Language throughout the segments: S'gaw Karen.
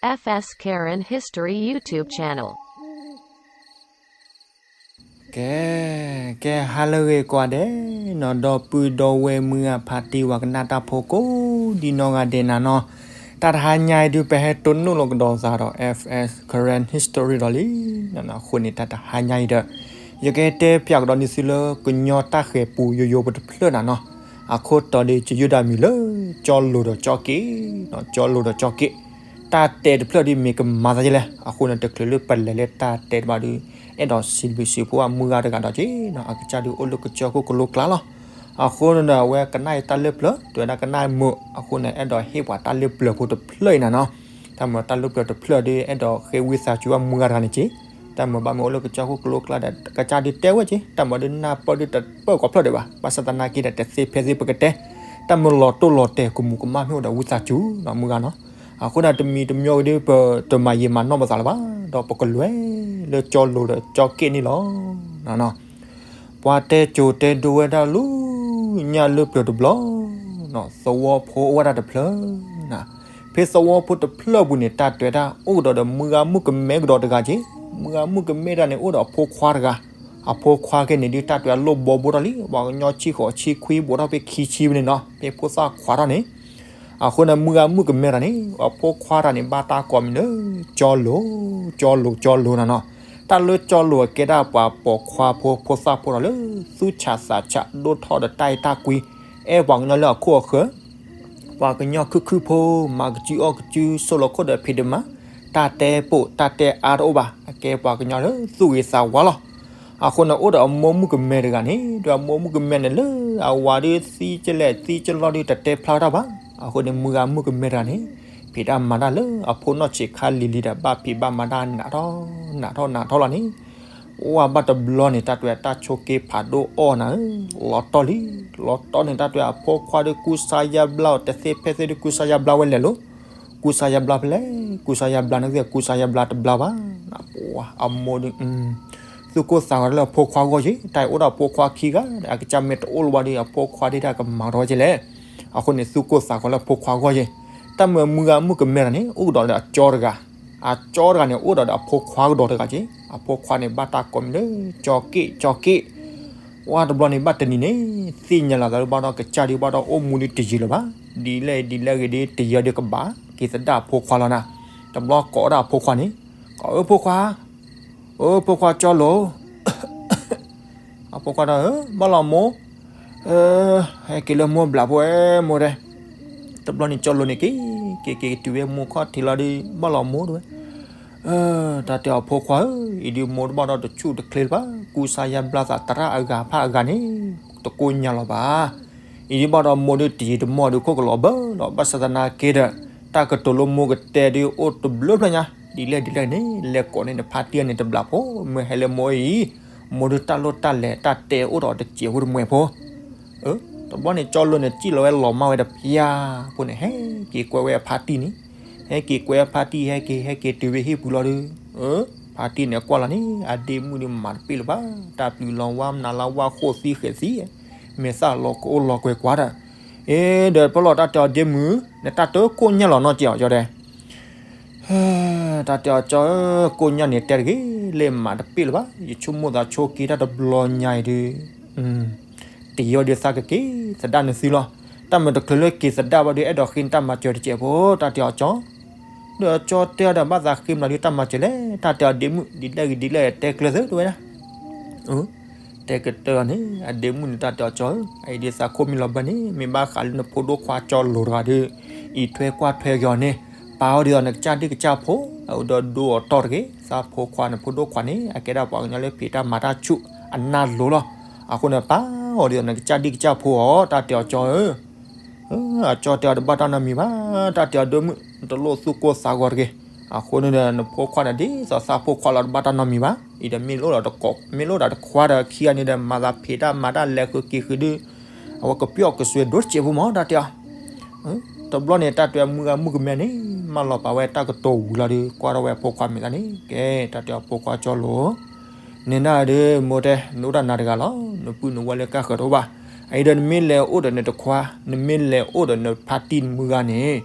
F S Karen History YouTube channel. ကဲ, ကဲ ဟါလၢအဂ့ၤကိးဂၤဒဲးနီၤ, ဒီပုၢ်ဒီဝဲၢ်မုၢ်ဂၤဖါတံၢ်ဝၤကနၣ်တၢ်ဖိကိးဒံနီၢ်ဂၤဒဲးနၤနီၤ, တၢ်တဟါညါအံၤဒုး ပဟဲတိၢ်နီၣ်လိာ်ကဒီးသးဒီး F S Karen History ဒီးလံနီၤ. အဃိန့ၣ် တၢ်တဟါညါအံၤဒီး ယကဟဲတဲဖျါကဒီးန့ၢ်သုလၢကညီတၢ်ဃဲၤပူၤယိယိဖိတဖျၢၣ်နၤနီၤ. အခိၣ်တီဒုး ယယုၢ်တၢ်မံၤလၢ ကၠီလိၤဒီးကၠီက့ၣ်, ကၠီလိၤဒီးကၠီက့ၣ်, တၢ်တဲတဖျၢၣ်ဒုးမ့ၢ်ကမၤသးဒ်လဲၣ်. အဃိန့ၣ် တချုးလၢပလဲၤလၢတၢ်တဲတဘၣ်ဒုး အဲၣ်ဒိးစံးဘျုးစံးဖှိၣ်ဘၣ်မုၢ်ဂၤတဂၤဒီးက့ၤနီၤ, အကစၢ်ဒုးအိၣ်လၢကစၢၢ်ခိၣ်ကလိကျါလီၤ. အဃိန့ၣ်ဒီး အဝဲကနၣ်အံၤတၢ်လၢပျၢၤ တဲဝဲဒၣ်ကနၣ်မုာ်, အဃိန့ၣ် အဲၣ်ဒိးဟ့ၣ်ပှၤတၢ်လၢပျၢၤဖိတဖျၢၣ်အံၤနၤနီၤ. တၢ်မုာ်တၢ်လၢပျၢၤတဖျၢၣ်ဒုး အဲၣ်ဒိးဃ့ဝံသးစူၤဘၣ်မုၢ်ဂၤတဂၤန့ၣ်က့ၤ, တၢ်မုာ်ဘၣ်မ့ၢ်အိၣ်လၢကစၢၢ်ခိၣ်ကလိကျါဒီး ကစၢ်ဒုးတဲဝဲက့ၤ, တၢ်မုာ်ဒုးနၢ်ပၢၢ်ဒုးတပၢၢ်ကိးဖျၢၣ်ဒံးဘၣ်, ဘၣ်ဆၣ်သနာ်က့ဒီး တသ့ဖဲသ့ပကတဲ, တၢ်မုာ်လီၤတိၢ်လီၤတဲာ်ကမူးကမၣ်မ့ၢ်အိၣ်ဒီးဝံသးစူၤနီၤမုၢ်ဂၤနီၤ. အဃိန့ၣ်တမံၤတမံၤဒုး ပတမၤယံာ်မၤနီၢ်ပသးလၢၤဘၣ်, ဒီးပကလဲၤလၢကၠီလိၤဒီးကၠီက့ၣ်န့ၣ်လီၤ. ပှၤတဲကိၤတဲဒိဝဲဒၣ်လၢညၣ်လၢပျၢၤတဘျီ, သဝီဖိအိၣ်ဝဲဒၣ်တဖျၢၣ်နၤ. ဖဲသဝီဖိတဖျၢၣ်ပူၤန့ၣ် တၢ်တဲဝဲဒၣ် အိၣ်ကဒီးဒီးမုၢ်ဂၤမုၣ်ကမဲကဒီးတဂၤက့ၤ, မုၢ်ဂၤမုၣ်ကမဲတဂၤန့ၣ် အိၣ်ဒီးအဖိခွါတဂၤ, အဖိခွါခဲန့ၣ်ဒုး တၢ်တဲဝဲဒၣ်လိၣ်ဘီဘိထီၣ်လံ, ပှၤကညီဆံဃိးဆံခွံ ဘူးထီၣ်ဖဲခံဆံဝဲန့ၣ်နီၤ, ဖဲဖိသၣ်ခွါထီၣ်န့ၣ်. အဃိန့ၣ် မုၢ်ဂၤမုၣ်ကမဲတဂၤန့ၣ် အဖိခွါတဂၤန့ၣ် ဘၣ်တၢ်ကိးမံၤလၢ ကၠီလိၤ, ကၠီလိၤ ကၠီလိၤနၤနီၤ. တၢ်လၢကၠီလိၤအကဲဒၣ်ပှၤပိာ်ခွါဖိ ဖိသၣ်ဖိဒီးလၢ သူၣ်ဆးသးဆးဒိၣ်ထီၣ်ဒီးတၢ်အဲၣ်တၢ်ကွံ, အဲၣ်ပှၤကညီလၢအခိၣ်အဃၢၤ, ပှၤကညီခုၣ်ခုၣ်ဖိ, မၤကစုအီၣ်ကစု ဆိလီၤခိၣ်ဒီးဖံးဒိၣ်မး, တၢ်တဲပိာ်တၢ်တဲအါတအိၣ်ဘၣ်, အကဲပှၤကညီလၢသူၣ်ဂ့ၤသးဝါလီၤ. အဃိန့ၣ် အိၣ်ဒီးအမိၢ်မုၣ်ကမဲတဂၤန့ၣ်, ဒီးအမိၢ်မုၣ်ကမဲန့ၣ်လၢ အဝၤဒုးသံကလဲၣ်သံကလီၢ်ဒုး တတဲဖျါတၢ်ဘၣ်. အဃိန့ၣ် မုၢ်ဂၤမုၣ်ကမဲတဂၤန့ၣ် ဖံးတၢ်မၤတၢ်လၢအဖိနီၢ်ဆံးခါလံၤလံၤဒီး ဘၣ်ဖံးဘၣ်မၤတၢ်နးထီၣ်နးထီၣ်နးထီၣ်လီၤန့ၣ်, အိၣ်ဝဲဘၣ်တဘျီန့ၣ် တၢ်တဲဝဲတၢ်ဆိးက့ဖးဒိၣ်အီၣ်နၤဧၢ, လီၤတီၢ်လံ, လီၤတီၢ်န့ၣ် တၢ်တဲဝဲအဖိခွါဒုးကူစါယါဘျါအီၤ တသ့ဖဲသ့ဒုးကူစါယါဘျါဝဲလဲၤလိၤ, ကူစါယါဘျါဖဲလဲၣ်, ကူစါယါဘျါန့ၣ်သ့ၣ် ကူစါယါဘျါတဘျါဘၣ်. အမိၢ်ဒုး သူၣ်ကိၢ်သးဂီၤလၢအဖိခွါဂီၢ်က့ၤ, တၢ်အံၤအိၣ်ဒီးအဖိခွါခံဂၤ, အကစၢ်မ့ၢ်တအိၣ်လၢၤဘၣ်ဒီး အဖိခွါဒုးတၢ်ကမၤထီၣ်ဝဲက့ၤလဲၣ်. အဃိန့ၣ် သူၣ်ကိၢ်သးဂီၤလၢအဖိခွါဂီၢ်က့ၤ, တၢ်မုၢ်ဂၤမုၣ်ကမဲတဂၤန့ၣ် အိၣ်ကဒီးလၢအကၠီတဂၤ, အကၠီတဂၤန့ၣ် အိၣ်ဒီးဒီးအဖိခွါကဒီးတဂၤက့ၤ, အဖိခွါန့ၣ် ဘၣ်တၢ်ကိးမံၤလၢ ကၠီက့ၣ် ကၠီက့ၣ်. ဝဲတဘျီန့ၣ် ဘၣ်တနံၤန့ၣ် သ့ၣ်ညါလီၤသးလၢ ဘၣ်ဒီးကစၢ်ဒုး ဘၣ်ဒီးအိၣ်မူဒုးတယံာ်လၢၤဘၣ်, ဒ်လဲၣ်ဒ်လဲၣ်ဂ့ၤဒုး တယံာ်ဒုးကဘၣ်က့ၤသဒၣ်အဖိခွါလီၤနၤ. တဘျီကိးဝဲဒၣ်အဖိခွါန့ၣ်, ကိး အၢ ဖိခွါ, အၢ ဖိခွါကၠီလိၤ အဖိခွါဒီး ဘၣ်လီၤမိၢ်, ဟဲက့ၤလၢမိၢ်ဘျးဖိဝဲမိၢ်တဲ. တဘျီန့ၣ် ကၠီလိၤန့ၣ်က့ၤ, က့ၤက့ၤတုၤဝဲမိၢ်ခီၣ်ထံးလီၤဒီး ဘၣ်လီၤမိၢ်တဲဝဲ. တၢ်တဲအီၤ ဖိခွါဧၢ, အံၤဒုးမိၢ်တဘၣ်ဒီးတဆူၣ်တချ့လၢၤဘၣ်, ကူစါယါဘျါသးသရၣ်အဂၤဖးအဂၤန့ၣ် တကိၢ်ညါလီၤဘၣ်. အံၤဒုးဘၣ်ဒီးမိၢ်ဒုးတယံာ်တမီၢ်ဒုးခိၣ်ကလီၤဘၢလီၤ, ဘၣ်ဆၣ်သနာ်က့ဒီး တၢ်ကတိၤလၢမိၢ်ကတဲဒုးအိၣ်တဘျုးဖျၢၣ်ညါ, ဒ်လဲၣ်ဒ်လဲၣ်န့ၣ် လဲၤကိးန့ၢ်နဖါတံၢ်န့ၣ်တဘျးဖိ, မ့ၢ်ဟဲလၢမိၢ်အံၤ, မိၢ်ဒုးတၢ်လိၣ်တၢ်လဲၤတၢ်တဲအိၣ်ဒီးတစဲးဖိတမှဲၤဖိ တဘျီန့ၣ် ကၠီလိၤန့ၣ် စံၣ်လီၤဝဲလီၤမၢ်ဝဲတဖျၢၣ်ဖိန့ၣ် ဟဲက့ၤကွဲဝဲအဖါတံၢ်န့ၣ်, ဟဲက့ၤကွဲအဖါတံၢ် ဟဲက့ၤ ဟဲက့ၤတုၤဝဲဟံၣ်ပူၤလီၤဒီး, ဖါတံၢ်န့ၣ်ကွၢ်လီၤန့ၣ် အဒ့မုၣ်ဒုးမၤတပ့ၢ်လၢၤဘၣ်, တၢ်ပျုၤလီၤဝါ မနုၤလၢဝါဃိၣ်သံဃဲၤသံ, မဲာ်သၣ်လီၤကအိၣ်လီၤကွဲၤကွၢ်ဒီး, အ့ ဒီးပလီၢ်တၢ်တဲအီၤဒ့မုၣ်, နတၢ်တကိၢ်ညါလီၤနီတစဲးအီၤကၠီတဲ တၢ်တဲအီၤ ကၠီဧၢ, ကိၢ်ညါန့ၣ်တဲတဂ့ၤ, လၢမၤတပ့ၢ်လၢၤဘၣ်, ယဆိကမိၣ်သးဆိက့ၤတၢ်တဘျီညါအံၤဒုး, တယံာ်ဒုးသးကက့ၤသဒၣ်နသုလီၤ. တၢ်မုာ်တချုးလၢက့ၤသဒၣ်ဘၣ်ဒုး အဲၣ်ဒိးဃ့နတၢ်မၤစၢၤတစဲးဖိ, တၢ်တဲအီၤကၠီ, ဒီးကၠီတဲအီၤဒီး ဘၣ်သးဃ့မနုၤဒုးတၢ်မၤစၢၤလဲၣ်, တၢ်တဲအီၤဒ့မုၣ်, ဒ်လဲၣ်ဂ့ၤဒ်လဲၣ် တဲကျၢၤသုတဝဲဒၣ် တဲကတၢၢ်အီၤန့ၣ် အဒ့မုၣ်န့ၣ် တၢ်တဲအီၤကၠီဧၢ, အအံၤဒုးသးခိၣ်မံလီၤဘၢန့ၣ် မ့ၢ်ဘၣ်ဃးလၢနဖိဒိၣ်ခွါကၠီလိၤတဂၤဒီး, အံးထွဲကွၢ်ထွဲက့ၤအီၤန့ၣ်, ပာ်အီၤဒ်သိးနကစၢ်ဒံၣ်ကစၢ်ဖိ, အအိၣ်ဒီးဒိအီၤတီၢ်တဂ့ၤ, သးဖိခွါနဖိဒိၣ်ခွါန့ၣ် အကဲဒၣ်ပှၤကညီလၢဖံးတၢ်မၤတၢ်ဆူၣ်အနၢ်လိၤလီၤ. အဃိန့ၣ် ပာ်အီၤဒ်သိးနကစၢ်ဒံၣ်ကစၢ်ဖိအီၤ, တၢ်တဲအီၤကၠီဧၢ အကၠီတဲအီၤတဘၣ်တၢ်နီတမံၤဘၣ်, တၢ်တဲအီၤဒ့မုၣ် နတလိၣ်သူၣ်ကိၢ်သးဂီၤတဂ့ၤ, အဃိန့ၣ်ဒီး နဖိခွါန့ၣ်ဒ်သိးသးဖိခွါလီၤ တဘၣ်တၢ်နီတမံၤဘၣ်, အံၤဒီးမ့ၢ်လိၣ်ဒီးတကိး မ့ၢ်လိၣ်ဒီးတခွါဒီးခံဂၤန့ၣ်ဒီး မၤသးဖံးတၢ်မၤတၢ်လဲၤဃုာ်က့ၤဃုာ်ဒုး, အဝဲကပျီၢ်ကစွဲးဒိၣ်တစဲးဖိမး တၢ်တဲအီၤ တဘျီန့ၣ် တၢ်တဲအီၤမုၢ်ဂၤမုၣ်ကမဲန့ၣ် မၢလီၤပာ်ဝဲတၢ်ကတိၤဝံၤလီၤဒီး ကွၢ်ထီၣ်ဝဲအဖိခွါမဲာ်သၣ်န့ၣ်, ကဲ တၢ်တဲအီၤဖိခွါကၠီလိၤ နဲဒၣ်ဒီး မိၢ်တဲ နအိၣ်တၢ်နၤတဂၤလီၤ, နပုၢ်နဝဲၢ်လၢကၢ်ဃၢၤတအိၣ်ဘၣ်, အအံၤဒီးနမ့ၢ်လဲၤအိၣ်ဒီးနတခွါ, နမ့ၢ်လဲၤအိၣ်ဒီးနဖါတံၢ်နမုၢ်ဂၤန့ၣ်,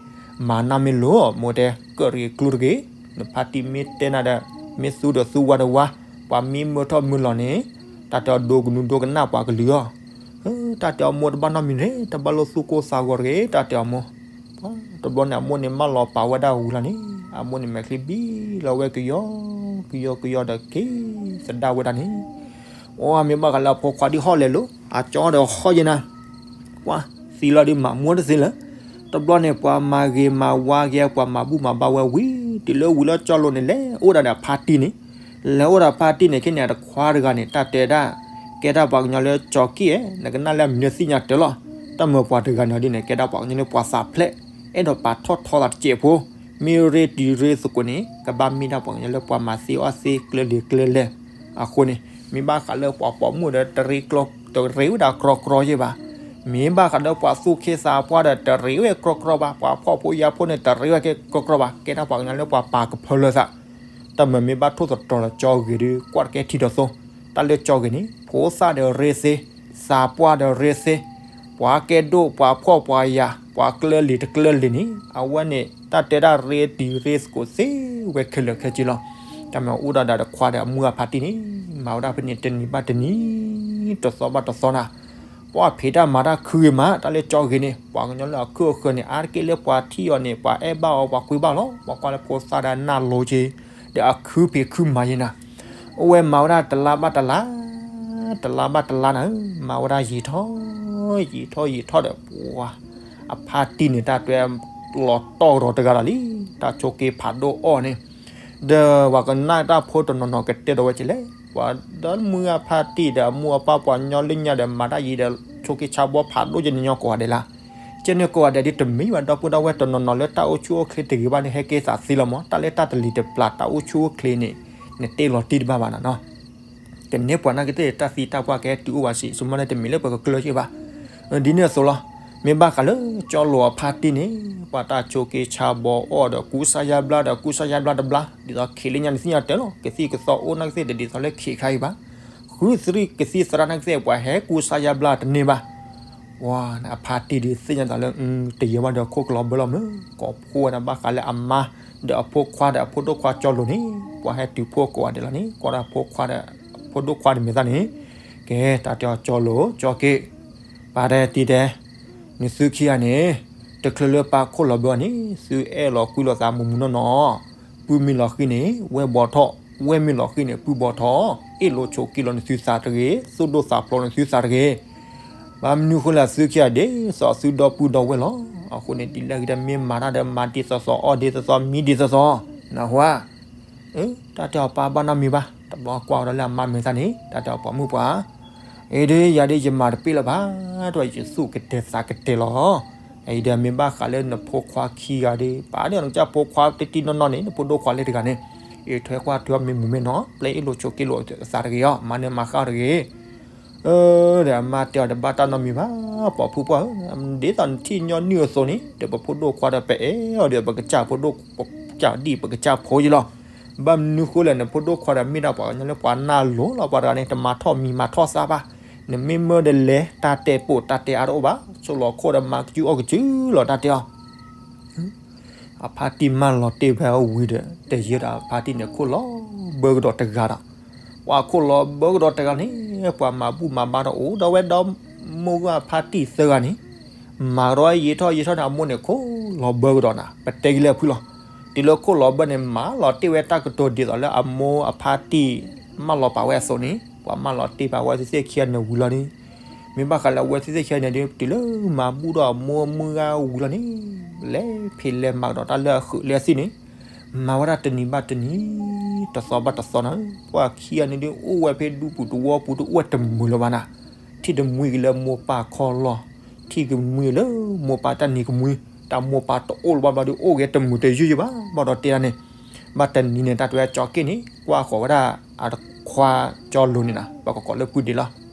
မၤနၢ်မ့ၢ်လိၤ မိၢ်တဲ ကၢၣ်တဂ့ၤကျိတဂ့ၤ, နဖါတံၢ်မ့ၢ်တဲနၤဒီး မ့ၢ်သူဒီးသူဝါဒီးဝါ, ပှၤမ့ၢ်မၢထီၣ်မၢလီၤန့ၣ် တၢ်တဲအီၤဒိကနူဒိကနၣ်ပှၤကလုာ်အီၤ, တၢ်တဲအီၤမိၢ်တဘၣ်နီတမံၤန့ၣ် တဘၣ်လိၣ်သူၣ်ကိၢ်သးဂီၤတဂ့ၤ တၢ်တဲအီၤမိၢ်. တဘျီန့ၣ် အမိၢ်န့ၣ်မၢလီၤပာ်ဝဲဒၣ်ဝံၤလီၤန့ၣ် အမိၢ်န့ၣ်မဲာ်ချံဘံလီၤဝဲကယီကယီကယီဒီးက့ၤ သဒၣ်ဝဲဒၣ်န့ၣ် အိၣ်မ့ၢ်ဘၣ်ဃးလၢအဖိခွါဒ်ဟီၣ်လဲၤလိၤ အကၠီဒီးဟီၣ်ယဲနၤ, ပှၤသံလီၤဒုးမၤမူတသ့လၢၤ, တဘျီန့ၣ် ပှၤမၤဂ့ၤမၤဝါက့ၤ ပှၤမၤဘူၣ်မၤဘါဝဲဝံၤ တုၤလၢဝံၤလၢကၠီလိၤန့ၣ် လဲၤအိၣ်ဒၣ်ဒီးအဖါတံၢ်န့ၣ်, လဲၤအိၣ်ဒီးအဖါတံၢ်န့ၣ် ခဲန့ၣ် အတခွါတဂၤန့ၣ် တၢ်တဲဒၣ် ကဲဒၣ်ပှၤကညီလၢကၠီက့ၣ်ဧဲ, နကနၣ်လၢအမံၤသ့ၣ်ညါတၢ်လီၤ, တၢ်မၤပှၤတဂၤန့ၣ်ဒ်န့ၣ် ကဲဒၣ်ပှၤကညီလၢပှၤသးဖျဲး, အဲၣ်ဒိးပာ်ထီၣ်ထီသးတစဲးဖိ, မ့ၢ်ရ့တံၤရ့သကိးန့ၣ် ကဘၣ်မ့ၢ်ဒၣ်ပှၤကညီလၢပှၤမၤသ့အီၣ်သ့ကျဲလံၤကျဲလဲၢ်, အဃိန့ၣ် မ့ၢ်ဘၣ်ဃးလၢပှၤပိာ်မုၣ်ဒီး တရ့ကျီ တရ့ဝဲဒၣ်ကြီကြီယဲၢ်ဘၣ်, မ့ၢ်ဘၣ်ဃးလၢပှၤသူၣ်က့သးပှၢ်ဒီး တရ့ဝဲကြီကြီဘၣ်, ပှၤဖှီၣ်ဖိယာ်ဖိန့ၣ် တရ့ဝဲက့ၤကြီကြီဘၣ်, ကဲဒၣ်ပှၤကညီလၢပှၤပာ်ကဖၢလၢသး တၢ်မၤမ့ၢ်ဘၣ်ထိၣ်သတြီၤဒီးကၠီဂ့ၤဒီး ကွၢ်တကဲထံဒီးသိ, တၢ်လၢကၠီဂ့ၤန့ၣ် ဖိသၣ်ဒီးရ့သ့, သးပှၢ်ဒီးရ့သ့, ပှၤကဲဒိၣ်ပှၤဖှီၣ်ပှၤယာ် ပှၤကျဲလံၤတကျဲလံၤန့ၣ် အဝဲန့ၣ် တၢ်တဲဒၣ်ရ့တံၤရ့သကိးသ့ဝဲခဲလၢာ်ခဲဆ့လီၤ. တၢ်မၤအိၣ်ဒၣ်ဒီးတခွါဒီးအမုၢ်အဖါတံၢ်န့ၣ် မၤဝဲဒၣ်ဖဲန့ၣ်တနံၤဘၣ်တနံၤ, တသီဘၣ်တသီနၤ ပှၤဖံးတၢ်မၤတၢ်ခုဂ့ၤမး တၢ်လၢကၠီဂ့ၤန့ၣ် ပှၤကညီလၢအခိၣ်အဃၢၤန့ၣ် အါတက့ၢ်လၢပှၤထံၣ်အီၤန့ၣ် ပှၤအဲၣ်ဘၣ်အီၤ ပှၤကွံဘၣ်လီၤ. ပှၤကွၢ်လၢဖိသၣ်ဒီးနၢ်လိၤက့ၤ ဒီးအခုဖံးခုမၤယဲနၤ, အိၣ်ဝဲမၤဝဲဒၣ်တလါဘၣ်တလါ, တလါဘၣ်တလါနၤ, မၤဝဲဒၣ်ယံာ်ထီၣ် ယံာ်ထီၣ်ယံာ်ထီၣ်ဒီး ပှၤ အဖါတံၢ်န့ၣ် တၢ်တွဲလီၤတီၢ်ကဒီးတဂၤလီၤလံ, တၢ်ဆိးက့ဖးဒိၣ်အီၣ်န့ၣ်, ဒီးပှၤကနၣ်တၢ်ဖိတနီၤနီၤကတဲဒီးဝဲကလဲၣ်, ပှၤဒီမုၢ်အဖါတံၢ်ဒီးအမိၢ်အပၢ်ပှၤညီလၢညါဒီးမၤတၢ်ယံၤဒီး ဆိးက့ဆါဘီဖးဒိၣ်ကန့ၣ်ညီကိးဂၤဒဲးလၢ်, ကဲန့ၣ်ကိးဂၤဒဲးဒ်တမံၤဘၣ် ဒီပုၢ်ဒီဝဲၢ်တနီၤနီၤလၢတၢ်အိၣ်ဆူၣ်အိၣ်ချ့တဂ့ၤဘၣ်န့ၣ် ဟဲက့ၤသးသ့လီၤမး, တၢ်လၢတၢ်တလံၤတပျၢ်တၢ်အိၣ်ဆူၣ်အိၣ်ချ့န့ၣ် နတ့လီၤတံၢ်တဘၣ်ဘၣ်နၤနီၤ ကန့ၢ်ပှၤနာ်က့သ့ၣ်တၢ်သံတၢ်ပှၢ်ကဟဲတုၤအိၣ်ဘၣ်စံး ဆိကမိၣ်လၢတမံၤလၢပကကျၢၤက့ၤဘၣ်. ဒ်န့ၣ်အသိးလီၤ. မ့ၢ်ဘၣ်ဃးလၢကၠီလိၤအဖါတံၢ်န့ၣ် ပှၤတၢ်ဆိးက့ဆါဘီအီၣ်ဒီးကူစါယါဘျါဒီးကူစါယါဘျါတဘျါ ဒ်သိးခံးလၢညါန့ၣ်သ့ၣ်ညါတၢ်လီၤ ကသံၣ်ကသီအိၣ်နာ်က့သ့ၣ်တဒ်သိးလၢခံးခါအံၤဘၣ်. ဃုသရံၣ်ကသံၣ်သရၣ်နာ်က့သ့ၣ် ပှၤဟဲကူစါယါဘျါတန့ၢ်ဘၣ် ပှၤအဖါတံၢ်ဒုးသ့ၣ်ညါသးလၢ တယံာ်ဘၣ်ဒီးခိၣ်ကလီၤဘၢလီၤမး ကိးဖှိၣ်ဝဲဒၣ်ဘၣ်ဃးလၢအမါ ဒီးအဖိခွါဒီးအဖိဒိၣ်ခွါကၠီလိၤန့ၣ် ပှၤဟဲတုၤဖှိၣ်ကိးဂၤဒဲးလီၤန့ၣ် ကွၢ်ဒၣ်ဖိခွါဒီး ဖိဒိၣ်ခွါတမံၤသၣ်န့ၣ် ကဲတၢ်တဲအီၤကၠီလိၤ ကၠီက့ၣ် ပာ်တဲတံၤတဲ နသုခံဂၤန့ၣ် တချုးလၢပၢ်ခိၣ်လီၤဘၢအီၤန့ၣ် သုအဲၣ်လီၤကွံလိာ်သးမုၢ်မုၢ်နီၢ်နီၢ် ပုၢ်မ့ၢ်လီၤဃံၤန့ၣ် ဝဲၢ်ဘီထီၣ် ဝဲၢ်မ့ၢ်လီၤဃံၤန့ၣ် ပုၢ်ဘီထီၣ် အ့ၣ်လိာ်ဆိးက့လိာ်နသုသးတဂ့ၤ သူၣ်ဒိၣ်သးဖျိးနသုသးတဂ့ၤ ဘၣ်မနုၤဃိလဲၣ် သုခံဂၤဒ်သိးသုဒီပုၢ်ဒီဝဲၢ်လီၤ. အဃိန့ၣ် ဒ်လဲၣ်ဂ့ၤဒီး မ့ၢ်မၤတၢ်ဒီး မၤဒ်သိးသိး အီၣ်ဒ်သိးသိး မံဒ်သိးသိး နၢ်ဟူဧါ. တၢ်တဲအီၤပၢ်ဘၣ်နီတမံၤဘၣ်. တဘျီကွၢ်ဝဲဒီးလၢအမါမဲာ်သၣ်န့ၣ် တၢ်တဲအီၤပှၤမုၣ်ပှၢ်, အ့ဒ်ယၤဒ်ယမၤတပ့ၢ်လၢၤဘၣ်, ဒီးယသူၣ်ကတဲာ်သးကတဲာ်လီၤ. အံၤဒီးမ့ၢ်ဘၣ်ဃးလၢနဖိခွါခံဂၤဒီး ပာ်န့ၢ်အီၤနကစၢ်ဖိခွါတံၢ်တံၢ်နီၢ်နီၢ်န့ၣ် နဖိဒိၣ်ခွါလၢတဂၤန့ၣ် အ့ၣ်ထွဲကွၢ်ထွဲအီၤမ့ၢ်မုာ်မ့ၢ်နီၢ် ပျဲအ့ၣ်လိာ်ဆိးက့လိာ်အသးတဂ့ၤအီၤ မၤနၢၤမၤဃၣ်တဂ့ၤ ဒီးအမါတဲအီၤတဘၣ်တၢ်နီတမံၤဘၣ် ပိာ်ဖုပှၢ်ဧၢ, ဒ်သိးနထံၣ်ညီနုၢ်အသိးန့ၣ် ဒီးပဖိဒိၣ်ခွါဒီးပအဲၣ်အီၤဒီး ပကစၢ်ဖိဒိၣ် ပကစၢ်ဒံၣ်ပကစၢ်ဖိယလီၤ. ဘၣ်မနုၤဃိလဲၣ် နဖိဒိၣ်ခွါဒီးမ့ၢ်ဒၣ်ပှၤကညီလၢပှၤနၢ်လိၤလီၤ ပှၤတဂၤန့ၣ် တမၤထီၣ်မံၤမၤထီၣ်သၣ်ဘၣ်. နမ့ၢ်မၢဒီးလဲၤ တၢ်တဲပိာ်တၢ်တဲအါတအိၣ်ဘၣ်, ဆိလီၤခိၣ်ဒီးမၤကစုအီၣ်ကစုလီၤ တၢ်တဲအီၤ အဖါတံၢ်မၢလီၤတ့ၢ်ဖဲအဝံၤဒီး တယံာ်ဒီးအဖါတံၢ်န့ၣ် ခိၣ်လီၤဘၢကဒီးတဂၤဒီး ပှၤခိၣ်လီၤဘၢကဒီးတဂၤန့ၣ် ပှၤမၤဘူၣ်မၤဘါဒီးအိၣ်ဒီးဝဲဒီး မိၢ်ဂၢၢ်အဖါတံၢ်သၢဂၤန့ၣ် မၤကဒီးယံာ်ထီၣ်ယံာ်ထီၣ်န့ၣ် အမိၢ်န့ၣ်ခိၣ်လီၤဘၢကဒီးနၤ ပတဲက့ၤလၢအဖုၣ်လီၤ. တုၤလၢခိၣ်လီၤဘၢန့ၣ် မၢလီၤတ့ၢ်ဝဲတၢ်ကတိၤဒ်သိးလၢအမိၢ်အဖါတံၢ် မၢလီၤပာ်ဝဲအသိးန့ၣ် ပှၤမၢလီၤတ့ၢ်ပာ်ဝဲသ့ၣ်သ့ၣ်ခံဂၤန့ၣ်ဝံၤလီၤန့ၣ် မ့ၢ်ဘၣ်ဃးလၢအဝဲသ့ၣ်သ့ၣ်ခံဂၤန့ၣ်ဒီး တုၤလၢမၤဘူၣ်ဒီးအမိၢ်မုၢ်ဂၤဝံၤလီၤန့ၣ် လဲၤဖံးလဲၤမၤကဒီးတၢ်လၢအဃုာ်လၢအသံၣ်န့ၣ် မၤဝဲဒၣ်တနံၤဘၣ်တနံၤ တသီဘၣ်တသီနၤ ပှၤခံဂၤန့ၣ်ဒီး အိၣ်ဝဲဖဲဒူပူၤတဝီပူၤတအိၣ်ဝဲတမုာ်လၢၤဘၣ်နၤ ထံၣ်တမှံက့ၤလၢမိၢ်ပၢ်ခီလီၢ် ထံၣ်ကမှံလၢမိၢ်ပၢ်တၢ်နံၤကမှံ တၢ်မိၢ်ပၢ်တအိၣ်လၢၤဘၣ်ဘျီဒီး အိၣ်ဂ့ၤတမုာ်တယုၢ်ယုၢ်ဘၣ် ဘၣ်ဒီးတဲဒၣ်န့ၣ် ဘၣ်တနံၤန့ၣ် တၢ်တဲဝဲကၠီက့ၣ်န့ၣ် ကွၢ်ဃီၤဝဲဒၣ်အတခွါကၠီလိၤန့ၣ်နၤ ပှၤကကိးလၢပုၢ်ဒ့လီၤ.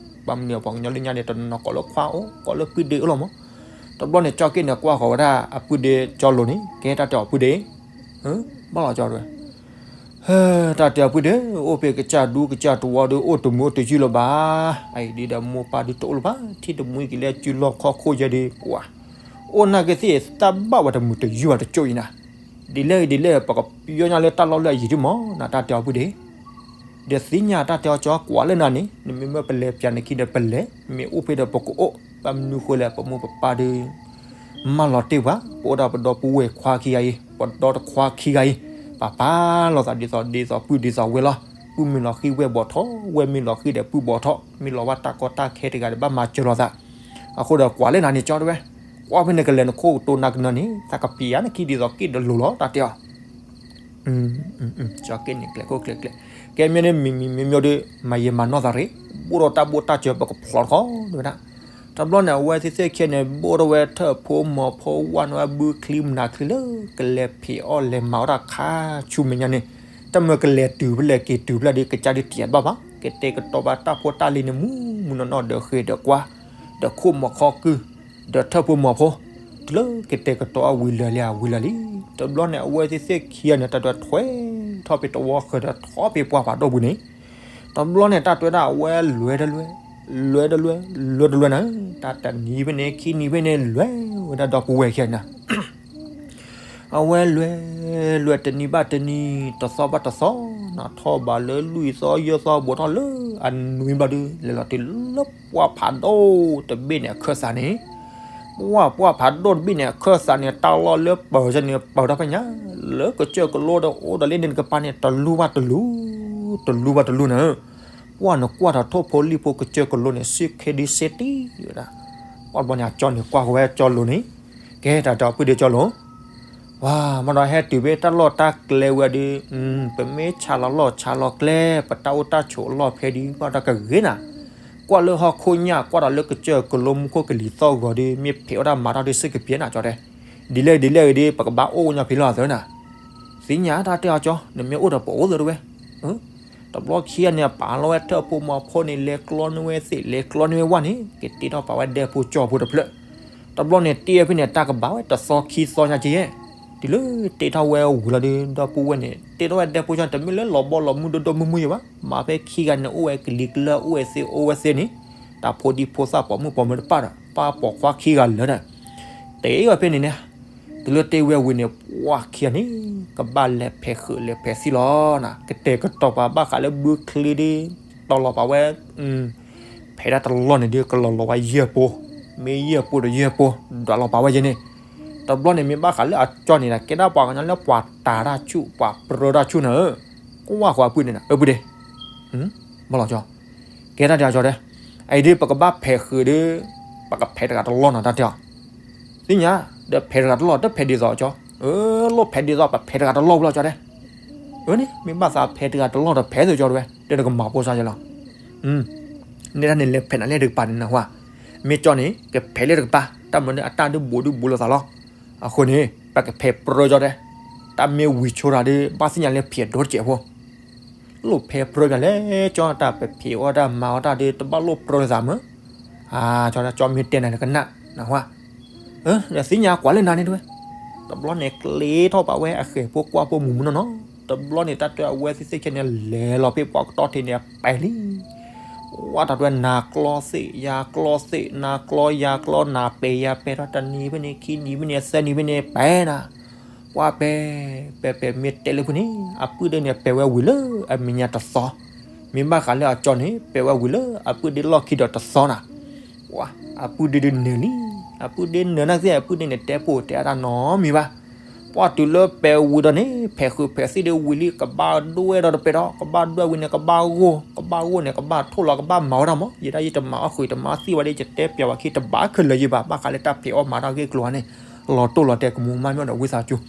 ဘၣ်မနုၤပှၤကညီလၢညါန့ၣ် တနီၤနီၤကိးလၢခွါအိၣ် ကိးလၢပုၢ်ဒ့အၢလီၤမး. တဘျီန့ၣ် ကၠီက့ၣ်န့ၣ် ကွၢ်ဃီၤဝဲဒၣ်အပုၢ်ဒ့ကၠီလိၤန့ၣ် ကဲတၢ်တဲအီၤပုၢ်ဒ့ ဘၣ်လီၤကၠီတဲဝဲ တၢ်တဲအီၤပုၢ်ဒ့ အိၣ်ဖဲကစၢ်ဒူကစၢ်တဝီဒီး အိၣ်တမုာ်အိၣ်တယုၢ်လၢၤဘၣ်. အအံၤဒ်ဒီးမိၢ်ပၢ်ဒုးတအိၣ်လၢၤဘၣ် ထံၣ်တမှံက့ၤလၢစုလီၢ်ခီၣ်ခိၣ်ယဲဒီး ပှၤ အိၣ်နာ်က့သ့ၣ်တၢ်ဘၣ်ဝဲတမုာ်တယုၢ်ဘၣ်တကၠိၢ်အံၤနၤ ဒ်လဲၣ်ဒ်လဲၣ် ပကပျီညါလၢတၢ်လီၢ်လၢအယံၤဒုမး နတၢ်တဲအီၤပုၢ်ဒ့, ဒီးသ့ၣ်ညါတၢ်တဲအီၤကၠီ ကွၢ်လၢနၤန့ၣ် နမ့ၢ်မၢပလဲၤပၠးနခံဒီးပလဲၤ, မ့ၢ်အိၣ်ဖဲဒီးပကအိၣ်, ဘၣ်မနုၤဃိလဲၣ် ပမိၢ်ပပၢ်ဒီး မၢလီၤတ့ၢ်ပှၤ, ပအိၣ်ဒၣ်ပဒီပုၢ်ဝဲၢ်ခွါခံဂၤအံၤ, ပဒီတခွါခံဂၤအံၤ, ပပာ်လီၤသးဒ်သိးဒ်သိးပုၢ်ဒ်သိးဝဲၢ်လီၤ. ပုၢ်မ့ၢ်လီၤဃံၤဝဲၢ်ဘီၣ်ထီၣ်, ဝဲၢ်မ့ၢ်လီၤဃံၤဒီးပုၢ်ဘီၣ်ထီၣ်, မ့ၢ်လီၤဝဲတၢ်ကီတၢ်ခဲတဂၤဒီးဘၣ်မၤစၢၤလီၤသး. အဃိဒီးကွၢ်လၢနၤန့ၣ်ကၠီတဲဝဲ, ကွၢ်ဖဲနကလဲၤနခိၣ်ကတိၤနၤကနၢၤန့ၣ် သးကပျီနခံဒ်သိးက့ၣ်တလိၤလီၤ တၢ်တဲအီၤ ကၠီက့ၣ်န့ၣ်ကျဲခိၣ်ကျဲကျဲ, ကဲမ့ၢ်န့ၣ်မံၤမံၤမ့ၢ်မ့ၢ်ဒီး မၤယံာ်မၤနီၢ်သးရ့ၣ်, ဘိၣ်ဒီးတၢ်ဘိၣ်တၢ်စၢၤပကဖျီတခီ တဲဝဲဒၣ်. တဘျီန့ၣ် အဝဲသ့ၣ်သ့ၣ်ခံဂၤန့ၣ် ဘိၣ်ထီၣ်ဝဲထၢၣ်ဖိမီၤဖိဝဲန့ၣ် ဝဲဘုချံမနုၤချံလၢ ကလဲၤဖံးအီၣ်လဲၤမၤအီၣ်တၢ်ခါဆူမဲာ်ညါန့ၣ်, တၢ်မၢကလဲၤတုၤဖဲလဲၣ်က့ၤတုၤဖဲလဲၣ်ဒီး ကစၢ်ဒုးတံၢ်အဘၣ်ဘၣ်, ကတဲာ်ကတီၤဘၣ်တၢ်ဖိတၢ်လံၤန့ၣ် မုၢ်မုၢ်နီၢ်နီၢ်ဒီးဃ့ၢ်ဒီးကွၢ်, ဒီးခိၣ်မီၤခီကုၢ်, ဒီးထၢၣ်ဖိမီၤဖိ, တုၤလၢကတဲာ်ကတီၤအဝံၤလၢာ်လံ အဝံၤလၢာ်လံ. တဘျီန့ၣ် အဝဲသ့ၣ်သ့ၣ်ခံဂၤန့ၣ် တၢ်တွဲထွဲထီၣ်ဖဲတဝီဃၢၤဒီးထီၣ်ဖဲပှၢ်ဖးဒိၣ်ပူၤန့ၣ်, တဘျီန့ၣ် တၢ်တွဲဒၣ်အဝဲလွဲတလွဲ, လွဲတလွဲ, လွဲတလွဲနၤ, တၢ်တနံၤဖဲန့ၣ် ခံနံၤဖဲန့ၣ် လွဲဝဲဒၣ်ဒီပုၢ်ဝဲၢ်ခံဂၤန့ၣ် အဝဲလွဲ, လွဲတနံၤဘၣ်တနံၤ, တသီဘၣ်တသီ, နၢ်ထီၣ်ဘၣ်လၢလွံၢ်သီယဲၢ်သီဘူးထီၣ်လၢအနွံဘျီဒီး လဲၤလီၤတုၤလၢပှၢ်ဖးဒိၣ်တဘ့ၣ်န့ၣ်အခၢၣ်သးန့ၣ်, ပှၢ်ပှၢ်ဖးဒိၣ်တဘ့ၣ်န့ၣ်အခၢၣ်သးန့ၣ် တၢ်လီၢ်လၢပၢၤန့ၣ် ပၢၤထီၣ်ဖဲညါ, လၢကစၢၢ်ကလိဒီးအိၣ်ဒီးလၢန့ၣ်တကပၤန့ၣ် တလူဘၣ်တလူ, တလူဘၣ်တလူနၤ, ပှၢ်နကွၢ်ထီၣ်ထိၣ်ဖိလံၣ်ဖိကစၢၢ်ကလိန့ၣ် စ့ခဲဒုးစ့တံၢ်ဝဲဒၣ်, ပှၢ်တဘျီန့ၣ် အကၠီန့ၣ်ကွၢ်ဃီၤဝဲကၠီလိၤန့ၣ်, ကဲတၢ်ဒီပုၢ်ဒီးကၠီလိၤ ဝၤ မ့ၢ်ဒီးဟဲတုၤဖဲတၢ်လီၢ်တၢ်ကျဲဝဲဒီး, ပမ့ၢ်ဆးလီၤလီၢ်ဆးလီၤကျဲ, ပတၢ်အိၣ်တၢ်ဆိးအလီၢ်ဖဲဒုး ဘၣ်တၢ်ကဂ့ၤနၤ, ကွၢ်လၢဟီၣ်ခိၣ်ညၣ် ကွၢ်ဒီးလၢကစၢၢ်ကလိမူခိၣ်ကလံၤသီၣ်ဂီၤဒီး မ့ၢ်ဖံးအီၣ်တၢ်မၤတၢ်ဒီးစ့ၢ်ကပျဲနၤကၠီတဲ, ဒ်လဲၣ်ဒ်လဲၣ်ဂ့ၤဒီး ပကဘၣ်အိၣ်ညါဖဲလီၤအသၢနၤ, သ့ၣ်ညါတၢ်တဲအီၤကၠီ နမ့ၢ်အိၣ်ဒီးပအိၣ်သၢတဝဲ တဘျီခံဂၤန့ၣ် ပာ်လီၤဝဲထၢၣ်ဖိမီၤဖိန့ၣ် လဲၤကျီန့ၢ်ဝဲသ့ၣ် လဲၤကျီန့ၢ်ဝဲဝၣ်န့ၣ် ကတ့ထီၣ်ပာ်ဝဲဒဲဖိကၠီဖိတဖျၢၣ်, တဘျီန့ၣ် တ့ဖဲန့ၣ် တၢ်ကဘၣ်ဝဲတသီခံသီညါက့ၤ, တုၤလၢတ့ထီၣ်ဝဲဝံၤလီၤဒီး ဒီပုၢ်ဝဲၢ်န့ၣ် တ့ထီၣ်ဝဲဒဲဖိကၠီ တမ့ၢ်လၢလီၤဘီလီၤမုၢ်ဒိၣ်ဒိၣ်မုၢ်မုၢ်ယဲဘၣ်, မၤဖဲခံဂၤန့ၣ် အိၣ်ဝဲကလံၤကလၢ အိၣ်ဝဲသ့ အိၣ်ဝဲသ့န့ၣ်, တၢ်ဖိဒံဖိသၣ်ပိာ်မုၣ်ပိာ်မၢၤတပၣ်ဒီး ပၢ်ပိာ်ခွါခံဂၤလၢာ်ဒီး တ့အီၤဖဲန့ၣ်န့ၣ်, တုၤလၢတ့ဝဲဝံၤန့ၣ် ပှၢ်ခံဂၤန့ၣ် ကဘၣ်လဲၤဖဲးဃုာ်လဲၤဖဲးသံလီၤနၤ, ကတဲာ်ကတီၤပာ်ဘၣ်ဃးလၢဘုချ့ဒီး တီၢ်လီၤပာ်ဝဲ ဖဲးဒၣ်တလီၢ်န့ၣ်ဒီး ကလီၤလီၤဝဲယဲၢ်ပိ, မ့ၢ်ယဲၢ်ပိဒီးယဲၢ်ပိ, ဒွးလီၤပာ်ဝဲယဲၢ်န့ၣ်, တဘျီန့ၣ် မ့ၢ်ဘၣ်ဃးလၢအကၠီန့ၣ်ဒီး ကဲဒၣ်ပှၤကညီလၢပှၤတၤတၢ်ဆူၣ် ပှၤပြၢတၢ်ဆူၣ်နၤဧၢ, ကွၢ်ဃီအပုၢ်န့ၣ်နၤ အပုၢ်ဒ့, ဘၣ်လီၤကၠီ, ကဲတၢ်တဲအီၤကၠီတဲ, အအံၤဒ်ပကဘၣ်ဖဲးဃုာ်ဒီး ပကဖဲးတဂၤတလီၢ်နၤ တၢ်တဲအီၤ သ့ၣ်ညါ, ဒီးဖဲးတဂၤတလီၢ် တဖဲးဒ်သိးကၠီ, အၢ လိၣ်ဖဲးဒ်သိး ပဖဲးတဂၤတလီၢ်ဝံၤလီၤကၠီတဲ, အၢန့ၣ် မ့ၢ်ဘၣ်သးဖဲးတဂၤတလီၢ်ဒီးဖဲးသ့ၣ်ကၠီတဲဝဲ, တဲနကမၤဖိစၢ်ယဲလီၤ, န့ၣ်တၢ်န့ၣ်လဲၤဖဲးနၤလဲၣ်တကပၤန့ၣ်နၢ်ဟူဧါ, မ့ၢ်ကၠီန့ၣ် ကဖဲးလဲၣ်တကပၤ, တၢ်မၤန့ၣ်အတၢ်ဒုးဘူးဒုးဘူးလိာ်သးလီၤ, အဃိန့ၣ် ပကဖဲးပြၢကၠီတဲ, တၢ်မ့ၢ်ဝံၤဆိတၢ်ဒီး ဘၣ်သ့ၣ်ညါလၢဖံးအဒိတစဲးဖိ လိၣ်ဖဲးပြၢပၠးလဲၣ် ကၠီတၢ်ပဖံးအီၣ်တၢ်မၤအီၣ်တၢ်ဒီး တဘၣ်လိၣ်ပြၢလိာ်သးမး, ကၠီ ကၠီမ့ၢ်တဲနၤနကနၣ်, နၢ်ဟူဧါ, ဒီးသ့ၣ်ညါကွၢ်လၢနၤန့ၣ်တဲဝဲ, တဘျီန့ၣ် ကျ့ထီၣ်ဘၣ်ဝဲအဃဲၤဖိကွၢ်ဖိမုၢ်မုၢ်နီၢ်နီၢ်, တဘျီန့ၣ် တၢ်တဲအဝဲသ့ၣ်သ့ၣ်ခဲန့ၣ် လဲၤလီၤဖဲပှၤကတီၢ်ထံးန့ၣ် ပဲာ်လံ ဝဲတၢ်တဲနၤကျီသ့ၣ် ယၤကျီသ့ၣ် နၤကျီယၤကျီ နၤပဲာ်ယၤပဲာ်ထီၣ် တနံၤဖဲန့ၣ် ခံနံၤဖဲန့ၣ် သၢနံၤဖဲန့ၣ် ပဲာ်နၤ, ပှၤပဲာ် ပဲာ်ပဲာ် မ့ၢ်တဲလၢဖုန့ၣ် အပုၢ်ဒ့န့ၣ် ပဲာ်ဝဲဝံၤလၢအမဲာ်ညါတသီ, မ့ၢ်ဘၣ်ဃးလၢအကၠီန့ၣ် ပဲာ်ဝဲဝံၤလၢအပုၢ်ဒ့လီၢ်ခံဒီးတသီနၤ, ပှၤ အပုၢ်ဒ့ဒုးနၢၤလံ, အပုၢ်ဒ့နၢၤနာ်က့ အပုၢ်ဒ့န့ၣ် တဲပိာ်တဲအါတၢ်နီတမံၤဘၣ်, ပှၤတုၤလၢပဲာ်ဝံၤဒီးန့ၣ် ဖဲးဃုာ်ဖဲးသံၣ်ဒီးဝံၤလံ ကဘၣ်ဒွဲၣ်ဒီးတပဲာ်ဒီး ကဘၣ်ဒွဲၣ်ဝံၤန့ၣ် ကဘၣ်ဂိၢ် ကဘၣ်ဂိၢ်န့ၣ် ကဘၣ်ထိၣ်လီၤ ကဘၣ်မၤဝဲဒၣ်မး ယဲဒၣ်ယတမၤအီၣ်ဃုာ် တမၤအီၣ်သံၣ်ဝဲဒၣ် ယတတဲပျးဝဲခံတဘၣ်ခဲလၢာ်ယံၤဘၣ် ဘၣ်ဃးလၢတၢ်ဖံးအီၣ်မၤတၢ်ဂ့ၢ်ကျိၤန့ၣ် လီၤတိၢ်လီၤတဲာ်ကမူၤမးမ့ၢ်ဒီးဝံသးစူၤ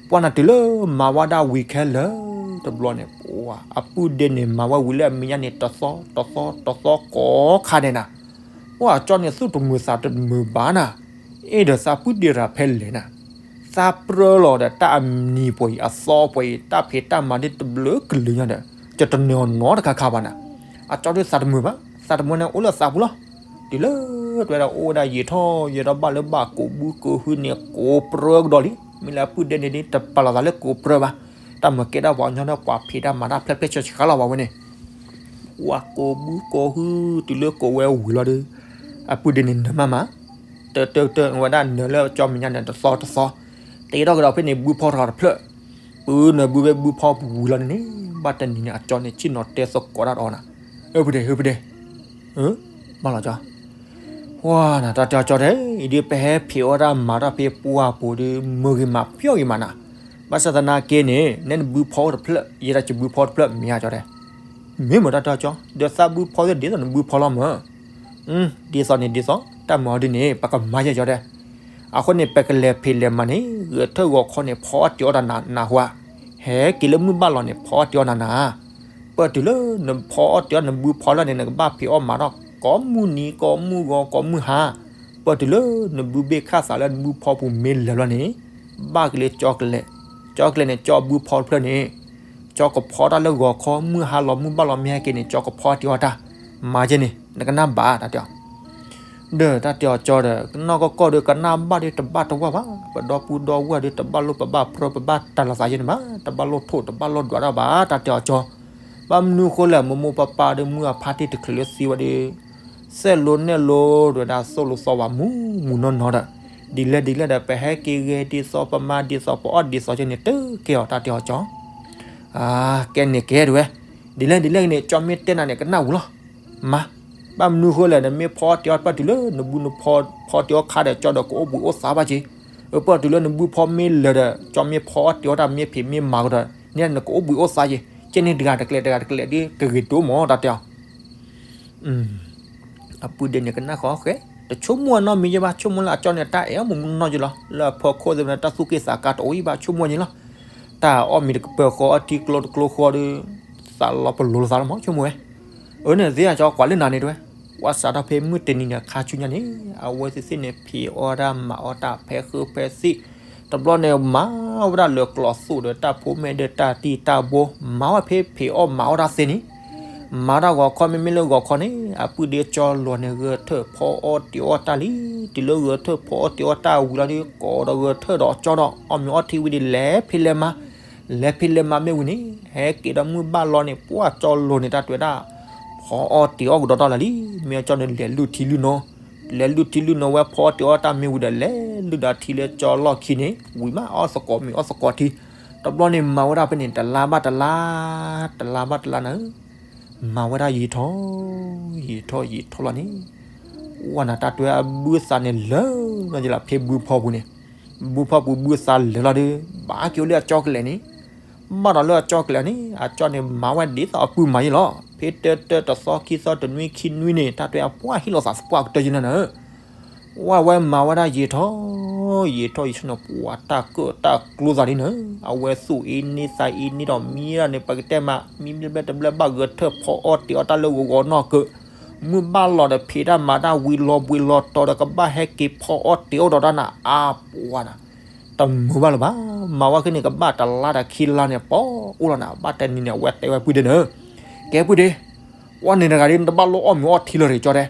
ပှၤနၤတုၤလၢမၤဝဲဒၣ်ဝံၤခဲလၢာ်တဘျီန့ၣ် ပှၤ အပုၢ်ဒ့န့ၣ် မၤဝဲဝံၤလၢအမဲာ်ညါန့ၣ် တသီ တသီ တသီကိးခါဒဲးနၤ, ပှၤကၠီန့ၣ် သူၣ်တမုာ်သးတမုာ်ဘၣ်နၤ, အ့ၣ်ဒီးသးပုၢ်ဒ့ရၤဖဲလဲၣ်နၤ, သးပြၢလီၤဒီးတၢ်အနံၤပှဲၤအံၤ အသီပှဲၤအံၤ တၢ်ဖံးတၢ်မၤဒ်တဘျုးကလုာ်ညါဒီး ယတနၢၤအီၤနီတခါခါဘၣ်နၤ, အကၠီဒုးသးတမုာ်ဘၣ် သးတမုာ်န့ၣ်အိၣ်လၢသးပူၤလီၤ, တုၤလၢတွဲဒီးအိၣ်ဝဲဒၣ်ယံာ်ထီၣ်ယံာ်ထီၣ်ဘၣ်လၢဘၣ်ကိးဘုကိးဟုန့ၣ် ကိးပြၢကဒီးလံ, မ့ၢ်လၢအပုၢ်ဒ့န့ၣ်ဒ်တပာ်လီၤသးလၢကိးပြၢဘၣ်, တၢ်မၤကဲဒၣ်ပှၤကညီဒီးပှၤဖံးတၢ်မၤတၢ်ဖျဲၣ်ဖျဲၣ်ဆှးဆှးလီၤဘၣ်ဝဲန့ၣ် ပှၤကိးဘုကိးဟု တုၤလၢကိးဝဲဝံၤလီၤဒီး အပုၢ်ဒ့န့ၣ်နၢၤမးမး, တၢတၢတၢဝဲဒၣ်နၢၤလၢကၠီမဲာ်ညါန့ၣ်တသီတသီ, တဲထီၣ်ကဒီးဖဲန့ၣ် ဘုဖီတဂၤတဖျၢၣ်, ပနၢ်ဘုဖဲဘုဖီပူၤဝံၤလီၤန့ၣ်န့ၣ် ဘၣ်တနံၤန့ၣ် အကၠီန့ၣ် ဆ့ၣ်နီၤတဲသကိးတၢ်ဒီးအီၤနၤ, အၢ ဖုဒဲး ဟၢ ဖုဒဲး, ဘၣ်လီၤကၠီ, ဝါနၤ တၢ်တဲအီၤကၠီတဲ, အံၤဒ်ပဟဲဖံးအီၣ်တၢ်မၤတၢ်ဖဲပှၢ်ပူၤဒီး မုာ်ဂ့ၤမးပျီၢ်ဂ့ၤမးနၤ, ဘၣ်ဆၣ်သနာ်က့န့ၣ် နဲနဘုဖီအိၣ်တဖျၢၣ် ယဲဒၣ်ယဘုဖီတဖျၢၣ်မ့ၢ်ဧါကၠီတဲ, မ့ၢ်မ့ၢ်တၢ်တဲအီၤကၠီ, ဒီးသးဘုဖီသ့ၣ်ဒ်သိးနဘုဖီလီၤမၢ် ဒ်သိးန့ၣ်ဒ်သိး တၢ်မၤအီၤဒ်န့ၣ် ပကမၤယဲၢ်ကၠီတဲ, အဃိန့ၣ် ပကလဲၤဖံးလဲၤမၤန့ၣ် ဂဲၤထၢၣ်ဂီၤခီန့ၣ် ဖီအီၣ်တ့ၤအီၣ်တၢ်နးနးဟူဧါ, ဟဲက့ၤလၢမုၢ်ဘၣ်လီၤန့ၣ် ဖီအီၣ်တ့ၤအီၣ်နးနး, ပၢၢ်တုၤလၢနဖီအီၣ်တ့ၤအီၣ်နဘုဖီလၢန့ၣ် နကဘၣ်ဖံးအီၣ်မၤထီၣ် ကိးမုၢ်နံၤ ကိးမုၢ်ဂီၤ ကိးမုၢ်ဟါ, ပၢၢ်တုၤလၢနဘုဘ့ၣ်ခၣ်သးလၢနဘုဖီပူၤမ့ၢ်လၢာ်လီၤန့ၣ်, ဘၣ်က့ၤလၢကၠီကလဲာ်, ကၠီကလဲာ်န့ၣ် ကၠီဘုဖီတဖျၢၣ်န့ၣ် ကၠီကဖီတၢ်လၢဂီၤခီ မုၢ်ဟါလီၤမုၢ်ဘၣ်လီၤမ့ၢ်ဟဲက့ၤန့ၣ် ကၠီကဖီတ့ၤအီၣ်တၢ်, မၤယဲၢ်န့ၣ် နကနၣ်ဘၣ်တၢ်တဲအီၤ, ဒီးတၢ်တဲအီၤကၠီဒီး ကနီၢ်ကီၢ်ကီၢ်ဒီးကနၣ်ဘၣ်ဒီးတဘၣ်တဝၢ်ဘၣ်, ပဒီပုၢ်ဒီဝဲၢ်ဒီးတဘၣ်လိၣ်ပဘၣ်ပြၢပဘၣ်တၢ်လီၤသးယဲၢ်န့ၣ်ဘၣ်, တဘၣ်လိၣ်ထိၣ်တဘၣ်လိၣ်ဒွးတၢ်ဘၣ် တၢ်တဲအီၤကၠီ, ဘၣ်မနုၤဃိလဲၣ် မိၢ်မိၢ်ပၢ်ပၢ်ဒီးမုၢ်အဖါတံၢ်တချုးလၢသံဝဲဒီး စဲးလိၤနဲၣ်လိၤဒီးဒၣ်သိၣ်လိသီဝဲမူမူနီၢ်နီၢ်ဒီး, ဒ်လဲၣ်ဒ်လဲၣ်ဒီး ပဟဲက့ၤဂဲၤဒ်သိး ပမၤဒ်သိး ပအီၣ်ဒ်သိးက့န့ၣ် တကဲအီၤ တၢ်တဲအီၤကၠီ, ကဲန့ၣ်ကဲဒ်ဝဲ, ဒ်လဲၣ်ဒ်လဲၣ်ဂ့ၤန့ၣ် ကၠီမ့ၢ်တဲနၤန့ၣ် ကနၣ်ဝံၤလီၤ, မၤ, ဘၣ်မနုၤဃိလဲၣ် နမ့ၢ်ဖီအီၣ်တ့ၤအီၣ် ပၢၢ်တုၤလၢနဘုနဖီ ဖီတ့ၤအီၣ်ခါဒီး ကၠီဒီးကအိၣ်ဘှံးအိၣ်သါဘၣ်က့ၤ, ပၢၢ်တုၤလၢနဘုဖီမ့ၢ်လၢာ်ဒီး ကၠီမ့ၢ်ဖီအီၣ်တ့ၤအီၣ်တၢ်မ့ၢ်ဖံးမ့ၢ်မၤကဒီး န့ၣ်နကအိၣ်ဘှံးအိၣ်သါက့ၤ, ကဲန့ၣ်တဂၤတကျဲးတဂၤတကျဲးဒီး ကဂ့ၤဒိၣ်မး တၢ်တဲအီၤ အပုၢ်ဒ့န့ၣ်ကနၣ်ဃီဃဲ, တဆိကမိၣ်အနီတမံၤယဲၢ်ဘၣ်, ဆိကမိၣ်လၢအကၠီန့ၣ် တၢ်အဲၣ်အီၣ်မူမူနီၢ်နီၢ်ယဲၢ်လီၤ, လၢအဖီခိၣ်သ့ၣ်မနုၤ တၢ်သူၣ်က့ၣ်သးကါတအိၣ်အံၤဘၣ် ဆိကမိၣ်ယဲၢ်လီၤ, တၢ်အီၣ်မ့ၤတကပၢၤဃီ အီထံကျိတကျိဃီဒီး သးလီၤပလိာ်လိာ်သးလီၤမး ဆိကမိၣ်ဝဲ, အၢန့ၣ်သ့အကၠီကွၢ်လၢနၤန့ၣ်တဝဲ, ကွၢ်စးထီၣ်ဖဲမုၢ်တနံၤန့ၣ် ခါဆူညါန့ၣ် အဝဲသ့ၣ်သ့ၣ်န့ၣ် ဖံးအီၣ်တၢ်မၤအီၣ်တၢ်ဖဲဃုဖဲသ့ၣ် တဘျီန့ၣ် မၤဝဲဒၣ်လၢကျိးသူၣ်ဒီးတၢ်ဖိမဲာ်ဒီးတၢ်တံၢ်တၢ်ဘိ, မၤဝဲဖဲဖံးအီၣ်မၤအီၣ်တၢ်သ့န့ၣ်, မၤတၢ်ဂီၤခီ မ့မ့ၢ်လၢဂီၤခီန့ၣ် အပုၢ်ဒ့ကၠီလီၤန့ၣ် ဂဲၤထၢၣ်ဖီအီၣ်တ့ၤအီၣ်တၢ်လံ, တုၤလၢဂဲၤထၢၣ်ဖီအီၣ်တ့ၤအီၣ်တၢ်ဝံၤလီၤဒီး ကိးဒီးဂဲၤထၢၣ်ဒီးကၠီဒီး အီၣ်မ့ၤအီၣ်ထံဝံၤဒီး လဲၤဖံးလဲၤမၤ, လဲၤဖံးလဲၤမၤမ့ၢ်ဝံၤန့ၣ် ဟဲက့ၤဒီးမုၢ်ဘၣ်လီၤန့ၣ် ပှၢ်ကၠီလီၤန့ၣ် တၢ်တွဲဒၣ် ဖီအီၣ်တ့ၤအီၣ်ကဒီးတၢ်လၢာ်လံ, မ့ၢ်အကၠီန့ၣ် လဲၤလုၢ်ထံလုၢ်နိ, လဲၤလုၢ်ထံလုၢ်နိဝဲ ဖီအီၣ်တ့ၤအီၣ်တၢ်မ့ၢ်ဝံၤဒီး လဲၤလုၢ်ဒီးထံလၢကၠီလီၢ်ခံန့ၣ် ဝံၤမး အီၣ်သကိးမ့ၤအီၣ်သကိးထံ, တဘျီန့ၣ် မၤဝဲဒၣ်ဖဲန့ၣ် တလါဘၣ်တလါ, တလါဘၣ်တလါနၤဧၢ, မၤဝဲဒၣ်ယံာ်ထီၣ် ယံာ်ထီၣ်ယံာ်ထီၣ်လီၤန့ၣ်, ဝဲနၤ တၢ်တွဲအဘုသးန့ၣ်လၢာ်လီၤယလီၤ ဖဲဘုဖီပူၤန့ၣ်, ဘုဖီပူၤဘုသးလၢာ်လီၤဒီး ဘၣ်က့ၤအိၣ်လၢအကၠီကလဲာ်န့ၣ်, ဘၣ်ဒီးလၢအကၠီကလဲာ်န့ၣ် အကၠီန့ၣ် မၤဝဲဒ်သိးအပုၢ်မၤယဲၢ်လီၤ, ဖဲတၢတၢတသီခံသီတနွံခံနွံန့ၣ် တၢ်တွဲအပှၢ်ဟ့ၣ်လိာ်သးသပှၢ်ကတၢၢ်ယဲၢ်နၤနၤဧၢ ဝဲဝဲမၤဝဲဒၣ်ယံာ်ထီၣ် ယံာ်ထီၣ်ယံာ်ထီၣ်န့ၣ် ပှၤတၢ်ကၢၣ်တၢ်ကျူသးန့ၣ်နၤ, အဝဲသူၣ်အ့န့သးအ့န့ဒီးမံဒၣ်န့ၣ် ပကတဲမး မံဘျဲၣ်ဘျဲၣ်တဘျဲၣ်ဘၣ်ဂဲၤထၢၣ်ဖီအီၣ်တ့ၤအီၣ်တၢ်လၢဂီၤဂီၤနီၢ်ကၢး, မုၢ်ဘၣ်လီၤဒီးဖံးတၢ်မၤတၢ်ဝံၤလီၤဘှံးလီၤတီၤဒီးကဘၣ်ဟဲက့ၤဖီအီၣ်တ့ၤအီၣ်ဒီးတၢ်နၤအါပှၤနၤ တမုာ်ဘၣ်လၢၤဘၣ်, မၤဝဲခဲန့ၣ် ကဘၣ်တလါဒီးခံလါန့ၣ် ပီအိၣ်လီၤနၤ, ဘၣ်တနံၤန့ၣ် အဝဲတဲဝဲပုၢ်ဒ့နၤ, ကဲပုၢ်ဒ့, ပှၤန့ၣ်တဂၤဒ် နတဘၣ်လိၣ်အီၣ်မ့ၤအီၣ်ထံလၢၤတကၠီတဲ,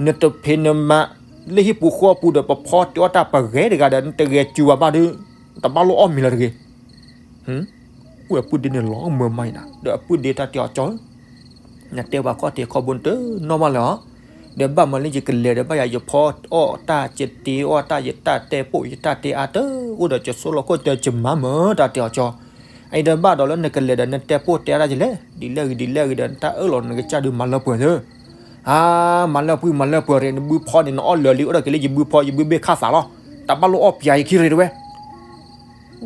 နတဖံးနမၤ လၢဟံၣ်ပူၤဃီပူၤဒီး ပဖီတ့ၤအီၣ်တၢ်ပဂဲၤတဂၤဒီး နတဂဲၤစူၤဘၣ်ဘၣ်ဒီး နတဘၣ်လိၣ်အီၣ်မ့ၤလၢၤတဂ့ၤ ဝဲပုၢ်ဒ့န့ၣ်လီၤမၢ်မးအံၤနၤ, ဒီးအပုၢ်ဒ့တၢ်တဲအီၤကၠီဧၢ, နတဲပှၤခီၣ်ထံးခီၣ်ဘိတနီၢ်ဘၣ်လၢၤအီၤ, ဒီးဘၣ်မၤလၢယကလဲၤဒီးဘၣ်ယၤ ယဖီအီၣ်တၢ်ယတ့အီၣ်တၢ် ယတၢ်တဲပိာ်ယတၢ်တဲအါတအိၣ်ဒီး ယဆိလီၤခိၣ်တၢ်ယမၤမၢ် တၢ်တဲအီၤကၠီ, အအံၤဒီးဘၣ်ဒီးလၢနကလဲၤဒီး နတဲပိာ်တဲအါတၢ်ယလဲၣ်, ဒ်လဲၣ်ဂ့ၤဒ်လဲၣ်ဂ့ၤဒီး နတၢ်အၢၣ်လီၤနကစၢ်ဒုးမၤလၢပှဲၤသၢ အါ, မၤလၢပှဲၤ မၤလၢပှဲၤရ့ၣ် နဘုဖီန့ၣ် နအီၣ်လၢာ်လံ အိၣ်ဒီးက့ၤလၢယဘုဖီ ယဘုဘ့ၣ်ခၣ်သးလီၤ, တဘၣ်လိၣ်အီၣ်ပၠးယခံရ့ၣ်တဝဲ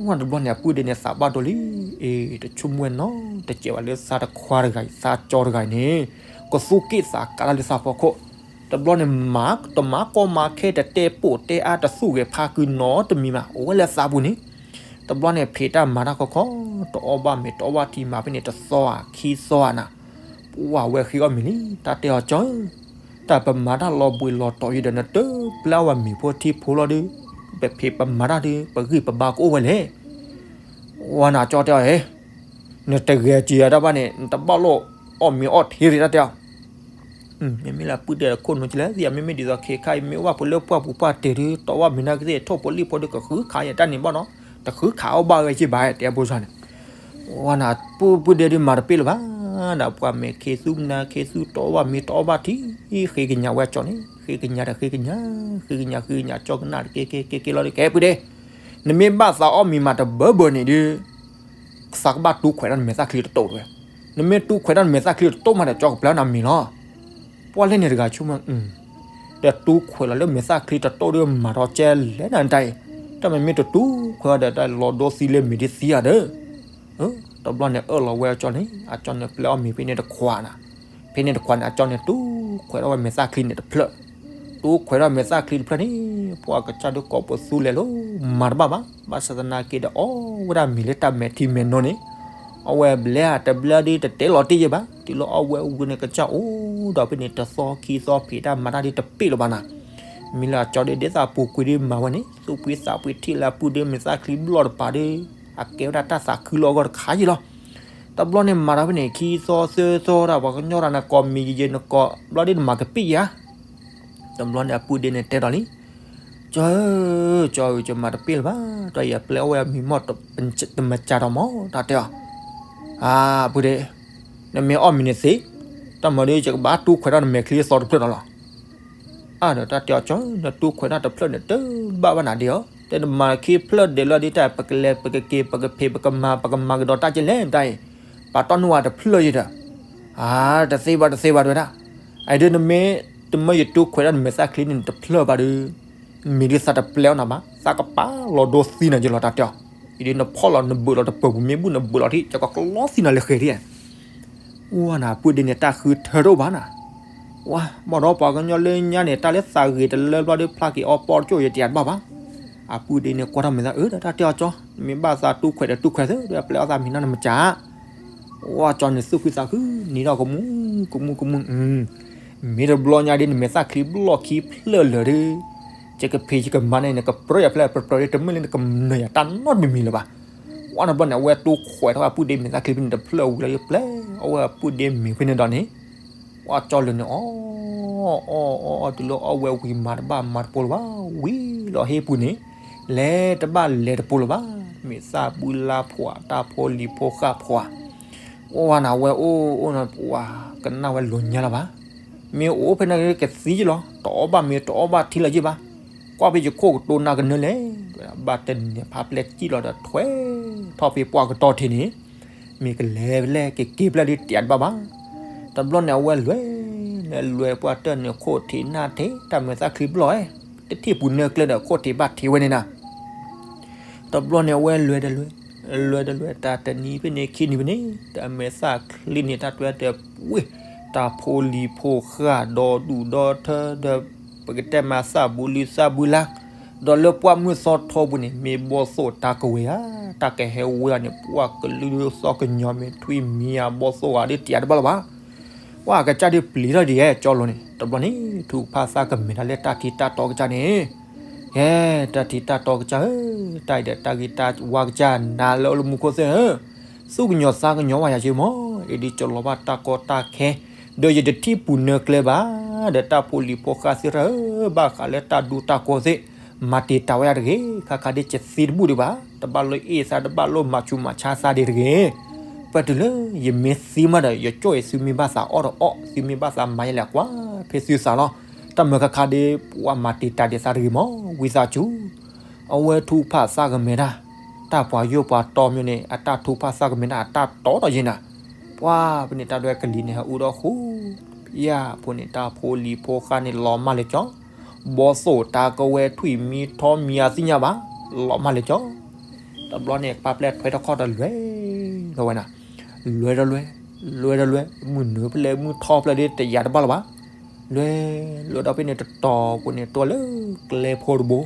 ဝဲတဘျီန့ၣ် အပုၢ်ဒ့န့ၣ်သးဘၣ်ဒိလံ, အ့ တဆိကမိၣ်ဝဲနီတစဲးဘၣ်လၢသးတခွါတဂၤအံၤ သးကၠီတဂၤအံၤန့ၣ် ကသူၣ်က့ၣ်သးကါတၢ်လၢသးဖီခိၣ်, တဘျီန့ၣ် မၤတမၤကီမၤခဲ တတဲပိာ်တဲအါ တသူၣ်ဂဲၤဖးကုာ်နီတမံၤမး အိၣ်ဝဲလၢသးပူၤန့ၣ်, တဘျီန့ၣ် ဖံးတၢ်မၤတၢ်ခီခီ တအီၣ်ဘၣ်မ့ၤတအီၣ်ဘၣ်ထံမးဖဲန့ၣ် တသီဧါခံသီဧါနၤ, ပှၢ်ဝဲဃ့အီၣ်မ့ၤလံ တၢ်တဲအီၤကၠီဧၢ တၢ်ပမၤတၢ်လီၤဘှံးလီၤတီၤယံၤဒီး နတပျၢ်ဝဲမ့ၤဖိထံဖိလီၤဒီး ပဖံးပမၤတၢ်ဒီး ပဂံၢ်ပဘါကအိၣ်ဝဲလဲၣ်, ဝဲနၤကၠီတဲအီၤ, နတဂဲၤစၢၤယၤတၢ်ဘၣ်န့ၣ် နတဘၣ်လိၣ်အီၣ်မ့ၤအီၣ်ထံရ့ၣ်တၢ်တဲအီၤ, မ့မ့ၢ်လၢအပုၢ်ဒ့ခိၣ်နူာ်ကလဲၣ် သ့ၣ်အမ့မ့ၢ်ဒ်သိးခဲခါအံၤ မ့ၢ်ဝဲပှၤလၢပှၢ်ပူၤပှၢ်တဲာ်ဒီး တီဝဲမ့ၤနၢ်ကသ့ၣ် ထိၣ်ဖိလံၣ်ဖိဒီး ကဃုခးယတၢ်န့ၣ်ဘၣ်နီၤ, တဃုခးအီၣ်ဘၣ်ဝဲက့ဘၣ် တဲအဖိဆါန့ၣ် ဝဲနၤ ပုၢ်ပုၢ်ဒ့ဒုးမၤတပ့ၢ်လၢၤဘၣ်, ဒီးပှၤမဲာ်ခ့သူမနၤခ့သူ တီဝဲမ့ၤတီဘၣ်ထံ, ဃ့ကညးဝဲကၠီန့ၣ် ဃ့ကညးဒီးဃ့ကညး, ဃ့ကညးဃ့ကညးကၠီကနၣ်တက့ၢ်က့ၢ်က့ၢ်က့ၢ်လီၤဒီး ကဲပုၢ်ဒ့, နမ့ၢ်ဘၣ်သးအီၣ်မ့ၤမးတဘၢဘၢန့ၣ်ဒီး သးကဘၣ်တူၢ်ခွဲးထီၣ်နမဲာ်သၣ်ချံတတိၢ်တဝဲ, နမ့ၢ်တူၢ်ခွဲးထီၣ်နမဲာ်သၣ်ချံတတိၢ်မးဒီး ကၠီကပျဲနၤမ့ၤလီၤ. ပှၢ်လဲၣ်န့ၣ်တဂၤဆိကမိၣ်, တတူၢ်ခွဲးလီၤလၢမဲာ်သၣ်ချံတတိၢ်ဒီး မၤထီၣ်ကဲလဲၣ်နၤတၢ်အံၤ, တၢ်မ့မ့ၢ်တတူၢ်ခွဲးဒီး တၢ်လီၤဒိသံလၢမ့ၤဒ်သံဧါဒီး တဘျီန့ၣ် အၢၣ်လီၤဝဲအကၠီန့ၣ် အကၠီန့ၣ်ပျဲအီၣ်မ့ၤဖဲန့ၣ်တခွးနၤ, ဖဲန့ၣ်တခွးန့ၣ် အကၠီန့ၣ်တူၢ်ခွဲးထီၣ်ဝဲမဲာ်သၣ်ချံန့ၣ်တဖျၢၣ်, တူၢ်ခွဲးထီၣ်မဲာ်သၣ်ချံတဖျၢၣ်န့ၣ် ပှၢ်ကစၢ်ဒုးကိးပသူလဲၤလီၤ, မၤတဘၣ်ဘၣ်, ဘၣ်ဆၣ်သနာ်က့ဒီးအီၣ်ဝဲဒၣ်မ့ၤလၢတၢ်မဲာ်ထံမဲာ်နိန့ၣ်, အီၣ်ဝဲဘျဲဧါတဘျဲဒီးတတဲလီၤတ့ၢ်ယဲၢ်ဘၣ်, တုၤလၢအီၣ်ဝဲဝံၤန့ၣ် ကစၢ်အိၣ်ဒီးဖဲန့ၣ် တသီခံသီဖံးတၢ်မၤတၢ်ဒ်တပ့ၢ်လၢၤဘၣ်နၤ, မ့ၢ်လၢအကၠီဒီး ဒ်သိးပူၤကွံာ်ဒီးမၤဝဲန့ၣ် သူၣ်ဖှံသးဖှံထံၣ်လၢအပုၢ်ဒီးမဲာ်သၣ်ချံဘျီၣ်တပၤဒီး အကဲဝဲဒၣ်တၢ်သးခုလီၤအဂီၢ်တခါယံၤလီၤ. တဘျီန့ၣ်မၤဒီးဖဲန့ၣ် ခံသီသၢသီဒၣ် ပှၤကညီတၢ်နကိးမံၤယဲယဲနကိး ဘျီဒ်နမၤကပ့ၢ်ယါ, တဘျီန့ၣ်အပုၢ်ဒ့န့ၣ်တဲဒီးလံ, ကၠီဧၢ, ကၠီဧၢ, ယမၤတပ့ၢ်လၢၤဘၣ်, တၢ်ယပျဲအီၣ်ဝဲအမ့ၤမီၢ်တမၤကၢ်ဒီးမီၢ် တၢ်တဲအီၤ, အပုၢ်ဒ့, နမ့ၢ်အီၣ်မ့ၤန့ၣ်သ့, တၢ်မၤဒီးယကဘၣ်တူၢ်ခွဲးထီၣ်နမဲာ်ချံအသီတဖျၢၣ်ဒီးလီၤ. အဒီးတၢ်တဲအီၤကၠီ နတူၢ်ခွဲးထီၣ်တဖျၢၣ်န့ၣ် တဘၣ်ဘၣ်နၤဒ်အီၤ, တဲနမၤခံဖျၢၣ်ဒဲးလီၤဒ်တၢ် ပကလဲၤပကက့ၤ ပကဖံးပကမၤ ပကမၤကဒီးတၢ်ကဲလဲၣ်တၢ်အံၤ, ပာ်တီၢ်နုာ်ဝဲတဖျၢၣ်ယဲၢ်ဒီး, အါ တသ့ဘၣ်တသ့ဘၣ်တဲဝဲဒၣ်, အဒိနမ့ၢ် တမၢယတူၢ်ခွဲးထီၣ်နမဲာ်သၣ်ချံန့ၣ်တဖျၢၣ်ဘၣ်ဒီး မ့ၢ်ဒ်သးတပျဲအီၣ်နၤဘၣ် သးကပာ်လီၤဒိသံနၤယဲၢ်လီၤတၢ်တဲအီၤ, အဒိနဖီၣ်လီၤနဘုးလီၤတပၢၤပူၤမ့ၢ်ဘူၣ်နဘုးလီၤထံၣ် ကကလီသံနၤလၢဃဲၤဒ် ဝဲနၤ ပုၢ်ဒ့န့ၣ် တၢ်ဃုထၢတအိၣ်ဘၣ်နၤ, ဝဲ ဘၣ်ဒီးပှၤကညီလၢညါန့ၣ် တၢ်လၢသးဂ့ၤတလၢဘျီဒီး ဖျါက့ၤအီပီတကၠိၣ်ယဲၢ်တယးတဘၣ်ဘၣ်, အပုၢ်ဒ့န့ၣ်ကွၢ်ထီၣ်မဲာ်သၣ် အၢ ဒီးတၢ်တဲအီၤကၠီ, မ့ၢ်ဘၣ်သးတူၢ်ခွဲးဒီးတူၢ်ခွဲးသ့ ဒီးပျဲအီၣ်သးမံၤနီၢ်နမၤကၢ်, ဝဲကၠီန့ၣ်သူၣ်ခုသးခု နံၤထီၣ်ကမူ ကမူကမူ, မ့ၢ်တဘျီညါဒ်နမဲာ်သၣ်ချံဘျီၣ်ခံဖျၢၣ်လၢာ်ဒီး ယကဖံးယကမၤန့ၣ် နကပြၢယၤဖျဲၣ်ပြၢပြၢဒီး တမ့ၢ်လၢနကမၤယၤတၢ်နီတမံၤမံၤလၢၤဘၣ်, ဝဲနဘျီန့ၣ် အဝဲတူၢ်ခွဲးထီၣ်အပုၢ်ဒ့မဲာ်သၣ်ချံဖဲန့ၣ်တဖျၢၣ်ဝံၤလီၤ ယပျဲအီၣ်ဝဲအပုၢ်ဒ့မ့ၤဖဲန့ၣ်ဒီးန့ၣ်, ဝဲကၠီလၢာ်န့ၣ် အီၣ် အီၣ် အီၣ် အီၣ် တုၤလၢအီၣ်ဝဲဝံၤမၤတဘၣ်မၤတပိၤလၢၤဘၣ်, ဝံၤလီၤဟ့ၣ်ပူၤန့ၣ် လဲၤတဘၣ်လဲၤတပိၤလၢၤဘၣ်, မ့ၢ်သၣ်ဘုလါဖှီၣ် တၢ်ဖိလံၤဖိဃၢ်ဖှီၣ် ဝဲနၤဝဲအိၣ်အိၣ်နၤ ပှၤကနၣ်ဝဲလိၤညါလၢၤဘၣ်, မ့ၢ်အိၣ်ဖဲန့ၣ်ကသံယလီၤ တအီၣ်ဘၣ်မ့ၤတအီၣ်ဘၣ်ထံလၢၤယဲၢ်ဘၣ်, ကွၢ်ဖဲယခိၣ်ကတိၤနၤကနၢၤလဲၣ်, ဘၣ်တနံၤဖးပျဲၢ်စံၣ်လီၤဒီးထွဲထီၣ်ဖဲပှၢ်ကတီၢ်ထံးန့ၣ်, မ့ၢ်ကလဲၤဖဲလဲၣ်ကက့ၤဖဲလဲၣ်ဒ်တယးတဘၣ်ဘၣ်, တဘျီန့ၣ်အဝဲလဲၤ လဲၤလဲၤပှၢ်တၢၢ်န့ၣ်ခိၣ်ထံးနၢ်ထံး တၢ်မဲာ်သၣ်ချံဘျီၣ်ဧၢ, တထံၣ်ပူၤနၢၤကျဲဒီးခိၣ်ထံးဘၣ်ထံးဝဲန့ၣ်နၤ တဘျီန့ၣ်အဝဲလဲၤတလဲၤ, လဲၤတလဲၤ တၢ်တနံၤဖဲန့ၣ်ခံနံၤဖဲန့ၣ် တၢ်မဲာ်သၣ်ချံန့ၣ် တၢ်တွဲတပှ့ၤ, တၢ်ဖိလံၤဖိဃၢ်ဒီဒူၣ်ဒီထၢဒီး ပကတဲမးသၣ်ဘုလံၤသၣ်ဘုလါ, ဒီးလၢပှၢ်မုၢ်သီထီပူၤန့ၣ် မ့ၢ်ဘီၣ်သိၣ်တၢ်ကဝဲၤဧါ, တၢ်ကဟဲဝဲအီၤန့ၣ် ပှၢ်ကလုာ်သီၣ်ကညီၤမ့ၢ်ထွံၣ်မံၤဧါ ဘီၣ်သိၣ်ဧါ ဒ်တယးတဘၣ်လၢၤဘၣ် ပှၢ်ကစၢ်ဒ်ပျံၤထီၣ်ဒ်ယဲၢ်ကၠီလိၤန့ၣ် တဘျီန့ၣ် ထုကဖၣ်သးကမဲာ်တၢ်လၢတၢ်ထံတၢ်တီကစၢ်န့ၣ်, ယဲ တၢ်ထံတၢ်တီကစၢ်ဧၢ, တၢ်အံၤဒီးတၢ်ဂ့ၤတၢ်ဝါကစၢ် နၤလၢအအိၣ်လၢမူခိၣ်သ့ၣ်ဧၢ, သူၣ်ကညီၤသးကညီၤဝဲယၤက့မီၢ်, အံၤဒ်ကလီၤဘၣ်တၢ်ကီတၢ်ခဲ, ဒီးယတထံၣ်ပူၤနၢၤကျဲဘၣ်, ဒီးတၢ်ဖိလံၤဖိဃၢ်သ့ၣ်တဖၣ်ဧၢ, ဘၣ်ဃးလၢတၢ်ဒူတၢ်ကိးသ့ၣ်, မၤတံာ်တာ်ဝဲယၤတဂ့ၤ, ခါခါဒ်ယသံတဘူၣ်ဒံးဘၣ်, တဘၣ်လိၣ်အ့ၣ်သး တဘၣ်လိၣ်မၤဆူးမၤဆါသးဒံးတဂ့ၤ ပတုၤလၢယမ့ၢ်သံမးဒီး ယကၠိၣ်အံၤသုမ့ၢ်ဘၣ်သးအီၣ်ဒီးအီၣ်, သုမ့ၢ်ဘၣ်သးမၤယလဲၤကွၢ် ဖဲသုသးလီၤ. တၢ်မၤခါခါဒ်ပှၤမၤတံာ်တာ်ဒံးသးတဂ့ၤမီၢ်, ဝံသးစူၤ, အဝဲထုကဖၣ်သးကမဲာ်တၢ်, တၢ်ပှၤယိၣ်ပှၤတီမီၢ်န့ၣ် အတၢ်ထုကဖၣ်သးကမဲာ်တၢ် အတၢ်တီဒီးယဲၢ်နၤ, ပှၤဖဲန့ၣ်တၢ်ဒွဲကလံၤန့ၣ် ဟဲအူဒီးဃူ, ယၤဖိန့ၣ် တၢ်ဖိလံၤဖိဃၢ်န့ၣ် လီၤမၢ်လၢကၠီ ဘီၣ်သိၣ်တၢ်ကဝဲၤထွံၣ်မံၤထီမံၤအသ့ၣ်ညါဘၣ်, လီၤမၢ်လၢကၠီ, တဘျီန့ၣ် ပာ်ပျဲၢ်ထွဲထီၣ်ခီၣ်ဒီးလဲၤဒီးဝဲနၤ, လဲၤဒီးလဲၤ, လဲၤဒီးလဲၤ, မုၢ်နုာ်ဖျဲးမုၢ်ထီဖျဲးဒ်တယၤတဘၣ်လၢၤဘၣ်, လဲၤ, လဲၤဒီးဖဲန့ၣ်တတီၤပူၤန့ၣ် တိၢ်လၢကျဲဖိတဘိ,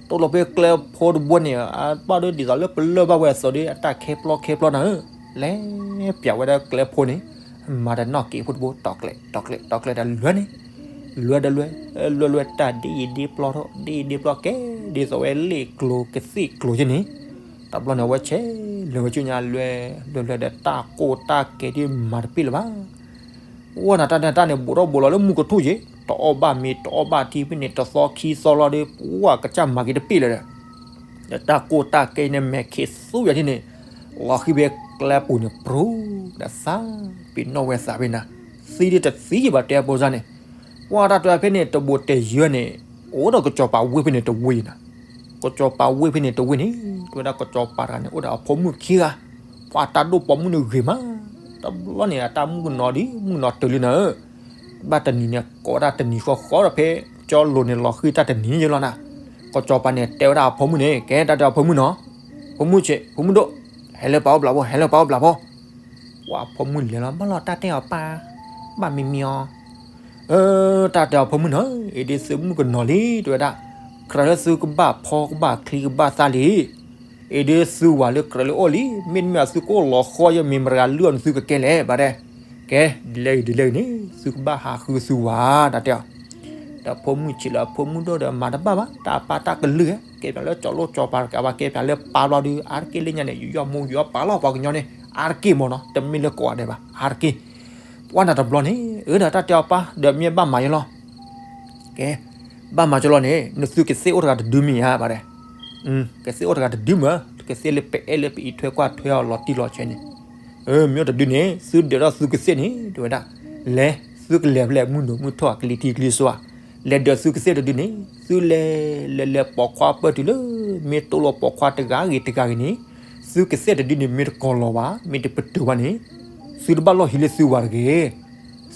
တိၢ်လီၤဖဲကျဲဖိတဘိန့ၣ် အဘၣ်ဒီးဒ်သိးလၢပလၢၢ်ဘၣ်ဝဲအသိးဒီး အတၢ်ခဲပျီခဲပျီနၤဧၢ, လဲၤပၠးဝဲဒၣ်ကျဲဖိန့ၣ် မၤတၢ်နီၣ်က့ၤဖိတဘိ တီၤကျဲ တီၤကျဲ တီၤကျဲတၢ်လဲၤန့ၣ်, လဲၤဒီးလဲၤ, လဲၤလဲၤတၢ်ဒ့ယဒ့ပျီထီၣ် ဒ့ယဒ့ပျီကဲ, ဒ်သိးဝဲလ့ၣ်ကျိၤကသ့ၣ်ကျိၤယဲၢ်န့ၣ်, တဘျီန့ၣ် အဝဲဆဲးလဲၤဝဲဆူညါလဲၤ, လဲၤလဲၤဒီးတၢ်ကိၢ်တၢ်ကဲဒ်မၤတပ့ၢ်လၢၤဘၣ် ဝဲနၤတၢ်န့ၣ်တၢ်န့ၣ် ဘူးထီၣ်ဘူးလီၤလၢမူကထူၣ်ယဲၢ်, တအီၣ်ဘၣ်မ့ၤ တအီၣ်ဘၣ်ထံဖဲန့ၣ် တသီခံသီလီၤဒီး ပှၤကစၢ်မၤက့ၤတပ့ၢ်လၢၤဒီး, ဒီးတၢ်ကိၢ်တၢ်ကဲန့ၣ် မဲာ်ခံးသူယၤဒ်န့ၣ်, လီၤဃံၤဖဲကျဲပူၤန့ၣ် ပြူၤဒီးသး, ပ့ၤနီၣ်ဝဲသးဖဲနၤ, သံဒ်တသံယံၤဘၣ်တဲအပိစါန့ၣ်, ပှၤတၢ်တဲဖဲန့ၣ် တဘိးတဲယၢန့ၣ်, အိၣ်ဒီးကစီၤပၤဝ့ၢ်ဖဲန့ၣ်တဝ့ၢ်နၤ ကစီၤပၤဝ့ၢ်ဖဲန့ၣ်တဝ့ၢ်န့ၣ် တဲဝဲဒၣ်ကစီၤပၤတဂၤန့ၣ် အိၣ်ဒီးအဖိမုၣ်ခံဂၤ, ပှၤတၢ်ဒိၣ်ပိာ်မုၣ်န့ၣ်ဂ့ၤမး, တဘျီန့ၣ် အတၢ်မုၣ်ကနီၤဒ်မုၣ်ကနီၤတၢၢ်လံနၤဧၢ, ဘၣ်တနံၤန့ၣ် ကိးဝဲဒၣ်တနံၤဃီဃီဒီးဖဲ ကၠီလိၤန့ၣ်လီၤဃံၢ်တၢ်တနံၤယဲလီၤနၤ, ကစီၤပၤန့ၣ် တဲဝဲဒၣ်အဖိမုၣ်န့ၣ် ကဲတၢ်တဲအဖိမုၣ်နီၤ, ဖိမုၣ်ဆ့း ဖိမုၣ်ဒိၣ်, ဟဲလၢပှၤအိၣ်ဘျးဖိ ဟဲလၢပှၤအိၣ်ဘျးဖိ, ပှၤဖိမုၣ်လဲၤလီၤ ဘၣ်လီၤတၢ်တဲအီၤပၢ်, ဘၣ်မံမံအီၤ အၢ တၢ်တဲအီၤဖိမုၣ်နီၤ, အ့ဒ့သုမုၣ်ကနီၤလံ တဲဝဲဒၣ်, ကြၢးလၢသုကဘၣ်ဖီကဘၣ်ချံကဘၣ်သၣ်လံ, အ့ဒ့သုဝၤလၢကြၢးလၢအိၣ်လံ, မ့တမ့ၢ်သုကအိၣ်လီၤဃီယမ့ၢ်မတၤဂၤလုၢ်အီၤန့ၣ်သုကကဲလဲၣ် ဘၣ်ဒဲ, ကဲ ဒ်လဲၣ်ဂ့ၤဒ်လဲၣ်ဂ့ၤန့ၣ် သုကဘၣ်ဟးဃုသုဝၤ တၢ်တဲအီၤ ဒီးဖိမုၣ်ဆံးလၢအဖိမုၣ်ဒိၣ်ဒီးမၤတဘၣ်ဘၣ်, တၢ်ပၢ်တၢ်ကလုၢ်ဧါ, ကဲပၠးလၢကၠီၤလိၣ်ကၠီၤပၤတကးဘၣ်, ကဲပၠးလၢပၢ်ဘျီဒုး အါတက့ၢ်လၢညါန့ၣ် ယယီၣ်မိၢ်ယီၣ်ပၢ်လီၤပှၤကညီန့ၣ် အါတက့ၢ်မ့ၢ်နီၤ, တမ့ၢ်လၢကိးဂၤဒဲးဘၣ် အါတက့ၢ်, ပှၤနၤတဘျီန့ၣ် အၢဒီးတၢ်တဲအီၤပၢ် ဒီးမ့ၢ်ဘၣ်မၤယဲလီၤ ကဲ, ဘၣ်မၤကၠီလီၤန့ၣ် နသုကသ့ၣ်အိၣ်တဂၤတဒုမ့ၢ်ဧါ ဘၣ်ဒဲး, ကသ့ၣ်အိၣ်တဂၤတဒုမ့ၢ်, ကသ့ၣ်လၢပအဲၣ်လၢပအံးထွဲကွၢ်ထွဲအီၤလီၤတံၢ်လီၤဆဲးန့ၣ်, မ့ၢ်အိၣ်တဒုန့ၣ် သုဒၢးထီၣ်သုကသ့ၣ်န့ၣ် တဲဝဲဒၣ်, လဲၤ သုကလဲၤဖဲလဲၣ်မုၢ်နုာ်မုၢ်ထီၣ်အကလံၤထံးကလံၤဆူ, လဲၤဒၢးသုကသ့ၣ်တဒုန့ၣ် သုလဲၤလဲၤလဲၤပိာ်ခွါပၢၢ်တုၤလၢ မ့ၢ်တိၢ်လီၤပိာ်ခွါတဂၤဂ့ၤတဂၤဂ့ၤန့ၣ်, သုကသ့ၣ်တဒုန့ၣ်မ့ၢ်တကီၤလီၤဘၣ် မ့ၢ်တပတုာ်ဘၣ်န့ၣ်, သုတဘၣ်လီၢ်ဟံးလၢသုဝၤတဂ့ၤ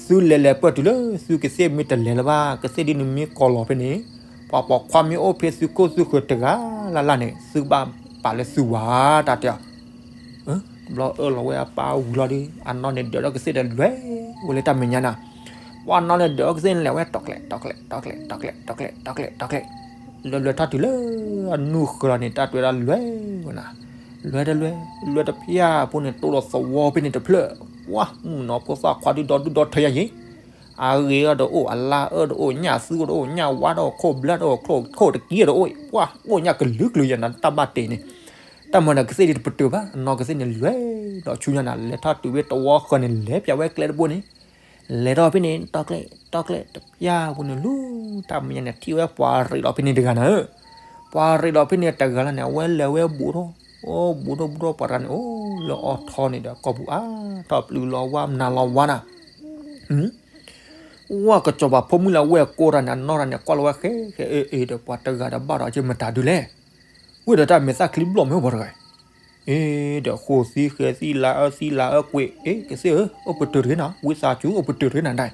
သုလဲၤလဲၤပၢၢ်တုၤလၢသုကသ့ၣ်မ့ၢ်တလဲၤလၢၤဘၣ်, ကသ့ၣ်ဒုန့ၣ်မ့ၢ်ကီၤလီၤဖဲန့ၣ်, ပှၤပိာ်ခွါမ့ၢ်အိၣ်ဖဲသုခိၣ်သုဃၢၤတဂၤလၢ်လၢ်န့ၣ် သုကဘၣ်ပာ်လၢသုဝၤ တၢ်တဲအီၤ, တဘျီအၢၣ်လီၤဝဲအပၢ်ဝံၤလီၤဒီး အနီၢ်န့ၣ်ဒၢးထီၣ်ကသ့ၣ်ဒီးလဲၤဝဲလၢတၢ်မဲာ်ညါနၤ, ပှၤနီၢ်န့ၣ်ဒၢးထီၣ်ကသ့ၣ်န့ၣ်လဲၤဝဲတီၤကျဲး တီၤကျဲး တီၤကျဲး တီၤကျဲး တီၤကျဲး တီၤကျဲး လၢလဲၤထီၣ်တုၤလၢ အနူၢ်ဃၢၤလီၤန့ၣ် တၢ်တဲဝဲဒၣ်လဲၤဝဲနၤ, လဲၤတလဲၤ လဲၤတဖျၢၣ်ဖိန့ၣ်တိၢ်လီၤသဝီဖဲန့ၣ်တဖျၢၣ်, ပှၤမုၣ်ကနီၤဖိသၣ်ခွါဒုဒီဒုဒီထၢယၤယ့ၣ် အဂ့ၤအီၤတအိၣ် အလါအၢတအိၣ် ညၣ်သူတအိၣ် ညၣ်ဝါတအိၣ် ခိၣ်ဘျၢတအိၣ် ခိၣ်တကံတအိၣ် ပှၤအိၣ်ညၣ်ကလုာ်ကလုာ်ယၤနၤ တၢ်ဘၣ်တ့ၢ်န့ၣ်, တၢ်မၤနၤကသ့ၣ်ဒုတပတုာ်ဘၣ် အနီၢ်ကသ့ၣ်န့ၣ်လဲၤဒီးဆူညါနၤ လဲၤထီၣ်တုၤဝဲသဝီဃၢၤန့ၣ် လဲၤပၠးဝဲကျဲတဘိန့ၣ်, လဲၤထီၣ်ဖဲန့ၣ် တီၤကျဲး တီၤကျဲး တပျၢ်ဖိန့ၣ်လူၤ တၢ်မဲာ်ညါန့ၣ် ထံၣ်ဝဲပှၤရ့းလီၤဖဲန့ၣ်တဂၤနၤဧၢ, ပှၤရ့းလီၤဖဲန့ၣ်တဂၤလီၤန့ၣ် အဝဲလဲၤဝဲဘူးထီၣ်, အိၣ်ဘူးထီၣ်ဘူးထီၣ်ပှၤတဂၤန့ၣ် အိၣ်လၢအီထီန့ၣ်ဒီး ကိာ်ပူၤအါထီၣ်ပျုၤလီၤဝါမနုၤလီၤဝါနၤ ဝဲကစီၤပၤဖိမုၣ်လၢအဝဲၢ်ကိးတၢ်န့ၣ် အနီၢ်တၢ်န့ၣ် ကွၢ်လီၤဝဲဃဲဃဲအ့ၣ်အ့ၣ်ဒီး ပှၤတဂၤဒီးဘၣ်ဒီးက့မတၤဒုလဲၣ်, ဝဲဒီးတၢ်မဲာ်သၣ်ချံဘျီၣ်မ့ၢ်ပှၤတဂၤ, အ့ၣ်ဒီးဃိၣ်သံဃဲသံလါအၢသံလါအၢကွံာ် အ့ၣ် ကသ့ၣ်ဧၢ အိၣ်ပတုာ်တဂ့ၤနၤ ဝံသးစူၤ အိၣ်ပတုာ်တဂ့ၤနၤဒၣ်,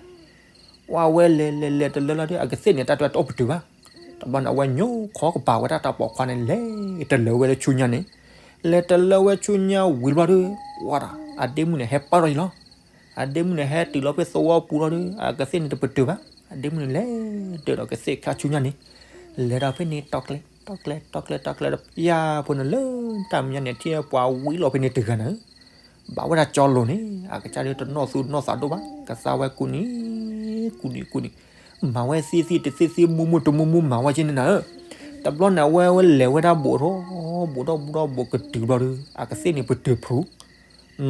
ဝဲဝဲလဲၤလဲၤလဲၤတလၢလီၤဒီး အကသ့ၣ်န့ၣ် တၢ်တဲတအိၣ်ပတုာ်ဘၣ်, တဘျီန့ၣ် အဝဲညိခီကပၤဝဲဒၣ်တၢ်ပိာ်ခွါန့ၣ် လဲၤတလၢဝဲလၢဆူညါန့ၣ်, လဲၤတလၢဝဲဆူညါဝံၤဘျီဒီး ဝါဒီး အဒ့မုၣ်န့ၣ် ဟဲပၢၢ်ထီၣ်ယံၤလီၤ. အဒ့မုၣ်န့ၣ် ဟဲတုၤလီၤဖဲသဝီပူၤလီၤဒီး အကသ့ၣ်န့ၣ်တပတုာ်ဘၣ်. အဒ့မုၣ်န့ၣ် လဲၤဒၢးဒီးကသ့ၣ်ခါဆူညါန့ၣ်, လဲၤဒီးဖဲန့ၣ် တီၤကျဲၤ တီၤကျဲၤ တီၤကျဲၤ တီၤကျဲၤ တပျၢ်ဖိန့ၣ်လၢတၢ်မဲာ်ညါန့ၣ် ထံၣ်ပှၤဝံလီၤဖဲန့ၣ်တဂၤန့ၣ်, ဘၣ်ဝဲဒၣ်ကၠီလိၤန့ၣ် အကစၢ်ဒုးတနီၢ်သူၣ်နီၢ်သးဒိၣ်ဘၣ်, ကသါဝဲကူၣ်နံၤ ကူၣ်နံၤ ကူၣ်နံၤ, မၤဝဲသ့သ့တသ့သ့ မူမူတမူမူ မၤဝဲက့န့ၣ်နၤဧၢ. တဘျီန့ၣ် အဝဲဝဲလဲၤဝဲဒၣ်ဘူးထီၣ် ဘူးထီၣ်ဘူးထီၣ်ဘူးကတုၤဘျီဒီး အကသ့ၣ်န့ၣ်ပတုာ်ဖုး,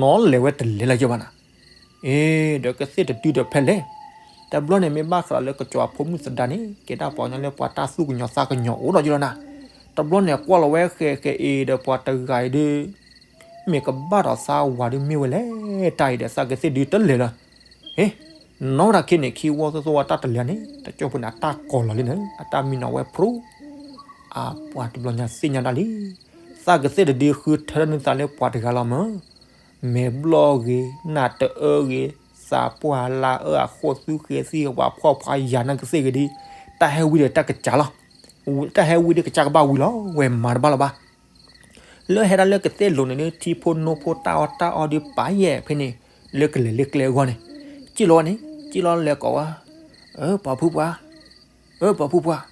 နီၢ်လဲၤဝဲတလဲၤလၢၤဘၣ်နၤ. အ့ ဒီးကသ့ၣ်တတုၤဒီးဖဲလဲၣ်. တဘျီန့ၣ် မ့ၢ်ဘၣ်ဃးလၢကစီၤပၤဖိမုၣ်သဒါန့ၣ် ကဲဒၣ်ပှၤကညီလၢပှၤတၢ်သူၣ်ကညီၤသးကညီၤအိၣ်ဒီးယလီၤနၤ. တဘျီန့ၣ် ကွၢ်လီၤဝဲဃဲဃဲအ့ဒီးပှၤတဂၤအံၤဒီး မ့ၢ်ကဘၣ်ဒီးသးဝၤဒုးမ့ၢ်ဝဲလဲၣ်, တၢ်အံၤဒီးသးကသ့ၣ်ဒုးတလဲၤလၢၤ. ဟ့, နီၢ်ဝဲဒၣ်ခဲန့ၣ် ခံဝီသီသီဝဲတၢ်တလဲၤန့ၣ် တကၠိဖိန့ၣ် အတၢ်ကီၤလီၤလံန့ၣ် အတၢ်မံနီၤဝဲဖျိ, အပှၤတဘျီညါသ့ၣ်ညါဒၣ်လံ. သးကသ့ၣ်တဒုးဃုထၢန့ၢ်သးလၢပှၤတဂၤလီၤမၢ်. မဲာ်ဘျီၣ်ဂ့ၤ နၢ်တအၢဂ့ၤ သးပှၢ်လါအၢအဃိၣ်သူဃဲၤသံ ပှၤဖှီၣ်ဖှါယၤနၢ်ကသ့ၣ်ဂ့ၤဒုး တၢ်ဟဲဝံဒီးတၢ်ကစၢ်လီၤ. တၢ်ဟဲဝံဒီးကစၢ်ကဘၣ်ဝံလီၤ, ဝဲမၤတဘၣ်လီၤဘၣ်. လၢဟဲဒၣ်လၢကသ့ၣ်လိၤန့ၣ်ဒုး ထံဖိနိဖိတၢ်အီၣ်တၢ်အီဒုးပာ်ယဲၢ်ဖဲန့ၣ်, လၢကလဲၤလၢကျဲအဂီၢ်န့ၣ်, စံၣ်လီၤဝဲန့ၣ် စံၣ်လီၤလဲၤကိးဝဲ, အၢ ပှၤဖုပှၢ်, အၢ ပှၤဖုပှၢ်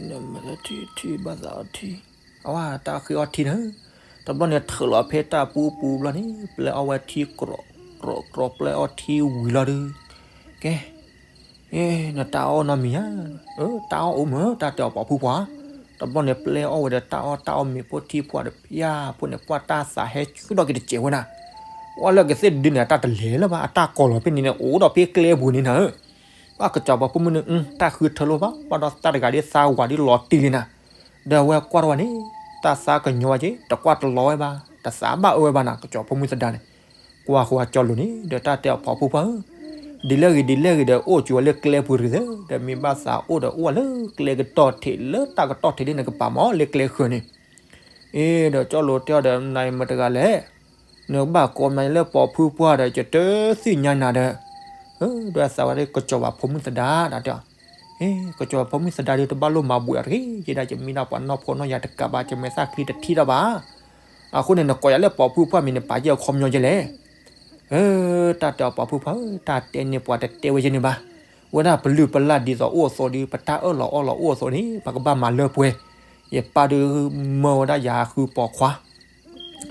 နမၤထံထံဘၣ်သးအီထံ, အဝဲတၢ်ဃ့အီထံန့ၣ်, တဘျီန့ၣ်ထုးလီၤဖဲတၢ်ပူပူဘျီန့ၣ် ပျဲအီၣ်ဝဲထံကြီကြီ ပျဲအီၣ်ထံဝံၤလီၤဒီး, ကဲ, နတၢ်အီၣ်နီတမံၤဧါ, တၢ်အီၣ်အိၣ်မၢ် တၢ်တဲအီၤပှၤဖုပှၢ်, တဘျီန့ၣ် ပျဲအီၣ်ဝဲဒီးတၢ်အီၣ်တၢ်အီၣ်မ့ၤဖိထံဖိတပျၢ်ဖိန့ၣ် ပှၤတၢ်သးဟဲဆူၣ်ထီၣ်က့ၤတစဲးဝဲနၤ, ပှၤလၢကသ့ၣ်တဒုန့ၣ် အတၢ်တလဲၤလၢၤဘၣ် အတၢ်ကီၤလီၤဖဲန့ၣ်န့ၣ် အိၣ်ဒီးဖဲကျဲပူၤန့ၣ်နၤဧၢ, ပှၤကစီၤပၤဖိမုၣ်န့ၣ် တၢ်ဃုထၢလိာ်ဘၣ် ပှၤဒီးသးတဂၤဒ်သးဝၤဒ်လီၤတံၢ်လံနၤ, ဒီးအဝဲကွၢ်ထီၣ်ဝဲန့ၣ်, တၢ်သးကညီၤဝဲက့ၤ တကွၢ်တလီၤဝဲဘၣ် တသးဘၣ်အၢဝဲဘၣ်နၤ ကစီၤပၤဖိမုၣ်သဒါန့ၣ်, ကွၢ်ဃီၤကၠီလိၤန့ၣ် ဒီးတၢ်တဲအီၤပှၤဖုပှၢ်ဧၢ, ဒ်လဲၣ်ဂ့ၤဒ်လဲၣ်ဂ့ၤဒီး အိၣ်ကၠိဝဲလၢကျဲပူၤတဂ့ၤသၢ, ဒီးမ့ၢ်ဘၣ်သးအိၣ်ဒီးအိၣ်ဝဲလၢကျဲကတီၢ်ထံး လၢတၢ်ကတီၢ်ထံးဒ်န့ၣ် ကပာ်မးလၢကျဲဃၢၤန့ၣ်. အ့ ဒီးကၠီလိၤတဲအီၤဒီး နၤမတဂၤလဲၣ်, နကဘၣ်ကိးမးလၢပိာ်ဖုပှၢ်ဒီး ယတသ့ၣ်ညါနၤဒီး, ဒီးသးဝဲဒၣ်ကစီၤပၤဖိမုၣ်သဒါ တၢ်တဲအီၤ, ကစီၤပၤဖိမုၣ်သဒါဒီး တဘၣ်လိၣ်မၤဘှံးအီၤတဂ့ၤ, ယဲဒၣ်ယမ့ၢ်ဒၣ်ပှၤနီၢ်ဖိနီၢ်ယၤတကးဘၣ် ယမဲာ်သၣ်ချံတထံၣ်တၢ်ဘၣ်. အဃိန့ၣ် နကိးယၤလၢပိာ်ဖုပှၢ်မ့ၢ် နပာ်ယဲအခီပညီယဲလဲၣ်. တၢ်တဲအီၤ ပိာ်ဖုပှၢ်ဧၢ, တၢ်တဲန့ၣ်ပှၤတတဲဝဲယဲန့ၣ်ဘၣ်. ဝဲဒၣ်ပလုၢ်ပလၢ်ဒ်သိးအိၣ်အသိးဒီး ပတၢ်အၢၣ်လီၤအီလီၤအိၣ်အသိးန့ၣ် ပကဘၣ်မၤလၢပှဲၤ. ယပၢ်ဒီးမၢဝဲဒၣ်ယၤဃုပိာ်ခွါ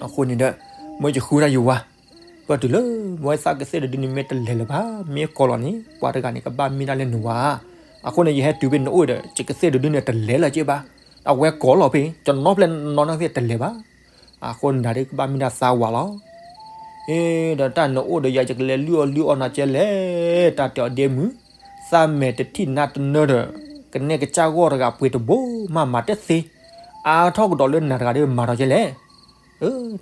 အဃိန့ၣ်ဒီး မၢယဃုဒၣ်ယဝၤ, ပတုၤလၢ မၢသးကသ့ၣ်တဒုန့ၣ် မ့ၢ်တလဲၤလၢၤဘၣ်, မ့ၢ်ကိးလီၤန့ၣ် ပှၤတဂၤန့ၣ် ကဘၣ်မ့ၢ်ဒၣ်လၢနဝၤ. အဃိန့ၣ် ယဟဲတုၤဖဲနအိၣ်ဒီး ယကသ့ၣ်တဒုန့ၣ် တလဲၤလၢၤက့ဘၣ်. အဝဲကိးလီၤဖဲ ကနီဖျဲးနီၢ်နသ့ၣ်တလဲၤဘၣ်. အဃိန့ၣ်ဒၣ်ဒီး ကဘၣ်မ့ၢ်ဒၣ်သးဝၤလီၤ. အ့ ဒီးတၢ်နအိၣ်ဒီးယၤ ယကလဲၤလုၢ်အီၣ်လုၢ်အီနၤကဲလဲၣ်, တၢ်တဲအီၤဒ့မုၣ်, သးမဲာ်တထံၣ်နါတနၢဒီး ကနဲကစၢ်ဂီၢ်တဂၤပှ့ၤတဘိ မၤမၤတသ့, အါထီၣ်ကဒီးလၢနၤတဂၤဒီးမၤဒီးကဲလဲၣ်.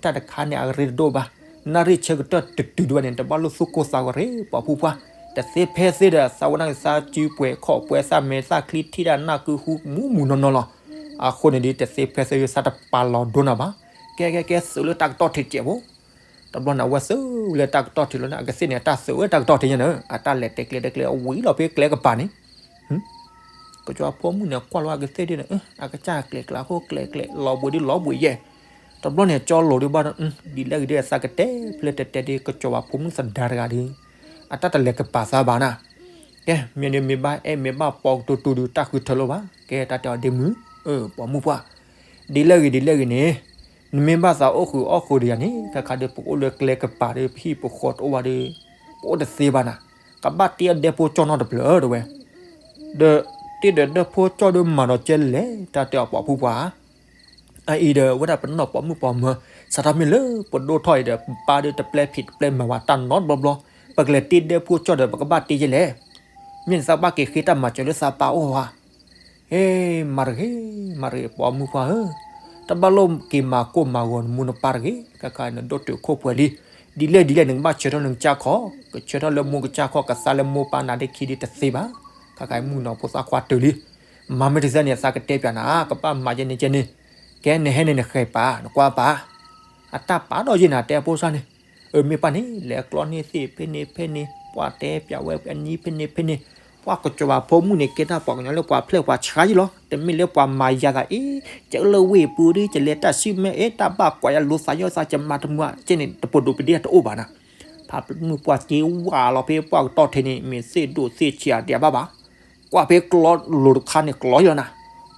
တၢ်တခါန့ၣ် အရ့တဒိၣ်ဘၣ်, နၣ်ရံၣ်ဆၢကတီၢ်တတုၤဒံးဘၣ်န့ၣ် တဘၣ်လိၣ်သူၣ်ကိၢ်သးဂီၤရ့ ပိာ်ဖုပှၢ်, တသ့ဖဲသ့ဒီး သးဝဲဒၣ်သးစုပှဲၤခီၣ်ပှဲၤ သးမဲာ်သၣ်ချံထံၣ်ဒၣ်နၢ်ကုဟူမူးမူးနီၢ်နီၢ်လီၤ. အဃိန့ၣ်ဒီး တသ့ဖဲသ့သးတပာ်လီၤဒိနၤဘၣ်. ကဲကဲကဲ သုးလၢတၢ်ကတီၢ်ထံးကဲးဖိ တဘျီန့ၣ် အဝဲသုးလၢတၢ်ကတီၢ်ထံးလီၤန့ၣ် အကသ့ၣ်န့ၣ် အတၢ်သုးဝဲတၢ်ကတီၢ်ထံးညါန့ၣ် အတၢ်လဲၤတဲကျဲတဲကျဲ အဝံၤလီၤဖဲကျဲကပၤန့ၣ်, ကစီၤပၤဖိမုၣ်န့ၣ် ကွၢ်လီၤအကသ့ၣ်ဒ်န့ၣ် အကစၢ်ကျဲၤကျဲၤအဃိကျဲၤကျဲၤ လီၤဘှံးဒ်လီၤဘှံးယဲၢ်. တဘျီန့ၣ် ကၠီလိၤဒ်ဘၣ်ဒီး ဒ်လဲၣ်ဂ့ၤဒ်သးကတဲ ဖဲလဲၣ်တဲတဲဒ် ကစီၤပၤဖိမုၣ်သဒါတဂၤဒီး အတၢ်တလဲၤကပာ်သးဘၣ်နၤ. ကဲ မ့ၢ်ဒ်မ့ၢ်ဘၣ်အဲၣ်မ့ၢ်ဘၣ်ပိာ်ကတိၤတိၤဒီး တၢ်ဃုထၢလိာ်ဘၣ်. ကဲ တၢ်တဲအီၤဒ့မုၣ်, ပိာ်မုၣ်ပှၢ်, ဒ်လဲၣ်ဂ့ၤဒ်လဲၣ်ဂ့ၤန့ၣ် နမ့ၢ်ဘၣ်သးအိၣ်ဃုာ်အီၣ်ဃုာ်ဒီးယၤန့ၣ် ခါခါဒီး ပကအိၣ်လၢကျဲကပၤဒီး ပဟံၣ်ပဃီတအိၣ်ဘၣ်ဒီး ပအိၣ်တသ့ဘၣ်နၤ. ကဘၣ်တ့အဒဲဖိကၠီနီတဖျၢၣ်တဲဝဲ, ဒီးတ့ဒီးဒဲဖိကၠီဒီးမၤဒီးကဲလဲၣ် တၢ်တဲအီၤပိာ်ဖုပှၢ်. အအံၤဒီး ဝဲဒၣ်ပနီၢ်ပိာ်မုၣ်ပိာ်မၢၤ စးထီၣ်မ့ၢ်လၢပဒိၣ်ထီၣ်အံၤဒီး ပပၢ်ဒီးတပျဲဖံးတပျဲမၤဝဲတၢ်နီတဘျီဘျီ, ပကလဲၤတ့ဒဲဖိကၠီဒီး ပကဘၣ်တ့ယဲလဲၣ်. မ့ၢ်နသးဘၣ်က့ၤဃ့တၢ်မၤစၢၤလၢသးပၢ်အိၣ်ဧါ. ဟ့ မၤတဂ့ၤ, မၤတဂ့ၤ ပိာ်မုၣ်ပှၢ်ဧၢ, တဘၣ်လိၣ်က့ၤမၤကိၢ်မၤဂီၤနမိၢ်နပၢ်တဂ့ၤ, ခဲခါနဒိၣ်တုာ်ခိၣ်ပှဲၤလံ. ဒ်လဲၣ်ဒ်လဲၣ် နကဘၣ်ဆၢထၢၣ်နကစၢ်ခီ, ကဆၢထၢၣ်လၢမိၢ်ကစၢ်ခီ ကသါလၢမိၢ်ပၢ်နၤဒ့ခံဒ်တသ့ဘၣ်. ခဲခါမုၣ်ကနီၤဖိသၣ်ခွါတုၤလံ. မၤမ့ၢ်တသ့န့ၣ် သးကတဲပၠးနၤ, ကဘၣ်မၤယဲန့ၣ်ကဲန့ၣ်, ကဲနဟဲန့ၣ်နဃဲၤပာ် နကွၢ်ပာ်, အတၢ်ပာ်ဒီးယဲနၤတဲအဖိစၢ်န့ၣ်, အမ့ၢ်ပၢ်န့ၣ် လဲၤကျီန့ၢ်သ့ၣ်ဖဲန့ၣ်ဖဲန့ၣ်, ပှၤတဲပၠးဝဲအနံၣ်ဖဲန့ၣ်ဖဲန့ၣ်, ပှၤကစီၤပၤဖိမုၣ်န့ၣ် ကဲတၢ်ပှၤကညီလၢပှၤဖျဲၣ်ပှၤဆါယံလီၤ. တမ့ၢ်လၢပှၤမၤယၤသးအံၤ, ယလၢဝ့ၢ်ပူၤဒီး ယလဲၤတၢ်စုမဲအ့ တၢ်ဘၣ်ကွၢ်ယၤလိာ်သးယီၢ်သး ယမၤတမုာ်ကဲန့ၣ် တပိဒိၣ်ပဒ့တအိၣ်ဘၣ်နၤ. ဖးမုၢ်ပှၢ်က့ၤဝးလီၤဖဲပှၢ်ကတီၢ်ထဲန့ၣ် မ့ၢ်သ့ၣ်ဒိၣ်သ့ၣ်ဆံးအဒဲးဘၣ်ဘၣ်. ကွၢ်ဖဲကျီလိၤတခါန့ၣ်ကျီယလီၤနၤ.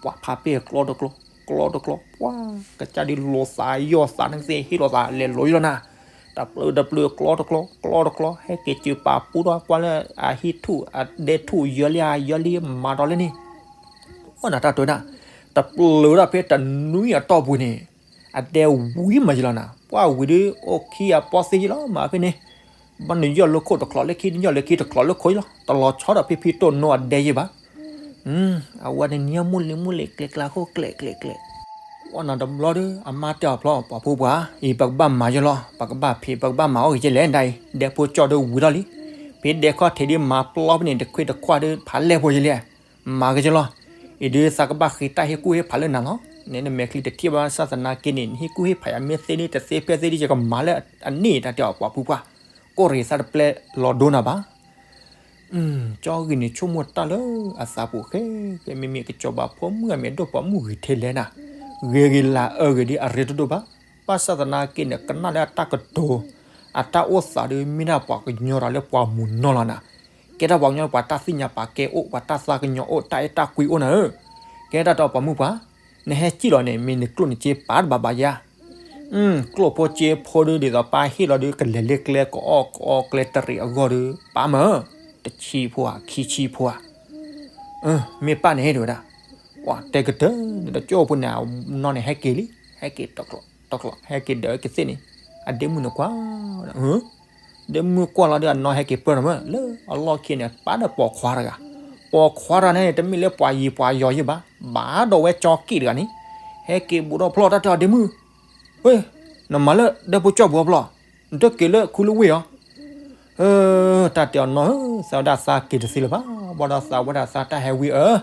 ပှၤဖးပဲၢ်ကျီတကျီ, ကျီတကျီ, ပှၤကစၢ်ဒုးလိာ်သးယီၢ်သးနကသ့ၣ်ဟ့ၣ်လိာ်သးလဲၤလိၤယလီၤနၤ. တပျုာ်တပျုာ်ကျီတကျီ, ကျီတကျီ, ဟဲက့ၤစၢၤပာ်ပူထီၣ်ကွၢ်လၢအဟံၣ်ထူၣ်အဒဲထူၣ်ယၢလံယၢလံမၤဒီးလဲၣ်န့ၣ်, အိၣ်နၤတၢ်တဲဒၣ်, တပျုာ်ဝဲဒၣ်ဖဲတနွံအတီၢ်ပူၤန့ၣ်, အဒဲဝံၤမးယလီၤနၤ. ပှၤဝံၤဒီး အိၣ်ခံအပီသ့ၣ်ယလီၤမးဖဲန့ၣ်, ဘၣ်နယီၢ်လၢခိၣ်တကျီလၢခံ နယီၢ်လၢခံတကျီလၢခိၣ်ယလီၤ. တလီၤဆီဒီးဖံဖံတိၢ်နိအဒဲယဲဘၣ်. အဝဲန့ၣ်နံၤမိၢ်လံၤမိၢ်လံၤကျဲကျဲခိၣ်ကျဲကျဲကျဲ အိၣ်နၤတဘျီဒီး အမါတဲအီၤဖျီ ပိာ်ဖိပှၢ်, အံၤပကဘၣ်မၤယဲလီၤ, ပကဘၣ်ဖံး ပကဘၣ်မၤအီၣ်ဂ့ၤယဲလဲၣ်ဒၣ်အံၤ, ဒဲဖိကၠီဒီးဝံၤထီၣ်လံ. ဖဲဒဲခီၣ်ထံးဒ်မၤပျီဖဲန့ၣ် တခွ့တခွါဒီးဖးလဲၢ်ဖိယဲလဲၣ်, မၤက့ၤယလီၤ. အံၤဒ်သးကဘၣ်ဃ့တၢ်ဟ့ၣ်ကူၣ်ဟ့ၣ်ဖးလၢနၤလီၤ. နနမဲာ်ချံတထံၣ်ဘၣ်ဘၣ်ဆၣ်သနာ်က့န့ၣ် နဟ့ၣ်ကူၣ်ဟ့ၣ်ဖးယၤမ့ၢ်သ့ဒ်တသ့ဖဲသ့ဒ်ယကမၤလၢအန့ၣ် တၢ်တဲအီၤပိာ်ဖုပှၢ်, ကိးရ့ၣ်သးတပျဲလီၤဒိနၤဘၣ်. ကၠီဂ့ၤန့ၣ်ဆိကမိၣ်တၢ်လၢအသးပူၤဃဲ, ဖဲမ့မ့ၢ်ကစီၤပၤဖိမုၣ်အမံၤဒိၣ်ပိာ်မုၣ်ဂ့ၤထဲလဲၣ်နၤ, ဂ့ၤဂ့ၤလၢအအၢဂ့ၤဒ်အရ့တဒိၣ်ဘၣ်. ဘၣ်ဆၣ်သနာ်က့န့ၣ် ကနၣ်လၢအတၢ်ကတိၤ, အတၢ်အိၣ်သးဒီး မ့ၢ်ဒၣ်ပှၤကညီဒီးလၢပှၤမုၢ်နီၢ်လီၤနၤ. ကဲထီၣ်ပှၤကညီပှၤတၢ်သ့ၣ်ညါပာ်ကဲအိၣ် ပှၤတၢ်သးကညီၤအိၣ် တၢ်အဲၣ်တၢ်ကွံအိၣ်နၤဧၢ. ကဲတၢ်တီပိာ်မုၣ်ပှၢ်, နဟဲစံၣ်လီၤန့ၣ် မ့ၢ်နကျိၣ်နစ့ပာ်တဘၣ်ဘၣ်ယါ ကျိၣ်ဖိစ့ဖိဒီး ဒ်သိးပၢ်ဟ့ၣ်လီၤဒီး ကလဲၤလၢကျဲကအီၣ်ကအီကျဲတရံးအဂီၢ်ဒီး ပာ်မၢ်, တဆံဖိဧါ ခံဆံဖိဧါ. မ့ၢ်ပၢ်န့ၣ်တဲဝဲဒၣ်, ပှၤတဲကတၢၢ်န့ၣ် တကၠိဖိန့ၣ် အနီၢ်န့ၣ်ဟဲက့ၤလံ, ဟဲက့ၤတကျိးတကျိး ဟဲက့ၤဒၢးကသ့ၣ်န့ၣ်, အဒ့မုၣ်န့ၣ်ကွၢ် ဒ့မုၣ်ကွၢ်လီၤဒီး အနီၢ်ဟဲက့ၤပၢၢ်ထီၣ်မၢ် လၢအလီၢ်ခံန့ၣ် ပၢ်ဒီးပိာ်ခွါတဂၤ, ပိာ်ခွါတဂၤန့ၣ် တမ့ၢ်လၢပှၤယံၤပှၤယီၤယံၤဘၣ်, ဘၣ်ဒီးဝဲကၠီက့ၣ်တဂၤန့ၣ်, ဟဲက့ၤဘူးဒီးဖျီၣ်တၢ်တဲအီၤဒ့မုၣ်, ဝဲ, နမၤလၢဒဲဖိကၠီပူၤအဖျီၣ်, နတက့ၤလၢခူလၢဝ့ၢ်အီၤ, အၢ တၢ်တဲအီၤနီၢ်ဧၢ, သးဝဲဒၣ်သးက့ၤတသ့လၢၤဘၣ်, ဘၣ်ဒီးသးဝဲဒၣ်သးတၢ်ဟဲဝံဧၢ,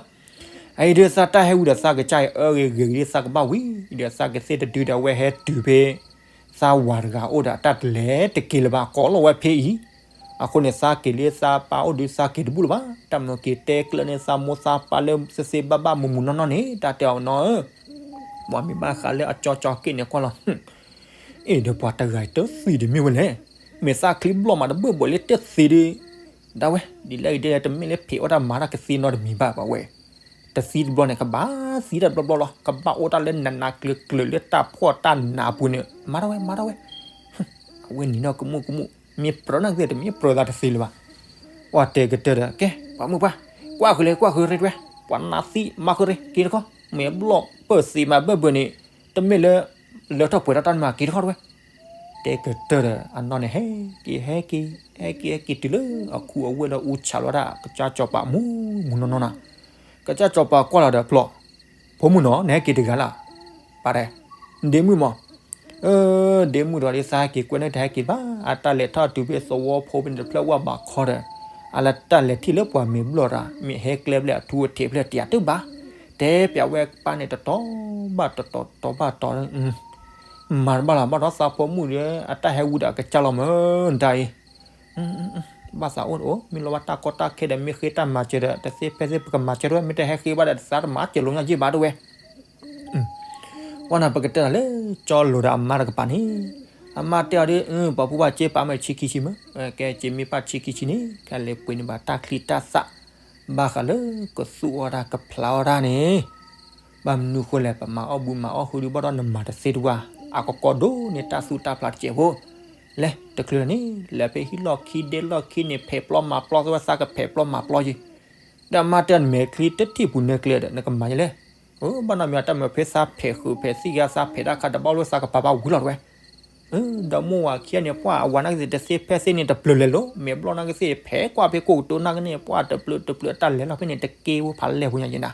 အအံၤဒီးသးတၢ်ဟဲဝံဒီးသးကစၢ်အံၤအၢဂ့ၤဂ့ၤဂ့ၤဒီးသးကဘၣ်ဝံ, ဒီးသးကသ့ၣ်တဒုဒီးအဝဲဟဲတုၤဖဲ သးဝၤတဂၤအိၣ်ဒီးအတၢ်တလဲၤတက့ၤလၢၤဘၣ် ကိးလီၤဝဲဖဲအံၤ, အဃိန့ၣ် သးက့ၤလၢသးပၢ်အိၣ်ဒီးသးက့ၤတဘူၣ်လၢၤဘၣ်, တၢ်မ့ၢ်က့ၤတဲကျၢၢ်န့ၢ်သးမိၢ်သးပၢ်လၢသ့သ့ဘၣ်ဘၣ်မူးမူးနီၢ်နီၢ်န့ၣ် တၢ်တဲအီၤနီၢ်ဧၢ, ပှၤမ့ၢ်ဘၣ်ဃးလၢအကၠီကၠီက့ၣ်န့ၣ်ကွၢ်လီၤ အ့ၣ်ဒီးပှၤတဂၤအံၤတသံဒံးမ့ၢ်ဝဲလဲၣ်, မ့ၢ်သးချံဘျီၣ်မးတဘၣ်ဘၣ်လၢတသံဒီး, ဒၣ်ဝဲ ဒ်လဲၣ်ဂ့ၤဒ်လဲၣ် တမ့ၢ်လၢဖံးအီၣ်တၢ်မၤတၢ်ကသ့နီတမံၤဘၣ်ပှၤဝဲ, တသံတဘျီန့ၣ် ကဘၣ်သံတၢ်တဘျီဘျီလီၤ, ကဘၣ်အိၣ်တၢ်လၢနးနးကျၢၤကျၢၤလၢတၢ်ဖှီၣ်တၢ်နးပူၤန့ၣ် မၤတၢ်ဝဲ မၤတၢ်ဝဲ အဝဲနံၤနီၢ်ကမူၣ်ကမူၣ်, မ့ၢ်ပြၢနၢ်ကသ့ၣ်တမ့ၢ်ပြၢသးတသ့လၢၤဘၣ်, ပှၤတဲကတၢၢ်ဒီး ကဲ ပှၤမုၣ်ပှၢ်, ကွၢ်ဃုာ်လဲၣ် ကွၢ်ဃုာ်ရ့တဝဲ, ပှၤနးသံမၤဃုာ်ရ့ က့ၤတခီ, မ့ၢ်ဘျီၣ်ပၢၢ်သံမးဘၢၣ်ဘၢၣ်န့ၣ်, တမ့ၢ်လၢ လၢထီၣ်ပှဲၤထီၣ်တၢ်န့ၣ်မး က့ၤတခီတဝဲ, တဲကတၢၢ်ဒီး အနီၢ်န့ၣ် ဟဲက့ၤ ဟဲက့ၤ ဟဲက့ၤ ဟဲက့ၤတုၤလၢအခူအဝ့ၢ်လၢအူဆးလီၤဒၣ် ကစၢ်စီၤပၤမူးမူးနီၢ်နီၢ်နီၤ, ကစၢ်စီၤပၤကွၢ်လီၤဒီးဖျီၣ်, ဖိမုၣ်နီၤ နဟဲက့ၤတဂၤလၢ်, ပၢ်တဲ, ဒ့မုၣ်မး အၢ ဒ့မုၣ်ဒီးဒ်သးဟဲက့ၤကွဲးန့ၣ်တဟဲက့ၤဘၣ်, အတၢ်လဲၤထီၣ်တုၤဖဲသဝီဖိဖဲန့ၣ်တဖျၢၣ်ဝၣ်ဘးခီဒီး, အလၢတၢ်လဲၤထံၣ်လၢပှၤမ့ၢ်ဘျီၣ်တၢ် မ့ၢ်ဟဲကျဲဘျဲၣ်အထူအထံးဖျၢၣ်တယၤတုၤဘၣ်, တဲပျးဝဲပၢ်န့ၣ်တတီၤဘၣ်တတီၤ တတီၤဘၣ်တတီၤ, မၤတဘၣ်လၢၤ ဘၣ်ဒီးသးဖိမုၣ်ဒီး အတၢ်ဟဲဝံဒီးအကစၢ်လီၤမၢ် တၢ်အံၤ ဘၣ်သးအိၣ်တအိၣ် မ့ၢ်လီၤဘၣ်တၢ်ကီတၢ်ခဲဒီး မ့ၢ်ဃ့တၢ်မၤစၢၤဒီး တသ့ဖဲသ့ပကမၤစၢၤတဝဲ မ့ၢ်တဟဲဃ့ဘၣ်ဒီး သးတမၤစၢၤလိညါယ့ၢ်ဘၣ်တဝဲ ဝဲန့ၣ် ပကတဲနၤလၢကၠီလိၤဒီးအမါတကပၤန့ၣ်, အမါတဲအီၤဒ် ပှၤဖိပှၢ်စ့ပာ်မ့ၢ်ဆံခံဆံမ့ၢ်, ကဲစ့မ့ၢ်ပာ်ဆံခံဆံန့ၣ် ခဲလဲၤပှ့ၤန့ၢ်ဘၣ်တၢ်ချံတၢ်သၣ်, ဘၣ်ဃးလၢကသူၣ်အီၣ်တၢ်ကဖျါအီၣ်တၢ်န့ၣ်, ဘၣ်မနုၤဃိလဲၣ် ပမၤအီၣ်ဘုမၤအီၣ်ဟုဒုးဘၣ်ဒီးနမၤတသ့တဝါ, အကကီဒိၣ်န့ၢ်တၢ်သူၣ်တၢ်ဖျါတစဲးဖိ, လဲၤတချုးန့ၣ် လဲၤဖဲဟံၣ်လီၢ်ခံဒ့လီၢ်ခံန့ၣ် ဖဲးပျီမၤပျီသဝဲ သးကဖဲးပျီမၤပျီယံၤ ဒီးအမါတဲနမဲာ်ချံတထံၣ်ပူၤနဲကျဲဒီး နကမၤယလဲၣ်, ဘၣ်နီတမံၤအတၢ်မၤဖဲသးဖဲးဃုာ်ဖဲးသံၣ်ဂ့ၤ သးဖဲးတၢ်ခါတဘၣ်လိာ်သးကပာ်ဘၣ်ဝံၤလီၤတဝဲ, ဒီးမိၢ်ဝၤခံဂၤန့ၣ် ပှၤအဝၤနာ်က့သ့ၣ်တသ့ဖဲသ့ၣ်န့ၣ် တပျၢၤလဲၤလိၤ မဲာ်ဘျီၣ်နာ်က့သ့ၣ် ဖဲးကွၢ်ဖဲကိၣ်ကတိၤနာ်က့န့ၣ် ပှၤတပျၢၤတပျၢၤအတၢ်လဲၤလီၤဖဲန့ၣ် တကဲဖိဖးလဲၢ်ဖိညါယဲနၤ,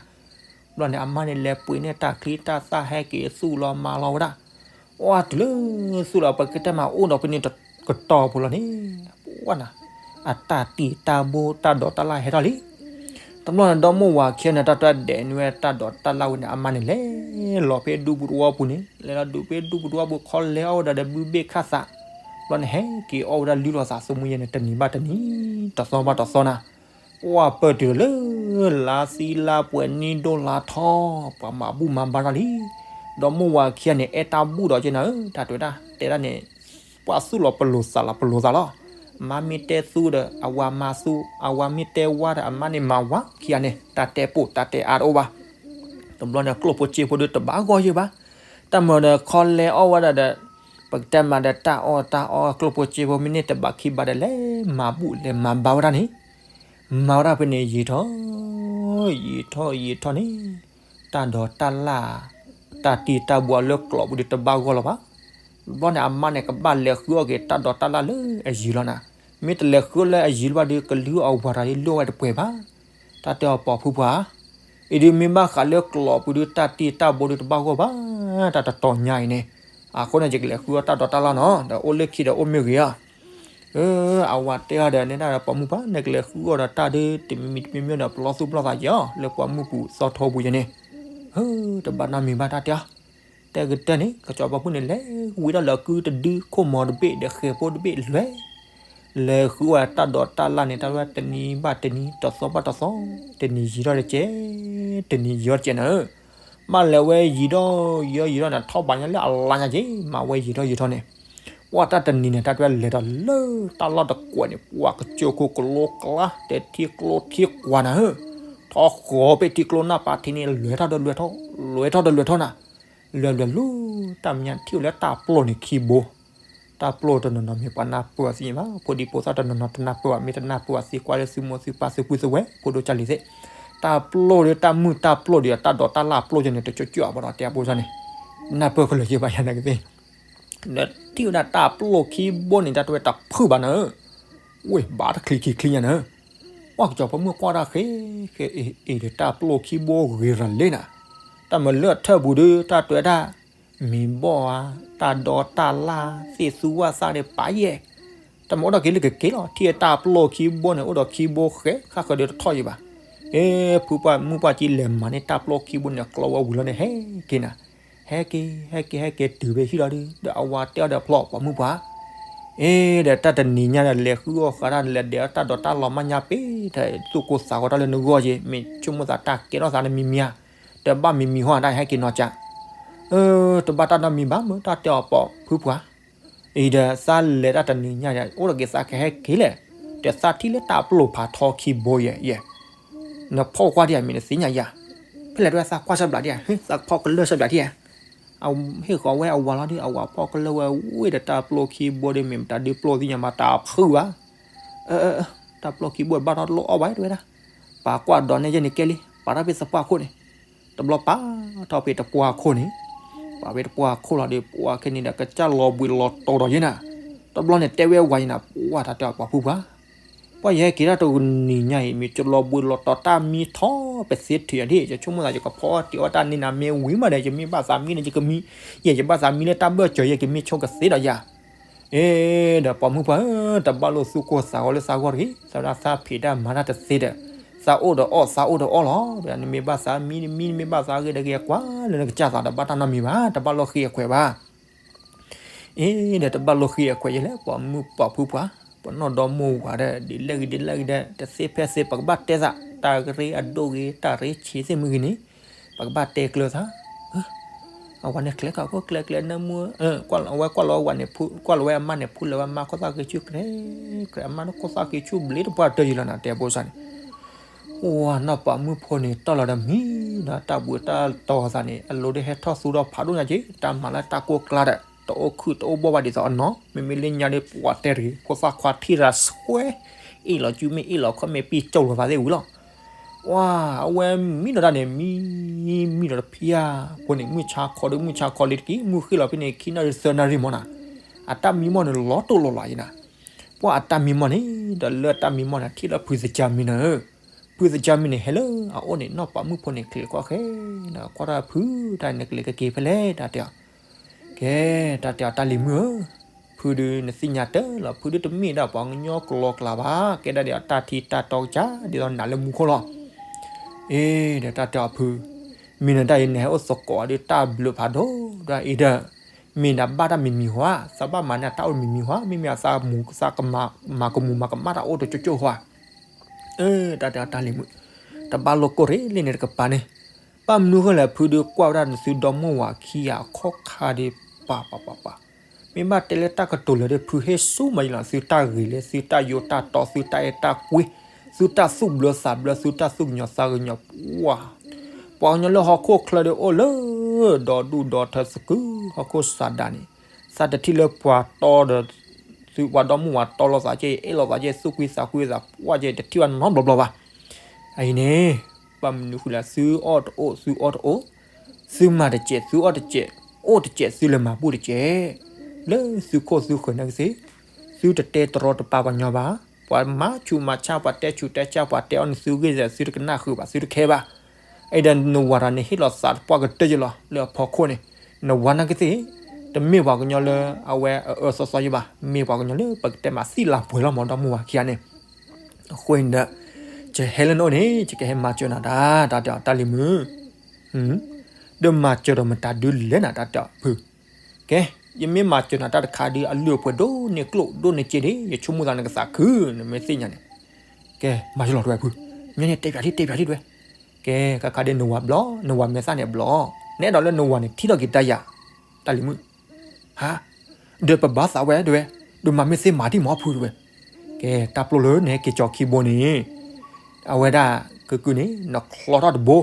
ဘျီန့ၣ် အမါန့ၣ်လဲၤပှ့ၤန့ၢ်တၢ်ချံတၢ်သၣ်ဟဲက့ၤသူၣ်လီၤမၤလီၤဝဲဒၣ်, အီၣ်တုၤလၢသူၣ်လီၤ ပကတဲမးအိၣ်ဒီးပန့ၣ်ကတီၤဖိလီၤန့ၣ်, ပှၤနၤ အတၢ်တံၢ်တၢ်ဘိတၢ်ဒိးတၢ်လၣ်ဟဲထီၣ်လံ, တဘျီန့ၣ် ဒီမိၢ်ဝၤခံဂၤန့ၣ် တၢ်တဒဲးန့ၢ်ဝဲတၢ်ဒိးတၢ်လၣ်ဝဲန့ၣ် အမါန့ၣ်လဲၤလီၤဖဲဒူပူၤသဝီပူၤန့ၣ် လဲၤလီၤဒူပူၤဖဲဒူပူၤသဝီပူၤ ခီလဲၤအီၣ်ဝဲဒၣ်ဒီးဘုဘ့ၣ်ခၣ်သး, ဘျီန့ၣ် ဟဲက့ၤအီၣ်ဝဲဒၣ်လုၢ်လီၤသးသမူယဲန့ၣ် တနံၤဘၣ်တနံၤ တသီဘၣ်တသီနၤ, ပှၤပၢၢ်တုၤလၢ လါသံလါပှဲၤနံၣ်ဒိၣ်လါထီၣ် ပှၤမၤဘူၣ်မၤဘါထီၣ်လံ, ဒီမိၢ်ဝၤခံဂၤန့ၣ် အဲၣ်တၢ်ဘူၣ်ဒီးက့နၤဧၢ တၢ်တဲဝဲဒၣ် တဲဒၣ်န့ၣ် ပှၤသူၣ်လီၤပလိာ်သးလီၤပလိာ်သးလီၤ, မါမ့ၢ်တဲသူဒီး အဝၤမၤသူ, အဝၤမ့ၢ်တဲဝါဒီး အမါန့ၣ်မၤဝါခံဂၤန့ၣ် တၢ်တဲပိာ်တၢ်တဲအါတအိၣ်ဘၣ်, တဘျီန့ၣ် ကျိၣ်ဖိစ့ဖိဒီးတဘၣ်ဂီၢ်ယဲၢ်ဘၣ်, တၢ်မၤဒီးခီလဲၤအီၣ်ဝဲဒၣ်ဒီး ပကတဲမးဒီးတၢ်အီၣ်တၢ်အီကျိၣ်ဖိစ့ဖိမ့ၢ်န့ၢ်တဘးခံဘးဒီး လဲၤမၤဘူၣ်လဲၤမၤဘါဝဲဒၣ်န့ၣ်, မၤဝဲဒၣ်ဖဲန့ၣ် ယံာ်ထီၣ် ယံာ်ထီၣ်ယံာ်ထီၣ်န့ၣ်, တၢ်ဒိးတၢ်လၣ် တၢ်တံၢ်တၢ်ဘိလၢကျိးပူၤဒီးတဘၣ်ဂီၢ်လီၤဘၣ်, ဘျီန့ၣ် အမါန့ၣ် ကဘၣ်လဲၤဃုအီၣ်က့ၤတၢ်ဒိးတၢ်လၣ်လၢအယံၤလီၤနၤ, မ့ၢ်တလဲၤဃုအီၣ်လၢအယံၤလၢၤဘၣ်ဒီး ကလုၢ်အီၣ်အဝၤတၢ်ဒ်လိၣ်ဝဲတပှဲၤဘၣ်, တၢ်တဲအီၤပိာ်ဖုပှၤ အံၤဒုးမ့ၢ်ဘၣ်ဃးလၢကျိးပူၤဒီး တၢ်တံၢ်တၢ်ဘိဒီးတဘၣ်ဂီၢ်ဘၣ်, တၢ်တတီၤညါအံၤန့ၣ်, အဃိန့ၣ် ယကလဲၤဃုအီၣ်တၢ်ဒိးတၢ်လၣ်နီၤ ဒီးအိၣ်လၢခံဒီးအိၣ်မ့ၢ်ဂ့ၤဧါ, အဝၤတဲအီၤဒီး နဲဒၣ်ဒီးပိာ်မုၣ်ပှၤ နကလဲၤဃုအီၣ်ဒီးတၢ်ဒုး တမံၤမံၤတမံၤမံၤဒီး ပလီၢ်သူၣ်ပလီၢ်သးက့ၤအီၤ လၢပှၤမုၢ်ပူၤသီထီပူၤယဲန့ၣ်, တဘၣ်နီတမံၤဘၣ်တၢ်တဲအီၤ, တဲကတၢၢ်န့ၣ် ကစီၤပၤဖိန့ၣ် လဲၤဝံၤထီၣ်လၢကုတဒုခိၣ်မီၤတဘ့ၣ်ဒီးဃဲၤဖိတဘ့ၣ်လွဲၤ လဲၤဃုဝဲတၢ်ဒိးတၢ်လၣ်န့ၣ် တၢ်ဝဲတနံၤဘၣ်တနံၤ တသီဘၣ်တသီ, တနံၤယံာ်ထီၣ်တကဲး, တနံၤယံာ်ထီၣ်တကဲးနၤဧၢ, ဘၣ်လဲၤဝဲယံာ်ထီၣ်ယံာ်ထီၣ်ယံာ်ထီၣ်န့ၣ် ထီၣ်ဘးညါလၢအလါညါက့ၤ မၤဝဲယံာ်ထီၣ်ယံာ်ထီၣ်န့ၣ်, ပှၤတၢ်တနံၤန့ၣ် တၢ်တဝဲလဲၤဒီးလၢတၢ်လီၢ်တကွဲးန့ၣ် ပှၤကစၢၢ်ခိၣ်ကလိကျါ တဲထံကျိထံကွၢ်နၤဧၢ, ထီၣ်ဃီၤဖဲထံကျိနၢ်ပၤထံးန့ၣ် လွဲၤထီၣ်ဒီးလွဲၤထီၣ် လွဲၤထီၣ်ဒီးလွဲၤထီၣ်နၤ, လွဲၤလွဲၤလူၤ တၢ်မဲာ်ညါထံၣ်ဝဲလၢတၢ်ပျိၢ်န့ၣ်ခံဘိ တၢ်ပျိၢ်တနီၤနီၤမ့ၢ်ပှၤနၢ်ပၢၢ်အီၤသ့ၣ်ညါဘၣ်, ဖိဒံဖိသၣ်တနီၤနီၤတနၢ်ပၢၢ်ဘၣ်, မ့ၢ်တနၢ်ပၢၢ်ဘၣ်သ့ၣ် ကွၢ်လၢသုမိၢ်သုပၢ်သုပုၢ်သုဝဲၢ် ဖိဒိၣ်ကၢ်လံၤသ့ၣ်, တၢ်ပျိၢ်ဒီးတၢ်မုၢ်တၢ်ပျိၢ်ဒီး တၢ်ဒိးတၢ်လၣ်ပျိၢ်ယဲန့ၣ် တကၠိကၠိအဘၣ်ဒီးတဲအဖိန့ၣ်, နၢ်ပၢၢ်ကလၢၤယဲၢ်ဘၣ်ယၤနကသ့ၣ်, ဒီးထံၣ်ဝဲဒၣ်တၢ်ပျိၢ်ခံဘိန့ၣ် တၢ်တဝဲတဖုၣ်ဘၣ်နၤဧၢ, ဝ့ၢ်ဘၣ်တချံခံချံညါနၤဧၢ, ပှၤကစီၤပၤမုၣ်ကွၢ်တၢ်ဃ့ ဃ့အ့ၣ်အ့ၣ်ဒီး တၢ်ပျိၢ်ခံဘိဂ့ၤရၤလံနၤ, တၢ်မၤလၢအထၢၣ်ပူၤဒီး တၢ်တဝဲဒၣ် မ့ၢ်ဘီၣ်ဧါ, တၢ်ဒိးတၢ်လၣ် သ့ၣ်သူဝၣ်သၣ်ဒီးပာ်ယဲၢ်, တၢ်မၤအိၣ်ဒီးက့ၤလၢကက့ၤလီၤ ထံၣ်တၢ်ပျိၢ်ခံဘိန့ၣ် အိၣ်ဒီးခံဘိဃဲ ခါဃၢၤဒီးတထီၣ်ယံၤဘၣ်. အ့ ဖုပှၢ်မုၣ်ပှၢ်ကံလဲၤမၤန့ၢ်တၢ်ပျိၢ်ခံဘိန့ၣ် ကျီဝဲဝံၤလီၤန့ၣ် ဟဲက့ၤနၤ, ဟဲက့ၤ ဟဲက့ၤ ဟဲက့ၤတုၤဖဲဟံၣ်လီၤဒီး ဒီးအဝၤတဲအီၤဒီးဖျီၣ်ပှၢ်မုၣ်ပှၢ် အ့ ဒီးတၢ်တနံၤညါဒီး လဲၤဃုအီၣ်ဃာ်တၢ် လဲၤဒဲးအီၣ်တၢ်ဒိးတၢ်လီၤမးညါပ့ၤ တၢ်သူၣ်ကိၢ်သးဂီၤတၢ်လၢနဂီၢ်က့ၤ မ့ၢ်ဆိကမိၣ်သးတၢ်ကဲထီၣ်သးနမံၤမံၤဧါ, တဘၣ်မံၤမံၤဟီၣ်ဒၣ် ဟဲက့ၤနီၤကၠး တဘၣ်တၢ်နီတမံၤဘၣ်မ့ၢ် တၢ်တဲအီၤပှၢ်ဖုပှၢ် အံၤဒီးသးလဲၤတၢ်တနံၤညါဒီး အိၣ်ဒီးက့ၤသးကဟဲက့ၤလဲၣ်, ဒီးသးထံၣ်လၢတၢ်ပျိၢ်ဖးထီခံဘိယဲၢ်ယဲၢ်, နဖီၣ်ကွၢ်ဒံးဧါ မ့ၢ်နသ့ၣ်ညါယၤ, ဖဲလဲၣ်တဝဲသးကွၢ်ဆၢဘျးဒံးဧါ, သးဖီၣ်ကလၢၢ်ဆၢဘျးဒံးဧါ, ဟ့ၣ်ဃီၤဝဲအဝၤလီၤဒီး အဝၤဖီၣ်ကလၢၢ်ဝဲဝံၤဒီး တၢ်ပျိၢ်ခံဘိဒီး မ့ၢ်မတၤဒုးပျိၢ်သ့ၣ်ညါမး တၢ်ဖုးဘၣ်, တၢ်ပျိၢ်ခံဘိဘၣ်ထီၣ်တလိၣ်အီၣ်ဘၣ်တဝဲဒၣ်, ပာ်ကွၢ်ဒီးနဲယဲၢ်န့ၣ်ကဲလံ ပာ်ထီၣ်ဖဲသပှၢ်ခိၣ်န့ၣ်, တဘျီပာ်ထီၣ်ဖဲတပှၢ်ခိၣ်န့ၣ်, ပာ်ဖဲတပှၢ်ခိၣ်လီၤဒီး ပှၢ်ခဲန့ၣ်ဒီး ကစၢ်လီၤဘှံးလီၤတီၤဒီးယဲၢ်နၤ, တဘျီန့ၣ်တဲဝဲဝၤယဲၢ်နၤ ပှၢ်တၢ်တဲအီၤပှၢ်ဖုပှၢ် ပှၢ်ယဟဲက့ၤတၢ်တနံၤညါအံၤ မ့ၢ်ကလီၤဘှံးလီၤတီၤတၢ်မံထီၣ်ပသ့ထုးယၤဒ် ယဆိကမိၣ်သး ယကဖီအီၣ်တ့ၤအီၣ်တၢ်န့ၢ်နၤမ့ၢ်ဝံၤမးဒီး ယမ့ၢ်ဘၣ်သးမံန့ၣ် ယကမံ, ယဲယဘၣ်သးမံလၢတၢ်ဘၢၣ်စၢၤ ယကမံဆိကသ့ဒီးယၤ, အ့ ဒီးပှၢ်မုၣ်ပှၢ်ဧၢ, တဘၣ်လိာ်သူၣ်ကိၢ်သးဂီၤလၢသးဂီၢ်တဂ့ၤ, သးဝဲဒၣ်သးဖံးတၢ်မၤတၢ်တသ့ဒီး, သးအိၣ်ဒီးအီၣ် သးအိၣ်ဒီးအီၣ်လီၤ, နမ့ၢ်ဘၣ်သးမံတမံ နမ့ၢ်ဘၣ်သးဂ့ၤတဂ့ၤ ကွၢ်လၢနကစၢ်သးဒီး ဘၣ်တၢ်နီတမံၤဘၣ်, တဘၣ်လိာ်ဃ့အခွဲးဘၣ် အ့ ဒီးတဘၣ်လိာ်ဃ့အခွဲးယဲၢ်လဲၣ် ပှၢ်မုၣ်ပှၢ်ဖုပှၢ်, ပနီၢ်ဒီမါဝၤဒီး ဒ်လဲၣ်ဂ့ၤဒ်လဲၣ်ဂ့ၤဒီး တသ့ဖဲသ့ ပကဘၣ်တဲသး တၢ်ကရၢအဒိၣ်ဂ့ၤ တၢ်ရ့ဆံးသ့ၣ်မုၢ်ဂ့ၤန့ၣ်, ပကဘၣ်တဲကျၢၤသး, အဝၤန့ၣ်ကျဲၤကီၢ်ခိၣ်ကျဲၤကျဲၤနၢမူ, အဝဲကွၢ်လီၤဝဲကွၢ်လီၤဝဲအမါန့ၣ် ဖူလၢၤဝဲအမါခိၣ်သၣ်ဃ့ဆူၣ်ကျဲၤ, ကျဲၤအမါန့ၣ်ခိၣ်သၣ်ဃ့ဆူၣ်ဘျ့တပှၢ်တၢၢ်ယံၤလီၤနၤ တဲဘိစၢ်န့ၣ် ဝၤနီၢ်ပှၢ်မုၣ်ဖိန့ၣ် တီၢ်လီၤဒီးမံဒီးတၢ်ဘှံးတၢ်တီၤသးန့ၣ် အလိၤဒီးဟဲထီၣ်သူထီၣ်ဖးဒိၣ်ညါက့ၤ တၢ်မၤလၢတၢ်ကိၢ်ကျါဒီး တအိၣ်ခုၣ်တအိၣ်ဘီၣ်ဘၣ်ဒ်သိးအနီၢ် မ့မ့ၢ်လၢညါဒီးပှၤတဲတဂ့ၤ ခိၣ်သၣ်ခွါထံၣ်ရၤဆွဲ အ့ၣ်လီၤစုမ့ၢ်အ့ၣ်လီၤခီမ့ၢ်ပံၢ်ကၠီၣ်လီၤသးသ့ၣ်ဝံၤလီၤ ဝၤ အဝဲမံဒီးတၢ်န့ၣ် မံ မံဒီးတဖံးဧါ, ဖိန့ၣ် မုၢ်ဆါခီဒီး မုၢ်ဆါခီလံတက့ၢ် မုၢ်ဃ့ၢ်လီၤဖဲန့ၣ် ခံနၣ်ရံၣ်သၢနၣ်ရံၣ်မးနၤ, အတၢ်မံမီၢ်န့ၣ် လီၤတိၢ်လီၤလးယဲၢ်နၤ, ပှၤအတၢ်မံမီၢ်န့ၣ် ဒီးလၢတၢ်မံမီၢ်န့ၣ် ထံၣ်လၢဖုသကၢ်မံၤနၤဧၢ, ဖုသကၢ်မံၤန့ၣ် ဟဲလၢအအိၣ်န့ၣ် နီၢ်ပှၢ်မုၣ်ဖိန့ၣ် ချံးကွၢ်ဃဲ, ကွၢ်တၢ်ဖု တၢ်နကလဲၤကက့ၤဖဲလဲၣ် တၢ်တဲအီၤ, ကဲ, တၢ်တဲအီၤ တၢ်လံၤမုၣ်ဧၢ, ဖုဒုးနသ့ၣ်ညါတၢ်လီၤ ဖုဒုးတမ့ၢ်ဒၣ်ပှၤကညီကလီကလီဘၣ်, ကဲဒၣ်ဒ်အတၢ်ထံတၢ်တီကစၢ် ဒ်သိးနၤလၢမူခိၣ်လီၤ. အ့ ဒီးတၢ်တဲအီၤဖု, မ့ၢ်နတၢ်အံၤ နဟဲအိၣ်သကိးအီၤဒီးတၢ်ဘျုးဖးဒိၣ်, ဒီးအံၤဒီး မ့ၢ်နဘၣ်တၢ်မံၤမံၤဟါ, သးဘၣ်မၤန့ၢ်တၢ်အိၣ်မံၤမံၤဟါ, မ့မ့ၢ်အသးမူသးကမၤ မၤကမူၤမၤကမၣ်တၢ်အိၣ်တကၠိကၠိဟါ. အၢ တၢ်တဲအီၤတၢ်လံၤမုၣ်, တဘၣ်လိာ်ကိၢ်ရ့ၣ်လံန့ၣ်တကပၤန့ၣ်, ဘၣ်မနုၤဃိလဲၣ် ဖုဒုးကွၢ်ဝဲဒၣ်နသုဒီမါဝၤခံဂၤအခီၣ်ခါဒီး ပၤပၤပၤပၤ, မ့ၢ်ဘၣ်တဲလၢတၢ်ကတိၤလၢာ်ဒီး ဖုဟ့ၣ်ဆူၣ်မးယလီၤ သုတၢ်ဂ့ၤလၢ သုတၢ်ယိးတၢ်တီ သုတၢ်အဲၣ်တၢ်ကွံ, သုတၢ်သူၣ်ဘျၢသးဘျၢ သုတၢ်သူၣ်ကညီၤသးကညီၤ ပှၤ ပှၤကညီလၢဟီၣ်ခိၣ်ချၢဒီးအိၣ်လၢ ဒီဒူၣ်ဒီထၢသကုၤ ဟီၣ်ခိၣ်စးဒၤန့ၣ်, သးတထံၣ်လၢပှၤတီဒီး သုပှၤဒီမါဝၤတီလိာ်သးကဲ အဲၣ်လိာ်သးကဲ သူၣ်ကွံသးကွံသးပှၢ်ကဲ တထံၣ်ဘၣ်နီတဘျီဘျီဘၣ်. အံၤန့ၣ် ဘၣ်မနုၤဃိလဲၣ် သုအီၣ်တအိၣ် သုအီတအိၣ်, သုမၤတစဲး သုအီၣ်တစဲး, အိၣ်တစဲး သုလဲၤမၤဘူၣ်တစဲး, လၢသုခိၣ်သုဃၢၤနာ်က့သ့ၣ်, သုတတဲတရီတပါပှၤညီဘၣ်. ပှၤမၤဆူးမၤဆါ ပှၤတဲဆူးတဲဆါ ပှၤတဲအီၣ်န့ၣ် သုဂ့ၢ်စဲး သုတကနၣ်ဃုာ်ဘၣ် သုတခဲဘၣ်. အဲၣ်ဒိးနဝၤတဂၤန့ၣ် ဟ့ၣ်လီၤသးတပှၢ်ကတၢၢ်ယလီၤ လၢအဖီခိၣ်န့ၣ်, နဝၤနာ်က့သ့ၣ်, တမ့ၢ်ပှၤကညီလၢအဝဲအအၢသီသီယဘၣ်, မ့ၢ်ပှၤကညီလၢပကတဲမးသံလၤပှဲၤလီၤမး ဒီမါဝၤခံဂၤန့ၣ်. အဃိန့ၣ်ဒီး ယဟဲလၢနအိၣ်န့ၣ် ယကဟဲမၤစၢၤနၤတၢ် တၢ်တဲအီၤတၢ်လံၤမုၣ်, ဒီးမၤစၢၤဒီးမတၤဒုလဲၣ်နၤ တၢ်တဲအီၤဖု, ကဲ, ယမ့ၢ်မၤစၢၤနၤတၢ်တခါဒုး အလုၢ်အပှ့ၤဒိၣ်န့ၢ်ကျိၣ်ဒိၣ်န့ၢ်စ့ဒၣ် ယဆိကမိၣ်သးနကသးခု နမ့ၢ်သ့ၣ်ညါန့ၣ်, ကဲ, မၤယလီၤတဝဲဖု, မ့ၢ်န့ၣ်တဲပၠးထံၣ် တဲပၠးထံၣ်တဝဲ, ကဲ, ကခါဒုးနဝၤဘျီ နဝၤမဲာ်သၣ်န့ၣ်ဘျီ, နအဲၣ်ဒိးလၢနဝၤန့ၣ် ထံၣ်ထီၣ်က့ၤတၢ်ယၤ, တၢ်လံၤမုၣ် ဟါ, ဒီးပဘၣ်သးဝဲတဝဲ, ဒီးမၤမ့ၢ်သ့မၤဒံးမးဖုတဝဲ, ကဲ တၢ်ပျိၢ်လၢနဟဲက့ၤကၠီခံဘိန့ၣ်, အဝဲဒၣ် ကကုန့ၣ် နချီထီၣ်တဘိ,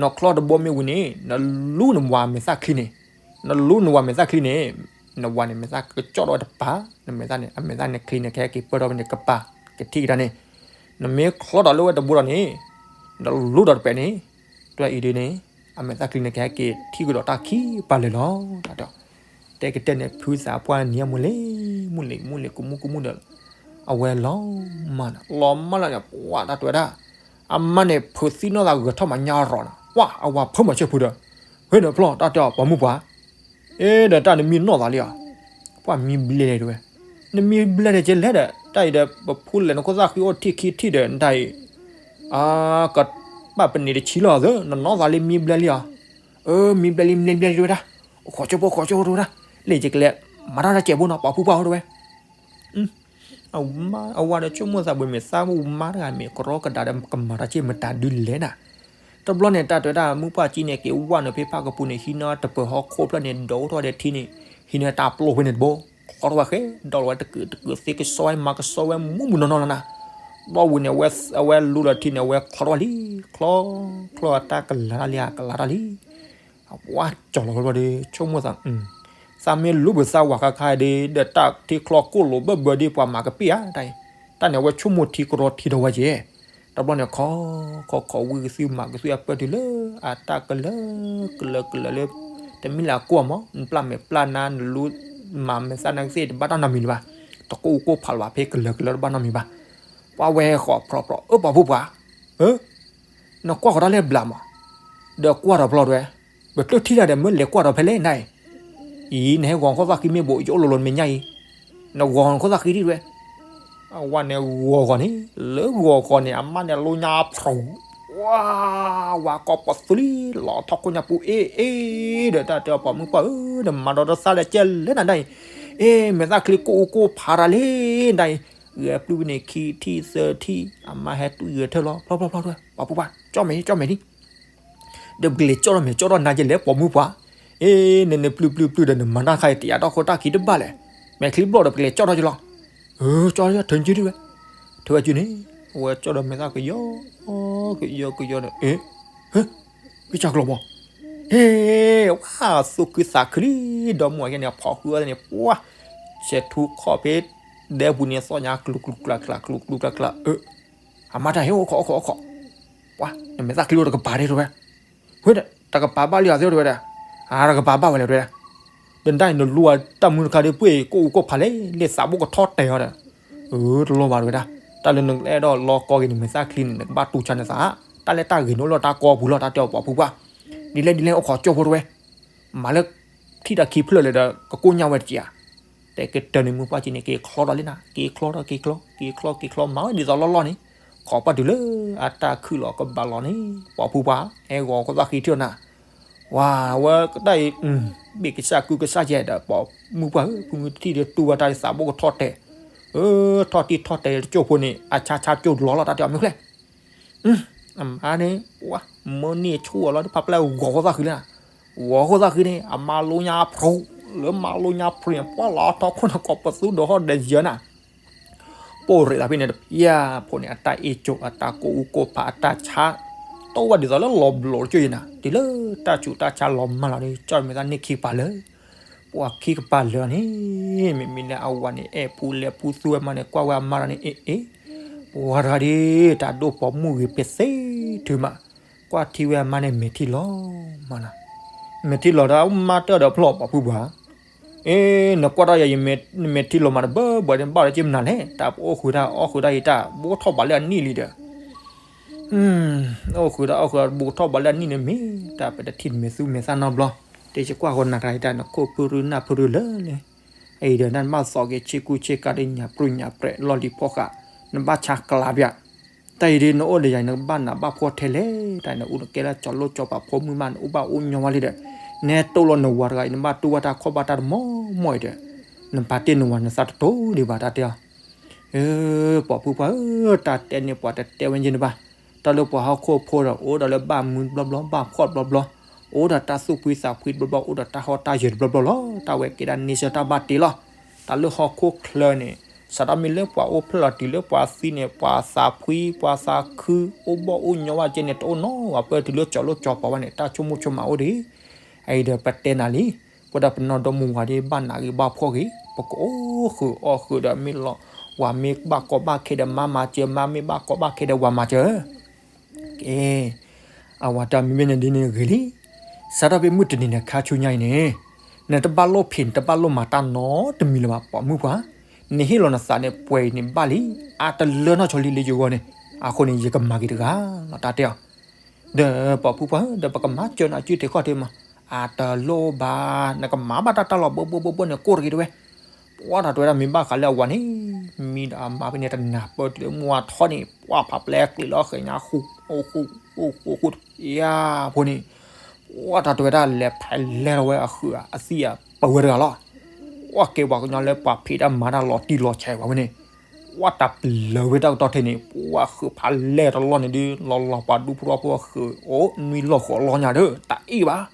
နချီတဘိမ့ၢ်ဝံၤန့ၣ် နလူနဝၤမဲာ်သၣ်ချံန့ၣ်, နလူနဝၤမဲာ်သၣ်ချံန့ၣ်, နဝၤန့ၣ်မဲာ်သၣ်ကကၠီၣ်ထီၣ်ဝဲတပၤ, နမဲာ်သၣ်န့ၣ် အမဲာ်သၣ်န့ၣ်ချံန့ၣ် ကဟဲက့ၤပၢၢ်ထီၣ်ဝဲန့ၣ်ကပၤ, ကထံၣ်ကဒါန့ၣ်, နမ့ၢ်ချီထီၣ်လၢဝဲတဘိဒီးန့ၣ်, နလူဒီးတပဲာ်န့ၣ်, တွဲအံၤဒုးန့ၣ်, အမဲာ်သၣ်ချံန့ၣ် ကဟဲက့ၤထံၣ်ကဒီးတၢ်ခံပာ်လၢာ်လီၤ. တၢ်တဲ, တဲကတဲန့ၣ် ဖုသးပှၢ်နံၤအမူလ့, မူလ့, မူလ့ ကမူကမူဒီး, အဝဲလီၤမၢ်န့ၣ်, လီၤမၢ်လီၤန့ၣ် ပှၤတၢ်တဲဝဲဒၣ်, အမါန့ၣ် ဖုးသံနီၢ်သးဂဲၤထီၣ်မးညါရီၤန့ၣ်, ပှၤအဝၤဖၢမၤဆၢဖုဒီး, ဝဲန့ၣ်ဖျီၣ်တၢ်တဲအီၤ ပှၤမုၣ်ပှၢ် အ့ ဒီးတၢ်နမံနီၢ်သးလံဧါ, ပှၤမံဘျဲလဲၣ်တဝဲ, နမံဘျဲၣ်ဒီးကလဲၤဒီး တၢ်အံၤဒီး ပဖိလဲၣ်နခိၣ်သၣ်ဃံအိၣ်ထံၣ်ခံထံၣ်ဒီး တၢ်အံၤ အကဘၣ်ပန့ၢ်တဆံလီၤသၢ နနီၢ်သးလံမံဘျဲၣ်လံဧါ. အၢ မံဘျဲၣ်လံ မံဘျဲၣ်လံတဝဲဒၣ်, အိၣ်ခိးကၠိဖိ ခိးကၠိဖိတဝဲဒၣ်, လၢယကလဲၤ မၤတၢ်တၢ်စဲးဖိနီၤ ပှၤဖိပှၢ်အိၣ်တဝဲ အဝၤဒီးဆိကမိၣ်သးဘၣ်မ့ၢ်သးမ့ၢ်မါတဂၤမ့ၢ် ကရီကဒါဒီးကမၤတၢ်စ့ၢ်မတၤဒုလဲၣ်နၤ. တဘျီန့ၣ် တၢ်တဲဝဲဒၣ်မုၢ်ပှၢ်ကံန့ၣ် က့ၤဝဲနုာ်ဖဲဖၣ်ကပူၤန့ၣ် ဟံးန့ၢ်တပၢၤဟီၣ်ခိၣ်ဖျၢၣ်န့ၣ် ဒိးအိၣ်ထီၣ်ဒီးထံန့ၣ် ဟံးန့ၢ်တၢ်ပျိၢ်ဖဲန့ၣ်တဘိ ချီထီၣ်ဝဲဃဲ ဒီးဝဲတကုာ်တကုာ်သ့ကစီဝဲမၤကစီဝဲမူးမူးနီၢ်နီၢ်လီၤနၤ. ဒီးဝံၤန့ၣ် အဝဲလူလီၤထံန့ၣ် အဝဲချီထီၣ်ဝဲလံ, ချီ ချီအတၢ်ကလၤတၢ်လံ ကလၤတၢ်လံ အဝဲကၠီလီၤဘျီဒီး ဆိကမိၣ်သး, သးမ့ၢ်လူဘၣ်သးဝၤခါခါဒီး ဒီးတၢ်ထံချီကိၣ်လိာ်ဘၢဘၢဒီး ပှၤမၤကပ့ၢ်ဧါ တၢ်အံၤ, တၢ်န့ၣ် အဝဲဆိကမိၣ်ထံကရီထံဒီးဝဲက့ၤ, တဘျီန့ၣ် ခီ ခီ ခီဝံကသုမၤကသုအပၢၢ်တုၤလၢ အတၢ်ကလၢ ကလၢ ကလၢလၢ တမ့ၢ်လၢအကွၢ်မး နပျၢ်မဲာ်ပျၢ်နါ နလူ မၤမဲာ်သၣ်နါကသ့ၣ်တဘၣ်တၢ်နီတမံၤလၢၤဘၣ်, တကိၣ်အူကိၣ်ဖးလၢၤဘၣ် ဖဲကလၢကလၢတဘၣ်နီတမံၤဘၣ်. ပှၤဝဲဃီၤဖြီဖြီ အၢ ပှၤဖိပှၢ် နကွၢ်ဃီၤတၢ်လၢဘျးမး, ဒီးကွၢ်ဒီးဖျီတဝဲ, ပကျၢၢ်ထံၣ်တၢ်ဒီး မ့ၢ်လဲၤကွၢ်ဒီးဖဲလဲၣ်နၤအံၤ, အံၤ နဟဲဂီၤခိၣ်သၣ်ဃံမ့ၢ်ဘိး ယအိၣ်လိၤလိၤနမဲာ်ညါအံၤ, နဂီၤခိၣ်သၣ်ဃံဒံးတဝဲ, အဝဲန့ၣ်ဂီၤဂီၤန့ၣ် လၢဂီၤဂီၤန့ၣ် အမါန့ၣ်လိညါဖျိ ဝါ ဝၤကိးပသူလံ လီၤထီၣ်ခိၣ်ညါပူၤ အ့ၣ် အ့ၣ် ဒီးတၢ်တဲအီၤ ပှၤမုၢ်ပှၢ်ဧၢ နမၤဒီးတသးဒီးကဲလဲၣ်နၤဒၣ်အံၤ, အ့ၣ် မဲာ်သၣ်ချံကိၣ်အူကိၣ်ဖးတၢ်လံ ဒၣ်အံၤ, ဂဲၤပျုၢ်ဝဲန့ၣ် ခံထံၣ်သၢထံၣ် အမါဟဲတူၢ်ဂဲၤထၢၣ်လီၤ ဖျီဖျီဖျီ ပှၤဖိပှၢ် ကၠီၣ်မဲာ် ကၠီၣ်မဲာ်ဒံး ဒီးပကလဲၤကၠီၣ်ထီၣ်မဲာ်ကၠီၣ်ထီၣ်နါကလဲၣ် ပှၤမုၢ်ပှၢ်, အ့ၣ် နနပျုၢ်ပျုၢ်ပျုၢ်ဒီး နမၤတၢ်ခါအံၤ တယာ်ထီၣ်ခိၣ်တၢ်ခံတဘၣ်လဲၣ်, မဲာ်ချံဘျီၣ်ဒီး ပကလဲၤကၠီၣ်ထီၣ်ကလီၤ, အၢ ကၠီၣ်ထီၣ် ထုးကၠုၢ်ဒံးဝဲ, ထုးဝဲကၠုၢ်န့ၣ် အဝဲကၠီၣ်ဒီးမဲာ်သၣ်ကယီ ကယီကယီဒီး အ့ၣ် ဟ့ ကစၢ်ကျီၤဘီ ဟ့ ဝါ သူၣ်ခုသးခုလံ ဒီမါဝၤကဲန့ၣ် ဖီၣ်ဃုအီၤန့ၣ် ပှၤ ဆဲးထူခီၣ်ဖဲ ဒဲပူၤန့ၣ် သီၣ်ညါကျူၤကျူၤကျါကျါ ကျူၤကျူၤကျါကျါ အၢ အမါတၢ်ဟ့ၣ်အိၣ်ခိးအိၣ်ခိးအိၣ်ခိး, ပှၤ နမဲာ်သၣ်ချံအိၣ်တကပၤဒ့တဝဲ, ဝဲဒီး တကပၤဘၣ်လံအီၤသ့တဝဲဒီး, အတကပၤဘၣ်ဝဲလဲၣ်တဝဲဒၣ်, ဒီးတၢ်အံၤနလူအတၢ်မုၢ်တခါဒီး ပှ့ၤကိၣ်အူကိၣ်ဖးလဲၣ် လၢသးဘိၣ်ကထီၣ်တဲာ်အီၤဒီး, အၢ တလိၣ်ဘၣ်တဝဲဒၣ်, တၢ်လၢနအဲၣ်ဒိးလီကီက့ၤနမဲာ်သၣ်ချံန့ၣ် နကဘၣ်တူၢ်ဆါနသး, တၢ်လၢတၢ်ဂ့ၤန့ၣ်အိၣ်လၢတၢ်ကီပူၤလီၤ တၢ်တဲအီၤပှၤဖိပှၢ်, ဒ်လဲၣ်ဒ်လဲၣ်အိၣ်ခိးကၠီၣ်ဖိတဝဲ, မၤလၢ ထံၣ်တၢ်ခံဖျၢၣ်လၢဒီး ကကိၣ်ညါဝဲတက့ၢ်ဧါ, တဲကတၢၢ်န့ၣ်မုၢ်ပှၢ်ကံန့ၣ် က့ၤချီထီၣ်လံနၤ က့ၤချီထီၣ်က့ၤချီ က့ၤချီက့ၤချီ မၤဝဲဒ်သိးလီၢ်လီၢ်န့ၣ်, ခိးပှၢ်တုၤလၢ အတၢ်ခုၣ်လီၤကဘၣ်လီၤန့ၣ် ပှၤဖိပှၢ် ဟဲဂီၤခိၣ်သၣ်ဃံထံၣ်အီၤနၤ, ဝါ ဝဲတၢ်အံၤ ဘ့ၣ်ကစၢ်ကုကစၢ်ယဲၢ်ဒီး ပှၤမုၢ်ပှၢ်ဧၢ ဖုမုၢ်တထံၣ်ဒီးတူၢ်ဝဲတၢ်သးဘိၣ်ကထီၣ်တဲာ်, အၢ ထီၣ်တံၢ်ထီၣ်တဲာ်တကၠိၢ်ဖိန့ၣ် အဆါဆါကၠိၢ်လီၤလီၤ တၢ်တဲအီၤမ့ၢ်ကျဲ အမါန့ၣ် ပှၤ မၢန့ၢ်ဆူၣ်အီၤလီၤ တဖၣ်ပျဲၢ်ဂီၤခိၣ်သၣ်ဃံလၢနၤ, ဂီၤခိၣ်သၣ်ဃံန့ၣ် အမါလိညါဖျိး, လၢမါလိညါဖျိးန့ၣ် ပှၤလီၤထီၣ်ခိၣ်နၤကိးပသူဒီးဟီၣ်ဒီးယၢၤနၤ, ပိၢ်ရ့ၣ်သးဖဲန့ၣ်တဖၣ်ဖိန့ၣ် အတၢ်အ့ၣ်ကၠိ အတၢ်ကိၣ်အူကိၣ်ဖး အတၢ်ဆါ, တိၢ်ဝဲဒ်သိးလၢလီၤဘျီးတကၠိၢ်ယဲၢ်နၤ တုၤလၢတၢ်ဆူးတၢ်ဆါလီၤမၢ်လီၤဒီး ကၠီၣ်မဲာ်သၣ်န့ၢ်ခံကပၤလၢာ် ပှၤခံကပၤလၢာ်န့ၣ် မ့မ့ၢ်လၢအဝၤန့ၣ် အဲၣ်ဖူလဲၤဖူသူဝဲမးန့ၣ် ကွၢ်ဝဲအမါတဂၤန့ၣ် အ့ၣ် အ့ၣ် ပှၤတဂၤဒီး တၢ်ဒိၣ်ပိာ်မုၣ်ဂ့ၤပသ့ထုးမး, ကွၢ်ထံဝဲအမါန့ၣ် မဲာ်ထံလီၤမးနီၤ, မဲာ်ထံလီၤဒီး မါတၢၢ်ဒီးဖျီၣ်ပှၤဖုပှၢ်, အ့ၣ် နကွၢ်ထီၣ်ယၤ ယမဲာ်ထံလီၤမးတဘၢဘၢန့ၣ် ဘၣ်ဒီးက့မနုၤလဲၣ် တၢ်ပအိၣ်ဃုာ်တၢ်အီၣ်ဃုာ်တၢ်အံၤ တၢ်ဘိၣ်ထီၣ်ဘးလၢအနံၣ်လံဒီး အိၣ်ဃုာ်တၢ်အီၣ်ဃုာ်တၢ် ဘိၣ်ထီၣ်ဘးလၢအနံၣ်န့ၣ်မ့ၢ် တၢ်ပတထံၣ်နမဲာ်သူမဲာ်သၣ်နီတဘျီ, တဲယကွၢ်ဃီနၤတဂၤအံၤတၢ် နခိၣ်ဖုရူနၢ်ဖုရူလၢလဲၣ်, အံၤဒီးနဘၣ်သီၣ်က့ၤဆ့ကူဆ့ကၤဒီးညၣ်ပြူၢ်ညၣ်ပြဲးလီၢ်လံၤဖီဃး, နဘၣ်ဆါကျးပၠး, တၢ်အံၤဒီးနအိၣ်ဒီးယၤ နကဘၣ်နးဘၣ်ဖှီၣ်ထဲလဲၣ်, တၢ်အံၤနအိၣ်နကဲလၢကၠီၤလိၣ်ကၠီၤပၤဖိမုၣ်မး နအိၣ်ဘၣ်အိၣ်ညီဝဲလံဒီး, နဟဲတိၢ်လီၤနဝၤတဂၤအံၤ နဘၣ်တူၢ်ဘၣ်တၢ်ခီၣ်ဘၣ်တၢ်တမီၤမီၢ်အံၤဒီး, နပာ်တ့ၢ်နဝၤနသးတတိၤဒံးဘၣ်တၢ်တဲအီၤ ဧၢ ပှၤဖုပှၢ်ဧၢ, တၢ်တဲန့ၣ်ပှၤတတဲဝဲယဲၢ်န့ၣ်ဘၣ်, တၢ်လၢပှၤဟီၣ်ခိၣ်ဖိဒီး အိၣ်ဒီးလၢဘၣ်မူဘျီဘျီ ဘၣ်ဖှီၣ်ဘျီဘျီ, အိၣ်ဒီးတၢ်သူၣ်ဖှံသးဖှံတဘျီဘျီ အိၣ်ဒီးတၢ်ဟီၣ်တၢ်ယၢၤတဘျီဘျီလီၤ, တၢ်ဝဲကဲဒၣ်န့ဆၢၣ်တၢ်ဘၣ်တ့လီၤ, တၢ်လၢဟီၣ်ခိၣ်ချၢန့ၣ် စးထီၣ်မ့ၢ်လၢပှၤအိၣ်ဖျဲၣ်လီၤတုၤလၢပှၤသံန့ၣ် ပှၤသးဖှံ ပှၤသးခု အိၣ်ဘီၣ်အိၣ်ညီဝဲကဲန့ၣ် တအိၣ်နီၢ်ဝဲပၢၢ်တုၤလၢကၠီၤလိၣ်ကၠီၤပၤဝဲန့ၣ် တၢ်ဆိကမိၣ်ဆိကမးအိၣ်ဒံး, အအံၤဒီးပတဲနၤလံ ပဝဲဒၣ်ပနီၢ်ဒီမါဝၤဒီး ဘၣ်နးဂ့ၤဘၣ်ဖှီၣ်ဂ့ၤ ပကအိၣ်ဃုာ်အီၣ်ဃုာ်ဒီးမ့ၢ်လီၤ, ဝၤမ့ၢ်ဘၣ်ကီဘၣ်ခဲဒီးမါမၤစၢၤ, မါမ့ၢ်ဘၣ်ကီဘၣ်ခဲဒီးဝၤမၤစၢၤ, ကဲ, အဝၤတၢ်မံမ့ၢ်န့ၣ်ဒ်န့ၣ်ဂ့ၤလံ, စးထီၣ်ဖဲမုၢ်တနံၤန့ၣ်ခါဆူညါအံၤန့ၣ်, နတဘၣ်လိၣ်ဖံး နတဘၣ်လိၣ်မၤတၢ်နီတမံၤလၢၤဘၣ် ပှၤမုၣ်ပှၢ်, နဟ့ၣ်လီၤနသးန့ၣ် ပှဲၤအံၤန့ၣ်ဘၣ်လံ, အါတလၢနီၢ်ဆီလံလၢယဂီၢ်န့ၣ်, အဃိန့ၣ် ယကမၤက့ၤတဂၤလီၤ တၢ်တဲအီၤ ဒီးပှၤဖုပှၢ်ဧၢ ဒီးပကမၤစၢၤနၤအစုထံးခီၣ်ထံးမး, အတလိၣ်ဘၣ်, နကမၤဘၣ်တၢ်တၢ်လီၤဘၢဘၢဘၢဘၢန့ၣ် ကိၢ်တဂ့ၤတဝဲ, ပှၤတၢ်တဲဝဲဒၣ်မ့ၢ်ဘၣ်ဃးလၢအဝၤန့ၣ် မံဒီးအမါဖဲန့ၣ်တနၢ်ပၢၢ်တုၤလၢမုၢ်ဝါထီၣ်န့ၣ် ပှၤဖးပျဲကျံးလီၤဃဲၤညါဃူ အိၣ်ဃူ အိၣ်ဃူ အိၣ်ဃူ ယၤဖိန့ၣ် ပှၤတၢ်တဲဝဲဒၣ်လဲၤဖဲလဲၤထီၣ်ဝဲအဃုာ်အသံၣ်အပၢဝဲတဂၤလီၤ. ပှၤကဲပှၤကညီလၢပှၤဖံးတၢ်မၤတၢ်လီၤတံၢ်လီၤဆဲးဝဲန့ၣ် ပှၤတၢ်ပျၢၤဝဲတၢ်ကတီၢ်ထဲန့ၣ် ပှၤဃုာ်ဖးလဲၤတလီၢ်န့ၣ်ဒုး လီၤလီၤပှၤဒူဖိထီဖိဃုာ်အိၣ်နွံလီၢ်ဃိးလီၢ်ညါဒီး တၢ်အ့ၣ်ဘၣ်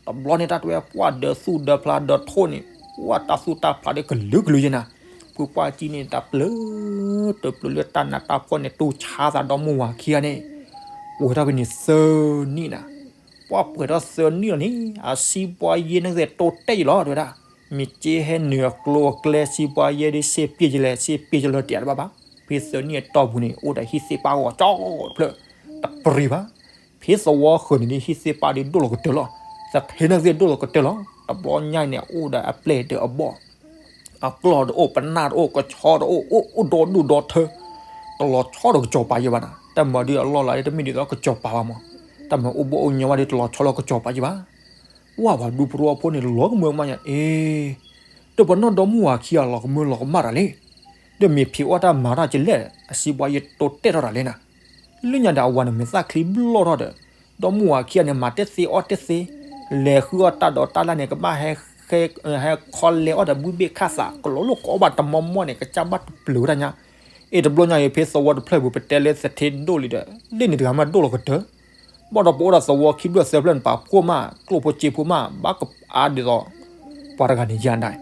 တဘျီန့ၣ်တၢ်တဲဝဲပှၤဒၢးသူၣ်ဒၢးဖျါဒၢးထိၣ်န့ၣ် ပှၤတၢ်သူၣ်တၢ်ဖျါဒီးကလုာ်ကလုာ်ယဲနၤ, ဖုပှၢ်ကံန့ၣ် တၢ်ပျၢၤ တပျၢၤလၢတၢ်နးတၢ်ဖှီၣ်န့ၣ် တူၢ်ဆါသးဒီမါဝၤခံဂၤန့ၣ် ပှဲၤထီၣ်ဖဲန့ၣ်သၢနံၣ်နၤ, ပှၤပှဲၤထီၣ်သၢနံၣ်လီၤန့ၣ် အစီးပွားရေးန့ၣ်ကဲတိတဲာ်ယံၤလီၤ တဲဝဲဒၣ်, မ့ၢ်က့ဟဲနုာ်အကျိအကျဲ စီးပွားရေးဒ်စ့ပျ့ၢ်ကလဲၣ် စ့ပျ့ၢ်ကလၢတယာ်တဘၣ်ဘၣ်, ဖဲသၢနံၣ်အတီၢ်ပူၤန့ၣ် အိၣ်ဒီးဟံၣ်သ့ၣ်ပၣ်ဂီၤကၠီတဖျၢၣ်, တပရံၤဘၣ် ဖဲသဝီဃၢၤန့ၣ်ဒ်ဟံၣ်သ့ၣ်ပၣ်ဒ်ဒိၣ်လီၤကတၢၢ်လီၤ, သထ့နၢ်သ့ၣ်ဒိၣ်လီၤကတၢၢ်လီၤ, တဘျီညါအံၤန့ၣ် အိၣ်ဒီးအပျဲၢ်ဒီးအဘီၣ်, အကျီၢ်တအိၣ် ပနၢ်တအိၣ် ကဆီတအိၣ် အိၣ်အိၣ်ဒီဒူၣ်ဒီထၢ, တလီၤဆီဒီးကစီၤပၤယဲဘၣ်နၤ, တၢ်မၤဒ်အလီၢ်လၢတမ့ၢ်ဒ်သိးကစီၤပၤဘၣ်မး, တၢ်မၤအိၣ်ဘီၣ်အိၣ်ညီဝဲဒ်တလီၤဆီလၢကစီၤပၤယဲဘၣ် ပှၤပှၤဒူဖိထီဖိန့ၣ် လီၤကမၢကမၣ်ညါ အ့, ဒီးပနီၢ်ဒီမါဝၤခံဂၤလီၤကမၢလီၤကမၣ်တၢ်လဲၣ်, ဒီးမ့ၢ်ဖံးအီၣ်တၢ်မၤတၢ်ကလဲၣ် အစီးပွားရေးတိတဲာ်ထီၣ်တၢ်လဲၣ်နၤ, လၢညါဒီးအဝၤန့ၣ်မဲာ်သၣ်ချံဘျီၣ်ထီၣ်ဒီး, ဒီမါဝၤခံဂၤန့ၣ် မၤတသ့အီၣ်တသ့, လဲၤဃုအီၣ်တၢ်ဒီးတၢ်လၢ်န့ၣ် ကဘၣ်ဟဲ ဟဲခီလဲၤအီၣ်ဒီးဘုဘ့ၣ်ခၣ်သး ကလီၤလိၣ်ကိးဘၣ်တမီမီၢ်န့ၣ် ကစၢ်ဘၣ်တပျၢၤဝဲဒၣ်ညါ, အ့ တဘျီညါအံၤဖဲသဝီတဖျၢၣ်ပူၤ ပတဲလၢသထ့ဒိၣ်လံဒီး လ့ၣ်န့ၣ်တဂၤမးဒိၣ်လီၤကတၢၢ် ဘၣ်ဒီးပအိၣ်ဒီးသဝီခံဖျၢၣ်သၢဖျၢၣ်န့ၣ် ပာ်ဖှိၣ်မး ကျိၣ်ဖိစ့ဖိမး ဘၣ်ကအါဒ်သိး ပှၤတဂၤန့ၣ်ယၤဒၣ်,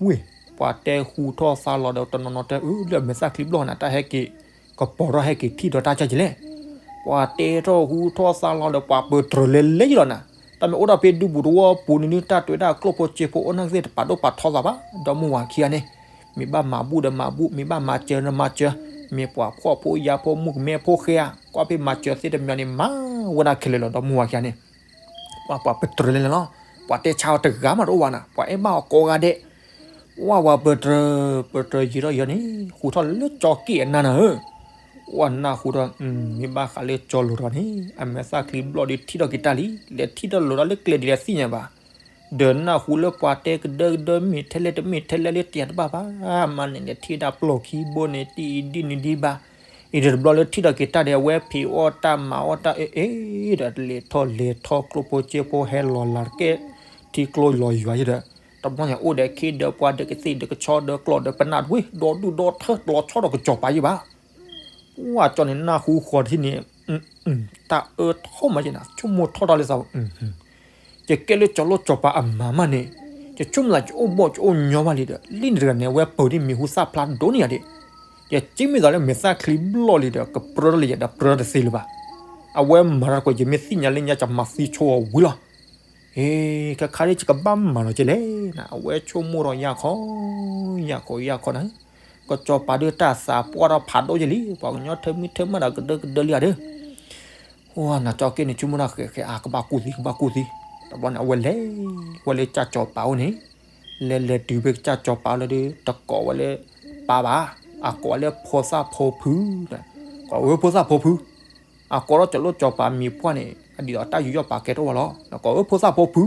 ဝ့ၢ် ပှၤတဲဟူထီၣ်သါလီၤဒီးတနီၤနီၤတဲ အၢ လၢအမဲာ်သၣ်ချံဘျီၣ်နၤ တၢ်ဟဲက့ၤ ကပီၤထီၣ်ဟဲက့ၤထံၣ်ဒီးတၢ်ကၢ်ကလဲၣ်, ပှၤတဲထီၣ်ဟူထီၣ်သါလီၤဒီးပှၤပတြၢၤလဲၤလဲၤယလီၤနၤ, တၢ်မ့ၢ်အိၣ်ဒီးဖဲဒူပူၤသဝီပူၤန့ၣ် တၢ်တဲဝဲဒၣ်ကျိၣ်ဖိစ့ဖိအိၣ်နၢ်သ့ၣ်တပာ်ဒိၣ်ပာ်ထီသးဘၣ် ဒီမါဝၤခံဂၤန့ၣ် မ့ၢ်ဘၣ်မၤဘူၣ်ဒီးမၤဘူၣ် မ့ၢ်ဘၣ်မၤစၢၤဒီးမၤစၢၤ, မ့ၢ်ပှၤဖှီၣ်ဖိယာ်ဖိမုၣ်ကမဲဖိဃဲဧါ ကွၢ်ဖဲမၤစၢၤသ့တမံၤန့ၣ် မၤဝဲဒၣ်ခဲလၢာ်လီၤ ဒီမါဝၤခံဂၤန့ၣ်, ပှၤပှၤပတြၢၤလဲၤလဲၤလီၤ, ပှၤတဲဆါအီၤတဂၤမးတအိၣ်ဘၣ်နၤ ပှၤအဲၣ်ဘၣ်အီၤကိးဂၤဒဲး, ဝဲဝဲပတြၢၤ ပတြၢၤယံာ်ထီၣ်ယံာ်န့ၣ် ဃူထီၣ်လၢကၠီက့ၣ်အနၢ်နၤဧၢ, ဝဲနၢ်ဟူထီၣ် မ့ၢ်ဘၣ်ဃးလၢကၠီလိၤထီၣ်န့ၣ် အမဲာ်သၣ်ချံဘျီၣ်ဒီးထံၣ်ထီၣ်က့ၤတၢ်လံ, လဲၤထံၣ်ထီၣ်လိၤထီၣ်လၢကျဲဒ်လဲၣ်သ့ၣ်ညါဘၣ် ဒီးနၢ်ဟူလၢပှၤတဲကဒၢကဒၢ မ့ၢ်ထဲလဲၣ်တမ့ၢ်ထဲလဲၣ်လၢတယာ်တဘၣ်ဘၣ်, မၤန့ၣ်လဲၤထံၣ်ဒၣ်ပျီၢ်ခံဘိန့ၣ် တံၢ်အံၤဒ်န့ၣ်ဒံးဘၣ်, အံၤဒီးတဘျီလၢထံၣ်ထီၣ်က့ၤတၢ်ဒီး အဝဲဖံးအီၣ်တၢ်မၤအီၣ်တၢ်အ့ၣ်အ့ၣ်ဒီး လဲၤထီၣ်လဲၤထီၣ်ကျိၣ်ဖိစ့ဖိဟဲလီၤလၤတကဲ ထံကျိလီၤယွၤယဲဒီး တဘျီညါအိၣ်ဒီးခ့ဒီးပှၤဒီးကသ့ၣ်ဒီးကဆီဒီးကျီၢ်ဒီးပနၢ်တဝ့ၢ် ဒီဒူၣ်ဒီထၢ တလီၤဆီဒီးကစီၤပၤယဲဘၣ် ပှၤကၠီန့ၣ်နၢ်ဟူဃီၤတထံၣ်န့ၣ်, တၢ်အၢထီၣ်မးယဲနၤ ဆိကမိၣ်ထီၣ်တၢ်လၢသး, ယကဲလၢကၠီလိၣ်ကၠီပၤအမၤမးန့ၣ်, ယဆိကမိၣ်သးယအိၣ်ဘီၣ်ယအိၣ်ညီဘၣ်လံဒီး လံၣ်န့ၣ်တဂၤန့ၣ် အဝဲပၢၤဒ်မံၤဟူသၣ်ဖျါဒိၣ်န့ၢ်ယၤဒံး, ယက့မ့ၢ်သးလၢမဲာ်သၣ်ချံဘျီၣ်လံဒီး ကပြၢထီၣ်လံယၤဒီးပြၢထီၣ်တသ့လၢၤဘၣ်, အဝဲမၤတၢ်တကွဲး ယမ့ၢ်သ့ၣ်ညါလၢညါယမၤသံဆိအီၤဝံၤလီၤ အ့ ခါခါဒ်ယကဘၣ်မၤလီၤကလဲၣ်နၤ အဝဲဆိကမိၣ်ဒီးယၢ်ခီ, ယၢ်ခီယၢ်ခီနၤ, ကစီၤပၤဒုးတၢ်သးပှၢ်ထီၣ်ဖးဒိၣ်ယဲလံ ပှၤကညီထၢမုၢ်ထၢမၢ်ဒီးကဒၢကဒၢလံဧါဒီး, နကၠီက့န့ၣ် ဆိကမိၣ်တၢ်ဃဲးဃဲးအါ ကဘၣ်ကူၣ်သံ ကဘၣ်ကူၣ်သံ, တဘျီန့ၣ် အဝဲလဲၤ, ဝဲလၢကၠၢ်စီၤပၤအိၣ်န့ၣ်, လဲၤလဲၤတုၤဖဲကၠၢ်စီၤပၤလၢဒုး တကိးဝဲလၢပၢ်ဘၣ်, အကိးဝဲလၢဖိသၣ်ဖိဖု, ကိးဝဲဖိသၣ်ဖိဖု အကိးထီၣ်ကၠီလိၣ်ကၠီပၤမံၤပှၢ်န့ၣ် အဒ်သိးတၢ်ယူးယီၣ်ပာ်ကဲတအိၣ်ဘၣ်လီၤ, နကိးဝဲဖိသၣ်ဖိဖု,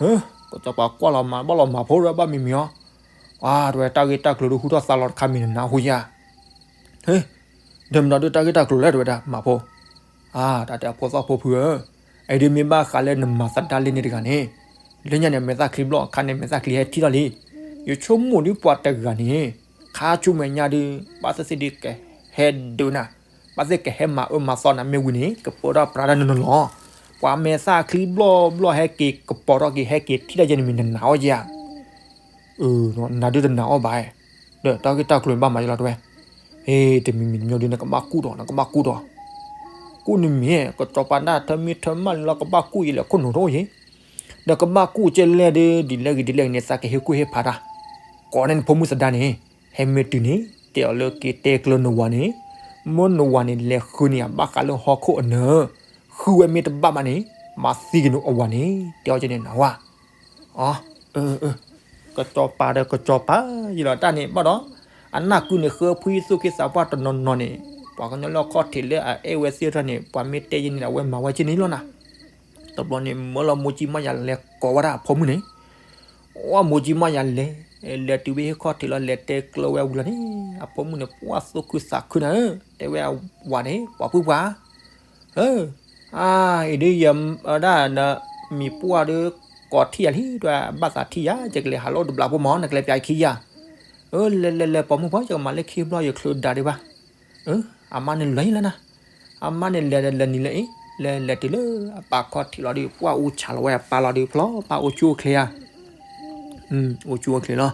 ဟၢ, ကစီၤပၤကွၢ်လီၤမၤဘၣ်လီၤမၤဖိရၢဘၣ်မံၤမံၤအီၤ, အါ တဲဝဲတၢ်ဂ့ၢ်တၢ်ကျိၤဒုးဟူထီၣ်သါလီၤတခါမံၤနနၤဟူယၤ, ဟၢ, ဒီးမနုၤဒုးတၢ်ဂ့ၢ်တၢ်ကျိၤလဲၣ် တဲဝဲဒၣ်မၤဖိ, အါ တၢ်တဲအဖိသၣ်ဖိဖုဧၢ, အအံၤဒုးမ့ၢ်ဘၣ်ဃးလၢနမၤသဒါလံန့ၣ်တဂၤန့ၣ်, လၢညါန့ၣ် မဲာ်သၣ်ချံဘျီၣ်အခါန့ၣ် မဲာ်သၣ်ချံဟဲထံၣ်ထီၣ်လံ, ယဆိကမိၣ်ဒုးပှၤတဂၤန့ၣ်, ခါဆူမဲာ်ညါဒုး ဘၣ်သ့ၣ်သ့ၣ်ဒုးကဟဲဒုးနၤ, ဘၣ်သ့ၣ်ကဟဲမၤအၢမၤသီနၤမ့ၢ်ဝံၤန့ၣ် ကပၢထီၣ်ပြးတၢ်နနီၤလီၤ, ပှၤမဲာ်သၣ်ချံဘျီၣ်ဘျီၣ်ဟဲက့ၤကပီၤထီၣ်က့ၤဟဲက့ၤထံၣ်တၢ်ယဲန့ၣ်မံၤနနၤအီၤယၤ နၤဒုးတနာ်အီၤဘၣ်, ဒီးတၢ်ဂ့ၢ်တၢ်ကျိၤန့ၣ်ဘၣ်မၤယလီၤတဲဝဲ, ဟ့ တမံၤမံၤတမံၤဒုး နကဘၣ်ကူၣ်ဒီး နကဘၣ်ကူၣ်ဒီး, ကူၣ်နမံၤ ကစီၤပၤဒၣ်ထၢမံထၢမၢ်လၢလီၤ ကဘၣ်ကူၣ်ယလဲၣ် ခိၣ်နူာ်တအိၣ်ယဲ, ဒီးကဘၣ်ကူၣ်ကဲလဲၣ်ဒုး ဒ်လဲၣ်ဂ့ၤဒ်လဲၣ်ဂ့ၤန့ၣ် သးကဟ့ၣ်ကူၣ်ဟ့ၣ်ဖးတၢ်, ကိးန့ၢ်နဖိမုၣ်သဒါန့ၣ်, ဟဲမ့ၢ်တုၤန့ၣ် တဲအီၤလၢက့ၤတဲကျၢၤနဝၤန့ၣ်, မ့ၢ်နဝၤန့ၣ် လဲၤဃုန့ၢ်ယၤဘၣ်ဃးလၢဟီၣ်ခိၣ်အနၢၤ, ဃုဝဲမ့ၢ်တဘၣ်ဘၣ်န့ၣ်, မၤသံက့ၤနအဝၤန့ၣ် တဲအီၤကန့ၣ်နဝၤ အၢ ကစီၤပၤဒီးကစီၤပၤ ယလီၤတၢ်န့ၣ်ဘၣ်ဒီး, အနၢ်ကုန့ၣ်ဃၢဖှံသူၣ်က့သးပှၢ်တနီၤနီၤန့ၣ်, ပှၤကညီလၢအခီၣ်ထံးလၢအအဲၣ်ဝဲသ့ၣ်တဖၣ်န့ၣ် ပှၤမ့ၢ်တဲယဲန့ၣ် အဝဲမၤဝဲကန့ၣ်လီၤနၤ, တဘျီန့ၣ် မၢလီၤမိၢ်ကၠံမါယၤလဲၤကိးဝဲဒၣ်အဖိမုၣ်န့ၣ်, ဝဲမိၢ်ကၠံမါယၤလဲၤ လဲၤတုၤဘၣ်ဟံၣ်ခီၣ်ထံးလီၤ လဲၤတဲကျၢၤဝဲဝံၤလီၤန့ၣ် အဖိမုၣ်န့ၣ် ပှၢ်သူၣ်ခုသးခုနၤဧၢ, တဲဝဲအဝၤန့ၣ် ပှၤပုၢ်ပှၢ် အၢ, အါ, အံၤဒ်ယဲ ဒၣ်နမံၤပှၢ်ဒီး ကိးထံၣ်ယၤလံ ဒွဲဘၣ်သးထံၣ်ယၤ ယကလဲၤဟးလိာ်တဘျီဖိမး နကလဲၤပျးခံယၤ, အၢ လဲၤလဲၤလဲၤ ပိာ်မုၣ်ပှၢ် ယကမၤလၢခံဘျီ ယချုးဒၤဒံးဘၣ်, အၢ အမါန့ၣ်လၢာ်လၢနၤ, အမါန့ၣ်လဲၤဒီးလဲၤနံၤလၢအံၤ လဲၤလဲၤတုၤလၢအပၢ်ခီၣ်ထံးလီၤဒီး ပှၢ်အိၣ်ဆးလီၤဝဲအပၢ်လီၤဒီး ဖျီပၢ်အိၣ်ကၠိအိၣ်ချ့ဧါ အိၣ်ကၠိအိၣ်ချ့လီၤ,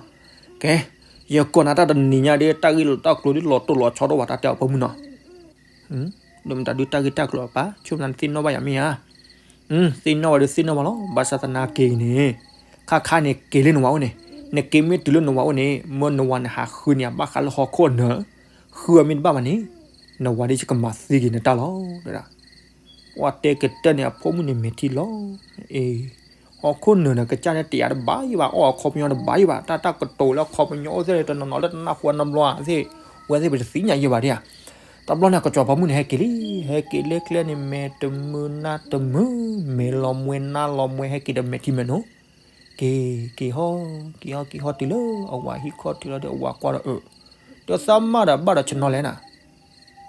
ကဲ, ယကိးနၤတၢ်တနံၤညါဒီး တၢ်ဂ့ၢ်လီၤတၢ်ကျိၤဒ်လီၤတိၢ်လီၤဆီဒိၣ်ဘၣ် တၢ်တဲအီၤပိာ်မုၣ်နီၤ, ဒိၣ်မတၤဒုးတၢ်ဂ့ၢ်တၢ်ကျိၤအပၢ် ဆိကမိၣ်နသ့ၣ်နီၣ်ဘၣ်ယၤမ့ၢ်ဧါ, သ့ၣ်နီၣ်ဝဲဒုးသ့ၣ်နီၣ်ဘၣ်လီၤ ဘၣ်ဆၣ်သနာ်က့န့ၣ်, ခါခါန့ၣ်က့ၤလၢနဝၤအိၣ်န့ၣ်, နက့ၤမ့ၢ်တုၤလၢနဝၤအိၣ်န့ၣ် မၢနဝၤန့ၣ်ဟးဃုန့ၢ်အဘၣ်ဃးလၢဟီၣ်ခိၣ်အနၢၤ, ဃုအီၤမ့ၢ်တဘၣ်ဘၣ်န့ၣ်, နဝၤဒ်ယကမၤသံက့ၤနတၢ်လီၤ, တဲဒၣ် ပှၤတဲကတၢၢ်န့ၣ် အဖိမုၣ်န့ၣ်မဲာ်ထံလီၤ, အ့, ဟီၣ်ခိၣ်နၢၤန့ၣ် ကစၢ်န့ၣ်တယာ်တဘၣ်ယံၤဘၣ် အီၣ်အခီပညီတဘၣ်ယံၤဘၣ် တၢ်တၢ်ကတိၤလၢအခီပညီအိၣ်သ့ၣ်တနီၤနီၤလၢတနၢ်ဟူနီတဘျီသ့ၣ်, ဝဲသ့ၣ်ပတသ့ၣ်ညါယံၤဘၣ်ဒ်ဧါ, တဘျီန့ၣ် ကစီၤပိာ်မုၣ်န့ၣ် ဟဲက့ၤလံ, ဟဲက့ၤလၢကျဲန့ၣ် မဲာ်တမုာ်နါတမုာ်, မဲာ်လီၤမှဲနါလီၤမှဲ ဟဲက့ၤဒီးမဲာ်ထံမဲာ်နိ, က့ၤ, က့ၤဟီၣ်, က့ၤဟီၣ်က့ၤဟီၣ်တုၤလၢအဝၤဟံၣ်ခီၣ်ထံးလီၤဒီး အဝၤကွၢ်ဒီးအၢ, ဒီးသးမါဒီးဘၣ်ဒီးဆနီၤလဲၣ်နၤ,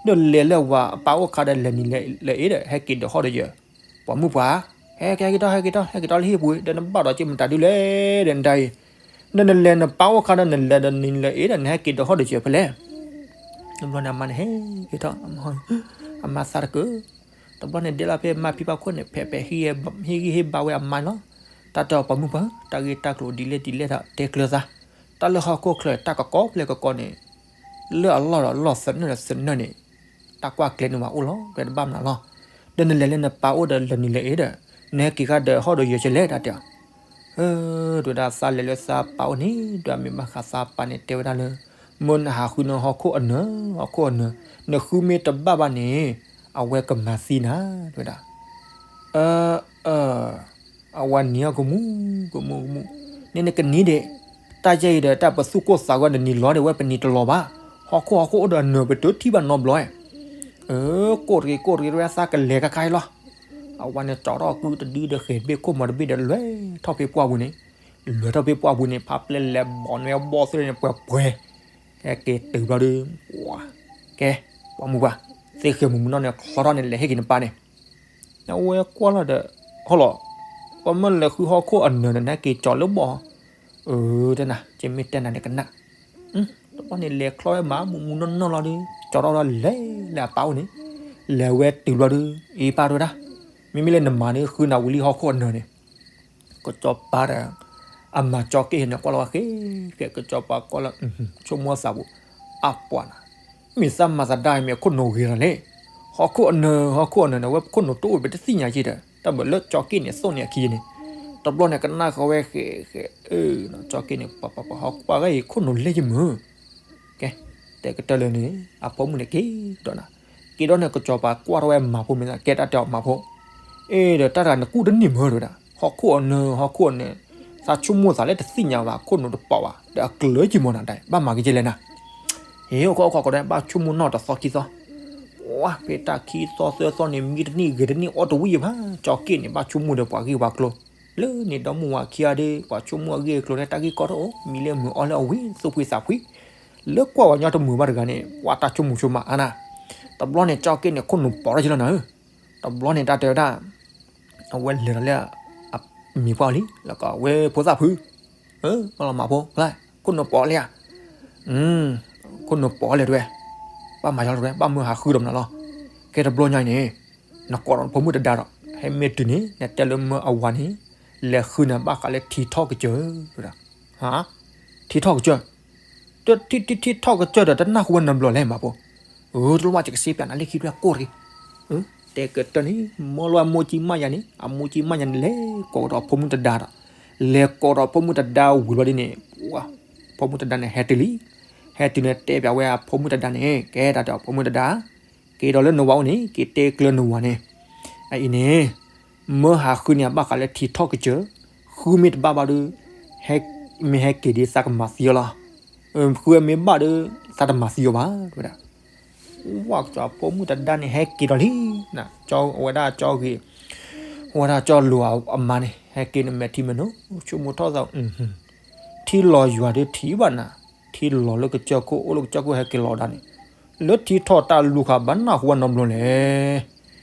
ဒီးလဲၤလၢအဝၤအပၢ်အိၣ်ခါဒီးလဲၤနံၤလဲၤအ့ဒီး ဟဲက့ၤဒီးဟီၣ်ဒီးယၢၤ, ပိာ်မုၣ်ပှၢ်, ဟဲက့ၤဟဲက့ၤထီၣ် ဟဲက့ၤထီၣ် ဟဲက့ၤထီၣ်လၢဟံၣ်ပူၤ ဒီးနဘၣ်ဒီးက့ၤမတၤဒုလဲၣ်ဒီးနတၢ်အံၤ, ဒီးနလဲၤနပၢ်အိၣ်ခါဒီးနလဲၤဒီးနံၤလဲၤအ့ဒီး နဟဲက့ၤဒီးဟီၣ်ဒီးယၢၤဖဲလဲၣ်, တဘျီန့ၣ် အမါန့ၣ်ဟဲက့ၤထီၣ်, အမါသးတကၢ, တဘျီန့ၣ်ဒဲလီၤဖဲမါဖံဘၣ်ခိၣ်န့ၣ် ဖဲးဖဲးဟ့ၣ်ဂံၢ်ဟ့ၣ်ဘါဝဲအမါန့ၣ်လီၤ, တၢ်တဲအီၤပိာ်မုၣ်ပှၢ် တၢ်ဂ့ၢ်တၢ်ကျိၤဒ်လဲၣ်ဒ်လဲၣ်ဒီး တဲကျၢၤသး, တၢ်လၢဟီၣ်ခိၣ်ချၢတၢ်ကကီပျဲၢ်ကကီန့ၣ်, လၢအလီၢ်ဒီးလီၢ်သနၢၣ်ဒီးသနၢၣ်န့ၣ်, တၢ်ကွၢ်ကျဲၤန့ၣ်ဝဲအိၣ်လီၤ ဒီးတဘၣ်မနုၤလီၤ, ဒီးနလဲၤလၢနပၢ်အိၣ်ဒီးလဲၤနံၤလဲၤအ့ဒီး, နဟဲက့ၤဃါဒီးဟီၣ်ဒီးယၢၤကလဲၣ်တၢ်တဲအီၤ တဲဝဲဒၣ်သးလဲၤလၢသးပၢ်အိၣ်န့ၣ် ဒီးမ့ၢ်ဘၣ်ဃးသးပၢ်န့ၣ် တဲဝဲဒၣ်လၢ, မၢနဟးဃုန့ၢ်ဟီၣ်ခိၣ်အနၢၤ ဟီၣ်ခိၣ်အနၢၤ, နဃုမ့ၢ်တဘၣ်ဘၣ်န့ၣ်, အဝဲကမၤသံနၤ, တဲဝဲဒၣ်, အၢ, အၢ, အဝၤနံၤအီၤကမူၣ်, ကမူၣ်ကမူၣ်, န့ၣ်နကနံၤဒံး, တၢ်ယဲအံၤဒီးတၢ်ပသူၣ်ကိၢ်သးဂီၤနနံၤလီၤဒံးဝဲပနံၤတလီၤဘၣ်, ဟီၣ်ခိၣ်ဟီၣ်ခိၣ်အိၣ်ဒီးအနၢၤပတုၤထံၣ်ဘၣ်နီတဘျီ, အၢ, ကိၢ်တဂ့ၤကိၢ်တဂ့ၤ တဲဝဲသးကလဲၤခါခါအံၤလီၤ အဝၤန့ၣ် ကၠီထီၣ်ကုတဒုဒီးဃဲၤဘ့ၣ်ခိၣ်မီၤတဘ့ၣ်ဒီး လဲၤထီၣ်ဖဲပှၢ်ပူၤန့ၣ်, လဲၤထီၣ်ဖဲပှၢ်ပူၤန့ၣ် ဖးပျဲၢ်လဲၤဘီၣ်နွဲဘီၣ်သ့ၣ်န့ၣ် ပှဲၤပှဲၤ, ဟဲက့ၤတုၤဘျီဒီး, ကဲ, ပိာ်မုၣ်ပှၢ်, သ့ၣ်ဃဲၤမုၢ်မုၢ်နီၢ်န့ၣ် ချီထီၣ်န့ၣ် လဲၤဟ့ၣ်က့ၤနပၢ်န့ၣ်, အဝဲကွၢ်လီၤဒီး, ဟီၣ်လီၤ, ပှၤမၢလဲၤဃုဟီၣ်ခိၣ်အနၢၤန့ၣ် နဟဲက့ၤကၠီလၢဘီၣ်, အၢ, တဲနၤ, ကမ့ၢ်တဲနၤန့ၣ်ကနၣ် တဘျီန့ၣ်လဲၤချီဝဲမး မုၢ်မုၢ်နီၢ်နီၢ်လီၤဒီး ကၠီထီၣ်ဒီးလဲၤလၢအပၢ်အိၣ်န့ၣ်, လဲၤဝဲတုၤဘျီဒီး အ့ပၢ်တဲဝဲဒၣ်, မ့မ့ၢ်လၢနမၤန့ၣ် ဃုနၤဝံၤလံဟီၣ်ခိၣ်အနၢၤန့ၣ်, ကစီၤပၤဒီး, အမၤကၠီက့ၣ်န့ၣ် ကွၢ်လီၤဝဲဃဲဃဲ ကစီၤပၤကွၢ်လီၤ, ဆိကမိၣ်သးပူၤ, အပှၤနၤ, မ့ၢ်သးမၤသးဒ်အံၤမ့ၢ်ခိၣ်နူာ်ဂ့ၤလီၤလဲၣ်, ဟီၣ်ခိၣ်အနၢၤ ဟီၣ်ခိၣ်အနၢၤန့ၣ် အဝဲခိၣ်နူာ်တအိၣ်ပတသ့ၣ်ညါက့ၤဒီး တၢ်ဘၣ်လၢကၠီက့ၣ်န့ၣ်သိၣ်န့ၢ်အခံန့ၣ်, တဘျီန့ၣ်ကနၣ်ဃီဝဲဃဲဃဲ, ကၠီက့ၣ်န့ၣ် ပှၤပှၤပှၤဟီၣ်ကွၢ်ဂ့ၤ ခိၣ်နူာ်လဲၣ်ယမုၢ် ကဲ, တဲကတၢၢ်လၢန့ၣ် အဖိမုၣ်န့ၣ်က့ၤဒီးနၤ, က့ၤဒီးန့ၣ် ကစီၤပၤကွၢ်ထီၣ်ဝဲမၤဖိမ့ၢ်သး ကဲတၢ်တဲအီၤမၤဖိ, အ့ဒီးတၢ်တဂၤနကူၣ်တန့ၢ်မုၢ်တဲဝဲဒၣ် ဟီၣ်ခိၣ်အနၢၤ ဟီၣ်ခိၣ်အနၢၤ, သးဆိကမိၣ်သးလၢတသ့ၣ်ညါဘၣ် ခိၣ်နူာ်တပိာ်ဘၣ် ဒီးအကျၢၤက့ၤမီၤနၤဒၣ် ဘၣ်မၤက့ၤကဲလဲၣ်နၤ, ဟ့ၣ်အိၣ်ခိးအိၣ်ခိးကဒီး ဘၣ်ဆိကမိၣ်နီၢ်တသီခံသီ, ဝါ ဖဲတၢ်ခံသီသၢသီန့ၣ် မံတနံၣ်ဂ့ၤတနံၣ်အီၣ်တဝံၣ်ယဘၣ် ကၠီက့ၣ်န့ၣ် ဘၣ်ဆိကမိၣ်ဒီးပှၤဂ့ၢ်ပှၤကျိၤ, လၢန့ၣ်ဒီမုၢ်ဝၤခံဂၤဒီး ပှၤဆိကမိၣ်အဂ့ၢ်အကျိၤလၢတၢ်ဂ့ၢ်ကီတအိၣ် မံလၢမုၢ်အီၣ်လၢအဝံၣ် သူၣ်ဖှံသးဖှံ, လၢကွၢ်ဝဲညီတမုာ်ဘၣ်တဂၤန့ၣ် ပှၤတၢ်ဆိကမိၣ်ဆိကမးအါနၤ, တဘျီန့ၣ် ကၠီက့ၣ်န့ၣ် ခိၣ်နူာ်ပိာ်ထီၣ်က့ၤလီၤနၤဧၢ, တဘျီန့ၣ် တၢ်တဲဝဲဒၣ် အဝဲလဲၤဒီးလၢ အမံၤပှၢ်လံ လၢကဝဲဖိသၣ်ဖု, လီၤမၤဖိဖျါ ခိၣ်နူာ်ပိာ်လံဧါ, ခိၣ်နူာ်ပိာ်လဲၣ်တဲဝဲ, ဘၣ်မၤယီၤတဲဝဲ ဘၣ်မၢဟးဃုဒီးမနုၤလီၤ, ကဲတဘျီညါအံၤန့ၣ် နကိးဒီးဖိမုၣ်တဒါဒီး ဟဲမ့ၢ်တုၤန့ၣ် နတဲလၢမၢအဝၤန့ၣ် လဲၤဃုနၤဘၣ်ဃးလၢထံထီၣ်ကစၢၢ်, ထံထီၣ်ကစၢၢ် တထံထံထံထံထီၣ်ကစၢၢ်ဒီး တနၢ်ဟူဝဲနီတဘျီလဲၣ်မးဖိ, အၢ တလိၣ်ဘၣ် ယကစ့ပၠးနၤလၢခံဖျၢၣ်ကိၢ်တဂ့ၤ, တဲကတၢၢ်န့ၣ် မၢလီၤအမိၢ်ကံမးယၤန့ၣ် အမိၢ်ကံမးယၤန့ၣ် လဲၤကိးဒီးဖိမုၣ်တဒါဒီး, လဲၤကိးဒီးဖိမုၣ်တဒါဝံၤဘျီဒ်န့ၣ်, ဖိမုၣ်တဒါန့ၣ် ဟဲတုၤလံ, ဟဲတုၤန့ၣ် တဲပၠးဝဲအဖိမုၣ်တဒါန့ၣ် ကဲတၢ်တဲအီၤဖိမုၣ်တဒါ က့ၤဒီးလၢနဝၤအိၣ်န့ၣ် က့ၤတဲကျၢၤနဝၤန့ၣ်, အအံၤန့ၣ် မၢဟးဃုန့ၢ်အဘၣ်ဃးလၢထံထီၣ်ကစၢၢ်, ဃုမ့ၢ်တဘၣ်ဘၣ်ဒီး, မ့ၢ်ဟဲက့ၤဒ်သးကမၤသံအီၤလီၤ, ဃုမ့ၢ်ဘၣ်ဒီး သးတမၤသံအီၤဘၣ် တဲဝဲဒၣ်, ဝဲကစီၤဖိမုၣ်တဒါန့ၣ် ဟဲက့ၤဒီးလံ, ဝဲဒၣ်ကၠီဂ့ၤ, ဝဲဒၣ်ကၠီလိၤအမါန့ၣ် ဟဲက့ၤန့ၣ်မဲာ်ထံမဲာ်နိ ဆိကမိၣ်ထီၣ်သး, ထံလီၤယွၤဒုးထံၣ်ဘၣ်နၤ, ထံလီၤလၢကစၢၢ်ခိၣ် အိၣ်လၢကစၢၢ်ခိၣ်ဟဲက့ၤလီၤဒၣ်န့ၣ်, လၢထံထီၣ်တၢ်လူၤခါဘၣ်နၢ်ဟူဝဲနီတဘျီလဲၣ်.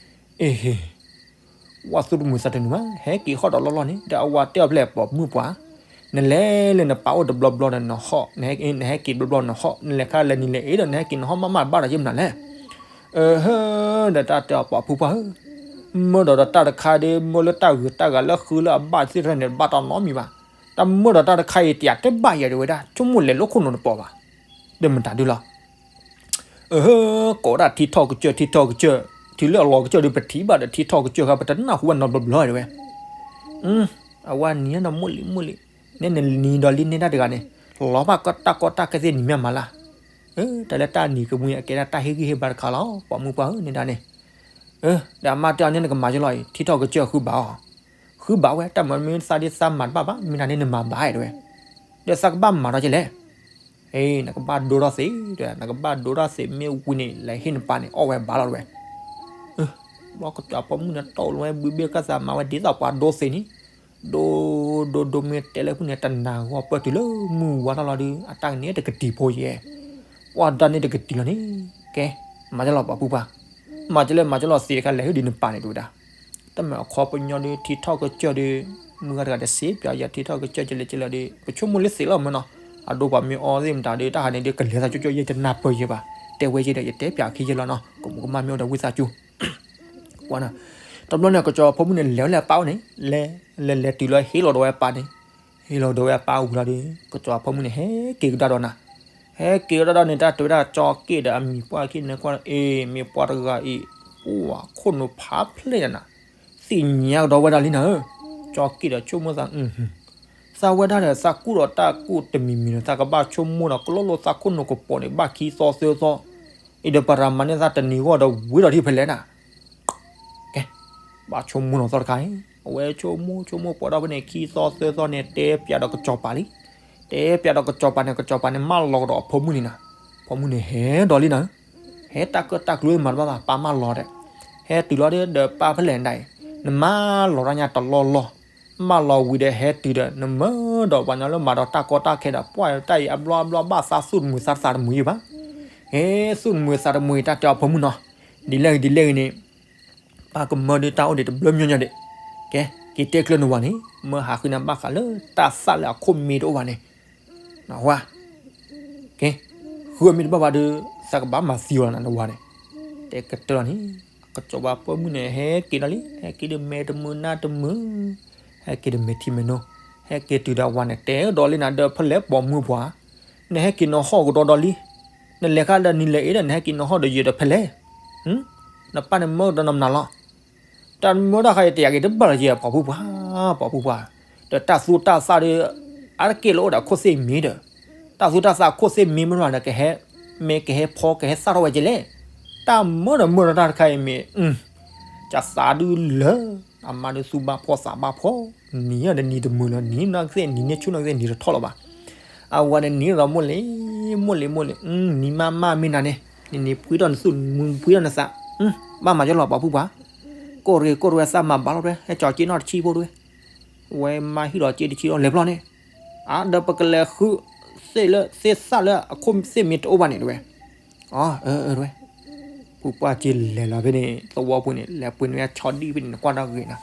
အ့ဟ့, ဝၣ်သူၣ်တမုာ်သးတမုာ်မး ဟဲက့ၤဟီၣ်ဒီးလီၢ်လီၢ်န့ၣ် ဒီးအဝၤတဲအီၤဖဲလဲၣ် ပိာ်မုၣ်ပှၢ်, နလဲၤလၢနပၢ်အိၣ်တဘျီဘျီဒီးနဟီၣ်, နဟဲက့ၤတဘျီဘျီနဟီၣ်, နလဲၤခါလဲၤနံၤလဲၤအ့ဒီး နဟဲက့ၤနဟီၣ်မးမးဘၣ်ဒီးယဲၢ်မနုၤလဲၣ်. အဟၢ, ဒီးတၢ်တဲအီၤ ပိာ်မုၣ်ပှၢ်ဧၢ, မၢဒီးတၢ်တခါဒီး မၢလၢတၢ်ဂုၤတၢ်ဂၤလၢဃုလၢအဘၣ်သ့ၣ်တဖၣ်န့ၣ် ဘၣ်တၢ်နီတမံၤဘၣ်. တၢ်မၢဒီးတၢ်တခါအံၤ တယၤတဘၣ်ယဲၢ်ဒၣ်ဝဲဒၣ် ဆိကမိၣ်လဲၤလၢခိၣ်နူာ်တပိာ်ဘၣ်, ဒီးမတၤဒုလီၤ. အဟၢ, ကိးဒၣ်ထံထီၣ်ကစၢၢ် ထံထီၣ်ကစၢၢ်, ထံလၢအလီၤကစၢၢ်ဒီးပထံၣ်ဘၣ်ဒီး ထံထီၣ်ကစၢၢ်ခါ ပတနၢ်ဟူဘၣ်နီတဘျီဘျီဒၣ်ဝဲ. အဝဲနံၤဒီး မိၢ်လံၤမိၢ်လံၤ, နဲနနံၤဒီးလံန့ၢ်တၢ်တဂၤန့ၣ်, လီၤဘၣ်ကီတၢ်ကီတၢ်ခဲသ့ၣ်နံၤမ့ၢ်မၤလၢ်. တၢ်လၢတၢ်နံၤကမှံအကဲဒၣ်တၢ်ဟ့ၣ်ဂံၢ်ဟ့ၣ်ဘါတခါလီၤ ပိာ်မုၣ်ပှၢ်ဧၢ န့ၣ်ဒၣ်န့ၣ်. ဒီးအမါတဲအီၤန့ၣ် နကမၤယလီၤအံၤ ထံထီၣ်ကစၢၢ်ဃုဘၣ်အီၤ, ဃုဘၣ်ဝဲ တၢ်မၤမ့ၢ်သးဒ်သးမၤတဘၣ်ဘၣ် မ့ၢ်ဒၣ်န့ၣ်နမၤဘၣ်ဒၣ်ဝဲ. ဒီးသးကဘၣ်မၤဒီးကလဲၣ်. နကဘၣ်ဒိထီၣ်သ့, နကဘၣ်ဒိထီၣ်သ့ မ့ၢ်ဝံၤန့ၣ် လဲၤဟ့ၣ်နပၢ်န့ၣ် အီၣ်ဝဲဘၣ်လီၤတဝဲ. ဘျီကစၢ်ပိာ်မုၣ်န့ၣ် တီၢ်လီၤဝဲဘုဘ့ၣ်ကစၢ်မၤဝဲဒ်သိးပှၤဒိသ့န့ၣ်, ဒိ, ဒိဒိမ့ၢ်တဲလၢဖုၣ်န့ၣ် တနၤဂီၢ်ပၢၢ်တုၤလၢမုၢ်ဝါထီၣ်လီၤဒီး အတၢ်ကန့ၣ်တကတံၤဖိယဲၢ်, ပှၤဒါန့ၣ်တကတံၤလီၤန့ၣ်, ကဲ, မၤကလီၤပိာ်မုၣ်ပှၢ်, မၤကလဲၣ်မၤကလီၤသ့အခါ လဲၤဟ့ၣ်ဒုးနပၢ်န့ၣ်တဝဲဒၣ်. တၢ်မၤအခီပညီဒီး ထံထီၣ်ကစၢၢ်ဒီး, မုၢ်ဂၤတဂၤတစ့ပၠးယၤ ထံထီၣ်ကစၢၢ်ကလဲၣ်ကလဲၣ်ဒီး ပဆိကမိၣ်လၢသ့လီၤမ့ၢ်နီၤ, အဒိပှၤမ့ၢ်အီသ့ၣ်မတၤဒီး တၢ်ဟးန့ၣ်ဒီး ကလဲၤသးကၠိကၠိယဲၢ်တနၢ်ပၢၢ်ယဲၢ်ဘၣ်, တဲဝဲယဲၢ်ဒီး ယတဲပၠးအခံယဲၢ်လီၤနီၤ, ကမူးကမၣ်မ့ၢ်အိၣ်ဒီးဝံသးစူၤ တဘျီန့ၣ် ကစၢ်ပိာ်မုၣ်န့ၣ် လဲၤဝဲလၢအပၢ်အိၣ်န့ၣ်, လဲၤလဲၤလဲၤတုၤလီၤဟ့ၣ်လီၤဒီးဝဲအပၢ်န့ၣ်, ဟ့ၣ်လီၤဒီးဝဲအပၢ်ဝံၤလီၤဒီး ကစၢ်ပိာ်မုၣ်န့ၣ် ဟဲက့ၤကဒါဒီးနၤ, ဟဲက့ၤကဒါဒီးန့ၣ် တၢ်တဲဝဲဒၣ် ကၠီက့ၣ်ဒီးအမံၤပှၢ်ခံန့ၣ်ကွၢ်, အ့ မ့ၢ်ပှၤတဂၤအံၤ, အိၣ်ဝဲခိၣ်နူာ်ဖးဖျဲၣ်ညါနၤ, သ့ၣ်ညါကဒီးဝဲဒၣ်လံနၤဧၢ, ကၠီက့ၣ်ဒီးဆိကမိၣ်သး သးဝဲဒၣ်ဒီးသးကူၣ်ဒီးတၢ်ကူၣ်တမံၤမံၤဒီး သးကဘၣ်ဆိကမိၣ်ဒီး ကလိလိသးခိၣ်နူာ်ကပိာ်န့ၣ် ဘၣ်ခံသီသၢသီ, အံၤဒီးပရၤမၤန့ၢ်သးတနံၤဂီၢ်ဒီးဝံၤဒီးထံၣ်ဖဲလဲၣ်နၤ, ကဲ, ဘၣ်ဆိကမိၣ်နီၤသီတခါအံၤ, အဝဲဆိကမိၣ်ဆိကမိၣ်ပိာ်ဒီဖဲန့ၣ် ခံသီသၢသီန့ၣ် တဲပၠးဒီးကစီၤပၤလံ, တဲပၠးဒီးကစီၤပၤန့ၣ် ကစီၤပၤန့ၣ် မၢလီၤကဒီးအဖိမုၣ်န့ၣ်နၤ, ဖိမုၣ်န့ၣ်ဟဲဒီးလံနၤ, ဟဲတၢ်ကၢၣ်တၢ်ကျူမၤတဘၣ်ဘၣ် ပၢ်မၢလီၤဒီး, ဟဲတုၤလီၤဒီးပၢ်ဖဲလဲၣ်ဒၣ်အံၤ, နမၢလီၤတၢ်ညါတလီၢ်လီၢ်, မၢလီၤဝံၤဒီးဟဲတုၤဒီး နမၢဒီးပှၤညီလၢမၤဒီးတၢ်ကီတၢ်ခဲဒီး ပှၢ်တၢ်အံၤအဘျီအဘျီဘၣ်သးသူၣ်တမုာ်သးတသးတမုာ်ယံၤဘၣ်, ဟဲသူၣ်တမုာ်သးတမုာ်အံၤ တၢ်တဲအီၤဖိမုၣ်နီၤ, ဒ်လဲၣ်ဂ့ၤဒ်လဲၣ်ဂ့ၤန့ၣ် ပၢ်ကမၢဒုးတၢ်အိၣ်ဒံးတဘျီမညီညီဒံး, ကဲ, က့ၤတဲကျၢၤနဝၤန့ၣ် မၢဟးဃုနၤဘၣ်ဃးလၢတၢ်သၣ်လၢအခိၣ်မ့ၢ်တအိၣ်ဘၣ်န့ၣ်, နဝၤ, ကဲ, ဃုအမ့ၢ်တဘၣ်ဘၣ်ဒီး သးကဘၣ်မၤသံအီၤလီၤနၤနဝၤန့ၣ်, တဲကတၢၢ်လီၤန့ၣ်, ကစီၤပၤပိာ်မုၣ်န့ၣ် ဟဲက့ၤဒီးလံ ဟဲက့ၤဒီးမဲာ်တမုာ်နါတမုာ်, ဟဲက့ၤဒီးမဲာ်ထံမဲာ်နိ, ဟဲက့ၤတုၤဒီးအဝၤန့ၣ်တဲဒီးလံနၤ ဒီးဖဲလဲၣ်ပိာ်မုၣ်ပှၢ်, နဟဲက့ၤနဟီၣ်ကဒီးဒီးလံ, နလဲၤခါဒီးနံၤလဲၤအ့ဒီး နဟဲက့ၤနဟီၣ်ဒီးယဲၢ်ဒီးဖဲလဲၣ် နပၢ်န့ၣ်မၢကဒီးနၤမနုၤလီၤ. တၢ်မၢတၢ်ခါအံၤတယာ်က့ၤတဘၣ်လီၤက့ၤ ပိာ်မုၣ်ပှၢ်, ပိာ်မုၣ်ပှၢ်, ဒီးတၢ်သူတၢ်သၣ်ဒီး အါတက့ၢ်လၢအိၣ်ဒီးခိၣ်သ့ၣ်မ့ၤဒီး, တၢ်သူတၢ်သၣ်ခိၣ်သ့ၣ်မ့ၤမ့ၢ်တအိၣ်ဒီး ကဟဲ, မ့ၢ်ကဟဲဖီကဟဲသၣ်ထီၣ်ဝဲကလဲၣ်. တၢ်မၢဒီးမၢဒီးတၢ်တခါအံၤမ့ၢ် ကသးဒုလၢ, အမါဒုးသူဘၣ်ဖှီၣ်သးဘၣ်ဖှီၣ်, နံၤဒီးနံၤတမုာ်လၢၤ နံၤနီၢ်ကသ့ၣ် နံၤန့ၢ်ဆူၣ်နီၢ်ကသ့ၣ်နံၤတထီၣ်လၢၤဘၣ်. အဝၤန့ၣ်နံၤဒီးမိၢ်လံ, မိၢ်လံမိၢ်လံ, နံၤမးမးမ့ၢ်နၤန့ၣ်, နံၤနံၤပှံထီၣ်နသူၣ် နံၤပှံထီၣ်နသး, ဘၣ်မၤကလီၤပိာ်မုၣ်ပှၢ်, ကိၢ်တဂ့ၤကိၢ်တဝဲသးမၤဘၣ်လီၤတဝဲ ဟဲကၠီၤက့နီၣ်တဆံဖိတဝဲ, ဝဲမါဟံၣ်လီၤက့တဆံလီၤ လဲၤဘျီန့ၣ်, အါဒီးပကလဲၤဃု, သ့ၣ်လၢသ့ၣ်သၣ်လၢအခိၣ်သ့ၣ်မ့ၤတအိၣ်ဘၣ်န့ၣ်တဝဲ အၢတဝဲ, ဖုပှၢ်က့လဲၤလီၤဖဲန့ၣ် သဝီပူၤန့ၣ် လဲၤပှ့ၤန့ၢ်ဝဲဆီဒံၣ်ဖဲန့ၣ် နကွၢ်ဒီဂ့ၤနၤ,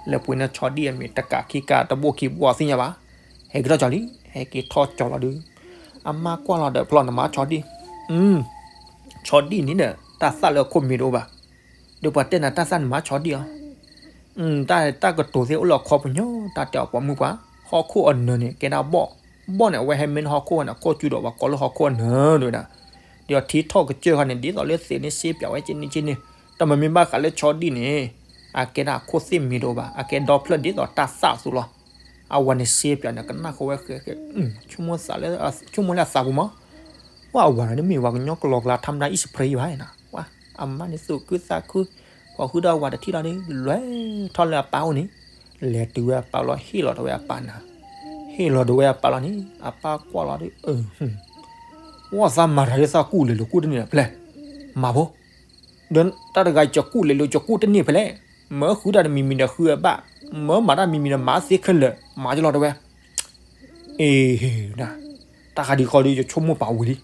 လဲၤပှ့ၤန့ၢ်ဆီဒံၣ်အမ့ၢ်တကးခံကးတဘိခံဘိသ့ၣ်ညါဘၣ်, ဟဲက့ၤထီၣ်ကၠီၤလံ, ဟဲက့ၤထီၣ်ကၠီၤလီၤဒုး, အမါကွၢ်လီၤဒီးဖျီနမါဆီဒံၣ်, ဆီဒံၣ်န့ၣ်ဒီး တၢ်သၣ်လၢအခိၣ်မ့ၤတအိၣ်ဘၣ်, ဒီးပှၤတဲနၤတၢ်သၣ်နမါဆီဒံၣ်အီၤ တၢ်တၢ်ကတိၤသ့ၣ်အိၣ်လၢအခီပညီ တၢ်တဲအီၤပိာ်မုၣ်ပှၢ်, ဟီၣ်ခိၣ်အနၢၤန့ၣ် ကဲဒၣ်ဘီၣ်, ဘီၣ်န့ၣ် အဝဲဟဲမ့ၢ်လၢဟီၣ်ခိၣ်န့ၣ် အခိၣ်ကၠူဒီးပှၤကိးလၢဟီၣ်ခိၣ်အနၢၤတဝဲဒၣ်, ဒီးထံထီၣ်ကစၢၢ်ခါန့ၣ် ဒ်သိးလၢသ့ၣ်န့ၣ်စ့ပၠးဝဲကန့ၣ်ကန့ၣ်, တၢ်မ့မ့ၢ်ဘၣ်ဃးလၢဆီဒံၣ်န့ၣ်, အကဲဒၣ်အခိၣ်သ့ၣ်မ့ၤတအိၣ်ဘၣ် အကဲဒီဖျၢၣ်ဒ်သိးတၢ်သၣ်အသိးလီၤ, အဝၤန့ၣ်စ့ပၠးန့ၣ် ကနၣ်ဃီဝဲဃဲဃဲ, ဆိကမိၣ်သးလၢ, ဆိကမိၣ်လၢအသးပူၤမး ပှၤအဝၤန့ၣ်မ့ၢ်ဝၤကညီကလီကလီ ထါမတၤအံၣ်စဖရ့ယဘၣ်, ပှၤအမါန့ၣ်သူၣ်ခုသးခု, ပှၤဃုဒီးအဝၤတထံၣ်လီၤဒီး လဲၤထီၣ်လၢအပၢ်အိၣ်န့ၣ်, လဲၤတုၤဝဲအပၢ်လီၤ ဟ့ၣ်လီၤဒီးဝဲအပၢ်နၤ, ဟ့ၣ်လီၤဒီးဝဲအပၢ်လီၤန့ၣ် အပၢ်ကွၢ်လီၤဒီး, ဝဲသးမၤတၢ်ဒ်သးကူၣ်လဲၤလိာ်ကူၣ်တန့ၢ်ဒီးဖဲလဲၣ်, မၤဖိ ဒီးတၢ်တဂၤယကူၣ်လဲၤလိာ်ယကူၣ်တန့ၢ်ဖဲလဲၣ်, မၢဃုတၢ်တမံၤမံၤဒီးဃုအဘၣ်, မၢမၤတၢ်မံၤမံၤဒီးမၤသ့ခဲလၢာ်, မၤကလီၤတဝဲ, အ့ တၢ်ဃးဒံးဃီဒီး ယဆိကမိၣ်ပာ်ဝံၤလံ,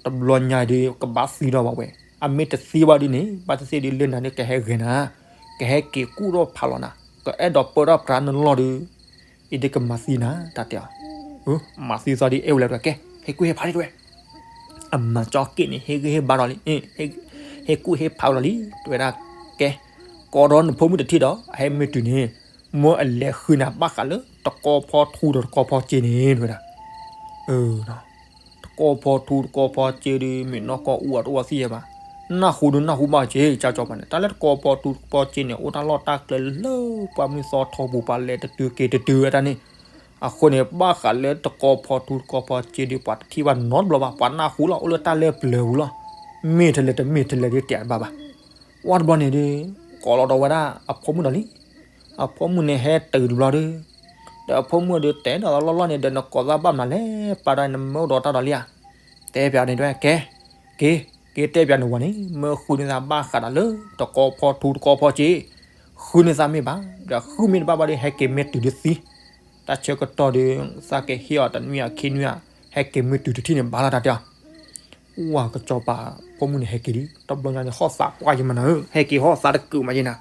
တဘျီညါဒီး ကဘၣ်သံဒီးဘၣ်ဝဲ, အမ့ၢ်တသံဘၣ်ဒုန့ၣ် ဘၣ်သ့ၣ်သ့ၣ်ဒုးလၢနၤန့ၣ် ကဟဲဂဲၤနၤ, ကဟဲက့ၤကူၣ်ထီၣ်ဖးလီၤနၤ, ကအဲၣ်ဒိးပၢထီၣ်ပြးနလီၢ်ဒီး အံၤဒုးကမၤသံနၤ တၢ်တဲအီၤ, မၤသံသီဒီး အဲၣ်ဝဲလဲၣ်တဝဲကဲ, ဟဲကွံာ်ဟဲဖးလံတဝဲ အမၤကၠီက့ၣ်န့ၣ် ဟ့ၣ်ဂံၢ်ဟ့ၣ်ဘါဒီးလံ, ဟ့ၣ်ကူၣ်ဟ့ၣ်ဖးလီၤလံ တဝဲဒၣ်, ကဲ, ကိးဒီးနဖိမုၣ်တထံၣ်ဒီး အဟဲမ့ၢ်တုၤန့ၣ်, မ့ၢ်အလဲၤဃုနၤဘၣ်ဃးလၢတကီဖီထူဒီးတကီဖီစ့န့ၣ် တဝဲဒၣ်, တကီဖီထူတကီဖီစ့ဒီး မ့ၢ်နီၢ်ကီၢ်အူအတအိၣ်သ့ၣ်ညါဘၣ်, နၢ်ဟူဒုးနၢ်ဟူဘၣ်စ့ ကၠီကၠီပၤန့ၣ် တၢ်လၢတကီဖီထူတကီဖီစ့န့ၣ် အိၣ်တၢ်လီၢ်တၢ်ကျဲလၢပှၤမုၢ်သီထီပူၤ ပှၤလဲၤတတုၤက့ၤတတုၤဝဲဒၣ်န့ၣ်, အဃိန့ၣ် ဘၣ်ဃးလၢတကီဖီထူတကီဖီစ့ဒီး ပှၤတထံၣ်ဘၣ်နီတဘျီဘၣ်, ပှၤနၢ်ဟူလီၤ အိၣ်လၢတၢ်လၢပျၢၤပူၤလီၤ, မ့ၢ်ထဲလဲၣ်တမ့ၢ်ထဲလဲၣ်ဒုးတဲတဘၣ်ဘၣ်, ဝဲတဘျီန့ၣ်ဒီး ကိးလီၤဒီးဝဲဒၣ်အဖိမုၣ်ဒီးလံ, အဖိမုၣ်န့ၣ်ဟဲတုၤတဘျီဒီး, ဒီးအဖိမုၣ်ဒီးတဲဒီးလီၢ်လီၢ်န့ၣ် ဒီးနကိးသးဘၣ်မနုၤလဲၣ် ပာ်ဒီးနမၢအိၣ်ဒီးတၢ်ဒီးလံဧါ, တဲပၠးန့ၣ်တဝဲကဲ, က့ၤ, က့ၤတဲပၠးနဝၤန့ၣ် မၢဃုန့ၢ်သးဘၣ်ဃးဒီးလၢတကီဖီထူတကီဖီစ့, ဃုန့ၢ်သးမ့ၢ်ဘၣ်, ဒီးဃုမ့ၢ်တဘၣ်ဘၣ်ဒီး ဟဲက့ၤမ့ၢ်တုၤဒုးသံ, တၢ်ဆၢကတီၢ်ဒီး သးကဟ့ၣ်အီၤတနွံအခံနွံဧါ, ဟဲက့ၤမ့ၢ်တုၤတထံၣ်န့ၣ် ဘၣ်လီၤတၢ်တဲအီၤ ဝၤကစီၤပၤဖိမုၣ်န့ၣ်ဟဲက့ၤလံ, တဘျီညါန့ၣ် ဟီၣ်သးကွၢ်ယမနၤဧၢ, ဟဲက့ၤဟီၣ်သးတကုးမးယနၤ,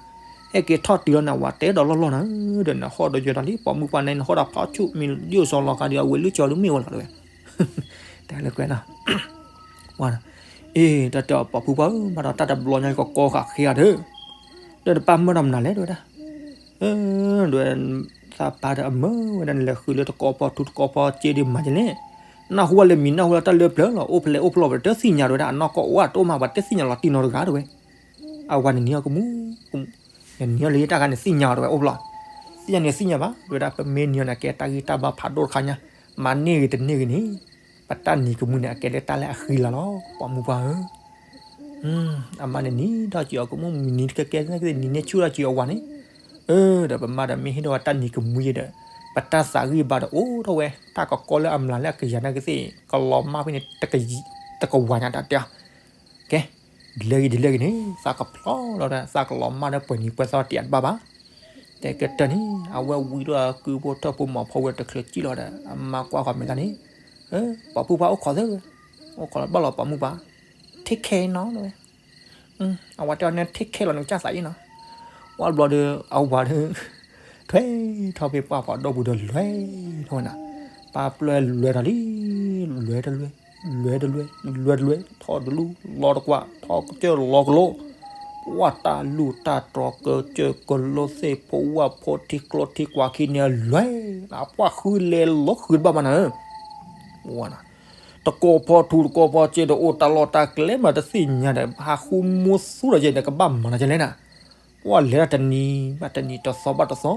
ဟဲက့ၤထီၣ်တုၤလီၤနၤ ဝၤတဲဒီးလီၢ်လီၢ်နၤဧၢ, ဒီးနဟီၣ်ဒီးယွၤတၢ်လံ ပိာ်မုၣ်ပှၢ်န့ၣ် နဟီၣ်ဒီးဖီဆူၣ် မ့ၢ်ဒ်အိၣ်စီၤလီၤဃာ်ဒီး အဝဲလုၢ်ကၠီၤဒုးမ့ၢ်ဝဲလီၤတဝဲ, တဲလၢကွဲးနီၤ ဝၤ, အ့ တၢ်တဲအီၤ ပိာ်မုၣ်ပှၢ်ဧၢ ဘၣ်ဒီးတၢ်တဘျီညါကကီဃာ်ဃ့ဧါဒီး, ဒီးတပၢ်မၢဒီးမနုၤလဲၣ်တဝဲဒၣ် ဒဝဲ, သးပၢ်ဒီးအမၢဝဲဒၣ်န့ၣ် လဲၤဃုလၢတကီဖီထူတကီဖီစ့ဒီးမၤကလဲၣ်, နၢ်ဟူဝဲလၢမံၤ နၢ်ဟူလၢတၢ်လၢပျၢၤလီၤ အိၣ်ဖျဲၣ်အိၣ်ဖျီၣ်ဝဲဒီး တသ့ၣ်ညါတဝဲဒၣ် အနီၢ်ကီၢ်အိၣ်အတအိၣ်မး ပှၤတသ့ၣ်ညါလီၤတံၢ်နီတဂၤတဝဲ, အဝၤန့ၣ်နံၤအီၤကမူ, နနံၤအီၤလၢယတၢ်ဂၤန့ၣ်သ့ၣ်ညါအီၤတဝဲအိၣ်ဖျီၣ်, သ့ၣ်ညါန့ၣ်သ့ၣ်ညါဘၣ် တဝဲဒၣ် ပမ့ၢ်နံၤအီၤန့ၣ် ကဲတၢ်ဂံၢ်တၢ်ဘါဖးဒိၣ်တခါညါ, မၤန့ၢ်ဂ့ၤတန့ၢ်ဂ့ၤန့ၣ်, ပတၢ်နံၤကမူန့ၣ် အကဲလၢတၢ်လၢအဃံလၤလီၤ ပိာ်မုၣ်ပှၢ်ဧၢ အမါန့ၣ်နံၤထီၣ်က့ၤအီၤကမူၣ် နံၤတကဲကဲ နကသ့ၣ်နံၤန့ၢ်ဆူၣ်ထီၣ်က့ၤအီၤဝၤန့ၣ်, ဒီးပမါဒီးမ့ၢ်ဟ့ၣ်ထီၣ်ဝဲတၢ်နံၤကမူယဲဒီး, ပတၢ်သးဂံၢ်ဘါဒီးအိၣ်ထီၣ်ဝဲ တၢ်ကကီလၢအမျးလၢအကယၤနာ်ကသ့ၣ် ကလီၤမၢ်ဖဲန့ၣ် တကဝၤညါတၢ်တဲအီၤ, ကဲ, ဒ်လဲၣ်ဂ့ၤဒ်လဲၣ်ဂ့ၤန့ၣ် သးကဖျီလီၤဒီး သးကလီၤမၢ်ဒီးပှဲၤနံၤပှဲၤသီတံၢ်အတဘၣ်ဘၣ်, တဲကတၢၢ်န့ၣ် အဝဲဝံၤဒီးကုဖိထၢၣ်ဖိမီၤဖိဝဲတချုးစံၣ်လီၤဒီး အမါကွၢ်ဃီၤမဲာ်သၣ်န့ၣ်, ပိာ်မုၣ်ပှၢ်အိၣ်ခိးသ့ၣ်, အိၣ်ခိးလီၤဘၣ်လီၤပိာ်မုၣ်ပှၢ်, take care နီၤဝဲ အဝဲတဲအီၤန့ၣ် take care လီၤနကစၢ်သးအံၤနီၤ, ဝံၤဘျီဒီး အဝၤဒီး ထွဲထီၣ်ဖဲပှၢ်ဖးဒိၣ်ပူၤဒီးလွဲထီၣ်ဝဲနၤ, ပၢ်ပျဲလွဲထီၣ်လံ, လွဲတလွဲ, လွဲတလွဲ, လွဲတလွဲ ထီၣ်တလူၢ် လီၤတကွၢ် ထီၣ်ကစၢၢ်လီၤကလိ, ပှၢ်တၢ်လူၢ်တၢ်တြီၤကစၢၢ်ကလိသ့ၣ်ဖိဝၣ်ဖိထံကျိထံကွာ်ခံန့ၣ်လွဲ, ပှၢ်ဃုလဲၤလီၤဃုတဘၣ်ဘၣ်နၤဧၢ တကီၢ်ဖီထူတကီၢ်ဖီစ့ဒီးအိၣ်တၢ်လီၢ်တၢ်ကျဲမးတသ့ၣ်ညါဒီး ဟးဃုမူသူဒီးယဲဒီးကဘၣ်မၤနၤကလဲၣ်နၤ, ပှၢ်လဲၤတနံၤဘၣ်တနံၤတသီဘၣ်တသီ,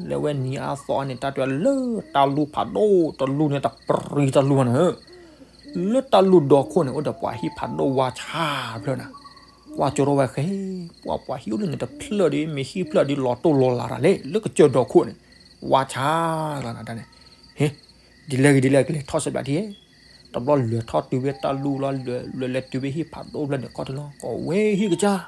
လၢဝဲနံၤအါသီန့ၣ် တၢ်တဲလၢတၢ်လူၢ်ဖးဒိၣ်တလူၢ်န့ၣ် တပြံတလူၢ်ဘၣ်နၤဧၢ, လၢတၢ်လူၢ်ဒီခိၣ်န့ၣ် အိၣ်ဒီးပှၤဟံၣ်ဖးဒိၣ်ဝါဆါဖျၢၣ်နၤ, ကွၢ်ကၠိထီၣ်ဝဲဃဲ, ပှၢ်ပှၤဟံၣ်အိၣ်လၢန့ၣ်တဖျၢၣ်ဒီး မ့ၢ်ဟံၣ်ဖျၢၣ်ဒီးလီၤတိၢ်လီၤလၤတၢ်လဲၣ် လၢကစၢၢ်ဒီခိၣ်န့ၣ်, ဝါဆါလီၤနၤတၢ်န့ၣ်, ဟ့, ဒ်လဲၣ်ဂ့ၤဒ်လဲၣ်ကလဲၤထီၣ်စဲးဘျးထံ, တဘျီလဲၤထီၣ်တုၤဖဲတၢ်လူၢ်လီၤ လဲၤလဲၤတုၤဖဲဟံၣ်ဖးဒိၣ်ဖျၢၣ်န့ၣ် ခီၣ်ထံးလီၤ ကိးဝဲဟံၣ်ကစၢ်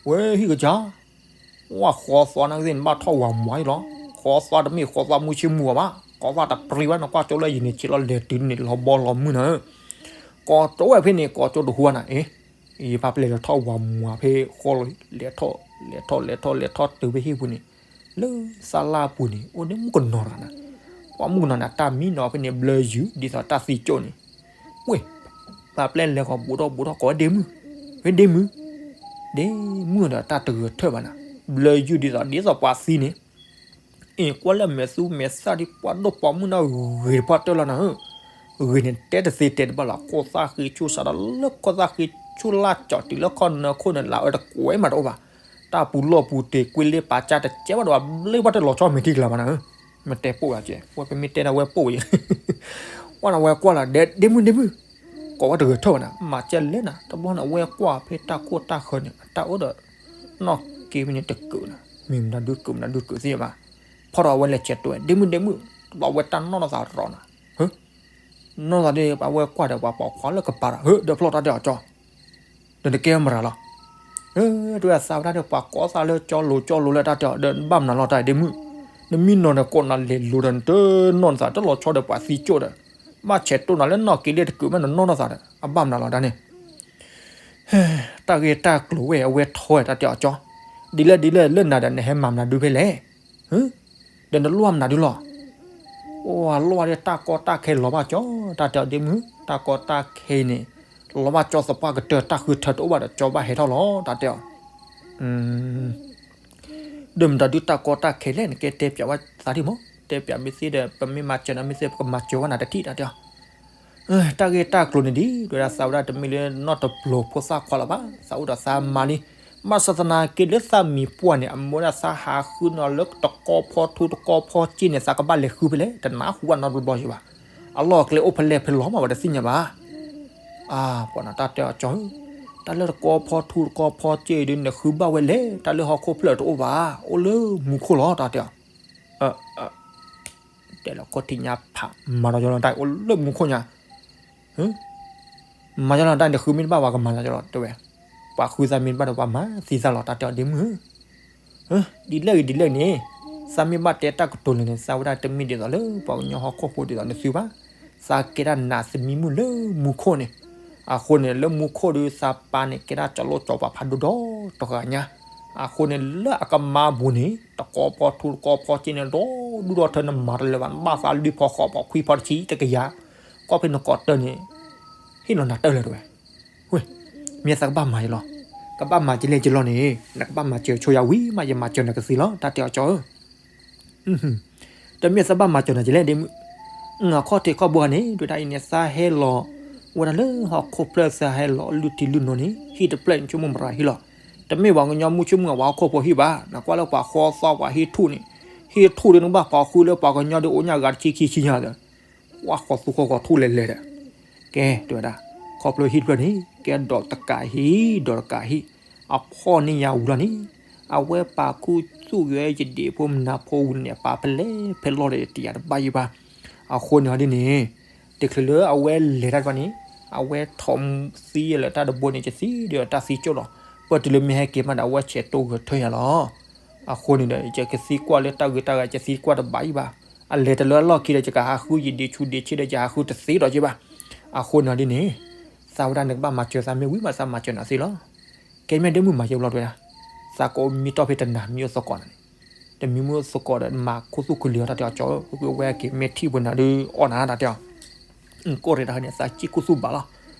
ဝဲဟံၣ်ကစၢ်, ဝဲဃီသီနာ်က့သ့ၣ်န့ၣ် ဘၣ်ထီၣ်ဝၤမွၤအံၤလီၤ, ဃီသီတမ့ၢ်ဃီသီမုၢ်ဆ့မုၢ်အီၤဘၣ်, ဃီသီတပြံဘၣ်နကွၢ်ကၠိလၢယံၤန့ၣ် ဆ့းလီၤလဲၤတုၤန့ၣ် လီၤဘီလီၤမုၢ်နၤဧၢ, ကိးကၠိဝဲဖဲန့ၣ် ကိးကၠိတဟူဘၣ်နၤ, အ့ ယပၢ်ပျဲလဲၤထီၣ်ဝၤမွၤဖဲဃီလီၤ, လဲၤထီၣ် လဲၤထီၣ် လဲၤထီၣ် လဲၤထီၣ်တုၤဖဲဟံၣ်ပူၤန့ၣ်, လၢသးလၢ်ပူၤန့ၣ် အိၣ်ဒီးမုၣ်ကနီၤတဂၤနၤ, ပှၤမုၣ်ကနီၤန့ၣ် တၢ်မံနီၤဖဲန့ၣ် ဘျၢယုၢ် ဒ်သိးတၢ်သံကၠိၣ်န့ၣ်, ဝ့ၢ် ပၢ်ပျဲလဲၤဃီၤဘူးထီၣ်ဘူးထီၣ်ကိးဝဲဒ့မုၣ်, ဝဲဒ့မုၣ်, ဒ့မုၣ်ဒီးတၢ်တဂဲၤထၢၣ်ဘၣ်နၤ, ဘျၢယုၢ်ဒ်သိး ဒ်သိးပှၤသံန့ၣ် အ့ ကွၢ်လၢမဲာ်သူမဲာ်သၣ်ဒ်ပှၤဒိၣ်ပိာ်မုၣ်န့ၣ်ဂ့ၤတပှၢ်တၢၢ်လီၤနၤဧၢ, ဂ့ၤန့ၣ်တဲတသ့တဲတဘၣ်လီၤ, ခိၣ်သၣ်ဃံဆူၣ်စးဒီးလၢခိၣ်သၣ်ဃံဆူၣ်လၢ်ကၠီၤတုၤလၢခီၣ်နၢခိၣ်န့ၣ် လၢအအၢတကွဲးမးတအိၣ်ဘၣ်, တၢ်ပူၤလီၢ်ပူၤတ့ၤကွံလ့ပာ်ကၢ်တကဲဘၣ်ဒီး ဘျ့ဘၣ်တလီၤဆီမဲာ်ထံကလၤဘၣ်နၤဧၢ, မ့ၢ်တဲပိၢ်ယၤကဲ ဝဲပမ့ၢ်တဲန့ၣ်ဝဲပိၢ်ယၤ ဝဲနၤဝဲကွၢ်လီၤ ဒ့မုၣ်ဒ့မုၣ်, ကိးဝဲတဂဲၤထၢၣ်ဘၣ်နၤ, မၤကဲလဲၣ်နၤ, တဘျီန့ၣ် အဝဲကွၢ်ဖဲတၢ်ခိၣ်တၢ်ဃၢၤန့ၣ် အတၢ်အိၣ်ဒီး နီၢ်က့ဖဲန့ၣ်တကုးနၤ, မ့ၢ်မနုၤဒုးကုးမနုၤဒုးကုးသ့ဘၣ်, ဖီဒီးအဝဲလဲၤဆဲးတွဲ ဒ့မုၣ်ဒ့မုၣ်, တဘျီဝဲတၢ်နီၢ်နီၢ်သးရီနၤ, နီၢ်သးဒ်ပှၤဝဲကွၢ်ဒီးပှၤပိာ်ခွါလၢကပၤဒီး ဟၢ ဒီးဖျီၣ်တၢ်ဒဲးအီၤကၠီ ဒီးနကဲမရၤလီၤ, တဝဲသးဝဲဒၣ်ဒီးပှၤကိးသးလၢကၠီလိၤကၠီလိၤလၢတၢ်တဲအီၤ ဒီးဘၣ်မနုၤလီၤတၢ်ဒ့မုၣ်, နမ့ၢ်နီၢ်ဒီးကိးနၤလဲၤလိၤဒီး နတနီၢ်နသး တလီၤဆီဒီးပှၤသံကၠိၣ်ဒီး, ဘၣ်ဆဲးတိၢ်နၤလၢနီၢ်က့လ့တကုးမ့ၢ်နနီၢ်နသးဒီး အဘၣ်မနုၤလီၤဒၣ်န့ၣ်. တၢ်ဂ့ၢ်တၢ်ကျိၤဝဲအဝဲထီၣ်ဝဲ တၢ်တဲအီၤကၠီ, ဒ်လဲၣ်ဒ်လဲၣ်လၢနၤဒီး နဟဲမၤမနုၤဒုဖဲလဲၣ်, ဒီးနလီၢ်မနုၤဒုလီၤ. အိၣ်လီၢ်ဒ်တၢ်ကီတၢ်ခဲလီၤဘၣ်ကၠီ, တၢ်တဲအီၤဒ့မုၣ်, တၢ်ကီတၢ်ခဲအံၤန့ၣ် လီၤဘၣ်ကၠီသပှၢ်ကတၢၢ် တၢ်ဃုထၢတအိၣ်ဘၣ်ဒီး ကၠီဘၣ်ဟဲထီၣ်လီၤ တၢ်တဲအီၤ. ဒီးမတၤဒုတၢ်ကီတၢ်ခဲလဲၣ် နကဲတဲပၠးဝဲသးဒ်မး, တဲပၠးမ့ၢ်သ့ဒီး ပမ့ၢ်မၤစၢၤနၤမ့ၢ်သ့ ပကမၤစၢၤဝဲနၤတထံၣ် တၢ်တဲအီၤ. တၢ်ဂ့ၢ်တၢ်ကျိၤန့ၣ်ဒ် တဲဝဲဒၣ် သးဝဲဒၣ်တမ့ၢ်လၢနီၢ်တပျိၤဖိသၣ်ခွါလၢၤဘၣ်, သးအိၣ်ဒီးသးမါလံ. ဘၣ်ဆၣ်သနာ်က့လၢသးမံၤပှၢ်န့ၣ် အမ့ၢ်ဒၣ်သးဟးဃုနီၤလၢတကီဖီထူတကီဖီစ့န့ၣ် သးကဘၣ်လဲၤဃုဖဲလဲၣ် တနၢ်ဟူဘၣ်နီတဘျီဘၣ်. အလီၢ်အကျဲအိၣ်ဖဲလဲၣ်ဖဲလဲၣ်မး ပှၤတသ့ၣ်ညါဘၣ်. အါ ပှၤနီၤ တၢ်တဲအီၤကၠီဧၢ, တၢ်လၢတကီဖီထူတကီဖီစ့အံၤဒုး နဃုဘၣ်ဝဲလဲၣ်, တၢ်လၢဟီၣ်ခိၣ်ဖျၢၣ်တအိၣ်ဘၣ်, အိၣ်လၢမူခိၣ်လီၤ တၢ်တဲအီၤ. တဲလီၤခိၣ်ထံးညါဖး မၤဒီးကၠီလီၤ တၢ်အိၣ်လၢမူခိၣ်ညါ, မၤကၠီလီၤ တၢ်နဃုမ့ၢ်တဘၣ် ပှၤကမၤလီၤကၠီလီၤ တဲဝဲ, ပှၤဃုသးမ့ၢ်တဘၣ်ဒီး ပှၤမၤသံသးလီၤ တၢ်တဲအီၤဒ့မုၣ်ဧၢ. ဒ်လဲၣ်ဂ့ၤဒ်လဲၣ်န့ၣ်, သးမ့ၢ်ဘၣ်တဲတၢ်ကတိၤလၢာ်န့ၣ် သးဝဲဒၣ်တမ့ၢ်ဒ်သိးလၢပှၤကညီဟီၣ်ခိၣ်ဖိဒ်သိးနသုဘၣ်. သးကဲဒၣ်နးသမံမုၣ်လၢမူခိၣ်န့ၣ်, အဃိန့ၣ် လၢမူခိၣ်ဒီး သးပၢ်န့ၣ် ကဲဒၣ်ကၠီလိၣ်ကၠီပၤဖးဒိၣ်ဒီးတဂၤညါ, အဃိန့ၣ် လၢအကမါပူၤန့ၣ် တကီဖီထူတကီဖီစ့န့ၣ် ဒီဒူၣ်ဒီထၢ နမၤတလၢာ်ဘၣ်, နဘၣ်သးလွံၢ်ဖီဃိးဖီခွံဖီတဆံတကယၤ, ကီၢ်ဖဲနကိးတၢၢ်န့ၣ် ဟ့ၣ်လီၤနၤတၢၢ်လၢၤတဝဲ. ဝ့ၢ်, မ့ၢ်သးကဘၣ်မၤယလီၤ, ကဘၣ်မၤကလဲၣ်ကလီန့ၣ် နကဘၣ်မၤစၢၤဆိယၤဝံၤမး ယမၤစၢၤနၤကသ့လီၤ တၢ်တဲအီၤကၠီဧၢ. တမ့ၢ်သးဘၣ်မၤစၢၤနၤကလဲၣ်ဒ့မုၣ်, အခီၣ်ထံးခီၣ်ဘိန့ၣ် ဒ်ဝဲဒၣ်အံၤန့ၣ် သးဟဲလီၤဝဲဒၣ်လၢဟီၣ်ခိၣ်ဖျၢၣ် သးဟဲလီၤလုၢ်ထံလုၢ်နိန့ၣ် ဟံၣ်တဖျၢၣ်န့ၣ် ဆိကမိၣ်မတၤဟံၣ်လီၤ. တမ့ၢ်ပှၤကညီမုၢ်ဆိကမိၣ်အပှၤဟီၣ်ခိၣ်ဖိဟံၣ်ဘၣ်, နကွၢ်လၢပှၤဃီသီပှၤဟံၣ်ထူၣ်န့ၣ်, ဟံၣ်ထူၣ်ဒီးနဘၣ်ပာ်ဃုာ်လၢပှၤကညီဒီးအိၣ်ညၣ်ဂၤတဆံခံဆံညါဒီး ကွၢ်ဃီသူဃီဃီထူၣ်လဲၤလဲၤဒီး, ကဲ တဲဝဲဒၣ်, ခီဖျိဟံၣ်တဖျၢၣ်န့ၣ် ကဲဒီးတကးဟံၣ် ဒီးတကးဟံၣ်, အဖီၣ်န့ၢ်ယၤဝံၤလီၤန့ၣ်, အဝဲပာ်ခူသူၣ်ယွဲယဒံးဖိမနၤဖိဝံၤန့ၣ် ပာ်ဖဲလဲၣ်ဖဲလဲၣ်ဒီးတယာ်တဘၣ်ယံၤဘၣ်. အဃိန့ၣ်ဒ်န့ၣ်, တချုးလၢအဝဲလဲၤတၢ်တဖၣ်န့ၣ်, အဝဲထီၣ်သံလၢတၢ်တဘိန့ၣ် ကသံဒီးတၢ်သံကၠိၣ်လီၤ. ပတုၤလၢမ့ၢ်ဟဲက့ၤမးဒီး အဝဲဆဲးတိၢ်ဂဲၤထၢယၤလီၤ. အဃိန့ၣ်ဒီး ယကသံကွၢ်လၢတၢ်ဂ့ၢ်တၢ်ဂၤ ယသံကွၢ်တဘၣ်ယံၤဘၣ်. အလဲၤတလၢအလီၢ်ခံဒီး ယကဟးဃုယဒံးဆူးဒံးဆ့ဒီး ယဟးဃုတသ့ဒီးယံၤဘၣ်. အဃိန့ၣ်ဒ်န့ၣ်, သးဝဲဒၣ်နကဘၣ်မၤစၢၤသးမ့ၢ်ဝံၤမး သးမၤစၢၤနၤသ့လီၤ. ကဲမ့ၢ်ဒ့မုၣ်မၤယဲဘျီတဝဲဒၣ်, သးကအိၣ်မံတီၢ်ဖဲတနၤမံအိၣ်သကိးနၤန့ၣ်, တမံမုၣ်အိၣ်သကိးဒီး မၤခူသူၣ်ခူလံၤအီၤတၢ်တဲအီၤကၠီဧၢ, ဝဲက့ၤမ့ၢ်ထံၣ်ပှၤနၤဒုးအီၣ်နၤတၢ်တဲအီၤ ကိၢ်ရ့ၣ်တၢ်န့ၣ် သးစံၣ်ခူသူၣ်ဘၣ်လီၤ.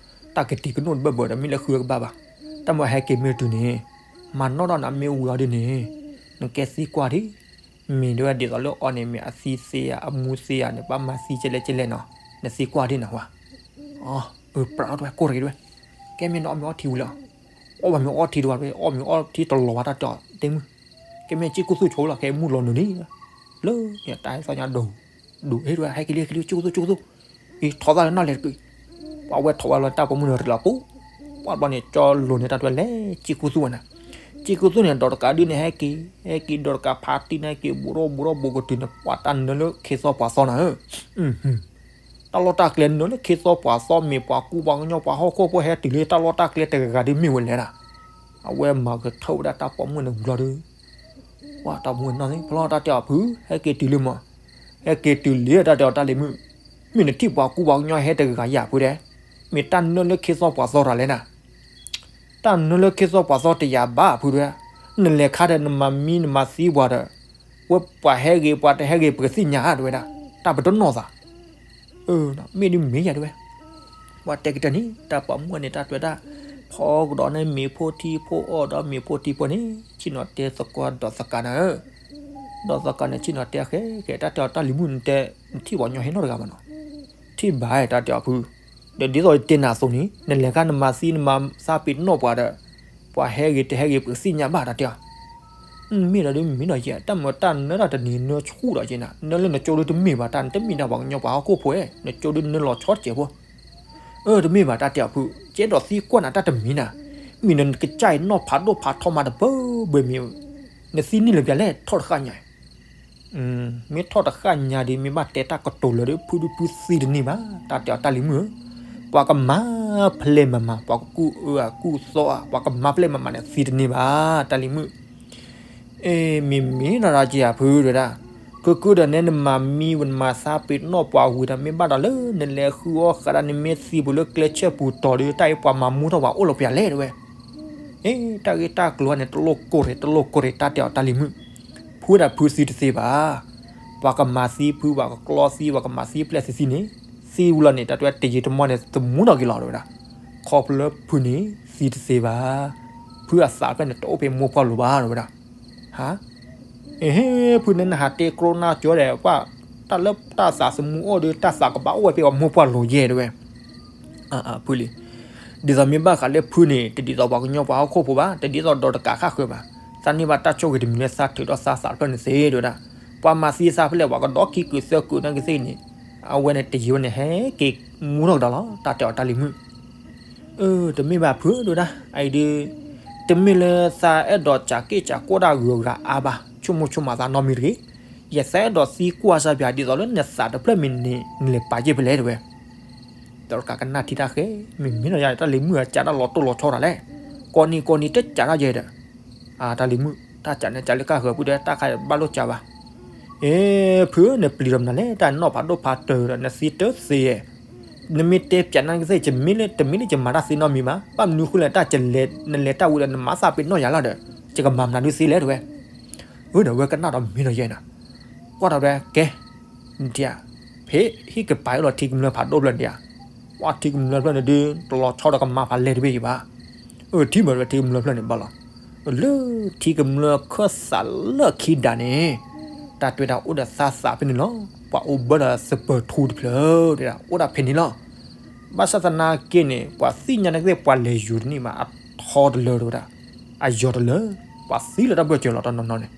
တၢ်ကတံၤကနိၣ်တဘၢၣ်ဘၢၣ်ဒီး မ့ၢ်လၢဃုကဘၣ်ဘၣ်. တၢ်မ့ၢ်ဟဲက့ၤမ့ၢ်တုၤန့ၣ်, မၤနီၣ်ဒီးနၤမ့ၢ်ဝံၤအီၤဒ်န့ၣ်, နကဲသံကွၢ်ဒ်, မ့ၢ်ဒ်ဝဲဒ်သိးလၢအီၤန့ၣ် မ့ၢ်အသံသ့ဧါ အမူသ့ဧါန့ၣ် ဘၣ်မၤသံကလဲၣ်ကလဲၣ်နီၤ, နသံကွၢ်ဒ်နၤဝဲ. အၢ ပြးအီၣ်တဝဲ ကိၢ်ရ့ၣ်တဝဲ, ကဲမ့ၢ်နအီၣ်မ့ၤအီထံဝံၤလီၤ. အီၣ်ဘၣ်မ့ၤအီထံတဝဲ အီၣ်မ့ၤအီထံတလီၤဘၣ်တၢ်တဲအီၤ ဒ့မုၣ်, ကဲမ့ၢ်စံၣ်ခူသူၣ်ဆိလီၤ ခဲမုၢ်လီၤနုာ်လံ လၢတၢ်ဟဲသီညါဒိၣ်, ဒိၣ်ဟ့ၣ်တဝဲ ဟဲက့ၤလံ ဟဲက့ၤလံ စံၣ်ခူသူၣ် စံၣ်ခူသူၣ်, အံၤ ထီၣ်သၣ်လၢနီၣ်လဲၣ်တကွံာ်, ပှၤဝဲထီၣ်ဝဲလီၤ တၢ်ပိာ်မုၣ်န့ၣ်ရ့လီၤပူၤ, ပှၤဘျီန့ၣ် ကၠီလိၤန့ၣ်တၢ်တဝဲလဲၤ စံၣ်ခူသူၣ်ဝဲနၤ, စံၣ်ခူသူၣ်န့ၣ် ဒီးတကးဒုန့ၣ် ဟဲက့ၤ ဟဲက့ၤ ဒီးတကးဖးတံၢ်န့ၣ် ဟဲက့ၤ ဘူးထီၣ်ဘူးထီၣ်ဘူးကတုၤန့ၣ် ပှၤတၢ်နၢလၢခ့သီပှၤသီနၤဧၢ တၢ်လီၢ်တၢ်ကျဲနၢလၢခ့သီပှၤသီ မ့ၢ်ပှၤကူပှၤကညီပှၤဟီၣ်ခိၣ်ဖိဟဲတုၤလၢတၢ်လီၢ်တၢ်ကျဲတဂၤဂၤဒ်မ့ၢ်ဝဲလဲၣ်ဒၣ်, အဝဲမၤကထၢၣ်ဝဲဒၣ်တၢ်ပိာ်မုၣ်န့ၣ်ဝံၤလီၤဒီး, ပှၤတၢ်မုၣ်နီၢ်သ့ၣ်ဖျီတၢ်တဲအီၤဖု ဟဲက့ၤတုၤလံမး, ဟဲက့ၤတုၤလံတၢ်တဲအီၤတၢ်လံၤမုၣ်, မ့ၢ်နထံၣ်ပှၤကူပှၤကညီဟဲတဂၤဂၤယၤဖုဒဲး, မ့ၢ်တၢ်နၢလၢခ့သီပှၤသီတၢ်လဲၣ်နၤ တၢ်နၢလၢခ့သီပှၤသီတယာ်ဘၣ်ဖုဒဲး, နလဲၤခါဒီးနမၤမံနမၤသံပှၤဒီး, ဝဲပှၤဟဲဂ့ၤပှၤတဟဲဂ့ၤပကသ့ၣ်ညါဧါတဝဲဒၣ်, တၢ်ပတနီၢ်သး, မ့ၢ်ဒ်မ့ၢ်ယၤတဝဲ, ပှၤတဲကတၢၢ်န့ၣ် တၢ်ပိာ်မုၣ်န့ၣ် တၢ်တွဲဒၣ်, ဖီကဒီးန့ၣ်မ့ၤဖိထံဖိအီၣ်ဒီးမ့ၤဖိထံဖိန့ၣ် ဆ့ၣ်နီၤတဲသကိးဒီးသကးနၤဧၢ, ဒီးသကးန့ၣ် ဆ့ၣ်နီၤတဲဃဲဃဲ တၢ်တဲအီၤတၢ်လံၤမုၣ်နတဲ, နထံၣ်ပှၤကညီဟဲနီတဂၤဘၣ်နီၤ, ထံၣ်ဘၣ်တၢ်တဲအီၤဖု, ဒီးဒ်သိးယတဲနၤအသိးန့ၣ် နလဲၤခါနမၤသံနမၤသးပ့ၤနီၣ်ပှၤဒီး, ပှၤဟဲဂ့ၤတဟဲဂ့ၤပကသ့ၣ်ညါဘၣ်တၢ်တဲအီၤ မ့ၢ်ဒီးဒ်မ့ၢ်ဒီးယဲ တၢ်မၢတၢ်နၢတၢ်တနံၤနၢဆူၣ်ဒီးက့နၤ နၢလၢနကၠိဒုတမ့ၢ်ဘၣ်တၢ် နတမ့ၢ်ဒၣ်ပှၤကညီပှၤဟီၣ်ခိၣ်ဖိဧၢ နကၠိဒုနၢလီၤဆီတစဲးဖိ, အၢ တမ့ၢ်ဘၣ်တၢ်တဲအီၤဖု ကဲဒီးသံကွၢ်နၤတၢ်တမံၤနၤ, မ့ၢ်နကစၢ်အံၤနီၢ်ဖးဒိၣ်ဖးထီမးတဘၢဘၢမ့ၢ်, နသံန့ၢ်လၢပျၢၤလဲၣ်ထီၣ်တဃၣ်ညါ မ့ၢ်ထီၣ်တဃၣ်ညါဒီး မ့ၢ်ဘၣ်တဲတၢ်ကတိၤလၢာ်ဒီး ဖုဒုဖုသံတန့ၢ်ဘၣ် တၢ်တဲအီၤတၢ်လံၤမုၣ်ဧၢ, ပှၤကမၤဖျဲၣ်မၤမၤ ပှၤကကူၣ်အၢအကူၣ်သီဧါ ပှၤကမၤဖျဲၣ်မၤမၤန့ၣ် သံတန့ၢ်ဘၣ် တၢ်လံၤမုၣ်, အ့ မ့ၢ်မ့ၢ်နီၢ်ဒီးက့ယၤဖုတဲဒၣ်, က ပကဒီးနဲနမၤမံဝဲနမၤသးပ့ၤနီၣ်ပှၤဝံၤဒီး မ့ၢ်ဘၣ်ဒီးလၢနလဲၤဃုအီၣ်ဃးဒၣ်နမ့ၢ်သံပူၤလၢကျဲဆၢၣ်ပူၤတီၤဒီး တၢ်အံၤပှၤမၤမူထီၣ်ပှၤအိၣ်လီၤပယၤလဲၣ်တဲဝဲ. အ့ တၢ်ဂ့ၢ်တၢ်ကျိၤန့ၣ် တလိၣ်ကိၢ်ရ့ၣ် တလိၣ်ကိၢ်ရ့ၣ် တၢ်တဲအီၤတၢ်လံၤမုၣ်. ဖုဒၣ်ဖုသံတသ့ဘၣ်. ပှၤကမၤသံဖု ပှၤကကျီသံ ပှၤကမၤသံပျဲၢ်သံသံန့ၣ် သံဝံၤလီၤန့ၣ် တၢ်တဲဝဲတယံာ်တမီၢ်န့ၣ် သမူထီၣ်က့ၤလီၤတဲဝဲဒၣ်. ခီဖျိလၢဖုန့ၣ် သံတသ့ဘၣ်. ဖုအသးဖျၢၣ်န့ၣ် တအိၣ်ဖဲမိၢ်ပှၢ်လိၤဘၣ်တဲဝဲဒၣ်. ဟါ အ့ ဖုန့ၣ် နဟးတဲကျိနၢ်ကၠီဒီး ပှၤတၢ်လၢတၢ်သးသမူအိၣ်ဒီး တၢ်သးကဘၣ်အိၣ်ဝဲဖဲအမိၢ်ပှၢ်လိၤယဲၢ်တဲဝဲ. ဖုလံ, ဒ်သိးမ့ၢ်ဘၣ်ဃးလၢဖုန့ၣ် တဒ်သိးပှၤကညီပှၤဟီၣ်ခိၣ်ဖိဘၣ်, တဒ်သိးဒီးတကးဃၣ်ဃၢၤဘၣ်, သးန့ၢ်ဘၣ်တၢ်ဆိၣ်ဂ့ၤတမံၤလၢသးထုးဒီးသးသးဖျၢၣ်န့ၣ်သ့တဲဝဲဒၣ်. ပှၤမၤသံသးဖဲလဲၣ် ပှၤကဒီးခံကုာ်သၢကုာ်နာ်က့သ့ၣ်န့ၣ် အဝဲန့ၣ်တယံာ်ဝဲန့ၣ် ဟဲက့ၤမူထီၣ်ကဒီးလီၤ တၢ်တဲအီၤတၢ်လံၤမုၣ်. အၢ တမ့ၢ်ဘၣ်ဖုတဲဝဲဒၣ်, အအံၤဒုး တမ့ၢ်လၢသးအဲၣ်ဒိးစးက့ၢ်စးကိၢ်တၢ်ဂုၤအဂၤအါဘၣ်, ဆိကမိၣ်ဆိကမးသးနီတမံၤတဂ့ၤ. ယသးအဲၣ်ဒိးသံကွၢ်စၢ်ပၠး ဒ်သိးလၢနသးတဖျၢၣ်မ့ၢ်န့ၣ် နလဲၤပာ်ယဲၢ်ဖဲလဲၣ်တဲဝဲ. ဒီးတကးကနၣ်ထံတၢ်ဃဲ, မ့မ့ၢ်ဒီးယၤတၢ်လံၤမုၣ်အစးတၢ်လီၤတိၢ်လီၤဆီတၢ်လဲၣ်, ကိးနံၤကိးနံၤတစးတၢ်ယဲၢ်ဒီး အတၢ်လံၤမုၣ် တၢ်စးန့ၣ် စးလၢကၢ်ဃၢၤပုၢ်ဒီး တၢ်ခါဘၣ်လိာ်စးဘၣ်. အ့ ဖုဧၢ နပျံၤဒီးမနုၤလဲၣ်, တၢ်နီၣ်ဖးဒိၣ်ဖးတၢၢ်ဒီး နသံတသ့ဧါ. နမ့ၢ်တဲပၠးနာ်က့သ့ၣ် ယမ့ၢ်လၢ တမ့ၢ်လၢယမၤတၢ်သ့နီတမံၤဘၣ်, ဘၣ်မနုၤဃိလဲၣ် တၢ်ကလဲၤ နလဲၤတၢ်ဝံၤဒီး နမၤသးပ့ၤနီၣ်ယၤလီၤဒီး ယကမၤမနုၤဒုးသ့လဲၣ်တဲဝဲ. အၢ ဒီးဝဲကနၣ်ဒီးမ့ၢ်ဒီးယဲၢ်နၤ, ကွၢ်ထီၣ်ဝဲကဲ ဒ်ဧါ, ဖဲဟံၣ်ကပၤအလီၤထံကမျၢၢ်ဖးဒိၣ်ဖျၢၣ်ဒ်ဧါ, ပှၤထံကမျၢၢ်ဖျၢၣ်န့ၣ်ဒုး တလီၤဆီဒီးကမၤဖးလဲၢ်တဘ့ၣ်အံၤဘၣ်. အၢ ထံမ့ၢ်ဝဲထံကမျၢၢ်ဖျၢၣ်န့ၣ်ဘၣ်လီၤ. လၢထံကမျၢၢ်ခၢၣ်သးလၢခံဒးန့ၣ် တၢ်တဲဝဲဒၣ်အိၣ်ဒီးသးသးဖဲန့ၣ်လီၤ. ပှၤအိၣ်ဘၢဒီးသပၢၤထူတဖျၢၣ်တဲဝဲဒၣ် အိၣ်ဒၣ်ဖဲန့ၣ်လီၤ. ဘၣ်ဆၣ်သနာ်က့န့ၣ် ပှၤသ့ၣ်ညါနာ်က့သ့ၣ် ပှၤလဲၤယူၤတန့ၢ်ဘၣ် အထီတလၢတဲဝဲဒၣ်, အယီၤတလၢ, ပှၤသံလၢတၢ်ဘၢၣ်စၢၤလီၤတနီၤနီၤန့ၣ်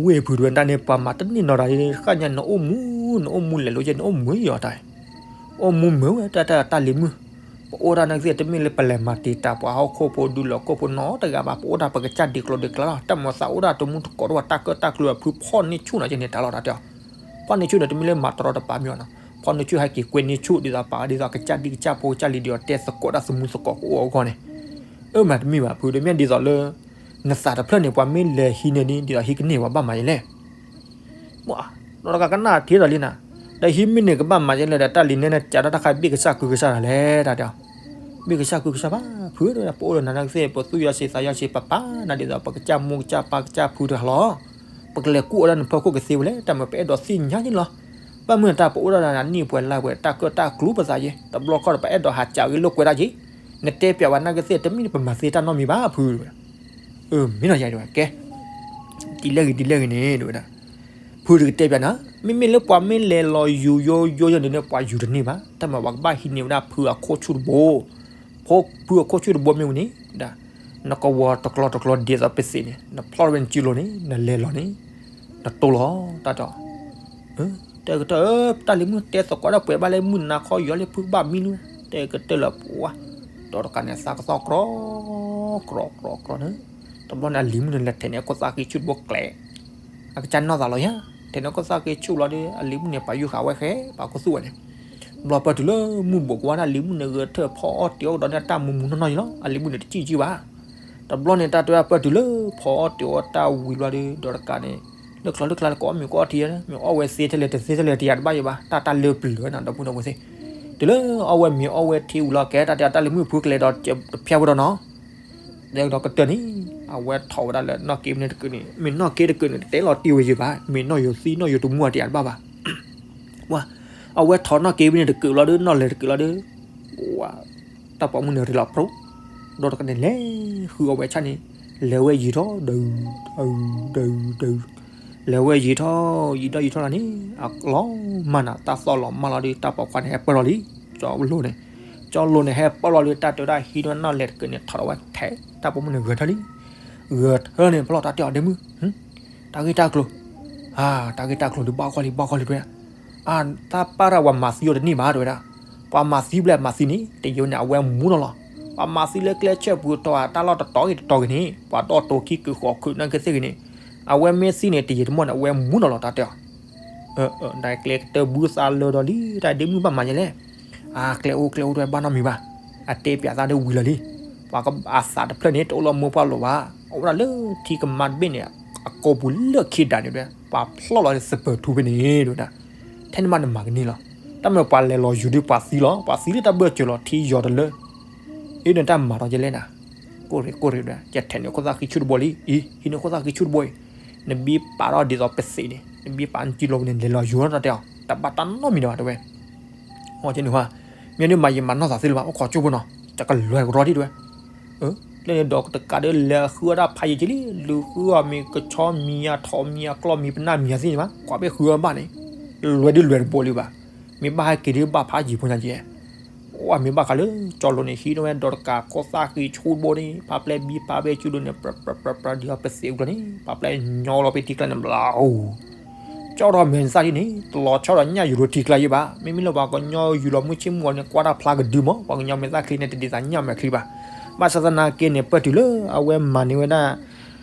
ဝ့ၢ်ဖုးတဝဲဒၣ်န့ၣ် ပှၤမၤတန့ၢ်နီၤတၢ် ဃၣ်ညါ နအိၣ်မူ နအိၣ်မူလဲၤလိာ်ယဲၢ် နအိၣ်မူယီၤတၢ်, အိၣ်မူမုာ်ဝဲတၢ်တၢ်တၢ်လံၤမုၣ်, ပအိၣ်ဒၣ်နာ်က့သ့ၣ် တမ့ၢ်လၢပလဲၤမၤတံာ်တာ်ပှၤဟီၣ်ခိၣ်ဖိဒုးလီၤကိၢ်ဖိနီတဂၤဘၣ်, ပအိၣ်ဒၣ်ပကစၢ်ဒံးကျိၤဒံးကျါလီၤ, တၢ်မၤသးအိၣ်ဒၣ်တမူတကိးတဝဲတၢ်ကၢၣ်တၢ်ကျူအဖုဖီၣ်န့ၢ်ဆူၣ်နီၤယဲၢ်န့ၣ်တၢ်လီၤတၢ်တဲအီၤ, ဖီၣ်န့ၢ်ဆူၣ်န့ၣ် တမ့ၢ်လၢမၤတရီတပါမ့ၢ်အီၤနီၤ, ဖီၣ်န့ၢ်ဆူၣ်ဟဲက့ၤကွဲန့ၢ်ဆူၣ် ဒ်သိးပာ်ဒ်သိးကစၢ်ဒံးကစၢ်ဖိကစၢ်လံၤဒ်အီၤတဲသကိးတၢ်သမူသကိးကအိၣ်အဂီၢ်န့ၣ် အၢ မ့တမ့ၢ်ဘၣ်ဖု တမ့ၢ်ဒ်သိးလၢ နသးတဖျၢၣ်န့ၣ် ပှၤမ့ၢ်လဲၤဟံးန့ၢ်န့ၣ် ဒ်သိးဟံးကန့ၢ်ပှၤဘၣ်မးယဲၢ်လဲၣ်. ဒီးတကးကနၣ်ထံဒီးလံနၤ, ဒီးဟံးမ့ၢ်န့ၣ်ကဘၣ်မးယဲၢ်လဲၣ်ဒီး တၢ်လံၤနဲန့ၣ် ကးထီၣ်တၢ်ခါဘ့ၣ်ကစၢ်ကုကစၢ်တၢ်လဲၣ် တၢ်တဲအီၤ, ဘ့ၣ်ကစၢ်ကုကစၢ်ဘၣ် ဖုဒီး ပအိၣ်ဒီးနၤနာ်က့သ့ၣ် ပသူၣ်ယီၤဆံးသးယီၤဆံးပပာ်နၤဒ်သိး ပကစၢ်မိၢ်ကစၢ်ပၢ်ကစၢ်ဖုတဂၤလီၤ. ပကလဲၤကူၣ်အီၤဒၣ်နဖီခိၣ်ကသ့ဝဲလဲၣ် တၢ်မၤပအဲၣ်ဒိးသ့ၣ်ညါန့ၣ်လီၤ. ဘၣ်မနုၤတၢ်ပအိၣ်ဒၣ်ဒီးနနံၣ်ပှဲၤလါပှဲၤ တၢ်ကၢၣ်တၢ်ကျူပသးယဲၢ် တဘျီခီဒီး ပအဲၣ်ဒိးဟးစးဂ့ၤလိာ်ကွဲဒၣ်ယဲၢ်, နတဲပျးဝဲနာ်က့သ့ၣ် တမ့ၢ်ပမၤသ့တၢ်နီတမံၤဘၣ်ဖု အၢ မ့ၢ်နီၤယၤတဲဝဲ ကဲ ဒ်လဲၣ်ဂ့ၤဒ်လဲၣ်ဂ့ၤန့ၣ် တဲဝဲဒၣ်, ဖုတကတဲပျးနၤ, မ့မ့ၢ်လၢပှၤမ့ၢ်လဲၤလီၤယူၤယိယိယိန့ၣ် ပှၤယူၤတန့ၢ်ဘၣ်, တၢ်မၤပှၤကဘၣ်ဟံးန့ၢ်ဝဲဒၣ်ဖုအခိၣ်ဆူၣ်တဘိ, ဖုအခိၣ်ဆူၣ်တဘိမ့ၢ်ဝံၤန့ၣ် နကဝီၤတကျီတကျီဒ်သိးပသ့ၣ်န့ၣ် နဖျီၣ်ဝဲနစုလိၤန့ၣ် နလဲၤလီၤန့ၣ် နတိၢ်လီၤ တၢ်တဲ တဲကတၢၢ် တၢ်လံၤမုၣ်တဲသကိးဒၣ်ပှဲၤဘၣ်လၢမုၢ်နၤခီယီၤလၢဖုကဘၣ်မံလံ, တဲကတၢၢ်လၢပှၤ, ဒီးတကးန့ၣ် သးကသီၣ်ကြီ ကြီကြီကြီန့ၣ်, တဘျီန့ၣ် အလံၤမုၣ်န့ၣ် လဲၤထဲးန့ၢ်အခိၣ်သၣ်ဃံဆူၣ်တဘိကျဲး, အကစၢ်နီၢ်သးလီၤယၤ, ထဲးန့ၢ်အခိၣ်သၣ်ဃံဆူၣ်လီၤဒီး အလံၤမုၣ်န့ၣ် ပာ်ယူၤဃာ်ဝဲဃဲ ပာ်ခိၣ်သူၣ်ဝဲန့ၣ်, တဘျီပၢၢ်တုၤလၢမုၢ်ဘိးကွၢ်ဒၣ် အလံၤမုၣ်န့ၣ် ဂဲၤထၢၣ်ဖီအီၣ်တ့ၤအီၣ်ကဒီးန့ၣ် အတၢ်မူမူနီၢ်နီၢ်ယံၤလီၤ, အလံၤမုၣ်န့ၣ်တစံၣ်ကံဘၣ် တဘျီန့ၣ် တၢ်တဲဝဲပၢၢ်တုၤလၢဖီအီၣ်တ့ၤအီၣ်တၢ်ဝံၤဘျီဒီး ဒီးတကးန့ၣ် လၢချီလၢချါလၢကအီၣ်မ့ၤကအီၣ်ထံ, မ့ၢ်အီၣ်ဝဲသ့ထဲလဲၣ်တသ့ထဲလဲၣ်တယၤတဘၣ်ယံၤဘၣ်, တၢ်တၢ်လၢပျၢၤဝဲနၤဒီပုၢ်ဒီဝဲၢ်သ့ၣ်, တုၤလၢအီၣ်ဝဲမ့ၤအီၣ်ဝဲထံဝံၤလီၤ ကဲတၢ်တဲတၢ်လံၤမုၣ်ဖုကလဲၤဒီးတဖျါဝဲဒီးနီၤ, ဒီးကတၢၢ်န့ၣ် အဝဲထီၣ်ဝဲဒၣ်လၢနီၣ်က့ပူၤန့ၣ်တကုာ်န့ၣ် မ့ၢ်နီၣ်က့တကုာ်န့ၣ် တတဲလီၤတံၢ်ဝဲယံၤဘၣ်, မ့ၢ်နီၣ်ယိၤသံနီၣ်ယိၤတမူအတယၤတဘၣ်ဘၣ် ဝါ, အဝဲထီၣ်နီၣ်က့ပူၤန့ၣ်တကုာ်လီၤဒီး နီၣ်လဲၤတကုာ်လီၤဒီး, ဝါ, တၢ်ပိာ်မုၣ်န့ၣ်ရ့လီၤပြိ, ဒီးတကးန့ၣ်လဲၤဃုအီၣ်ဝဲဆၣ်န့ၣ်, လဲၤဝဲယံၤထီၣ် ဒုး, ဒုး, ဒုး, ဒုး, လဲၤဝဲယံၤထီၣ် ယံၤထီၣ်ယံၤထီၣ်လီၤန့ၣ် အလီၤမၢ်နၤ တၢ်သီၣ်လီၤမၢ်လီၤဒီး တၢ်ပိာ်ခွါန့ၣ်ဟဲပၢၢ်လီၤလံ, ကၠီလိၤန့ၣ်, ကၠီလိၤန့ၣ်ဟဲပၢၢ်လီၤဒီး တၢ်တဲဝဲဒၣ်ဟံးန့ၢ်နီၣ်လဲၤတကုာ်န့ၣ် ထီၣ်ဒီးဝဲထဲး တၢ်ပိာ်မုၣ်န့ၣ်ဂဲၤထၢၣ်လံ, ဂဲၤထၢၣ်န့ၣ် ဖျီၣ်တၢ်တဲအီၤဒ့မုၣ် တၢ်ဂ့ၢ်တၢ်ကျိၤ, အါ တၢ်ဂ့ၢ်တၢ်ကျိၤဒုးဘၣ်ဂီၢ်လံ ဘၣ်ဂီၢ်လံတဲ, အါ တၢ်ပၢ်တၢ်ပှၤမၤသံအီၤတန့ၢ်ဘၣ်တဲဝဲဒၣ်, ပှၤမၤသံဘျဲၣ်မၤသံန့ၣ် တယံာ်န့ၣ် အဝဲမူနီၤလီၤ, ပှၤမၤသံလၢကျဲဆၢၣ်ပူၤတီၤဧါ တၢ်လီၢ်တတီၤဂ့ၤတတီၤဂ့ၤန့ၣ် ပှၤဒီၣ်တိၤခံကုာ်ဃိးခုာ်နာ်က့သ့ၣ်ဂ့ၤန့ၣ်, အဝဲမ့ၢ်သံန့ၣ် တယံာ်တမီၢ်န့ၣ် အဝဲမူနီၤလီၤ တၢ်တဲအီၤ ဒၣ်ကျဲကတၢၢ်ဘုသးလၢာ်ဒီးလံ တၢ်ဒ့မုၣ်ဘၣ်မၤယဲလဲၣ်, အါ ကျဲအိၣ်ကျဲအိၣ်တဝဲဘၣ်နီတမံၤဘၣ်, အတဲပျးသးဒီးဝံၤလီၤလံ, ပှၤအသးတဖျၢၣ်န့ၣ် တအိၣ်လၢမိၢ်ပှၢ်လိၤဘၣ်, အိၣ်ဝဲဒၣ်လၢထံကမါတဘ့ၣ်န့ၣ် အကိာ်ပူၤလၢခံဒးန့ၣ်တဲဝဲ ပှၤဖျီၣ်လီၤသပၢၤထူဖဲန့ၣ်တဲဝဲဒၣ်, ထဲန့ၣ်မးနမၤကန့ၢ်လီၤ. တၢ်မ့ၢ်ပှၤလဲၤလီၤယူၤဒီးပှၤသံလီၤ, ပှၤသံလၢတၢ်ဘၢၣ်စၢၤလီၤ ထံယီၤတလၢ အ့န့ၣ်တၢ်မၤထီၣ်ကလဲၣ်နၤ, ကိၢ်ရ့ၣ်ကိၢ်ရ့ၣ်ဒီး ကထဲးန့ၢ်ခိၣ်သၣ်ဃံဆူၣ်တဘိလံ, အံၤ ဟံးန့ၢ်ခိၣ်သၣ်ဃံဆူၣ်တဘိအံၤ, နဘံပာ်ထီၣ်ဒ်သိးပသံးန့ၣ် နဘံပာ်နစုလီၤဝံၤန့ၣ် လဲၤလီၤယူၤထီၣ်တၢ်တဲအီၤ တဘၣ်တၢ်နီတမံၤဒီးဘၣ်တဲဝဲ အီၤကန့ၣ်ဟါ, မ့ၢ်ဒ်မၤယံာ်မၤနီၢ်သးသ့လၢၤဘၣ် အိၣ်ခိးကၠိဖိနီၤ, တကလွဲၢ်ကရီဒ်တဲဝဲ, လၢန့ၣ်ဒီးတကးဒီးလဲၤဃုအီၣ်တၢ်ဖးယံာ်ကလံ, လူၤဃုအီၣ်မ့ၤကဆီမံၤအထီၣ်မံၤအကျီၢ်မံၤပနၢ်မံၤအသ့ၣ်န့ၣ်ဘၣ် ကွၢ်ဘ့ၣ်ဃုအီၣ်ဘၣ်န့ၣ်, လွဲၢ်ဒ်လွဲၢ်တဘိလံဘၣ်, မ့ၢ်ဘၣ်ဟဲက့ၤဒ်ဘၣ်ဖးယံာ်ဖိညါကဲ အမ့ၢ်ဘၣ်ဃးလၢ ကၠီလိၤန့ၣ် ဟံးန့ၢ်ဝဲဒီးတကးခိၣ်သၣ်ဃံဆူၣ်တဘိန့ၣ် ဖးပျဲၢ်ဘံဖးဘ့ၣ်ဆူၣ်ဒိၣ်န့ၣ် ပြပြပြပြဒ်အီၤပသံးအကျါန့ၣ် ဖးပျဲၢ်ညီလီၤဖဲထံကျါန့ၣ်ဘျီ, ကၠီထီၣ်မဲာ်နသၣ်ဒ်န့ၣ် တလီၤဆီဒီးညၣ်ယူၤဒီးထံကျါယဲဘၣ်. မ့မ့ၢ်လၢပှၤကညီယူၤလီၤမုၢ်ဆ့ၣ်မုၢ်ဂီၤန့ၣ် ကွၢ်တၢ်ဖျါကဒုမး ပှၤကညီမဲာ်သၣ်ချံန့ၣ် တဒ်သိးညၣ်မဲာ်ချံဘၣ်. ဘၣ်ဆၣ်သနာ်က့န့ၣ် ပၢၢ်တုၤလၢအဝဲမၤန့ၢ်ဝဲဒၣ်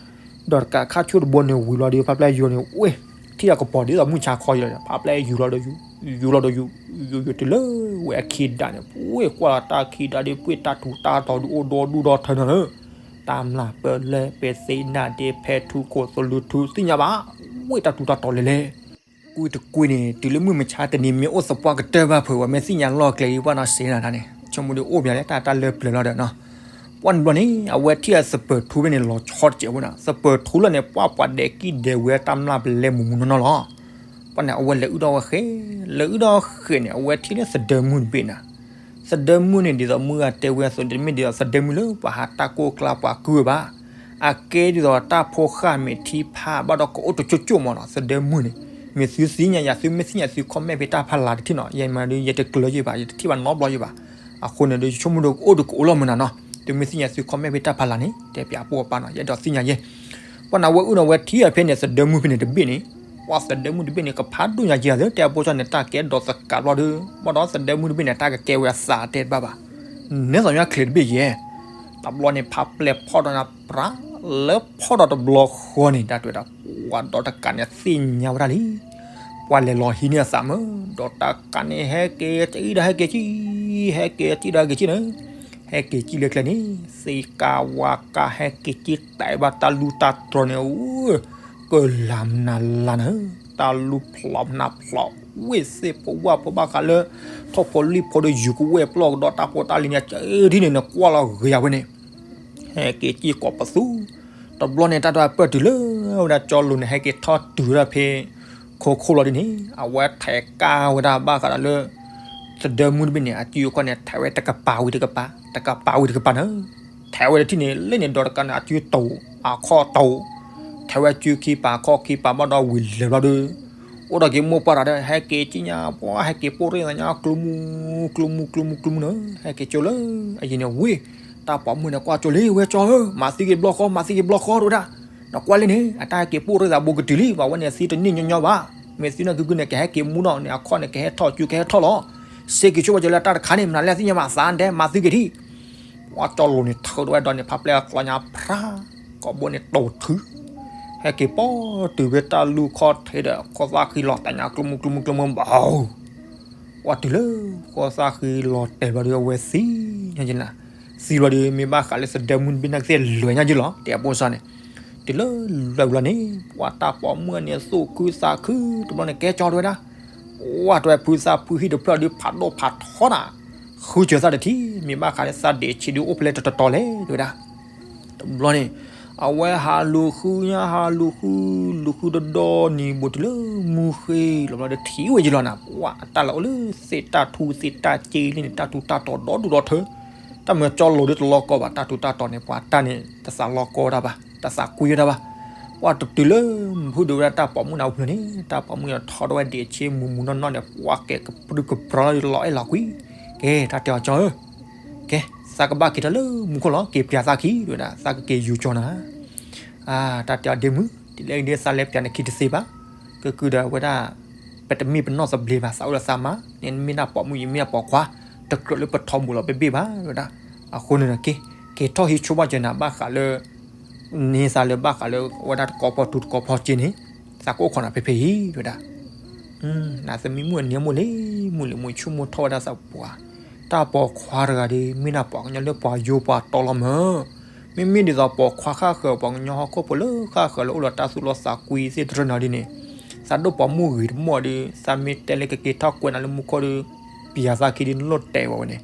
ဒီးတကးခါဆူၣ်တဘိန့ၣ် ဝံၤလီၤဒီး ဖးပျဲၢ်ယူၤန့ၣ် ဝ့ၢ် ထံၣ်အကပီၤဒ်သိးမုၢ်ဆါခီယဲလီၤ, ဖးပျဲၢ်ယူၤလီၤဒီးယူၤ, ယူၤလီၤဒီးယူၤ, ယူၤယူၤတုၤလၢဝဲအခံဒးန့ၣ် ဝ့ၢ်ကွၢ်လီၤတၢ်ခံဒးဒ်ပှ့ၢ်တၢ်ထူးတၢ်တီၤဒ်အိၣ်ဒီဒူၣ်ဒီထၢနၤလၢ တၢ်မျၢ်ပၢလၢပသ့ၣ်နၢ်ဒ့ဖဲထူခိၣ်သလူထူသ့ၣ်ညါဘၣ်, ဝ့ၢ်တၢ်ထူးတၢ်တီၤလဲၤလဲၤ ကွ့တကွ့န့ၣ် တုၤလၢမုၢ်မဆါတနံၤမ့ၢ်အိၣ်သပှၢ်ကတၢၢ်ဘၣ်ဖုး ဝဲမ့ၢ်သ့ၣ်ညါလီၢ်ကျဲအံၤ ပှၢ်နီၢ်စ့နၤဒၣ်န့ၣ် ဆိကမိၣ်ဒ်အိၣ်ပၠးလၢတၢ်တၢ်လၢပျၢၤလီၤဒီးနီၤ. ပှၢ်န့ၣ်ဘျီန့ၣ် အဝဲထံၣ်အသပၢၤထူဖဲန့ၣ် လီၤဆီတစဲးဖိနီၤ. သပၢၤထူလၢန့ၣ် ပှၢ်ပှၤဒဲးကံၣ်ဒဲးဝဲတၢ်မျၢ်ပလဲမူးမူးနီၢ်နီၢ်လီၤ. ပှၢ်န့ၣ် အဝဲလဲၤအုၣ်ထီၣ်ဝဲဃဲ, လဲၤအုၣ်ထီၣ်ဃဲန့ၣ် အဝဲထံၣ်လၢသဒၢမုၢ်တဘ့ၣ်နၤ. သဒၢမုၢ်န့ၣ် ဒ်သိးမုၢ်ဂၤတဲဝဲအသိးန့ၣ် တမ့ၢ်ဒ်သိးသဒၢမုၢ်လၢပှၤဟးတၢ်ကိၢ်ကျါပှၤကုၢ်ဝဲဘၣ်. အကဲဒ်သိးတၢ်ဖိဃၢ်မ့ၢ်ထံဖးဘၣ်ဒီးကအိၣ်တကၠိၣ်ကၠိၣ်မးနီၤ သဒၢမုၢ်န့ၣ်. မ့ၢ်သုသ့ၣ်ညါယၤ သုမ့ၢ်သ့ၣ်ညါသု comment ဖဲတၢ်ဖးလၢ်တထံၣ်နီၤ. ယမၤဒီး ယတကျၢၤယဲဘၣ် ယတထံၣ်ဘၣ်နီတဘျီယဲဘၣ်. အဃိန့ၣ်ဒီး ယဆိကမိၣ်ဒီးအိၣ်ဒီးကအိၣ်လီၤမုၢ်နၤနီၤ. သုမ့ၢ်သ့ၣ်ညါသု comment ဖဲတၢ်ဖးလၢ်န့ၣ် တဲပၠးပိၢ်အပၢ်နီၤ ယအဲၣ်ဒိးသ့ၣ်ညါယဲ. ပှၢ်န့ၣ်အဝဲအုၣ်န့ၣ် အဝဲထံၣ်အီၤဖဲန့ၣ် သဒၢမုၢ်ဖဲန့ၣ်တဘ့ၣ်န့ၣ်, ပှၢ်သဒၢမုၢ်တဘ့ၣ်န့ၣ် ကဖးဒိၣ်ညါက့ၤအသး တဲအပိၢ်စၢ်န့ၣ် တၢ်ကဲဒိးသကးဘျီဒီး ဘၣ်ဒီးသဒၢမုၢ်တဘ့ၣ်န့ၣ် တၢ်ကကဲဝဲအသးတဲတဘၣ်ဘၣ်. နဲသိးညါချ့တဘ့ၣ်ယဲ တဘျီန့ၣ် ဖးပျဲၢ်ဖီၣ်ဒီးနၤပြး လၢဖီၣ်ဒီးတဘျီဃီန့ၣ် တၢ်တဲဝဲဒၣ် ပှၢ်ဒီးတကးန့ၣ်သ့ၣ်ညါဝဲဒၣ်လံ. ပှၢ်လဲၤလီၤဟံးန့ၢ်အသးမး ဒီးတကးန့ၣ် ဟဲက့ၤကံၣ်ဒီးဟဲက့ၤကံၣ်, ဟဲက့ၤကံၣ်ဒီးဟဲက့ၤကံၣ်န့ၣ်, ဟဲက့ၤကံၣ်လၢကျဲန့ၣ် သ့ကၤဝါကၤ ဟဲက့ၤကံၣ်တဲဘၣ်တၢ်လူၢ်တၢ်တြီၤန့ၣ် ကလၤမနၤလၤနၤ, တၢ်လူၢ်ဖျိးမနၤဖျိး, ဝ့ၢ်သ့ၣ်ဖိဝၣ်ဖိဘၣ်ဃးလၢ ထိၣ်ဖိလံၣ်ဖိဒီးယူၤကဝဲၢ်ပျီၢ်ကဒီးတၢ်ဖိတၢ်လံၤန့ၣ် ကဒ်န့ၣ် နကွၢ်လီၤဂ့ၤယၤဝဲန့ၣ် ဟဲက့ၤကံၣ်ကိးပသူ, တဘျီန့ၣ် တၢ်တပၢၢ်တုၤလၢဝဲဒၣ်ကၠီလိၤန့ၣ် ဟဲက့ၤထီၣ်တုၤဝဲဒၣ်ဖဲ ခိခိၣ်လီၤဒ်န့ၣ် အဝဲထဲးကါဝဲဒၣ်ဘၣ်ဃးဒီးလၢ သဒၢမုၢ်တဘ့ၣ်န့ၣ် အစုအခီၣ်န့ၣ် ထဲးဝဲတကပၤဝံၤတကပၤ တကပၤဝံၤတကပၤန့ၣ်, ထဲးဝဲတထံၣ်န့ၣ် လၢန့ၣ်ဒီးတကးန့ၣ် အစုတအိၣ် အခီၣ်တအိၣ်, ထဲးဝဲစုခံပၤခီၣ်ခံပၤဘၣ်ဒီးဝံၤလဲၤဘျီဒီး အိၣ်ဒီးက့ၤမိၢ်ပှၢ်တဂၤဒီး ဟဲက့ၤကံၣ်ညါပှၢ် ဟဲက့ၤပိၢ်ရ့ၣ်သးညါ ကျူမူ ကျူမူ ကျူမူ ကျူမူန့ၣ်, ဟဲက့ၤကၠိလၢ အယံၤန့ၣ်ဝ့ၢ် တၢ်ပိာ်မုၣ်န့ၣ် ကွၢ်ကၠိလံ ဝဲကၠီဧၢ မၤသံက့ၤတဘျီဃီ မၤသံက့ၤတဘျီဃီ တဲဝဲဒၣ်, နကွၢ်လၢန့ၣ် အတၢ်ဟဲက့ၤပိၢ်ရ့ၣ်သးဘိကတုၤလံ ပှၤဝဲန့ၣ်သံတန့ၢ်ညီညီဘၣ်, မ့ၢ်သံနီၢ်ကုကုန့ၣ် ကဟဲက့ၤမူနီၢ်န့ၣ် အခီၣ်န့ၣ် ကဟဲထီၣ်စုကဟဲထီၣ်လီၤ, စ့က့ၤဆိဘၣ်ကၠီလၢတၢ်တခါန့ၣ် မနုၤလဲၣ်သ့ၣ်ညါဘၣ်သးဒဲး မၤသံက့ၤထံၣ် ပှၢ်ကၠီလိၤန့ၣ် ထုးဒီးဝဲဒီးန့ၣ် ဖးပျဲၢ်အကျီညါဖြါ, ကိးဘိန့ၣ်တိာ်ထုး, ဟဲက့ၤပိာ်တုၤဖဲတၢ်လူၢ်ခီၣ်ထံးဒီး ခိၣ်သၣ်ဃံလီၤတဲာ်ညါ ကျူမူ ကျူမူ ကျူမူ ဘၣ်, ပှၢ်တုၤလၢ ခိၣ်သၣ်ဃံလီၤတဲာ်ဘျီဒီး အဝဲသံညါက့ၤနၤ, သံဘျီဒီး မ့ၢ်ဘၣ်ဃးလၢသဒၢမုၢ်တဘ့ၣ်န့ၣ်ကသ့ၣ်လွဲၢ်ညါက့ၤလီၤ တဲအပိၢ်စၢ်န့ၣ်, တုၤလၢလွဲၢ်ဘျီန့ၣ် ပှၢ်တၢ်ပိာ်မုၣ်န့ၣ် သူၣ်ခုသးခု တဘျီန့ၣ် ကဲကၠီတဲဝဲဒၣ် ပှၢ်တဲဝဲဖုသၣ်ဖုဟံၣ်တဖျၢၣ်ဒီးဖးဒိၣ်ဖးထီနၤ, ဃုစၢၤသးတထံၣ် မ့ၢ်ဘၣ်ဃးလၢသးဒ့းဆံးဒီးအိၣ်ဖဲလဲၣ်တတီၤလဲၣ် တဲဝဲဒၣ်, တဘျီန့ၣ် အဝဲဟးလူၤဃုညါ ဟးလူၤဃု လူၤဃုဒီဒီနံၤဘိးတုၤလၢမုၢ်ဃ့လီၤဘျီဒီးထံၣ်ဝဲယံၤလီၤနၤ, ပှၢ်အတၢ်လီၤအိၣ်လၢသ့ၣ်တၢ်ထူသ့ၣ်တၢ်က့လံန့ၣ် တၢ်ထူးတၢ်တီၤဒီဒူၣ်ဒီထၢ, တၢ်မၢကၠီလိၤဒီးတလီၤကီဘၣ် တၢ်ထူးတၢ်တီၤန့ၣ် ပှၢ်တၢ်န့ၣ် တသးလီၤကီတၢ်ဘၣ် တသးကွံဝဲတၢ်ဘၣ်, ပှၢ်တတုၤလၢ မုၢ်ဖုဒုးဝဲဒၣ်တၢ်ပိာ်မုၣ်န့ၣ်အိၣ်ဖျဲၣ်န့ၣ် တၢ်ပိာ်မုၣ်န့ၣ်ထီၣ်ဒီးဝဲဒ့းဆံးမူးမူးနီၢ်နီၢ်န့ၣ် ပှၢ်ကဲကပြုၢ်ကပြီၤလီၤဒီးလီၤအဲၣ်လီၤကွံ, ကဲ တၢ်တဲအီၤကၠီဧၢ ကဲ သးကဘၣ်က့ၤထီၣ်လၢမူခိၣ်လီၤ က့ၤပျးသးခံ တဲဝဲဒၣ် သးကက့ၤယူၤကၠီနၤ, တၢ်တဲအီၤဒ့မုၣ် ဒ်လဲၣ်ဒ်သးလဲၤပျးနခံတသ့ဘၣ်, ကကုဒီးဝဲဒၣ် ပတမ့ၢ်ပနီၢ်သဘျ့ဘၣ် သးအိၣ်ဒီးသးမါ နမ့ၢ်နၢ်ပိာ်မုၣ် ယမ့ၢ်နၢ်ပိာ်ခွါ တကြၢးလၢပထီဘိလီၤဘ့ၣ်ဘ့ၣ်ဘၣ် တဲဝဲဒၣ်, အဃိန့ၣ်ဒီးက့ၤ က့ၤထီၣ်ဟံးဆိဘၣ်ကၠီနၤ ဘၣ်ဃးလၢ န့ၢ်သးလၢဘၣ်ဃးလၢ အဝဲဒၣ်တကိးဖီထူတကိးဖီက့န့ၣ် သးကအိၣ်ခိးနၤဖဲဖဲအံၤ တဲဝဲဒၣ် နသမံမုၣ်အနံၤမိၢ်လံၤ မိၢ်လံၤမိၢ်ဆိကမိၣ်ထီၣ်ဝဲဒၣ်သးပှၢ်, တၢ်ပိာ်ခွါတဂၤဒီး မ့ၢ်နၢ်ပှၤကညီလၢပှၤယိပှၤတီလီၤမၢ်, မ့မ့ၢ်ဒ်သိးပိာ်ခွါဃၣ်ဃၢၤ ပှၤကညီဟီၣ်ခိၣ်ဖိလၢဃၣ်ဃၢၤလၢအိၣ်လီၤတၢ်သူၣ်လီၤသးကွံသ့ၣ်တရၢနီၤဒ်န့ၣ်, သးဒိၣ်ပိာ်မုၣ်ဂ့ၤတမီၢ်ဒီး သးမ့ၢ်တဲလၢကက့ၤထီၣ်ကွဲးနၤလၢမူခိၣ်ဒီး ပယၤသးခံဒ်နလိၣ်တဲဝဲဝဲန့ၣ်,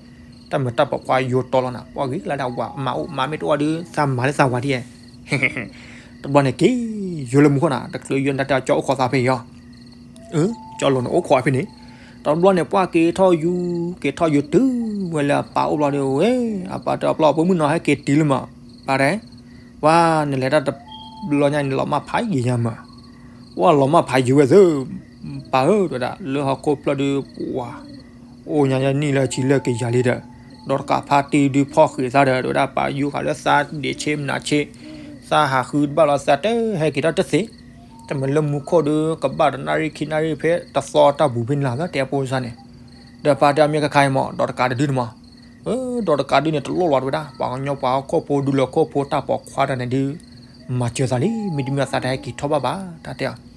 တၢ်မုာ်တၢ်ပိာ်ခွါယိတီလီၤနၤ, ပှၤဂ့ၤလၢဒၣ်ဝၤမၤအိၣ်မၤမ့ၢ်တအိၣ်ဒီး သးမၤလၢသးဝၤဒ်ယဲ တဘျီန့ၣ်က့ၤယိလၢမူခိၣ်နၤ, တချုးယိနတၢ်တဲအီၤ ကၠီအိၣ်ခိးသးဖဲအံၤအီၤ ကၠီလိၤန့ၣ်အိၣ်ခိးဖဲန့ၣ်, တဘျီန့ၣ် ပှၢ်က့ၤထီၣ်ယူၤ က့ၤထီၣ်ယူၤတုၤဝဲလၢအပၢ်အိၣ်ဘျီဒီးဝဲ, အပၢ်တဲအီၤ ပျီ ပိာ်မုၣ်နီၤဟဲက့ၤတုၤလၢမး, ပၢ်တဲ, ပှၢ် နလဲၤတၢ်တဘျီညါန့ၣ် လီၤမၢ်ဖးယံာ်ညါမး, ပှၢ်လီၤမၢ်ဖးယံာ်ဝဲသ့ၣ်, ပၢ်ဧၢ တဲဝဲဒၣ် လၢဟီၣ်ခိၣ်ဖျၢၣ်ဒီး ပှၢ် အိၣ်ညါနံၣ်လၢဆံလၢကယၤလံဒီး, ဒီးတကးဖါတံၢ်ဒုးဖီၣ်ဃံးသးဒီး တဲဝဲဒၣ် ပၢ်ယူၤဃာ်လၢသးဒံးဆ့မနၤဆ့, သးဟးဃုတဘၣ်လီၤ သးတဟဲက့ၤထီၣ်တသ့ တမ့ၢ်လၢမူခိၣ်ဒီး ကဘၣ်တနၣ်ရံၣ်ခံနၣ်ရံၣ်ဖဲတသီတၢ်ပူၤဖဲန့ၣ်လီၤ တဲအပိစၢ်န့ၣ်, ဒီးပၢ်တဲအမ့ၢ်ကခါအံၤမး ဒီးတကးတဒုန့ၣ်မး, ဒီးတကးဒုန့ၣ် တလိၣ်လီၤတဲဝဲဒၣ် ပှၤကညီပှၤဟီၣ်ခိၣ်ဖိဒူလီၤခိၣ်ဖိတၢ်ပိာ်ခွါတၢ်န့ၣ်ဒုး, မၤစၢၤသးလံ မ့တမ့ၢ်သးတဟဲက့ၤထီၣ်ဘၣ်ဘၣ် တၢ်တဲအီၤ,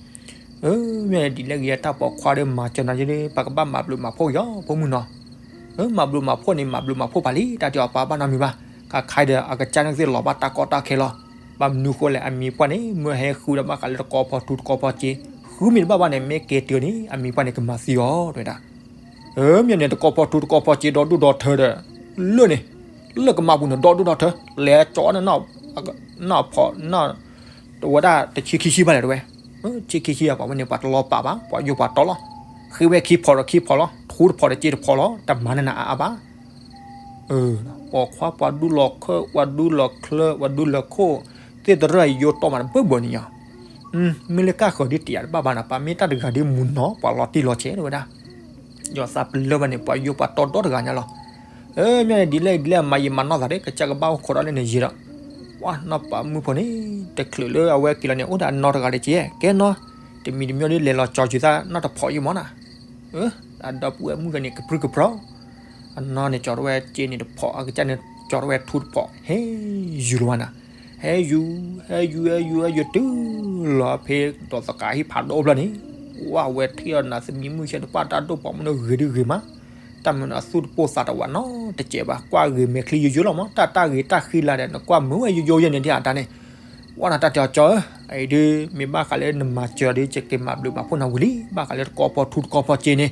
မ့ၢ်ဒ်လဲၣ်ဂ့ၤတၢ်ပိာ်ခွါဒီးမၤစၢၤနၤဒ် ပကဘၣ်မၤဘျုးမၤဖှိၣ်က့ၤအီၤ ဖိမုၣ်နီၤ မၤဘျုးမၤဖှိၣ်န့ၣ် မၤဘျုးမၤဖှိၣ်ပာ်လံ တၢ်တဲအီၤ ပၢ်ဘၣ်နီတမံၤဘၣ်, ခါခါဒီး အကစၢ်န့ၣ်သ့ၣ်လီၤဘၣ်တၢ်ကီတၢ်ခဲလီၤ, ဘၣ်မနုၤဃိလဲၣ် အမံၤပှၢ်န့ၣ် မ့ၢ်ဟဲဃုဒီးဘၣ်ဃးလၢတကီဖီထူတကီဖီစ့, ဃုမ့ၢ်တဘၣ်ဘၣ်န့ၣ် မ့ၢ်က့ၤတုၤန့ၣ် အမံၤပှၢ်န့ၣ် ကမၤသံအီၤ တဲဝဲဒၣ်, မ့ၢ်န့ၣ် တကီဖီထူတကီဖီစ့ဒီဒူၣ်ဒီထၢဒီး, လၢန့ၣ်, လၢကမၤပူၤန့ၣ် ဒီဒူၣ်ဒီထၢ, လဲၤကၠီန့ၣ် နီၢ်ဖီၣ် တဝဲဒၣ်တဆံခံဆံဘၣ်လဲၣ်တဝဲ, ဆံခံဆံ ပှၤဝဲန့ၣ် ပှၤတလီၤပာ်ဘၣ် ပှၤယိပှၤတီလီၤ, ဃ့ဝဲခံဖီၣ်ဒီးခံဖီၣ်လီၤ ထူတဖီၣ်ဒီးစ့တဖီၣ်လီၤ တမၤနးနးအါအါဘၣ်, ပိာ်ခွါပှၤဒူလီၤခၢၣ် ပှၤဒူလီၤချၢ ပှၤဒူလီၤခိၣ်, သ့ၣ်တရၢၢ်ယိတီမးတဘၢဘၢန့ၣ်ယီၤ, မ့ၢ်လၢကၣ်ဃၢၤဒ်တယာ်တဘၣ်ဘၣ်နၤ ပၢ်မ့ၢ်တၢ်တဂၤဒ်မုၢ်နီၤ ပှၤလီၤတံၢ်လီၤဆဲးတဝဲဒၣ် ယီၤသးပလၢဘၣ်န့ၣ် ပှၤယိပှၤတီဒီတဂၤညါလီၤ, မ့ၢ်ဒ်လဲၣ်ဒ်လဲၣ် မၤယံာ်မၤနီၢ်သးဒီး ကစၢ်ကဘၣ်အိၣ်ခိးဒီးလၢန့ၣ်ယံာ်ဒီး, ပှၤနီၢ်ပၤမုၣ်ဖိန့ၣ် တချုးလၢအဝဲက့ၤလီၤန့ၣ် အိၣ်ဒီးအနီတဂၤတက့ၢ် ကဲနီၤ, တမံၤတမံၤဒီးလဲၤလီၤကၠီက့ၤသးနီၢ်တဖီၣ်ယံာ်မးနၤ, အဒီပုၢ်ဝဲၢ်မုၣ်ဂၤန့ၣ် ကပြုၢ်ကပြီၤ အနီၢ်န့ၣ်ကၠီထီၣ်ဝဲစ့န့ၣ်တဖီၣ် အကစၢ်န့ၣ်ကၠီထီၣ်ဝဲထူတဖီၣ် ဟဲယူၤလီၤဝဲနၤ, ဟဲယူၤ ဟဲယူၤ ဟဲယူၤ ဟဲယူၤတုၤလီၤဖဲ ဒီးသကးဟံၣ်ဖးဒိၣ်ဖျၢၣ်န့ၣ်, ဝဲဝဲထံၣ်အီၤနၤသမံမုၣ်ဆဲးတပၣ်တၢ်ဒိၣ်ပိာ်မုၣ်န့ၣ်ဂ့ၤဒုဂ့ၤမး, တၢ်မုာ်န့ၣ်အသူၣ်တပိၢ်သးတဝးနီတစဲးဘၣ် ကွၢ်ဂ့ၤမဲာ်ချံယိယိလီၤမး တၢ်တၢ်ဂ့ၤတၢ်ဃံလၤဒီး နကွၢ်မုာ်ဝဲယိယိယဲန့ၣ်ဒ်အတၢ်န့ၣ်, ဝဲနၤတၢ်တဲအီၤကၠီဧၢ, အအံၤဒုး မ့ၢ်ဘၣ်ဃးလၢနမၤစၢၤဒီး ယက့ၤမၤဘျုးမၤဖှိၣ်နၤဝံၤလံ ဘၣ်ဃးလၢတကီဖီထူတကီဖီစ့န့ၣ်,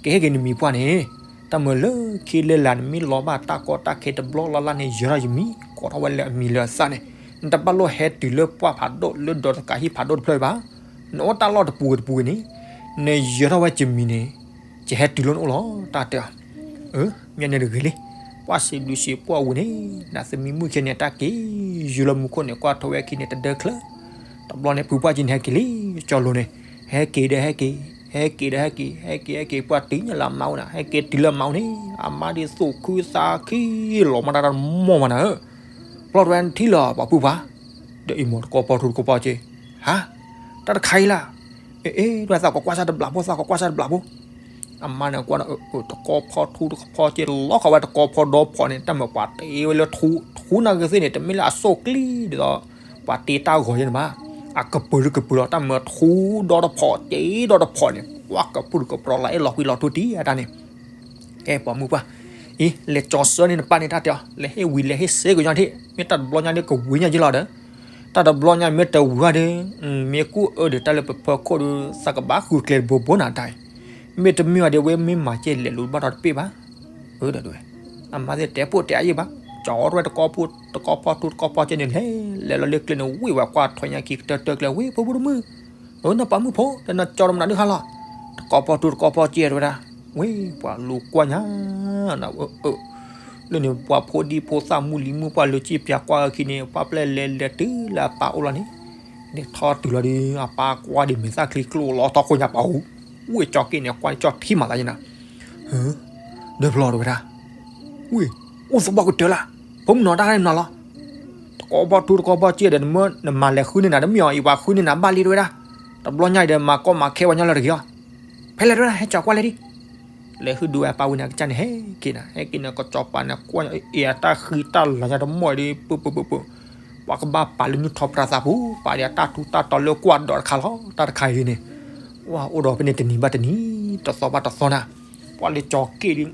ကဟ့ၣ်က့ၤနမံၤပှၢ်န့ၣ်, တၢ်မုာ်လၢခံလၢလာ် နမ့ၢ်လီၤဘၣ်တၢ်ကီတၢ်ခဲတဘျီလၢ်လၢ်န့ၣ် ယၢၤထီၣ်ယမံၤ ကိးထီၣ်ဝဲလၢအမံၤလၢအသၣ်န့ၣ်, နတဘၣ်လိၣ်ဟဲတုၤလၢပှၢ်ဖးဒိၣ်လၢဒီးသကးဟံၣ်ဖးဒိၣ်တဖျၢၣ်ဘၣ်, နအိၣ်တၢ်လီၢ်တပူၤဂ့ၤတပူၤဂ့ၤန့ၣ်, နယၢၤထီၣ်ဝဲယမံၤန့ၣ်, ယဟဲတုၤလၢနအိၣ်လီၤ တၢ်တဲအီၤ မ့ၢ်န့ၣ်တဂ့ၤလံ, ပှၢ်စံးဘျုးစံးဖှိၣ်အဝံၤန့ၣ်, နသမံမုၣ်ဆဲးန့ၣ်တၢ်က့ၤ, ယူၤလၢမူခိၣ်န့ၣ် ကွၢ်ထိးဝဲခံန့ၣ် တဒၢချၢ, တဘျီန့ၣ် ဖုပှၢ်က့န့ၣ် ဟဲက့ၤလံ, ကၠီလိၤန့ၣ်, ဟဲက့ၤဒီးဟဲက့ၤ, ဟဲက့ၤဒီးဟဲက့ၤ, ဟဲက့ၤဟဲက့ၤ ပှၢ်တုၤညါလၢအမါအိၣ်နၤ, ဟဲက့ၤတုၤလၢအမါအိၣ်န့ၣ်, အမါဒ်သိးခုသးခံ, လီၤမၢ်တၢ်တမီၢ်မးနၤဧၢ, ဖျီၣ်တဝဲနထံၣ်လၢၤ ပှၤဖုပှၢ်, ဒီးအံၤမးတကီဖီထူတကီဖီစ့, ဟါ, တၢ်တခါအံၤလၢ, အ့ အ့ ဒ်သးကကွၢ်ဆၣ်တဘျီဖိ သးကကွၢ်ဆၣ်တဘျီဖိ, အမါန့ၣ်ကွၢ်, တကီဖီထူတကီဖီစ့ လီၤဃာ်ဝဲတကီဖီဒီဖီန့ၣ် တၢ်မုာ်ပှၤတ့ဝဲလၢထူ, ထူနာ်က့ၤသ့ၣ်န့ၣ် တမ့ၢ်လၢအစိၣ်ကျံဒ်သိး, ပှၤတ့တၢ်ဂီၤယဲန့ၣ်ဘၣ်, အကပုာ်ကပုာ်လီၤ တၢ်မုာ်ထူဒီတဖီ စ့ဒီတဖီန့ၣ် ကွၢ်ကပုာ်ကပြီၤလၢအဲၣ်လီၤကွံလီၤထူတံၢ်အတၢ်န့ၣ် အဲ ပိာ်မုၣ်ပှၢ်, အံၤ လဲၤကၠီဆၢန့ၣ်နပၢ်န့ၣ်တၢ်တဲအီၤ လဲၤဟ့ၣ်ဝံၤလဲၤဟ့ၣ်စ့ကညီထံၣ် မ့ၢ်တၢ်တဘျီညါဒီးကဝံၤညါယ့လီၤဒီး, တၢ်တဘျီညါမ့ၢ်တဝံၤဘၣ်ဒီး, မ့ၢ်ကူၣ်အၢဒီးတၢ်လၢပဖၢခိၣ်ဒီး သးကဘၣ်ဃုကျဲတဘိဘိနၤတၢ်အံၤ, မ့တမ့ၢ်ဘၣ်ဒီး ဝဲမ့ၢ်မၤကဲလဲၤလိၤဘၣ်ဒီးတပ့ၢ်ဘၣ်, အၢ ဒီးဝဲ, အမါသ့ၣ်တဲပိာ်တဲအယံာ်ဘၣ်, ကၠီထီၣ်ဝဲတကီဖီ, တကီဖီထူတကီဖီစ့န့ၣ် လဲၤ, လဲၤလီၤလၢကျဲန့ၣ် ဝံၣ်ဝဲကွၢ်ထွဲညါခံကတၢၢ်တၢၢ်ကျဲ ဝံၣ်ဖိဖိတမုၣ် အၢ နီၢ်ပၤမုၣ်ဖိ ဒီးနကၠီတမနုၤဒုးဟါလီၤ, တကီဖီထူတကီဖီစ့တဲဝဲဒၣ်, ဝံၣ် ပှၤလူၤကွၢ်ညါ, လၢန့ၣ် ပှၤဖိဒံဖိသၣ်မုၢ်လံၤမုၢ်ပှၢ်လၢကံၣ်ပၠးကွၢ်အခံန့ၣ် ပှၢ်ပျဲၢ်လဲၤလဲၤတုၤလၢအပၢ်အိၣ်လီၤန့ၣ်, လဲၤထီၣ်တုၤလီၤဒီး အပၢ်ကွၢ်ဒံးမဲာ်သၣ်ချံကျိလီၤထီခိၣ်ညါပာ်ဟူ, ဝံၣ်ကၠီက့န့ၣ် ကွၢ်ကၠီထံမးသးယနၤ, ဒီးဖျီတဲဝဲဒၣ် ဝံၣ်, အိၣ်သဘီကတၢၢ်လၢ်, ဖိမုၣ်နီၤတၢ်န့ၣ်နီၤလီၤ, တကီဖီထူတကီဖီစ့ဒီး နမ့ၢ်နမၤလဲၤဃုန့ၢ်နၤတမ့ၢ်အီၤ အံၤပှၤဃုန့ၢ်နၤဘၣ်လံတဲဝဲဒၣ်, တဘျီညါအံၤဒီး မၤကီမၤခဲဝဲညီလၢတဂ့ၤအီၤ, ဖဲလဲၣ်တဲဝဲဒၣ် ဟဲကၠီကွၢ်လဲၣ်ဒံး, လဲၤဟုဒုးဝဲအပၢ်ဝံၤန့ၣ် အကစၢ်န့ၣ် ဟဲက့ၤနၤ ဟဲက့ၤန့ၣ် ကၠီပၤန့ၣ် ကွၢ်အံၤအတၢ်ဃံတၢ်လၤညါတမီၢ်အံၤဒီး ပၢပၢပၢပၢ, ပှၤကဘၣ်ပာ်လၢနုၢ်ထီၣ်ပြၢသးပူၤ ပာ်ဒံးအတၢ်ထူတၢ်တီၤလၢကွၢ်ဒီးတခါလီၤ တၢ်တခါအံၤဒ်န့ၣ်, ဝဲအိၣ်ဒီးဖဲန့ၣ်တနံၤဘၣ်တနံၤ တသီဘၣ်တသီနၤ, ပှၤလၢကၠီက့ဒ်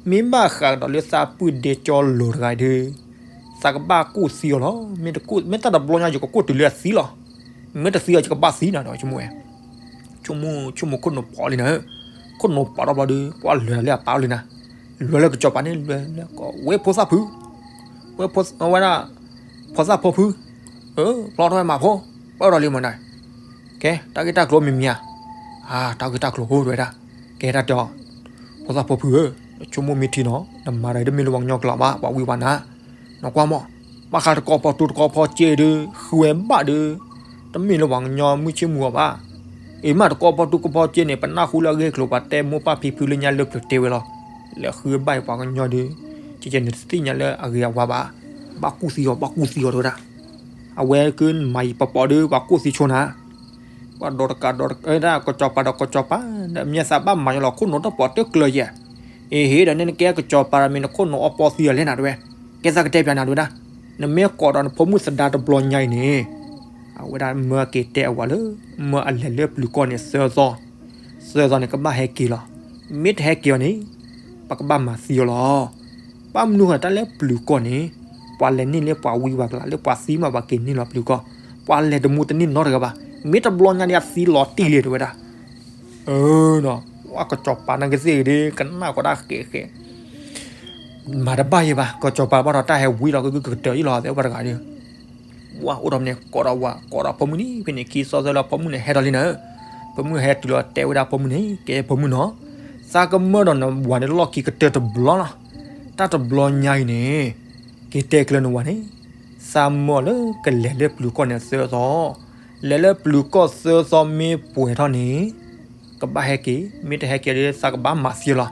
မ့ၢ်ဘၣ်ဃးကဒီးလၢသးပုၢ်ဒဲကၠီလိၤတဂၤဒီး, သ တၢ်ကဘၣ်ကူၣ်သံအီၤလီၤ. မ့ၢ်တကူၣ် မ့ၢ်တၢ်တဘျီညါ ယကကူၣ်တုၤလၢအသံလီၤ. မ့ၢ်တသံအီၤ ယကဘၣ်သံနၤဒီး ဆိကမိၣ်ဝဲ ဆိကမိၣ် ဆိကမိၣ်ခိၣ်နူာ်ပိာ်လံနၤ, ခိၣ်နူာ်ပိာ်ထီၣ်ဘျီဒီး ပှၤလဲၤလၢအပၢ်လံနၤ, လဲၤလၢကစီၤပၤန့ၣ် လဲၤလၢကီး ဝဲဖိသၣ်ဖု, ဝဲဖိ ဝဲဒၣ် ဖိသၣ်ဖိဖု, ဖျီထီၣ်ဝဲမၤဖိ, ပၢၢ်ဒီးလံမးနၤ, ကဲ တၢ်ဂ့ၢ်တၢ်ကျိၤမ့ၢ်မံၤဧါ, အါ တၢ်ဂ့ၢ်တၢ်ကျိၤဖိတဲဝဲဒၣ်, ကဲတၢ်တဲအီၤ, ဖိသၣ်ဖိဖုဧၢ, ဆိကမိၣ်မ့ၢ်ထံနီၤ နမၤဒီးတမ့ၢ်လၢပှၤကညီကျါဘၣ် ပှၤဝံပှၤနါ နကွၢ်မး, ဘၣ်ဃးတကီဖီတူတကီဖီစ့ဒီး ဃုဝဲဘၣ်ဒီး တမ့ၢ်လၢပှၤကညီမုၢ်ဆ့ၣ်မူၤအီၤဘၣ်. အ့ၣ်မးတကီဖီတူကီဖီစ့န့ၣ် ပနၢ်ဟူလၢအဂ့ၢ်အကျိၤ ပှၤတဲမိၢ်ပၢ်ဖံဖုလၢညါလၢပျၢၤတဲဝဲလီၤ. လဲၤဃုဘၣ်အံၤပှၤကညီဒီး ကဲကဲန့ၣ်တသ့ၣ်ညါလၢအဂ့ၤအဝါဘၣ်. ဘၣ်ကူၣ်သံအီၤ ဘၣ်ကူၣ်သံအီၤတဲဝဲဒၣ်. အဝဲကမၤယံၤပပီးဒီး ပှၤကူၣ်သံဆိနၤ ပှၤဒီးတကးဒီးတကး ကစီၤပၤဒီးကစီၤပၤ ဒီးမ့ၢ်သးဘၣ်မၤညီလီၤ ခိၣ်နူာ်တပိာ်တကျၢၤယဲၢ်. အ့ဟ့ၣ်ဒီးန့ၣ်နကဲကစီၤပၤဒီးမ့ၢ်နခိၣ်နူာ်အီပီသံအီၤလဲၣ်နၤတဲဝဲ. ကဲသးကတဲပျးနၤတဲဝဲဒၣ်. နမ့ၢ်ကိးဒီးနဖိမုၣ်သဒါတဘျီညါအံၤန့ၣ် အဝဲဒၣ်မၢက့ၤတဲအဝၤလၢ မၢအလဲၤလၢပျုၤကီၢ်န့ၣ်သၢသီ, သၢသီန့ၣ်ကဘၣ်ဟဲက့ၤလီၤ. မ့ၢ်တဟဲက့ၤအီၤန့ၣ် ပကဘၣ်မၤသံအီၤလီၤ. ဘၣ်မနုၤဃိတၢ်လၢပျုၤကီၢ်န့ၣ် ပှၤလဲၤန့ၢ်လၢပှၤဝံပှၤကလၤ လၢပှၤသံမးပှၤက့ၤန့ၢ်လီၤပျုၤကီၢ်, ပှၤလဲၤတမူတန့ၢ်နီတဂၤဘၣ်. မ့ၢ်တဘျီညါဒ်အသံလီၤတံၢ်လံတဲဝဲဒၣ်. အၢ ဝဲကစီၤပၤန့ၣ်ကသ့ၣ်ဂ့ၤဒ် ကနၣ်ဃီဒၣ်ဃဲးဃဲး မၤတဘၣ်ယဲဘၣ်, ကစီၤပၤဘၣ်ဒီးတၢ်ဟဲဝံလီၤကကတၢၢ်အံၤလီၤ သဲဝဲတဂၤဒီး ဝဲအိၣ်ဒီးန့ၣ် ကိးဒီးဝၤ ကိးဒီးဖိမုၣ်န့ၣ် ဖဲန့ၣ်ခံသီသၢလီၤ ဖိမုၣ်န့ၣ်ဟဲဒီးလံနၤ. ဖိမုၣ်ဟဲတုၤလီၤတဲဝဲဒၣ်ဖိမုၣ်န့ၣ် ကဲဖိမုၣ်နီၤ, သးကမၢဒီးနဝၤန့ၣ်လီၢ်ခံကတၢၢ်တဘျီလီၤ. တၢ်တဘျီညါအံၤန့ၣ် က့ၤတဲကျၢၤနဝၤန့ၣ် သးမၢအီၤလၢကလဲၤလၢပျုၤကီၢ်န့ၣ်သၢသီ, လဲၤလၢပျုၤကီၢ်သၢသီမ့ၢ်ပှဲၤထီၣ်န့ၣ် ကဘၣ်ဟဲက့ၤ, မ့ၢ်တဟဲက့ၤဒီး သးကဘၣ်မၤသံလီၤ.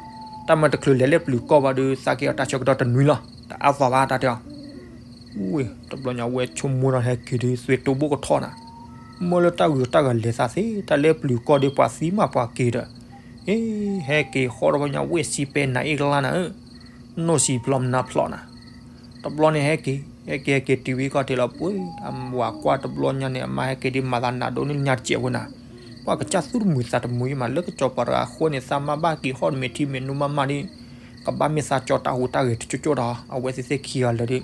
တၢ်မၤတချုးလဲၤလၢပျုၤကီၢ်ဘၣ်ဒီး သးက့ၤအီၤတၢ်ဆၢကတီၢ်တနွံလီၤ. တအါသီဘၣ်တၢ်တဲအီၤ. ဝ့ၢ် တဘျီညါဝဲဆိကမိၣ်ဒီးဟဲက့ၤဒီး သွံၣ်တိဘိၣ်ကထီၣ်နၤ, မၢလၢတၢ်ဂုၤတၢ်ဂၤလဲၤသးသ့ တၢ်လၢပျုၤကီၢ်ဒီးပှၤသံမးပှၤက့ၤဒီး, အ့ ဟဲက့ၤဃီဒီးပှၤညါဝ့ၢ်စံးပဲနၤအ့ၣ်ကလါနၤဧၢ, နီၢ်စံးဖျီမနၤဖျီနၤ. တဘျီန့ၣ်ဟဲက့ၤ ဟဲက့ၤဟဲက့ၤတုၤဝံၤကီၢ်ထံးလီၤပှ့ၤ အဝၤကွၢ်တဘျီညါန့ၣ် အမါဟဲက့ၤဒ်မၤသးနးဒိၣ်န့ၢ်ညါတစဲးဝဲနၤ, ပှၤကစၢ်သူၣ်တမုာ်သးတမုာ်အံၤမး လၢကစီၤပၤတဂၤအဃိန့ၣ် သးမါဘၣ်က့ၤဟီၣ်တမ့ၢ်ထံမ့ၢ်နိမးမးဒ် ကဘၣ်မ့ၢ်သးကၠီတၢ်ဟူးတၢ်ဂဲၤတကၠိကၠိဒီး အဝဲသ့ၣ်သ့ၣ်ခံဂၤလၢာ်ဒီး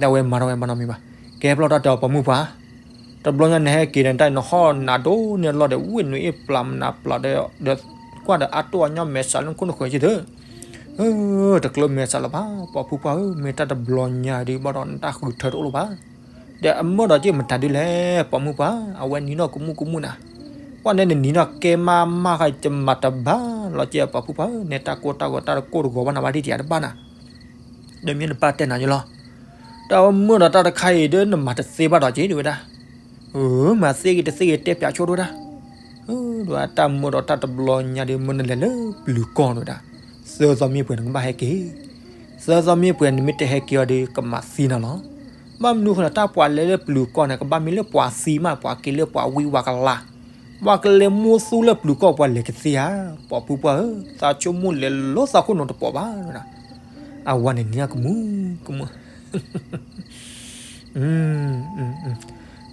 ဒ်ဝဲမၤထီၣ်ဝဲမၤနီတမံၤဘၣ်. ကဲဖျီတၢ်တဲအီၤပိာ်မုၣ်ပှၤ တဘျီညါနဟဲက့ၤဒီး တၢ်အံၤနဟီၣ်နးဒိၣ်န့ၢ်အလီၢ်ဒီး ဝ့ၢ်နွံအ့ၣ်ပျၢ်မနၤပျၢ်ဒီး ကွၢ်ဒီးအါတိၢ်အညီမဲာ်ဆှးလၢနခိၣ်နဃၢၤက့ၤသၢ တကျၢၤမဲာ်ဆှးလၢၤဘၣ် ပိာ်မုၣ်ပှၤဧၢ, မ့ၢ်တၢ်တဘျီညါဒ်ဘၣ်ဒီးနတၢ်ဃုထၢတအိၣ်လၢၤဘၣ်. ဒီးအမၢဒီးက့ၤမတၤဒ်လဲၣ် ပိာ်မုၣ်ပှၤ, အဝဲနံၤနီၢ်ကမူၣ်ကမူၣ်နၤ, ကွၢ်နဲနနံၤနီၢ်ကဲမးမးဃါ ယမၤတဘၣ်လီၤက့ ပိာ်မုၣ်ပှၤဧၢ, နဲတၢ်ကိၢ်တၢ်ဂီၤတၢ်တကိၢ်တဂီၤဘၣ်နၤဘၣ်ဒ်တယၤတဘၣ်နၤ ဒီးမ့ၢ်နပၢ်တဲနၤယလီၤ. တၢ်မၢဒီးတၢ်တခါအံၤဒီး နမၤတသ့ဘၣ်ဒီးက့ၤဒ်ဝဲဒၣ်. မၤသ့ဂ့ၤတသ့ဂ့ၤတဲပၠးဆိဒ်ဝဲဒၣ်. ဒီးတၢ်မၢဒီးတၢ်တဘျီညါဒီးမၢနလဲၤလၢပျုၤကီၢ်ဒ်ဝဲဒၣ်. သၢသီမ့ၢ်ပှဲၤနကဘၣ်ဟဲက့ၤ. သၢသီမ့ၢ်ပှဲၤနမ့ၢ်တဟဲက့ၤအီၤဒီးကမၤသံနၤလီၤ. ဘၣ်မနုၤဃိလၢတၢ်ပှၤလဲၤလၢပျုၤကီၢ်န့ၣ် ကဘၣ်မ့ၢ်လၢပှၤသံမး ပှၤက့ၤလၢပှၤဝံပှၤကလၤ ပှၤကလဲၤမူသူလၢပျုၤကီၢ်ပှၤလဲၤကသ့ဧါ. ပိာ်မုၣ်ပှၤဧၢ, သးဆိကမိၣ်လဲၤလီၤသးခိၣ်နူာ်တပိာ်ဘၣ်ဝဲဒၣ်. အဝၤန့ၣ်နံၤကမူၣ်ကမူၣ်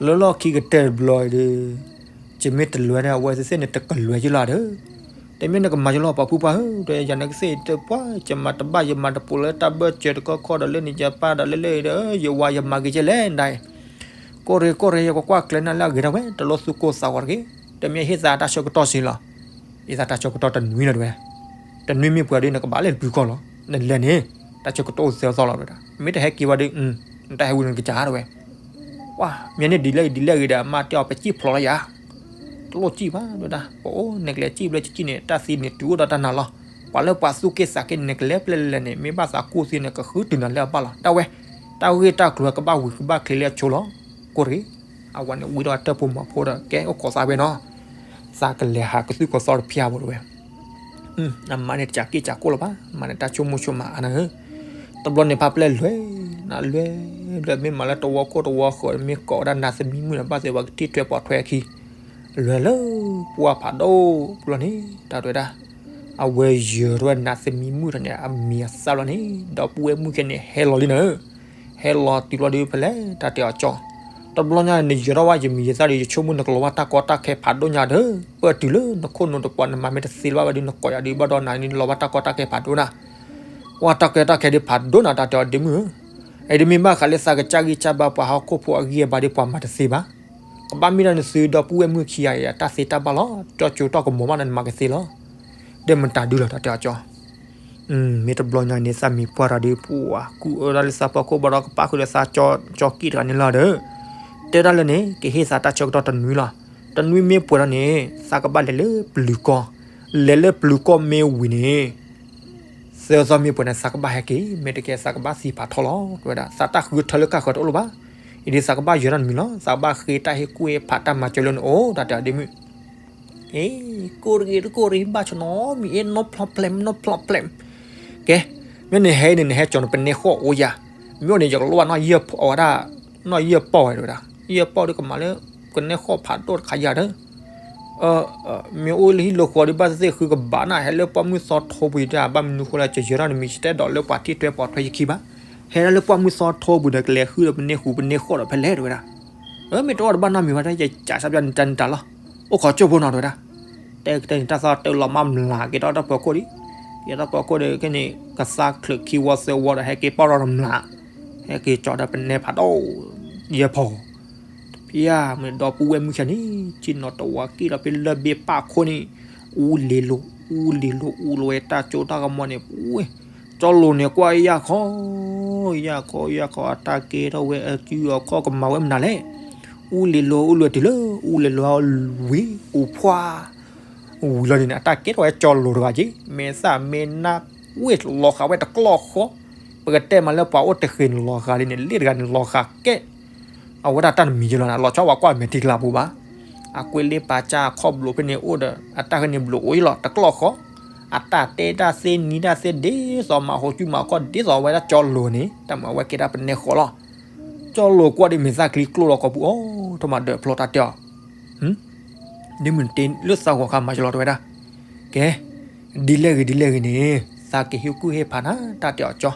လၢလီၢ်ခံကတၢၢ်တဘျီဒီး ယမ့ၢ်တလဲၤဒီး အဝဲသ့ၣ်သ့ၣ်န့ၣ်တကလဲၤယလီၤဒီး တမ့ၢ်နကမၤယလီၤ ပိာ်မုၣ်ပှၤဧၢ, ဒီးယၤန့ၣ်ကသ့ၣ်တပှၢ် ယမၤတဘၣ် ယမၤတပိာ်လၢတၢ်ဘၢၣ်စၢၤတခီခီဒီးလၢန့ၣ်ယပၢ်ဒီးလၢလၢဒီး ယဝၤယမၤက့ၤကဲလဲၣ်ဒၣ်အံၤ ကိၢ်ရ့ၣ်ကိၢ်ရ့ၣ် ယကကွၢ်ကျဲၤနၤလၢအဂ့ၤဒၣ်ဝဲ တလိၣ်သူၣ်ကိၢ်သးဂီၤတဂ့ၤ, တမ့ၢ်ဟ့ၣ်သးတၢ်ဆၢကတီၢ်စ့လီၤ. ဟ့ၣ်သးတၢ်ဆၢကတီၢ်တနွံလီၤတဝဲ, တနွံမ့ၢ်ပှဲၤဒီးနကဘၣ်လဲၤပျုၤကီၢ်လီၤ. နလဲၤန့ၣ် တၢ်ဆၢကတီၢ်အိၣ်သၢသီလီၤတဝဲဒၣ်, မ့ၢ်တဟဲက့ၤဝဲဒီး နတၢ်ဟဲဝံၤန့ၣ်နကစၢ်တဝဲ. ပှၤ မ့ၢ်န့ၣ်ဒ်လဲၣ်ဂ့ၤဒ်လဲၣ်ဂ့ၤဒီး အမါတဲအီၤ ပစံၣ်ဖျိးလီၤယၤ တလိၣ်စံၣ်ဘၣ်တဝဲဒၣ်, ပအိၣ်နကလဲၤစံၣ်ဘျီစံၣ်န့ၣ် တၢ်သံန့ၣ် တုၤအိၣ်ဒီးတၢ်နၤလီၤ. ပှၤလၢပှၤသူၣ်က့ၣ်သးက့ၣ်န့ၣ် နကလဲၤဖဲလဲၣ်လဲၣ်န့ၣ် မ့ၢ်ဘၣ်သးကူၣ်သံန့ၣ် ကဃုတုၤနၤလၢအဘၣ်လီၤ. တၢ်ဝဲ တၢ်ဂ့ၢ်တၢ်ကျိၤကဘၣ်ဝံၤကဘၣ်ချ့လၢအဆိလီၤ. ကိၢ်တဂ့ၤ, အဝဲန့ၣ်ဝံၤဒီးအတၢ်ဖိမၤဖိဒီး ကဲအိၣ်ခိးသးဝဲနီၤ, သးကလဲၤဟးကသုၣ်ကီၤသီတဖျၢၣ်ဖိတဝဲ အမါန့ၣ်တစးက့ၣ်စးကိၣ်လၢၤဘၣ်, မၤန့ၣ်တၢ်ဆိကမိၣ်ဆိကမးအါနၤဧၢ. တဘျီန့ၣ်ဖးပျဲၢ်လဲၤ, နလဲၤ, လဲၤမ့ၢ်မၤလၢတဝီခိၣ်တဝီဃၢၤ မ့ၢ်ကိးဝဲဒၣ်နါသမံမုၣ်န့ၣ် ဘၣ်သ့ၣ်ဝဲကထံၣ်ထွဲပိာ်ထွဲအခံ, လဲၤလၢပှၢ်ဖးဒိၣ်ပူၤလီၤန့ၣ် တၢ်တဲဝဲဒၣ်, အဝဲယၢၤထီၣ်ဝဲနါသမံမုၣ်ထီၣ်န့ၣ် အမံၤအသၣ်လီၤန့ၣ် ဒီပုၢ်ဝဲၢ်မုၣ်ခဲန့ၣ် ဟဲလီၤလံနၤဧၢ. ဟဲလီၤတုၤဘျီဒီးဖဲလဲၣ် တၢ်တဲအီၤကၠီ, တဘျီညါန့ၣ် နယၢၤထီၣ်ဝဲယမံၤယသၣ်ဒီး ယဆိကမိၣ်နကလီၤဘၣ်တၢ်ကီတၢ်ခဲဖးဒိၣ်ညါဒီး ပၢၢ်တုၤလၢနခိၣ်နူာ်တပှၢ် နမၤမ့ၢ်တသ့လၢၤဘၣ်ဝဲဒီး နကိးယၤဒီး ဘၣ်ဒီးနၤန့ၣ် နလီၤဘၣ်တၢ်ကီတၢ်ခဲဖးဒိၣ်နၤ, ကွၢ်တၢ်ကီတၢ်ခဲဒီးဖးဒိၣ်နၤ တၢ်တဲအီၤဒ့မုၣ်ဧၢ. အံၤတမ့ၢ်ဘၣ်ဃးလၢသးကစၢ်ဂံၢ်စၢ်ဘါပှၤဟီၣ်ခိၣ်ဖိအဂံၢ်အဘါဒီးပှၤမၤတသ့ဘၣ်. ကဘၣ်မ့ၢ်ဒၣ်နသုဒီပုၢ်ဝဲၢ်မုၣ်ခံဂၤအံၤ အတၢ်သ့တၢ်ဘၣ်လီၤ. ကၠီကၠိတီၢ်ကမီၤမးနမၤကသ့လီၤ. ဒီးမတၤဒုလီၤတၢ်တဲအီၤကၠီ မ့ၢ်တဘျီညါန့ၣ် သးမံၤပှၢ်တၢ်ဒီးပှၤကူၣ်အၢတၢ်လၢသးပှၢ်ခိၣ်ဘၣ်ဒီးကပၣ်ဃုာ်ဒီးသးကၠီကၠီကံၣ်တဂၤန့ၣ်လီၤဒီး တဲဒၣ်လၢန့ၣ် ကဟ့ၣ်သးတၢ်ဆၢကတီၢ်တနွံလီၤ. တနွံမ့ၢ်ပှဲၤထီၣ်န့ၣ် သးကဘၣ်လဲၤလၢပျုၤကီၢ်, လဲၤလၢပျုၤကီၢ်မ့ၢ်ဝံၤန့ၣ် သၢသီမ့ၢ်ပှဲၤန့ၣ် သးကဘၣ်ဟဲက့ၤ, မ့ၢ်တကဲသးကဘၣ်သံဖးထီလီၤ တဲဝဲဒၣ်. သးတၢ်ဃုထၢလၢကၢ်ဃၢၤတအိၣ်လၢၤဘၣ်. အံၤဒ်သးကဘၣ်ယၢၤတၢ်တမံၤလီၤ. သးကဘၣ်ဃ့တၢ်ဟ့ၣ်ကူၣ်ဟ့ၣ်ဖးတၢ်မၤစၢၤလၢနအိၣ် တၢ်တဲအီၤဒ့မုၣ် အ့ ကိၢ်တဂ့ၤတကိၢ်တဂ့ၤ ဘၣ်ဆၣ်နီၤမံၤအ့ နီဖျီဖျဲး နီဖျီဖျဲး. ကဲ, မ့ၢ်နဟဲန့ၣ် နဟဲကၠီၤနပနဲဃီၣ်အိၣ်ယၤ, မ့ၢ်အိၣ်န့ၣ် ယကလိၣ်ဘၣ်နီၢ်ယဲၢ်ပီၢ်ဝဲဒၣ်, နီၢ်ယဲၢ်ပီၢ်ဝဲဒၣ်, ယဲၢ်ပီၢ်ဒီးကမၤလၢ ပနဲဃီၣ်ဖးဒိၣ်တခါယၤဒီး မ့ၢ်အိၣ်လၢဟံၣ်လၢဃီဒီး ဘၣ်သ့ၣ်သ့ၣ်ဃုကဘၣ်နၤ ဟဲလၢပှၢ်မုၢ်သီထိပူၤတၢ် ဘၣ်မနုၤဃိလၢ ကယၢၤထီၣ်နမံၤ ယတဲဒီးလၢပှၤထံၣ်ထွဲပိာ်ထွဲယခံဘၣ်. ဟဲဒၣ်လၢပှၢ်မုၢ်သီထိပူၤဒီး ကလဲၤဃုဒီးပနဲဃူပနဲဃီၣ်ဒီးဖဲလဲၣ် တဲဝဲဒၣ်. မ့ၢ်တအိၣ်ဒီးဘၣ်နီတမံၤဘၣ် တၢ်ယကးစၢ်ပျၢ်နတၢ်နတၢ်လီၤ. အိၣ်ခိးကၠိဖိနီၤ တဲဝဲဒၣ်. တဲကတၢၢ်န့ၣ် တၢ်သီတၢ်လီၤမၢ်မျးက့ၤဒီးတၢ်ပၢၤခိၣ်ဒံး, က့ၤတၢ်ပၢၤခိၣ်ဒီး ခဲန့ၣ် ကသါချုးခံဝီသၢဝီဒီး ဟဲက့ၤပီၢ်ထီၣ်တမျး, ဟဲက့ၤကၠီၤဒီးပနဲဖးဒိၣ် ယဲၢ်ဖီ ဖဲမ့ၢ်ဒီပုၢ်ဝဲၢ်မုၣ်ဆါန့ၣ် ဆ့ၣ်နီၤတဝးက့ၤဒီးဖဲလၢၢ်ဘ့ၣ်ပာ်ခိၣ်န့ၣ်, အူလ့ၤလိၤ အူလ့ၤလိၤ အူလီၤဝဲတၢ်ကၠိတၢ်ကမီၤန့ၣ်, ကၠီလိၤန့ၣ် ကွၢ်ယၢ်ခီ, ယၢ်ခီ ယၢ်ခီ အတၢ်ကဲထီၣ်ဝဲအစုအခီၣ်ကမၤဝဲမနုၤလဲၣ်. အူလ့ၤလိၤ အူလီၤတုၤလၢ အူလ့ၤလိၤအဝံၤ အူဖှါ ဝံၤလီၤန့ၣ် အတၢ်ကဲထီၣ်ဝဲကၠီလိၤတဂၤက့ၤ မဲာ်သၣ်မဲာ်နါ ဝ့ၢ်လီၤဃာ်ဝဲတကျီၢ်ဃီ, ပကတဲမးလၢပှၤအိၣ်တဃ့ၢ်န့ၣ်လီၤဃာ်လံန့ၣ် လ့ၣ်တဂၤန့ၣ်လီၤဃာ်ကဲ အဝဲဒၣ်တၢ်တမံၤယလီၤန့ၣ် လီၤဆီဝဲကွၢ်မဲာ်ထံကလၤပူၤဘၣ်. အကွဲးလ့ပာ်ကၢ်အခီၣ်ဘျိးဖဲန့ၣ်အိၣ်ဒီး အတၢ်ဃ့န့ၣ်ဘျိးအိၣ်ယလီၤ တကျီၢ်ဃီ, အတၢ်တဲတၢ်သ့နံၤတၢ်သ့ဒ်သိးမၤဟိးစုမၤခီၣ်ဒ်သိးဝဲဒၣ်ကၠီလိၤန့ၣ် တၢ်မၤဝဲကဲဒၣ်ပနဲဃီလီၤ. ကၠီလိၤကွၢ်ဒီးမဲာ်သၣ်ချံကျိၣ်လီၤကိာ်ပူၤ အိၣ်ထီၣ်မၤဒၢးဖျီတၢ်တဲအီၤ ဒ့မုၣ်တ့လၢသးဂီၤခါမၤယလီၤတဲဝဲဒၣ်. ကဲ, ဒ်လဲၣ်ဂ့ၤဒ်လဲၣ်ဂ့ၤန့ၣ် သးကဟ့ၣ်ကူၣ်ဟ့ၣ်ဖးနၤ တၢ်တဲအီၤကၠီ,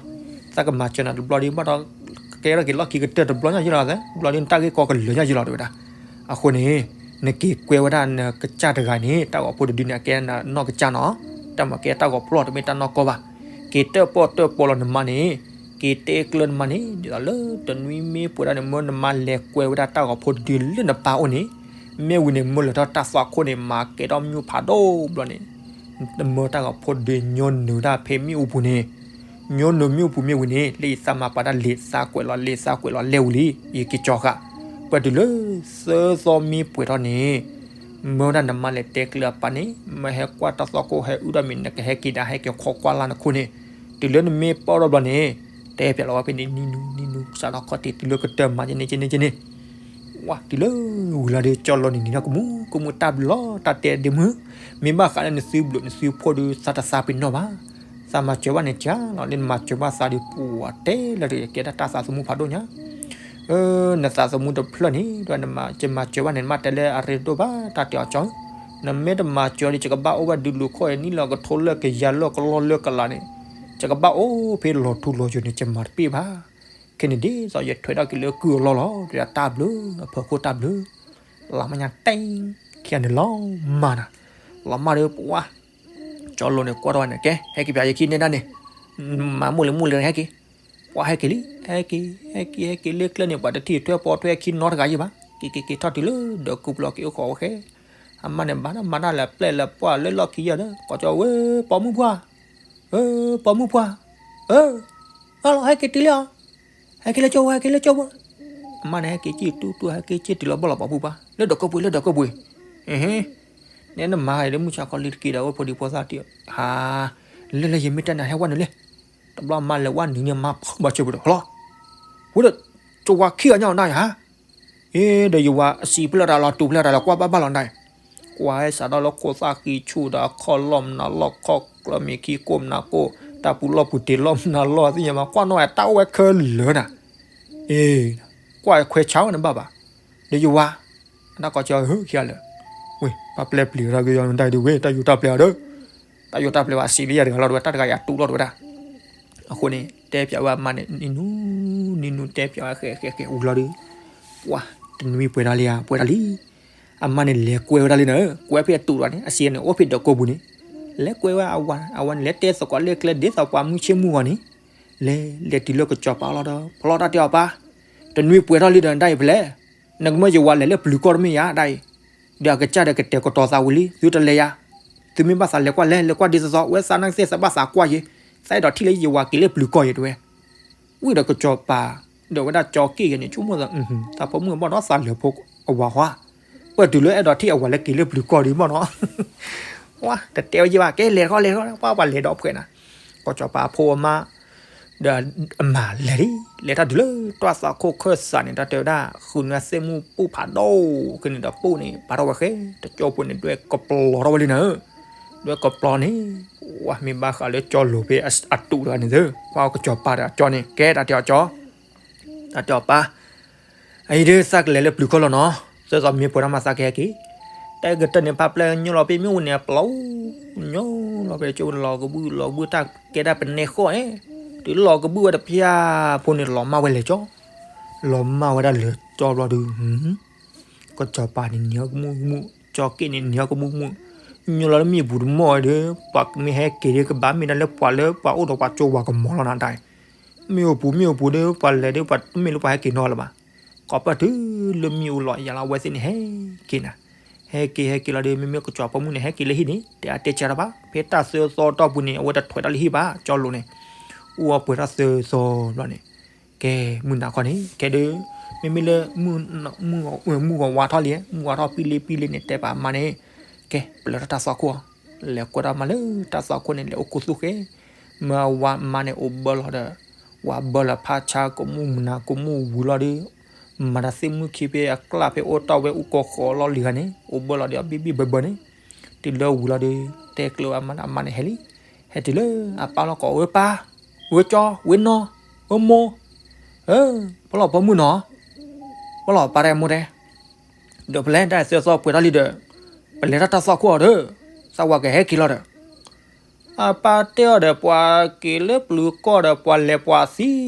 သးကမၤစၢၤနၤတဘျီဒီး ဘၣ်ဒီး ကဲထီၣ်က့ၤလီၢ်ခံကတၢၢ်တဘျီညါယလီၤသဲ တဘျီဒီးနတၢ်ဂ့ၢ်ကီကလၢၤညါယလီၤတဲဝဲဒၣ်. အဃိန့ၣ် နက့ၤကွဲဝဲဒၣ်နကစၢ်တဂၤန့ၣ် တၢ်ဂီၤဖိတဒုန့ၣ် အကဲနီၢ်ကစၢ်နီၤ, တၢ်မၤကဲတၢ်ဂီၤဖျီၣ်တမ့ၢ်တၢ်နီၢ်ကီၢ်ဘၣ်. က့ၤတၢၣ်ပီၣ်တၢၣ်ပီလီၤနမါန့ၣ်, က့ၤတဲကျၢၤနမါန့ၣ် ဒ်သိးလၢတနွံမ့ၢ်ပှဲၤဒၣ်န့ၣ် မၢနမါလဲၤကွဲဝဲဒၣ်တၢ်ဂီၤဖိတဒုလၢနပၢ်အိၣ်န့ၣ်, မ့ၢ်ဝံၤန့ၣ် မၢလၢာ်ထီၣ်တၢ်သွၣ်ခိၣ်န့ၣ် မၤကဲထီၣ်မၠိၣ်ဖးဒိၣ်ဘျီန့ၣ်, နမၢတၢ်ဂီၤဖိတဒုညိနုာ်ဒၣ်ဖဲမ့ၣ်အူပူၤန့ၣ်, ညိနုာ်မ့ၣ်အူပူၤမ့ၢ်ဝံၤန့ၣ် လၢယသးမၤပာ်တၢ်လံာ်သးကွဲးလီၤလံာ်သးကွဲးလီၤလဲၢ်ဝံၤလံ ယက့ၤကၠီဃာ်, ပှဲၤတုၤလၢသၢသီမ့ၢ်ပှဲၤထီၣ်န့ၣ် မၢဝဲဒၣ်နမါလဲၤတဲကျၢၤအပၢ်န့ၣ် မၢဟဲကွၢ်တၢ်သွၣ်ခိၣ်ဟဲအုၣ်ထီၣ်မ့ၢ် နကဟဲက့ၤဒၣ်ဟဲက့ၤခီကွၢ်လၢ်နခိၣ်န့ၣ်, တုၤလၢနမ့ၢ်ပီၢ်ထီၣ်ဘျီန့ၣ်, တဲပၠးလီၤဝဲဖဲန့ၣ် နံၤနူနံၤနူ စးထီၣ်ခီၣ်ထံးတုၤလၢကတၢၢ်မၤကန့ၣ်ကန့ၣ်ကန့ၣ်, ဝါ တုၤလၢဝံၤလီၤဒီး ကၠီလိၤန့ၣ်နံၤထီၣ်ကမူကမူတၢ်ဘျုးလီၤ တၢ်တဲဒ့မုၣ်, မ့ၢ်ဘၣ်ဃးလၢနသုဘျုးနသုဖှိၣ်ဒီး သးတသးပ့ၤနီၣ်ဘၣ်. သးမၤစၢၤဘၣ်န့ၣ်ကၢ်လီၤ လၢနမၤစၢၤဘၣ်သးဒီးပှၤတဲလၢတကဲဒၣ်တၢ်သးသမူဖးဒိၣ်ညါ နသးသမူတဖျၢၣ်န့ၣ် ဒ်နမၤစၢၤဘၣ်န့ၣ် နမၤတဲလၢအရ့ဒိၣ်ဘၣ် တၢ်တဲအီၤကၠီ, နမ့ၢ်တမၤစၢၤဒီး ယကဘၣ်အိၣ်ဘၣ်ဒုးလူၤခီၣ်အံၤ နံၣ်လၢကထိလၢကယၤလၢကလီလၢကလးန့ၣ်, ယကဘၣ်အိၣ်ဖဲလီၤထူလီၤယိာ်န့ၣ် ယမၤတပ့ၢ်ဘၣ်. ခဲန့ၣ်ဒ်သိးယထွဲထီၣ်က့ၤလၢကုၢ်အလီၢ်လီၤ ဒီးတၢ်ဘျုး အဖီခိၣ်တၢ်ဘျုး, လီၤမၢ်ညါတ့ၢ်, ခံဂၤန့ၣ်လီၤမၢ်နၤ, လီၤမၢ်ဒီးပှၤ ကၠီလိၤန့ၣ် ကွၢ်ထီၣ်ဝဲန့ၣ် ကဲ ဟဲက့ၤပၠးယခံန့ၢ်ဒၣ်န့ၣ်, မၤမိၢ်လံၤမိၢ်လံၤဟဲက့ၤ, ပှၤဟဲက့ၤလံ ဟဲက့ၤ ဟဲက့ၤ ဟဲက့ၤလၢကျဲန့ၣ် ပှၤတထံၣ်ထွဲပိာ်ထွဲခံနီတဂၤယံၤဘၣ်, က့ၤက့ၤက့ၤထီၣ်တုၤလၢ ဒီးကုပျီက့ၤအိၣ်ခိးဝဲဃဲ, အမါန့ၣ် ဘၣ်တၢ်မၤတၢ်လဲၤပျဲၢ်လဲၤပှၢ်လၢလီၢ်ခံယဲၢ်ဒီး ကိးကၠီဝဲ ပိာ်မုၣ်ပှၢ်, ပိာ်မုၣ်ပှၢ်, အၢ လီၤ ဟဲက့ၤတုၤလံအီၤ, ဟဲက့ၤလၢကၠိဖိ ဟဲက့ၤလၢကၠိဖိ, အမါန့ၣ် ဟဲက့ၤက့ၤတူၢ်တူၢ် ဟဲက့ၤက့ၤတုၤလီၤဘၣ်လီၤပိာ်မုၣ်ပှၢ် လၢဒီးကိးပှ့ၤ လၢဒီးကိးပှ့ၤ, နဲနမၤဒီးမုၢ်ဆါခီလံတက့ၤဒီး အိၣ်ဖိဒံဖိသၣ်တံၢ်, ဟါ, လၢလၢယမ့ၢ်တဲနၤဟဲဝဲနုာ်လံ, တဘျီမါလဲၤဝဲနုာ်န့ၣ် မါဖီၣ်ဘၣ်စၢၤပူၤဒီး ဟလီၤ, ဝဲဒီး ကဝါခံဂၤညါအီၤနၤယါ, အ့ ဒီးယဝၤအစံးဖျၢၣ်တၢ်လီၤ တူၢ်ဖျၢၣ်တၢ်လီၤ ကွၢ်ဘၣ်ဘၣ်လီၤနၤ, ကွၢ်ဟဲစးထီၣ်လၢခိၣ်သၣ်ဃံဆူၣ်ဒီး အခီၣ်လီၢ်မနုၤလီၢ် ခီၣ်ကျၢၢ်မ့ၢ်ခံကိးမနုၤကိး တၢ်ပူၤလီၢ်ပူၤတ့ၤလီၢ်မနုၤလီၢ် သ့ၣ်ညါမး ကွၢ်နီၣ်ဝဲတၢ်အိၣ်ဝဲခဲလၢာ်နၤ, အ့ ကွၢ်ခွဲးဆါဝဲန့ၣ်ဘၣ်ဘၣ်, ဒီးယဝၤ အတၢ်ကိးကၠီ ဟၢခံဂၤလၢာ်, ဝ့ၢ် ပၢ်ပျဲပျံၤဝဲဒၣ်ကယီနဒၣ်ဒုးဝ့ၢ် တၢ်ယူးတၢ်ပျဲၤအီၤဒီး တၢ်ယူးတၢ်ပျဲၤဝဲအစံးလၢယၤတဂၤလီၤ တဝဲတၢ်တဂၤယၤတူၢ်လီၤတဝဲဒၣ်, အဃိန့ၣ် တဲပၠးဝဲအမါန့ၣ် နံၤနူ နံၤနူတဲပၠးဝဲဃဲဃဲဃဲဝံၤလီၤဒီး ပှၤ တနွံပှဲၤဒၣ်လံဧါ ပှဲၤဒၣ်လံ, အမါန့ၣ်လဲၤကွဲဝဲဒၣ်လံနၤ, ကွဲဖဲအတူးတဂၤန့ၣ် အစံးန့ၣ် အိၣ်ဖဲဒီးကိးပူၤန့ၣ်, လဲၤကွဲဝဲအဝၤ, အဝၤန့ၣ် လဲၤတဲသကိးလၢကျဲဒ်သိးပှၤမုၢ်ဆ့ၣ်မုၢ်ဂီၤန့ၣ်, လဲၤလဲၤတုၤလၢကစီၤပၤလီၤဒီး ဖီလီၤတၢ်တဲအီၤပၢ်, တနွံပှဲၤထီၣ်လံဒီးဒၣ်အံၤဖဲလဲၣ်, နကမၢယဝၤလဲၤလၢပျုၤကီၢ်တမ့ၢ်ယၤဒၣ်အံၤ, ဒီးအကစၢ်ဒီးကတဲာ်ကတီၤသးဝံၤလံ သုတလဲၤယၤ, သုမ့ၢ်ဘၣ်သးလဲၤကွၢ်လဲၤ လဲၤကွၢ်ဒ်သိးသိး ဝဲသးနာ်ကသ့ၣ်သးဘၣ်သးကွၢ်ယဲ, သးအဲၣ်ဒိးထံၣ်လၢယဝၤက့ၤလၢပျုၤကီၢ်ယဲတဲဝဲ ဝံၤဒီးကစီၤပၤ, ဒီးဝဲဒၣ်ကၠီက့ၣ်ဂ့ၤန့ၣ် ဆိကမိၣ်သး, တၢ်ပိာ်မုၣ်ဘၣ်ဒီးသးလၢဖိအဝၤဟီ, ပၢၢ်တုၤလၢအဲၣ်ဒိးထံၣ်အဝၤလၢက့ၤလၢပျုၤကီၢ်ဒံးမ့ၢ်နီၤ, ဝါ တတဲဝဲယဲဘၣ် ကဲလဲၤထီၣ်လဲၤထီၣ် ပှၤပှၤလဲၤဒီးဖှဲးနၤ, ကစီၤပၤဖိအမါ ဒီးအမၤလဲၤလံ, လဲၤထီၣ်တုၤလၢတၢ်သွၣ်ခိၣ်ခၢၣ်စးန့ၣ် တၢ်တဲဝဲဒၣ် ဃုနွဲသ့ၣ်မုၣ်ပူၣ်ဖးဒိၣ်က့ၤန့ၣ်ဒီး ပိၢ်န့ၣ် ပာ်ထီၣ်ဝဲဃဲ, တကၠိဖိန့ၣ် ဒွဲၣ်ကပျီထီၣ်ဝဲလံနၤ, ဒွဲၣ်ကပျီန့ၣ်, ဝါ မ့ၢ်ဘၣ်ဃးလၢကၠီလိၤဖဲအတူးတဂၤန့ၣ်သၢ, ပှၤကစီၤပၤဒီးကၠီန့ၣ် ကဲတၢ်တဲအီၤကၠီ, တၢ်တဲအီၤပၢ် အအံၤဒုး သးကလဲၤလၢပျုၤကီၢ်လီၤနီၤ, သၢသီမ့ၢ်ပှဲၤထီၣ်မးသးကဟဲက့ၤ, တၢ်ကတၢၢ်န့ၣ် ဖးပျဲၢ်ညိၣ်လီၤဖဲမ့ၣ်အူန့ၣ် အပျီ, ညိၣ်လီၤဖဲကၠိလီၤကဘုၣ်လီၤကဘုၣ် တၢ်ကဲဒၣ်ပနဲဃီန့ၣ်, တုၤလီၤကဘုၣ်ဝဲတဖၣ်ဖိန့ၣ် လီၤမၢ်ဝဲလဲၤကၠီ, လီၤမၢ်ဝဲဒၣ်လဲၤကၠီဘျီဒုး ကစီၤပၤန့ၣ်နံၤဟီၣ်ကမူၣ်ကမူၣ်, ကၠီက့ၣ်န့ၣ်နံၤဟီၣ်ကမူၣ်ကမူၣ်, ညိၣ်လီၤလၢမ့ၣ်အူပူၤတမီၢ်ဝဲဒီး ပှၤမ့ၢ်ဟဲက့ၤဒီး ကဘၣ်မ့ၢ်ဒၣ်လၢပှၤလၢပှၤအိၣ်ဒီးပှၤကၠိဝၤကမီၤလီၤနၤတၢ်, မ့ၣ်အူပူၤမ့ၣ်အူပူၤဒီး ပှၤလဲၤဒီးပှၤတမ့ၢ်လၢပှၤဟဲက့ၤနီလၢၤဘၣ်, ကိးပၢၢ်တုၤလၢမ့ၣ်အူလီၤယၤလီၤ အဝဲသ့ၣ်န့ၣ်ဟဲက့ၤနၤ, ဟဲက့ၤဟဲက့ၤလီၤဒီး မ့မ့ၢ်ကစီၤပိာ်မုၣ်န့ၣ် ဟဲက့ၤလၢဟံၣ်န့ၣ် တဲအါတဲဆါတၢ်ဘၣ်, ဖဲတၢ်သၢသီတီၢ်ပူၤန့ၣ် အဝဲတထွဲးတၢ်လၢဟံၣ်ဘၣ် ကၠီလိၤန့ၣ်, အိၣ်အပှဲၤထီၣ်သၢသီဘျီန့ၣ်, ကဲ မုၢ်နၤခီန့ၣ် ကဲဒီး, မ့မ့ၢ်လၢ မုၢ်ဂီၤဝါထီၣ်လံ, မုၢ်ဝါထီၣ်ပံလ့ပံလ့န့ၣ် တဲပာ်မါန့ၣ်, ကဲ ပလဲၤထီၣ်တၢ်သွၣ်ခိၣ်, လဲၤကွဲထီၣ်မါလၢတၢ်သွၣ်ခိၣ်န့ၣ် လဲၤအိၣ်ခူသူၣ်ဃဲ, မ့ၢ်အဝၤမါန့ၣ်အိၣ်ဘၢလီၤဒီး, ဝၤဘၢလီၤဖးဆါကမူၣ်မုၢ်နၤကမူၣ်ဝံၤလီၤဒီး, မၤတၢ်သ့ၣ်မုၣ်ခံဖဲအကျါဖဲအိၣ်တီၢ်ဝဲအူကီၢ်ဃီလီၤလံၤဂၤန့ၣ် အိၣ်ဘၢလီၤဒီးအဘံၣ်ဘံၣ်ဘၢဘၢန့ၣ်, တုၤလၢဝံၤလီၤဒီး, တဲကျၢၤဝဲမါန့ၣ် အမါန့ၣ်ဟဲလံ, ဟဲတုၤလၢအပၢ်လီၢ်ကီး ဝဲပၢ်, ဝဲကၠီ ဝဲနီၢ်, ဝဲမိၢ်, ဖီလီၤပိာ်မုၣ်နီၤ, ဖီလီၤပၢ်တဲမိၢ်တဲ ဒီးဖဲလဲၣ်တၢ်သၢသီပှဲၤထီၣ်လံဒီး, ပလဲၤထီၣ်တၢ်သွၣ်ခိၣ်အီၤဒီး, သးဝၤကဟဲက့ၤလီၤဒီး, အပၢ်တဲအီၤဒီး ပှၤက့ၤလၢပျုၤကီၢ်ဒီး ပှၤလဲၤပှၤသံလဲၤပှၤသံပှၤ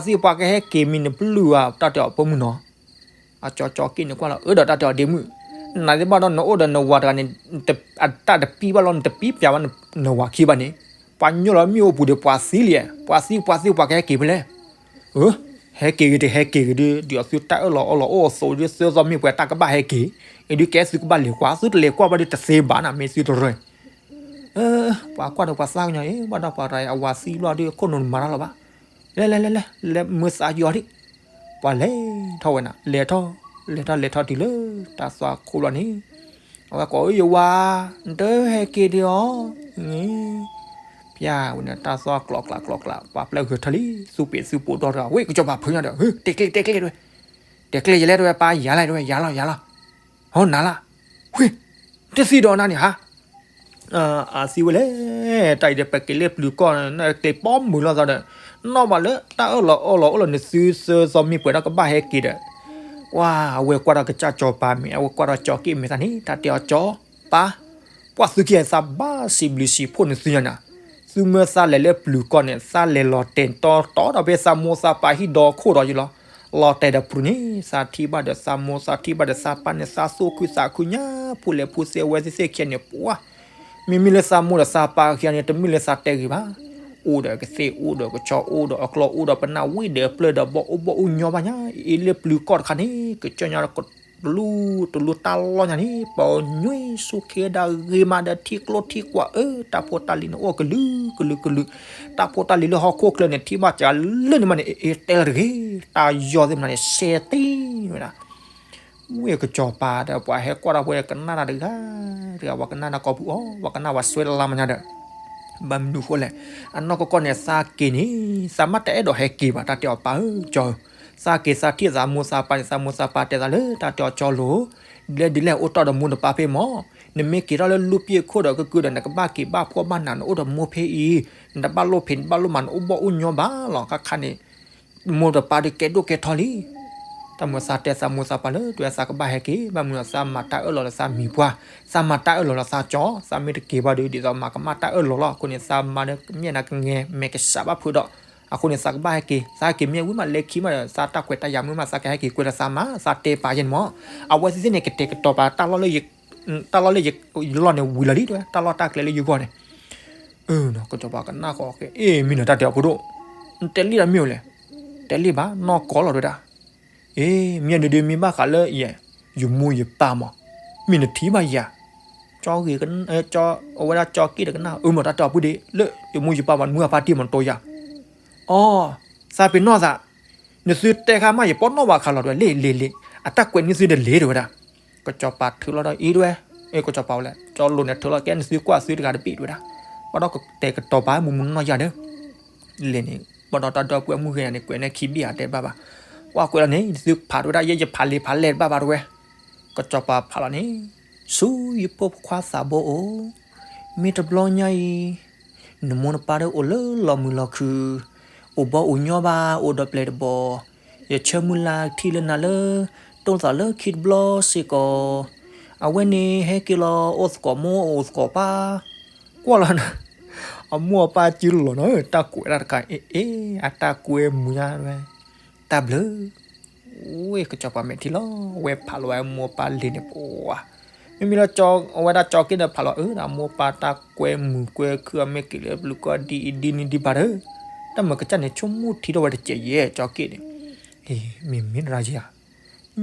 သံ ပှၤကဟဲက့ၤမံၤန့ၣ်ပျုၢ်ဧါ တၢ်တဲအီၤပိာ်မုၣ်နီၤ, အကၠီကၠီက့ၣ်န့ၣ်ကွၢ်လီၤ အၢဒီးတၢ်တဲအီၤဒ့မုၣ်, နသ့ၣ်ဘၣ်ဒီးနအိၣ်ဒီးနဝၤတဂၤန့ၣ်, တၢ်တပံဘၣ်လီၤ နတပံပျးဘၣ်နဝၤခံဘၣ်န့ၣ်, ပှၤညိၣ်လီၤမ့ၣ်အူပူၤဒီးပှၤသံလံ, ပှၤသံပှၤသံပှၤကဟဲက့ၤဖဲလဲၣ် အၢ, ဟဲက့ၤဂ့ၤတဟဲက့ၤဂ့ၤဒီး ဒ်သိးသုတၢ်အၢၣ်လီၤအီလီၤအိၣ်အသိးဒီး သၢသီမ့ၢ်ပှဲၤတၢ်ကဘၣ်ဟဲက့ၤ, အံၤဒုးကဲသုကဘၣ်လဲၤကွၢ် သုတလဲၤကွၢ်ဘၣ်ဒီးတသ့ဘၣ်နၤ မ့ၢ်သုတရၢၢ်, ပှၤကွၢ်ဒီးပှၤသးကညီၤအံၤ ဘၣ်ဒီးပှၤတဂၤအံၤ အဝၤသံဘျီဒီး ခိၣ်နူာ်မၤတၢ်လီၤဘၣ်, လဲၤလဲၤလဲၤလဲၤ လဲၤမၤသးယီၤဒံး, ပှၤလဲၤထီၣ်ဝဲနၤ လဲၤထီၣ်, လဲၤထီၣ်လဲၤထီၣ်တုၤလၢတၢ်သွၣ်ခိၣ်လီၤန့ၣ်, အဝဲကိးအၢယဝၤ, နတဟဲက့ၤဒံးအီၤ ဖျါဝဲန့ၣ် တၢ်သွၣ်ကျိးကျးကျိးကျး ပှၤပျဲၢ်ဂဲၤထီၣ်လံ သူၣ်ပ့ၤသူၣ်ပိာ်ဒီးတဂၤ ဝဲကစီၤပၤဖုညါဒီး တဲကျဲတဲကျဲတဲဝဲ, တဲကျဲယလဲၣ်တဲဝဲ ပၢ်ယၤလဲၣ်တဲဝဲ ယၤလီၤယၤလီၤ, ဟီနၤလၢ, ဝ့ၢ်, တသံဒီးနၤန့ၣ်ဟါ, အသံဝဲလဲၣ်, တၢ်အံၤဒီးပက့ၤလၢပျုၤကီၢ်န့ၣ် ကျဲၤပိာ်မုၣ်လီၤသးဒီး, နီၣ်ဘၣ်လၢတၢ်အၢၣ်လီၤအီလီၤအိၣ်လီၤန့ၣ် သုသၢသီမ့ၢ်ပှဲၤဒီးကဘၣ်ဟဲက့ၤဒီး, ပှၤအဝဲကွၢ်ဒီးကစၢ်စီၤပၤမ့ၢ် အဝဲကွၢ်ဒီးကၠီက့ၣ်မ့ၢ်သးန့ၣ် တၢ်တဲအီၤကၠီပၢ် ပှၤသုခံဂၤသးဘၣ်စံးဘျုးစံးဖှိၣ်န့ၣ်သုညါနၤ, သုမၢသးလဲၤလၢပျုၤကီၢ်န့ၣ် သးလဲၤလီၤတဲာ်တီတီဒီးဖဲသးမိၢ်သးပၢ်ဟံၣ်ဒီခိၣ်ဒီးယလီၤ, လီၤတဲာ်ဒီးပျုၤန့ၣ် သးထံၣ်ဘၣ်ဒီးသးမိၢ်သးထံၣ်ဘၣ်ဒီးသးပၢ်န့ၣ် သးသူၣ်ခုသးခုညါ ဖိလဲၤဖိသ့ဝဲသ့ၣ်သ့ၣ်ခံဂၤန့ၣ် ပှၤ မ့မ့ၢ်လၢသးမိၢ်ဒီးသးပၢ်ခံဂၤန့ၣ် တမ့ၢ်လၢသးတဲဂ့ၤဘၣ်, အိၣ်ဒီးကသ့ၣ်အိၣ်ဒီးကဆီအိၣ်ဒီးအကျီအိၣ်ဒီးပနၢ်ဝံၣ်ဒီးပျၢၢ်ဒီးဘီအိၣ်ဘီအိၣ်ညီဘၣ်ညါ, အ့လၢပျုၤကီၢ်တခါန့ၣ် ကစၢ်ညါ တလူတလူတၢ်လီၢ်ညါန့ၣ် ပှၤနွံဆူၣ်ခ့ဒၣ်ဂ့ၤမးဒီးထံကျိထံကွာ်အၢ တၢ်ဖိတၢ်လံၤန့ၣ်အိၣ်ကလုာ်ကလုာ်ကလုာ်, တၢ်ဖိတၢ်လံၤလၢဟီၣ်ခိၣ်ချၢန့ၣ် ထံၣ်ဘၣ်စှၤလၢန့ၣ်မးန့ၣ် အ့တဲလီၤတဂ့ၤ, တၢ်ယီၤသ့ၣ်မနုၤန့ၣ် စဲတ့ၢ်ဝဲဒၣ် ဝ့ၢ်ကစီၤပၤဒီးပှၤဟဲကွၢ်တၢ်ဖိကနၣ်တၢ်တဂၤတဂၤ ပှၤကနၣ်တၢ်ကိးပူၤအီၤ ပှၤကနၣ်ပှၤစွဲလၢ်လၢ်မးညါဒီး, ဘၣ်မနုၤဃိလဲၣ်, အနီၢ်ကီၢ်ကီၢ်န့ၣ် သးက့ၤန့ၣ် သးမ့ၢ်တအဲၣ်ဒိးဟဲက့ၤဘၣ် တၢ်တဲအီၤပၢ်ဧၢ ကၠီဧၢ, သးက့ၤသးထံၣ်သးမိၢ်သးပၢ်န့ၣ် သးမိၢ်သးပၢ်တဲသးလၢ တၢ်တဲအီၤကၠီလိၤ, ဒ်လဲၣ်ဒ်လဲၣ်အိၣ်တီၢ်ဒီးမိၢ်ဒီးပၢ်ဖဲမၢ်, နမ့ၢ်က့ၤထီၣ်လၢလူၢ်ပံၢ်ခိၣ်ဒီးကကုဒီး နကဘၣ်က့ၤဘၣ်ဖှီၣ်ဘၣ်နး နအိၣ်ဒီးမိၢ်ဖဲအံၤ, နတဘၣ်လိၣ်ဖံး နတဘၣ်လိၣ်မၤ နအိၣ်ဘီၣ်အိၣ်ညီဘၣ်လီၤ ခါခါန့ၣ် မိၢ်ဒီးပၢ်ဒီးကဲဒိၣ်ကဲထီလံ. တၢ်မုၢ်သးတဲသးမိၢ်သးပၢ်လၢ တဲသးကဘၣ်ဟဲက့ၤ ဘၣ်မနုၤသးမၤတၢ်အၢၣ်လီၤလၢသးမံၤပှၢ်, သးမၤတၢ်အၢၣ်လီၤလၢသးကၠီ, သးမ့ၢ်တက့ၤဘၣ်ဒီး ဒ်သိးမၤကမၣ်တၢ်အၢၣ်လီၤလီၤ. အဃိန့ၣ် သးမါဒီးကမျၢၢ်နၤကငဲၤမဲာ်ကစးဘၣ်ဖုးဒီး, အဃိန့ၣ် သးကဘၣ်ဟဲက့ၤ, သးဟဲက့ၤမ့ၢ်ဝံၤမး လဲၤခံမးဒီး သးတၢ်ခွဲးတၢ်ယာ်မုာ်မး သးကဟဲက့ၤကွဲးဒီးသးမါ, သးတဲပာ်ယဲန့ၣ်မၢ်, အဝဲသ့ၣ်သ့ၣ်န့ၣ် ကတဲာ်ကတီၤပာ် တၢ်လီၢ်လၢယလီၢ်န့ၣ်ဝံၤလီၤလံ တဲဝဲ တၢ်လီၢ်တၢ်ကျဲလၢယဂီၢ်န့ၣ် ကစီၤပၤကနၣ်ဃီက့ၤ အ့ၣ် မ့ၢ်နီၤ တၢ်တဲအီၤဖိဒိၣ် နတဲလံတၢ်မ့ၢ်အိၣ်လဲၣ်. တဲလံဘၣ် နီၢ်ကီၢ်လီၤ တဲဝဲဒၣ်. အ့ မ့ၢ်ဒုးဒုးမ့ၢ်ဘၣ်ဃးလၢယ ယမိၢ်ယပၢ်မး, မ့ၢ်နထံၣ်ဘၣ်ယၤ, ကၠီဂ့ၤ, အဝဲဒၣ်ကၠီက့ၣ်တကနၣ် အၢမး တၢ်တဲအီၤပုၢ်ဒ့ လၢယမိၢ်ယပၢ်မး နမုၢ်အဖါတံၢ်မး နတိယၤ. အီ သးပ့ၤနီၣ်သး, နသုတဲခါမး ယပီၢ်နီၣ်ဘၣ်ခါလီၤ တဲဝဲ လ့ၣ်လ့ၣ်လ့ၣ်, အတၢ်ကွဲးန့ၢ်သုတလ့ၤ တဲဝဲဒၣ်. ကစီၤပၤထုးလီၤဒီးအံၤ တဲဝဲ, အ့ ကစီၤပၤဝဲလဲၣ် ကၠီလိၤန့ၣ်ထုးလီၤကဲ နသုကွၢ်သုတဂၤတဘ့ၣ် တဲဝဲဒၣ်. ဘၣ်ဒီးကတဲာ်ကတီၤပာ်မုၢ်မုၢ်နီၢ်နီၢ်ယၤဒီး လဲၣ်န့ၣ် ဘၣ်ဒီးတၢ်ဒီပုၢ်ဝဲၢ်မုၣ်ဂ့ၤန့ၣ် ကွဲးန့ၢ်ခံဘ့ၣ်ဧါ တဲဘၣ်ဘၣ်. ကွၢ်ကွဲးလီၤန့ၣ် နသုဖးတဲဝဲဒၣ် ယဲယဖးလံာ်ဖးလဲၢ်တဘၣ်ဘၣ် တဲဝဲ. ကစီၤပၤဖးလီၤန့ၣ်, ဆူယဖိခွါသးဘိအိၣ်, မ့ၢ်တဘျီညါအံၤ နမိၢ်နပၢ်ဒီးအိၣ်လၢလီၤမုၢ်လီၤခုၣ်, အိၣ်ဘီအိၣ်ညီဘၣ် အိၣ်ဒီးပျဲၢ်တဘီ, ယဆၢမုၢ်လၢ်ထံၣ်လၢနၤလၢ တိၢ်သးလၢခံတဘျီစ့ၢ်ကီး, အဝဲန့ၣ်ဟဲက့ၤလီၤ အိၣ်သကိးမိၢ်အိၣ်သကိးပၢ်, ကွၢ်လီၤနၤ, အမိၢ်အပၢ်စုလီၤနီၤ တၢ်ကွဲးဒၣ်တခါ အ့ အ့ အတၢ်ကွဲမုာ်ညါဝဲ, တၢ်ဘျုး ဝဲကစီၤပၤမဲာ်ထံလီၤ ဝဲဖးလီၤဝဲအမိၢ်အပၢ်လံာ်န့ၣ် ပှၤ, မ့မ့ၢ်လၢ အဝဲဒၣ်ကၠီက့ၣ်ဒီးဖးလီၤ အၢ အမိၢ်အပၢ်တၢ်ကွဲမုာ်ကွဲခုၣ် အမ့ၢ်က့ၤလၢပျုၤကီၢ်ဒ်အံၤဒ်န့ၣ်ဒ်ဘၣ်ဒီး, တၢ်မၤကစၢ်န့ၣ် ဆိကမိၣ်ထံထီၣ်ဝဲတစဲးယဲၢ် ကၠီက့ၣ်န့ၣ်, အ့ မ့ၢ်မ့ၢ်တရၣ်ယဲၢ်ဧါ,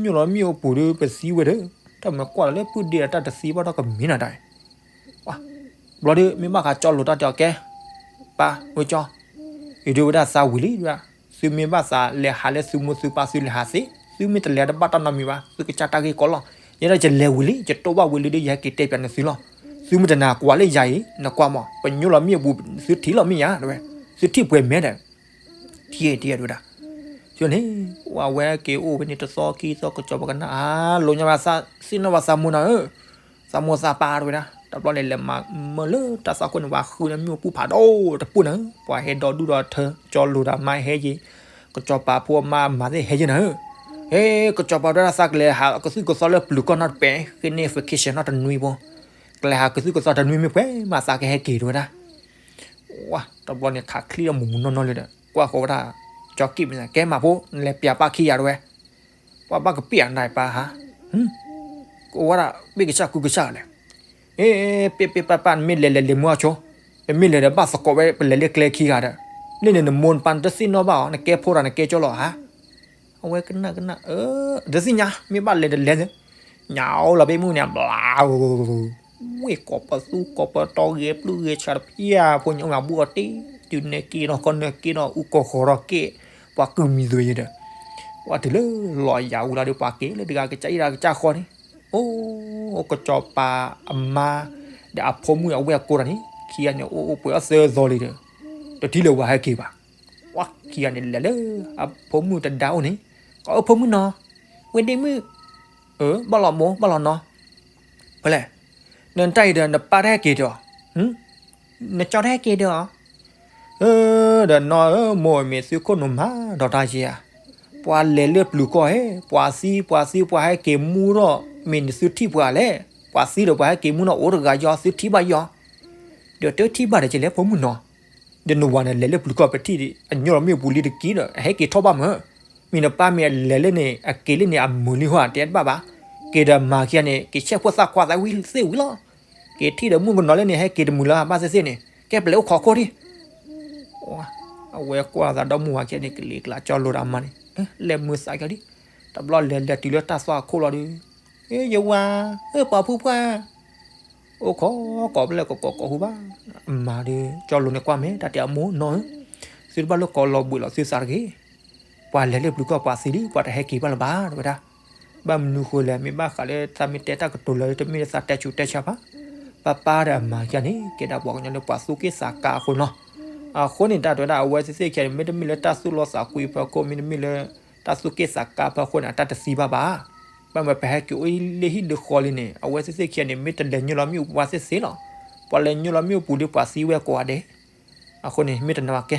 ညိၣ်လီၤမ့ၣ်အူပူၤဒီးပသံဝဲဒီး, တၢ်မၤကွၢ်လီၤလၢပုၢ်ဒ့ဒီးတၢ်တသံဘၣ်ဒီးကမ့ၢ်နၤတၢ် ဘျီဒီး မ့ၢ်ဘၣ်ဃးကၠီလိၤတၢ်တဲအီၤကဲ, ပၢ်ဝဲကၠီ, ယဒုးဝဲဒၣ်သးဝံၤလံဒၣ်, သုမ့ၢ်ဘၣ်သးလဲၤဟးလၢသုမိၢ်သုပၢ်သုလဲၤဟးသ့, သုမ့ၢ်တလဲၤတဘၣ်တၢ်နီတမံၤဘၣ် သုကစၢ်တၢ်ဂ့ၢ်ကီလီၤ, ယဲဒၣ်ယလဲၤဝံၤလံ ယတိၢ်ဘၣ်ဝံၤလံဒီး ယဟဲက့ၤတဲပၠးနသုလီၤ, သုမ့ၢ်တနာ်ကွၢ်လၢယၤအံၤ နကွၢ်မး ပညိၣ်လီၤမ့ၣ်အူပူၤ သုထံၣ်လီၤမ့ၢ်ယၤ တဲဝဲ, သုထံၣ်ပှဲၤမဲာ်ဒီး ထံၣ်တံၢ်ဒၣ်ဝဲဒၣ်, ယန့ၣ်, အဝဲက့ၤအိၣ်ဝဲန့ၣ်တသီခံသီကစီၤပၤကနၣ်အါလိာ်ညါဘၣ်သးသ့ၣ်နီၣ်ဘၣ်သးမိၢ်နၤဧၢ, သးမိၢ်သးပၢ်တဲဝဲဒၣ်, တဘျီန့ၣ်လဲၤမၤမၢလၢတၢ်သွၣ်ခိၣ်န့ၣ် ပှၤဃုန့ၢ်မ့ၣ်အူပူၤဖးဒိၣ်တပူၤနၤ, ပှၤဟဲဒီဒူၣ်ဒီထၢ ကၠီလိၤဒီးမါဟဲယ့ၤ, ကစီၤပၤဖိအမါမၤသ့ၣ်ဟဲယ့ၤနၤဧၢ, ဟဲ ကစီၤပၤတဲဒၣ်သးကလဲၤဟးကသုၣ်ကသီလၢပျုၤကီၢ်နီတပဲာ် ဃ့န့ၢ် vacation နီတနွံဖိ, ကလဲၤဟးကသုၣ်ကသီတနွံမ့ၢ်ပှဲၤ မၤသးကဟဲက့ၤတဲဝဲဒၣ် ဝါ တဘျီန့ၣ်ခးချံဒီးမူးမူးနီၢ်နီၢ်လံဒီး ကွၢ်ဃီဝဲဒၣ် ကၠီက့ၣ်မ့ၢ် ကဲမၤဖိ နလဲၤပၠးပၢ်ခံဂၤတဲဝဲ, ပှၤဘၣ်ကပ့ၢ်အနၤပၢ်ဟါ, ကအိၣ်ဝဲဒၣ် ပ့ၢ်ကစၢ်ကူကစၢ်လဲၣ်, အ့ ပ့ၢ်ပ့ၢ်ပၢ်ပၢ် နမ့ၢ်လဲၤလဲၤလဲၤမူအဆိ, ပမ့ၢ်လဲၤဒီးဘၣ်သကိးဝဲ ပလဲၤလၢကျဲခံဂၤဒီး, လၢန့ၣ်နမိၢ်နပၢ်နတသ့ၣ်နီၣ်ဘၣ်အီၤ နကဲဖိတၢ်နကဲကၠီလီၤဧါ အဝဲကနၣ်ကနၣ် အၢ တသ့ၣ်ညါ မ့ၢ်ဘၣ်လဲၤတလဲၤ, ညၣ်အိၣ်လီၤဘ့ၣ်မုၢ်န့ၣ် ဘျါ ဝ့ၢ်ကိးပသူကိးပတီၢ်ဂဲၤပျုၢ်ဂဲၤဆှးတဖၠၣ်ဖိညၣ်အိၣ်မးဘူၣ်အီၤတ့ၢ်, တုၤနဲက့ၤနီၢ်ကီၢ်နဲက့ၤနီၢ် အူကီၢ်ဃီၤထီၣ်က့ၣ်, ပှၤကုၢ်မံၤသွဲယဲဒီး, ပှၤတုၤလၢလီၤယၤဝံၤလီၤဒီး ပှၤက့ၤလၢတဂၤကစၢ်အံၤတဂၤကစၢ်ဃီန့ၣ်, အိၣ် ကစီၤပၤအမါ ဒီးအဖိမုၣ်အဝဲၢ်ကိးတၢ်န့ၣ် ခံဂၤန့ၣ် အိၣ်အိၣ်ပှဲၤအီၣ်သၢသီလံဒီး, တထံၣ်လၢၤပှၤဟဲက့ၤဘၣ် ဝဲခံဂၤန့ၣ်လဲၤလၢ အဖိမုၣ်တဒါအိၣ်န့ၣ်, ကီးအၢဖိမုၣ်နီၤ, ဝဲဒ့မုၣ်, အၢ ဘၣ်လီၤမိၢ် ဘၣ်လီၤနီၤ, ဖဲလဲၣ်, နတၢ်အံၤဒီး နပၢ်တဟဲက့ၤဒီး, နကၠီတဟဲက့ၤဒီး, အၢ ဒီးနီၢ်ဧၢ မိၢ်မ့ၢ်သုခိၣ်နူာ်မၤဒီးတၢ်ယဲဧါ, ပှၤလဲၤလၢပျုၤကီၢ်ဧၢ ပှၤသံ ပှၤသံ ပှၤဟဲက့ၤမူထီၣ် မ့ၢ်နသုထံၣ်ပှၤလဲၣ်, ပှၤသံဒီးပှၤဟဲက့ၤမူထီၣ်အိၣ်တဂၤယီၤ သုထံၣ်ဘၣ်ယီၤ, ဒီးတထံၣ်ဘၣ်ဒီးကလဲၤဖိမုၣ်နီၤ ဒီးနဝၤန့ၣ် လဲၤလၢပျုၤကီၢ်ပထံၣ် အညိၣ်လီၤမ့ၣ်အူပူၤလံတက့ၢ်ဒီး အဟဲက့ၤထီၣ်ဘၣ်မး, မ့ၢ်နပၢ်မ့ၢ်အလဲၤလၢန့ၣ် အက့ၤလၢန့ၣ် အမုာ်လံဟီ တဲတဘၣ်ဘၣ်, က့ၤဒီးမၤခံဂၤန့ၣ် က့ၤဆဲးဖိသၣ်ခွါသးဝံၣ်သ့ၣ်ဝံၤလီၤ, က့ၤထံၣ်ဒီးမုၣ်ကနီၤလၢန့ၣ် ဟဲက့ၤတမုာ်လၢၤဘၣ်သ့ၣ်သ့ၣ်န့ၣ် ကဲပျဲအိၣ်ခိးခိၣ်ဒံး အဝဲကွၢ်သးဒီမုၢ်ဝၤခံဂၤန့ၣ် ကလံၤကျါကၠီလိၤဒီးအမါန့ၣ် လဲၤမုာ်သးကီဒံး, တဘျီလဲၤလဲၤတုၤလၢတၢ်သွၣ်အခိၣ်လီၤဒီး, အ့ ယဝၤ, အၢ ပှၤဖုပှၢ် အိၣ်ခိးကိးဖျဲၣ်ကိးကိးကိးဟူဘၣ်, အမါဒီး ကၠီလိၤန့ၣ်ကွၢ်မဲာ် တၢ်တဲအမိၢ်နီၤဧၢ, သုတဘၣ်လိၣ်ကိးလီၤဘှံးလီၤသုသးတဂ့ၤ, ပှၤလဲၤလၢပျုၤကီၢ်ပှၤသံလံ ပှၤတဟဲက့ၤဘၣ်လၢၤဘၣ် တဲဝဲဒၣ်, ဘၣ်မနုၤဃိလဲၣ် မ့ၢ်ဘၣ်ဃးလၢသးမ့ၢ်တဲတၢ်ကတိၤလၢ တမ့ၢ်လၢသးတဲဆူးတဲဆါဘၣ်, ပၢ်ပၢ်ဒီးအမါခံဂၤန့ၣ် ကဲဒၣ်ပှၤကညီလၢပှၤသူၣ်က့ၣ်သးကါအဃိနီၤ, အဃိန့ၣ် တၢ်တဲဝဲဒၣ် အဝဲသ့ၣ်သ့ၣ်ခံဂၤန့ၣ် မ့တမ့ၢ်လၢတၢ်သူၣ်လီသးကွံဖီခိၣ် မ့တမ့ၢ်လၢ တၢ်သူၣ်က့ၣ်သးကါဖီခိၣ်န့ၣ် အတၢ်တသံဘၣ်ဘၣ် ဘၣ်မနုၤပဟဲက့ၤအိၣ်လၢဟံၣ်လၢဃီလံန့ၣ် အဝဲသ့ၣ်သ့ၣ်ခံဂၤန့ၣ် မ့ၢ်တလဲၤညိၣ်လီၤမ့ၣ်အူပူၤဘၣ်သ့ၣ်သ့ၣ်လီၤ, ပှၤလဲၤညိၣ်လီၤမ့ၣ်အူပူၤဒီးပှၤသံဝဲကိးဂၤဒဲး, အဃိန့ၣ် မ့ၢ်တနာ်ဘၣ်ကဲ,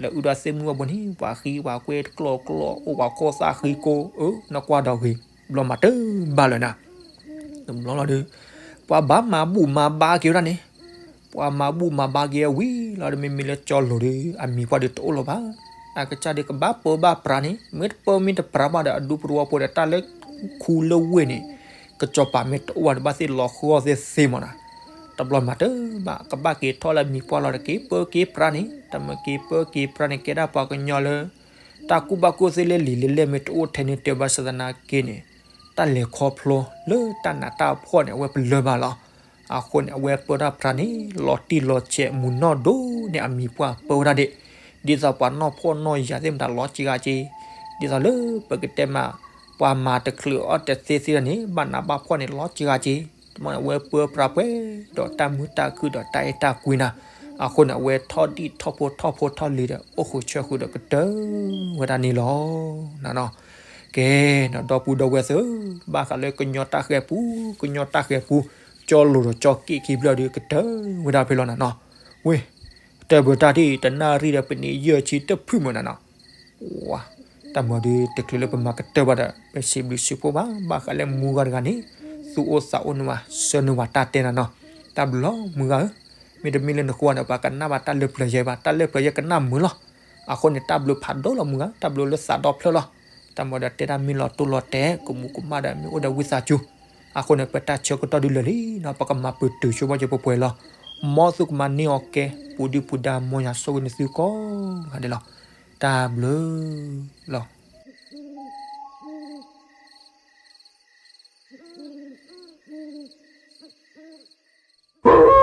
လၢအုၣ်ဒီးသ့ၣ်မုၢ်အဘိန့ၣ် ပှၤဃံပှၤကွဲတကျီၢ်ကျီၢ် အိၣ်ပှၤခိၣ်သၣ်ဃံကိၢ် အၢ နကွၢ်ဒီးဂ့ၤ ဘျီမၤတဘၣ်လၢၤနၤ, တဘျီလီၤဒီး ပှၤဘၣ်မၤဘူၣ်မၤဘါက့ၤဝဲဒၣ်န့ၣ် ပှၤမၤဘူၣ်မၤဘါက့ၤဝံၤလီၤဒီး မ့မ့ၢ်လၢကၠီလိၤဒီး အမံၤပှၢ်ဒီးတအိၣ်လၢၤဘၣ်, အကစၢ်ဒီးကဘၣ်ပၢဘၣ်ပြးန့ၣ် မ့ၢ်တပၢမ့ၢ်တပြးဘၣ်ဒီး အဒူပရိဝီဖိဒီး တၢ်လၢခူလၢဝ့ၢ်န့ၣ် ကစီၤပၤမ့ၢ်တအိၣ်ဘၣ်ဒီး ဘၣ်သ့ၣ်လီၤဃီသ့ၣ်သ့ၣ်မးနီၤ, တဘျီမၤတၢ်ဘၣ် ကဘၣ်က့ၤထီၣ်လၢအမံၤပှၢ်လီၤဒီး က့ၤပၢက့ၤပြါန့ၣ် တၢ်မၤက့ၤပၢက့ၤပြါန့ၣ် ကဲဒၣ်ပှၤကညီလၢ တၢ်ကူၣ်ဘၣ်ကူၣ်သ့လၢလံာ်လဲၢ်လဲၢ်မ့ၢ်တအိၣ်ထဲန့ၣ် တဲဘၣ်ဆၣ်သနာ်က့န့ၣ် တၢ်လဲၤခီဖျိလၢတၢ်နးတၢ်ဖှီၣ်န့ၣ် အဝဲပလၢၢ်ဘၣ်လီၤ. အဃိန့ၣ် အဝဲပၢတၢ်ပြါန့ၣ် လီၤတံၢ်လီၤဆဲး မုၢ်နီၢ်ဒိၣ်န့ၢ်အမံၤပှၢ်ပၢဝဲဒၣ်ဒံး ဒ်သိးပှၤနီၢ်ဖှီၣ်နီၢ်ယာ်သ့ၣ်မတၤလီၤစှၤဂၤက့ၤ, ဒ်သိးလၢပကတဲမး ပှၤမၤတချုးအီၣ်တသ့သ့ၣ်န့ၣ် ဘၣ်နးဘၣ်ဖှီၣ်န့ၣ် လီၤစှၤဂၤက့ၤ, တမ့ၢ်အဝဲပၢပြါပှဲၤဒီးတၢ်မုာ်တၢ်ခုၣ်ဒီးတၢ်အဲၣ်တၢ်ကွံနၤ, အဃိန့ၣ် အဝဲထီၣ်ဒံၣ်ထီၣ်ဖိထီၣ်ဖိထီၣ်လံၤဒီး အိၣ်ဃုာ်ဆၢဃုာ်ဒီးကတၢၢ်ဝဲဒၣ်န့ၣ်လီၤ. နနီၤ ကဲနီၤ ဒီပုၢ်ဒီဝဲၢ်သ့ၣ်, ဘၣ်ဃးလၢကညီတၢ်ဃၤပူၤ ကညီတၢ်ဃၤပူၤ ကၠီလိၤဒီးကၠီက့ၣ်ခံဖျၢၣ်ဒီး ကတၢၢ်ဝဲဒၣ်ဖဲလီၤနနီၤ. ဝ့ၢ် တၢ်ဘျုးတၢ်ထံၣ် တနၣ်ရံၣ်ဒီးပနံးယဲၢ်ဆံတဖုမုၢ်နနီၤ. ဝါ တၢ်မၤဒီးတချုးလၢပမၤကတၢၢ်ဘၣ်ဒီး ပစံးဘျုးစံးဖှိၣ်ဘၣ် ဘၣ်ဃးလၢမုၢ်ဂၤတဂၤန့ၣ် သူၣ်အိၣ်သးအိၣ်န့ၢ်ဝဲ ဆှၢန့ၢ်ဝဲတၢ်တဲနၤနီၤ. တၢ်ဘျုးလီၤမုၢ်ဂၤဧၢ, မ့တမ့ၢ်လၢနဃိန့ၣ် ပှၤကနၣ်ဘၣ်တၢ်လၢပျၢၤယဲဘၣ် တၢ်လၢပျၢၤယဲကနၣ်မုာ်လီၤ. အဃိန့ၣ် တၢ်ဘျုးဖးဒိၣ်လီၤမုၢ်ဂၤ တၢ်ဘျုးလၢသးဒီဖျၢၣ်လီၤ. တၢ်မၤဒီးတဲဒၣ်မ့ၢ်လီၤတိၢ်လီၤတဲာ် ကမူးကမၣ်ဒီးမ့ၢ်အိၣ်ဒီးဝံသးစူၤ, အဃိန့ၣ် ပတၢ်ဆၢကတီၢ်ဒုးလၢာ်လံနီၤ ပကမၤပတုာ်ဆိပှဲၤပှဲၤလီၤ. မ်သုကမၤန့ၢ်အီၤကဲ ပူၤဒုၣ်ပူၤဒါ မ်ယွၤဆိၣ်ဂ့ၤနသုကိးဂၤဒဲးလီၤ. တၢ်ဘျုးလီၤ.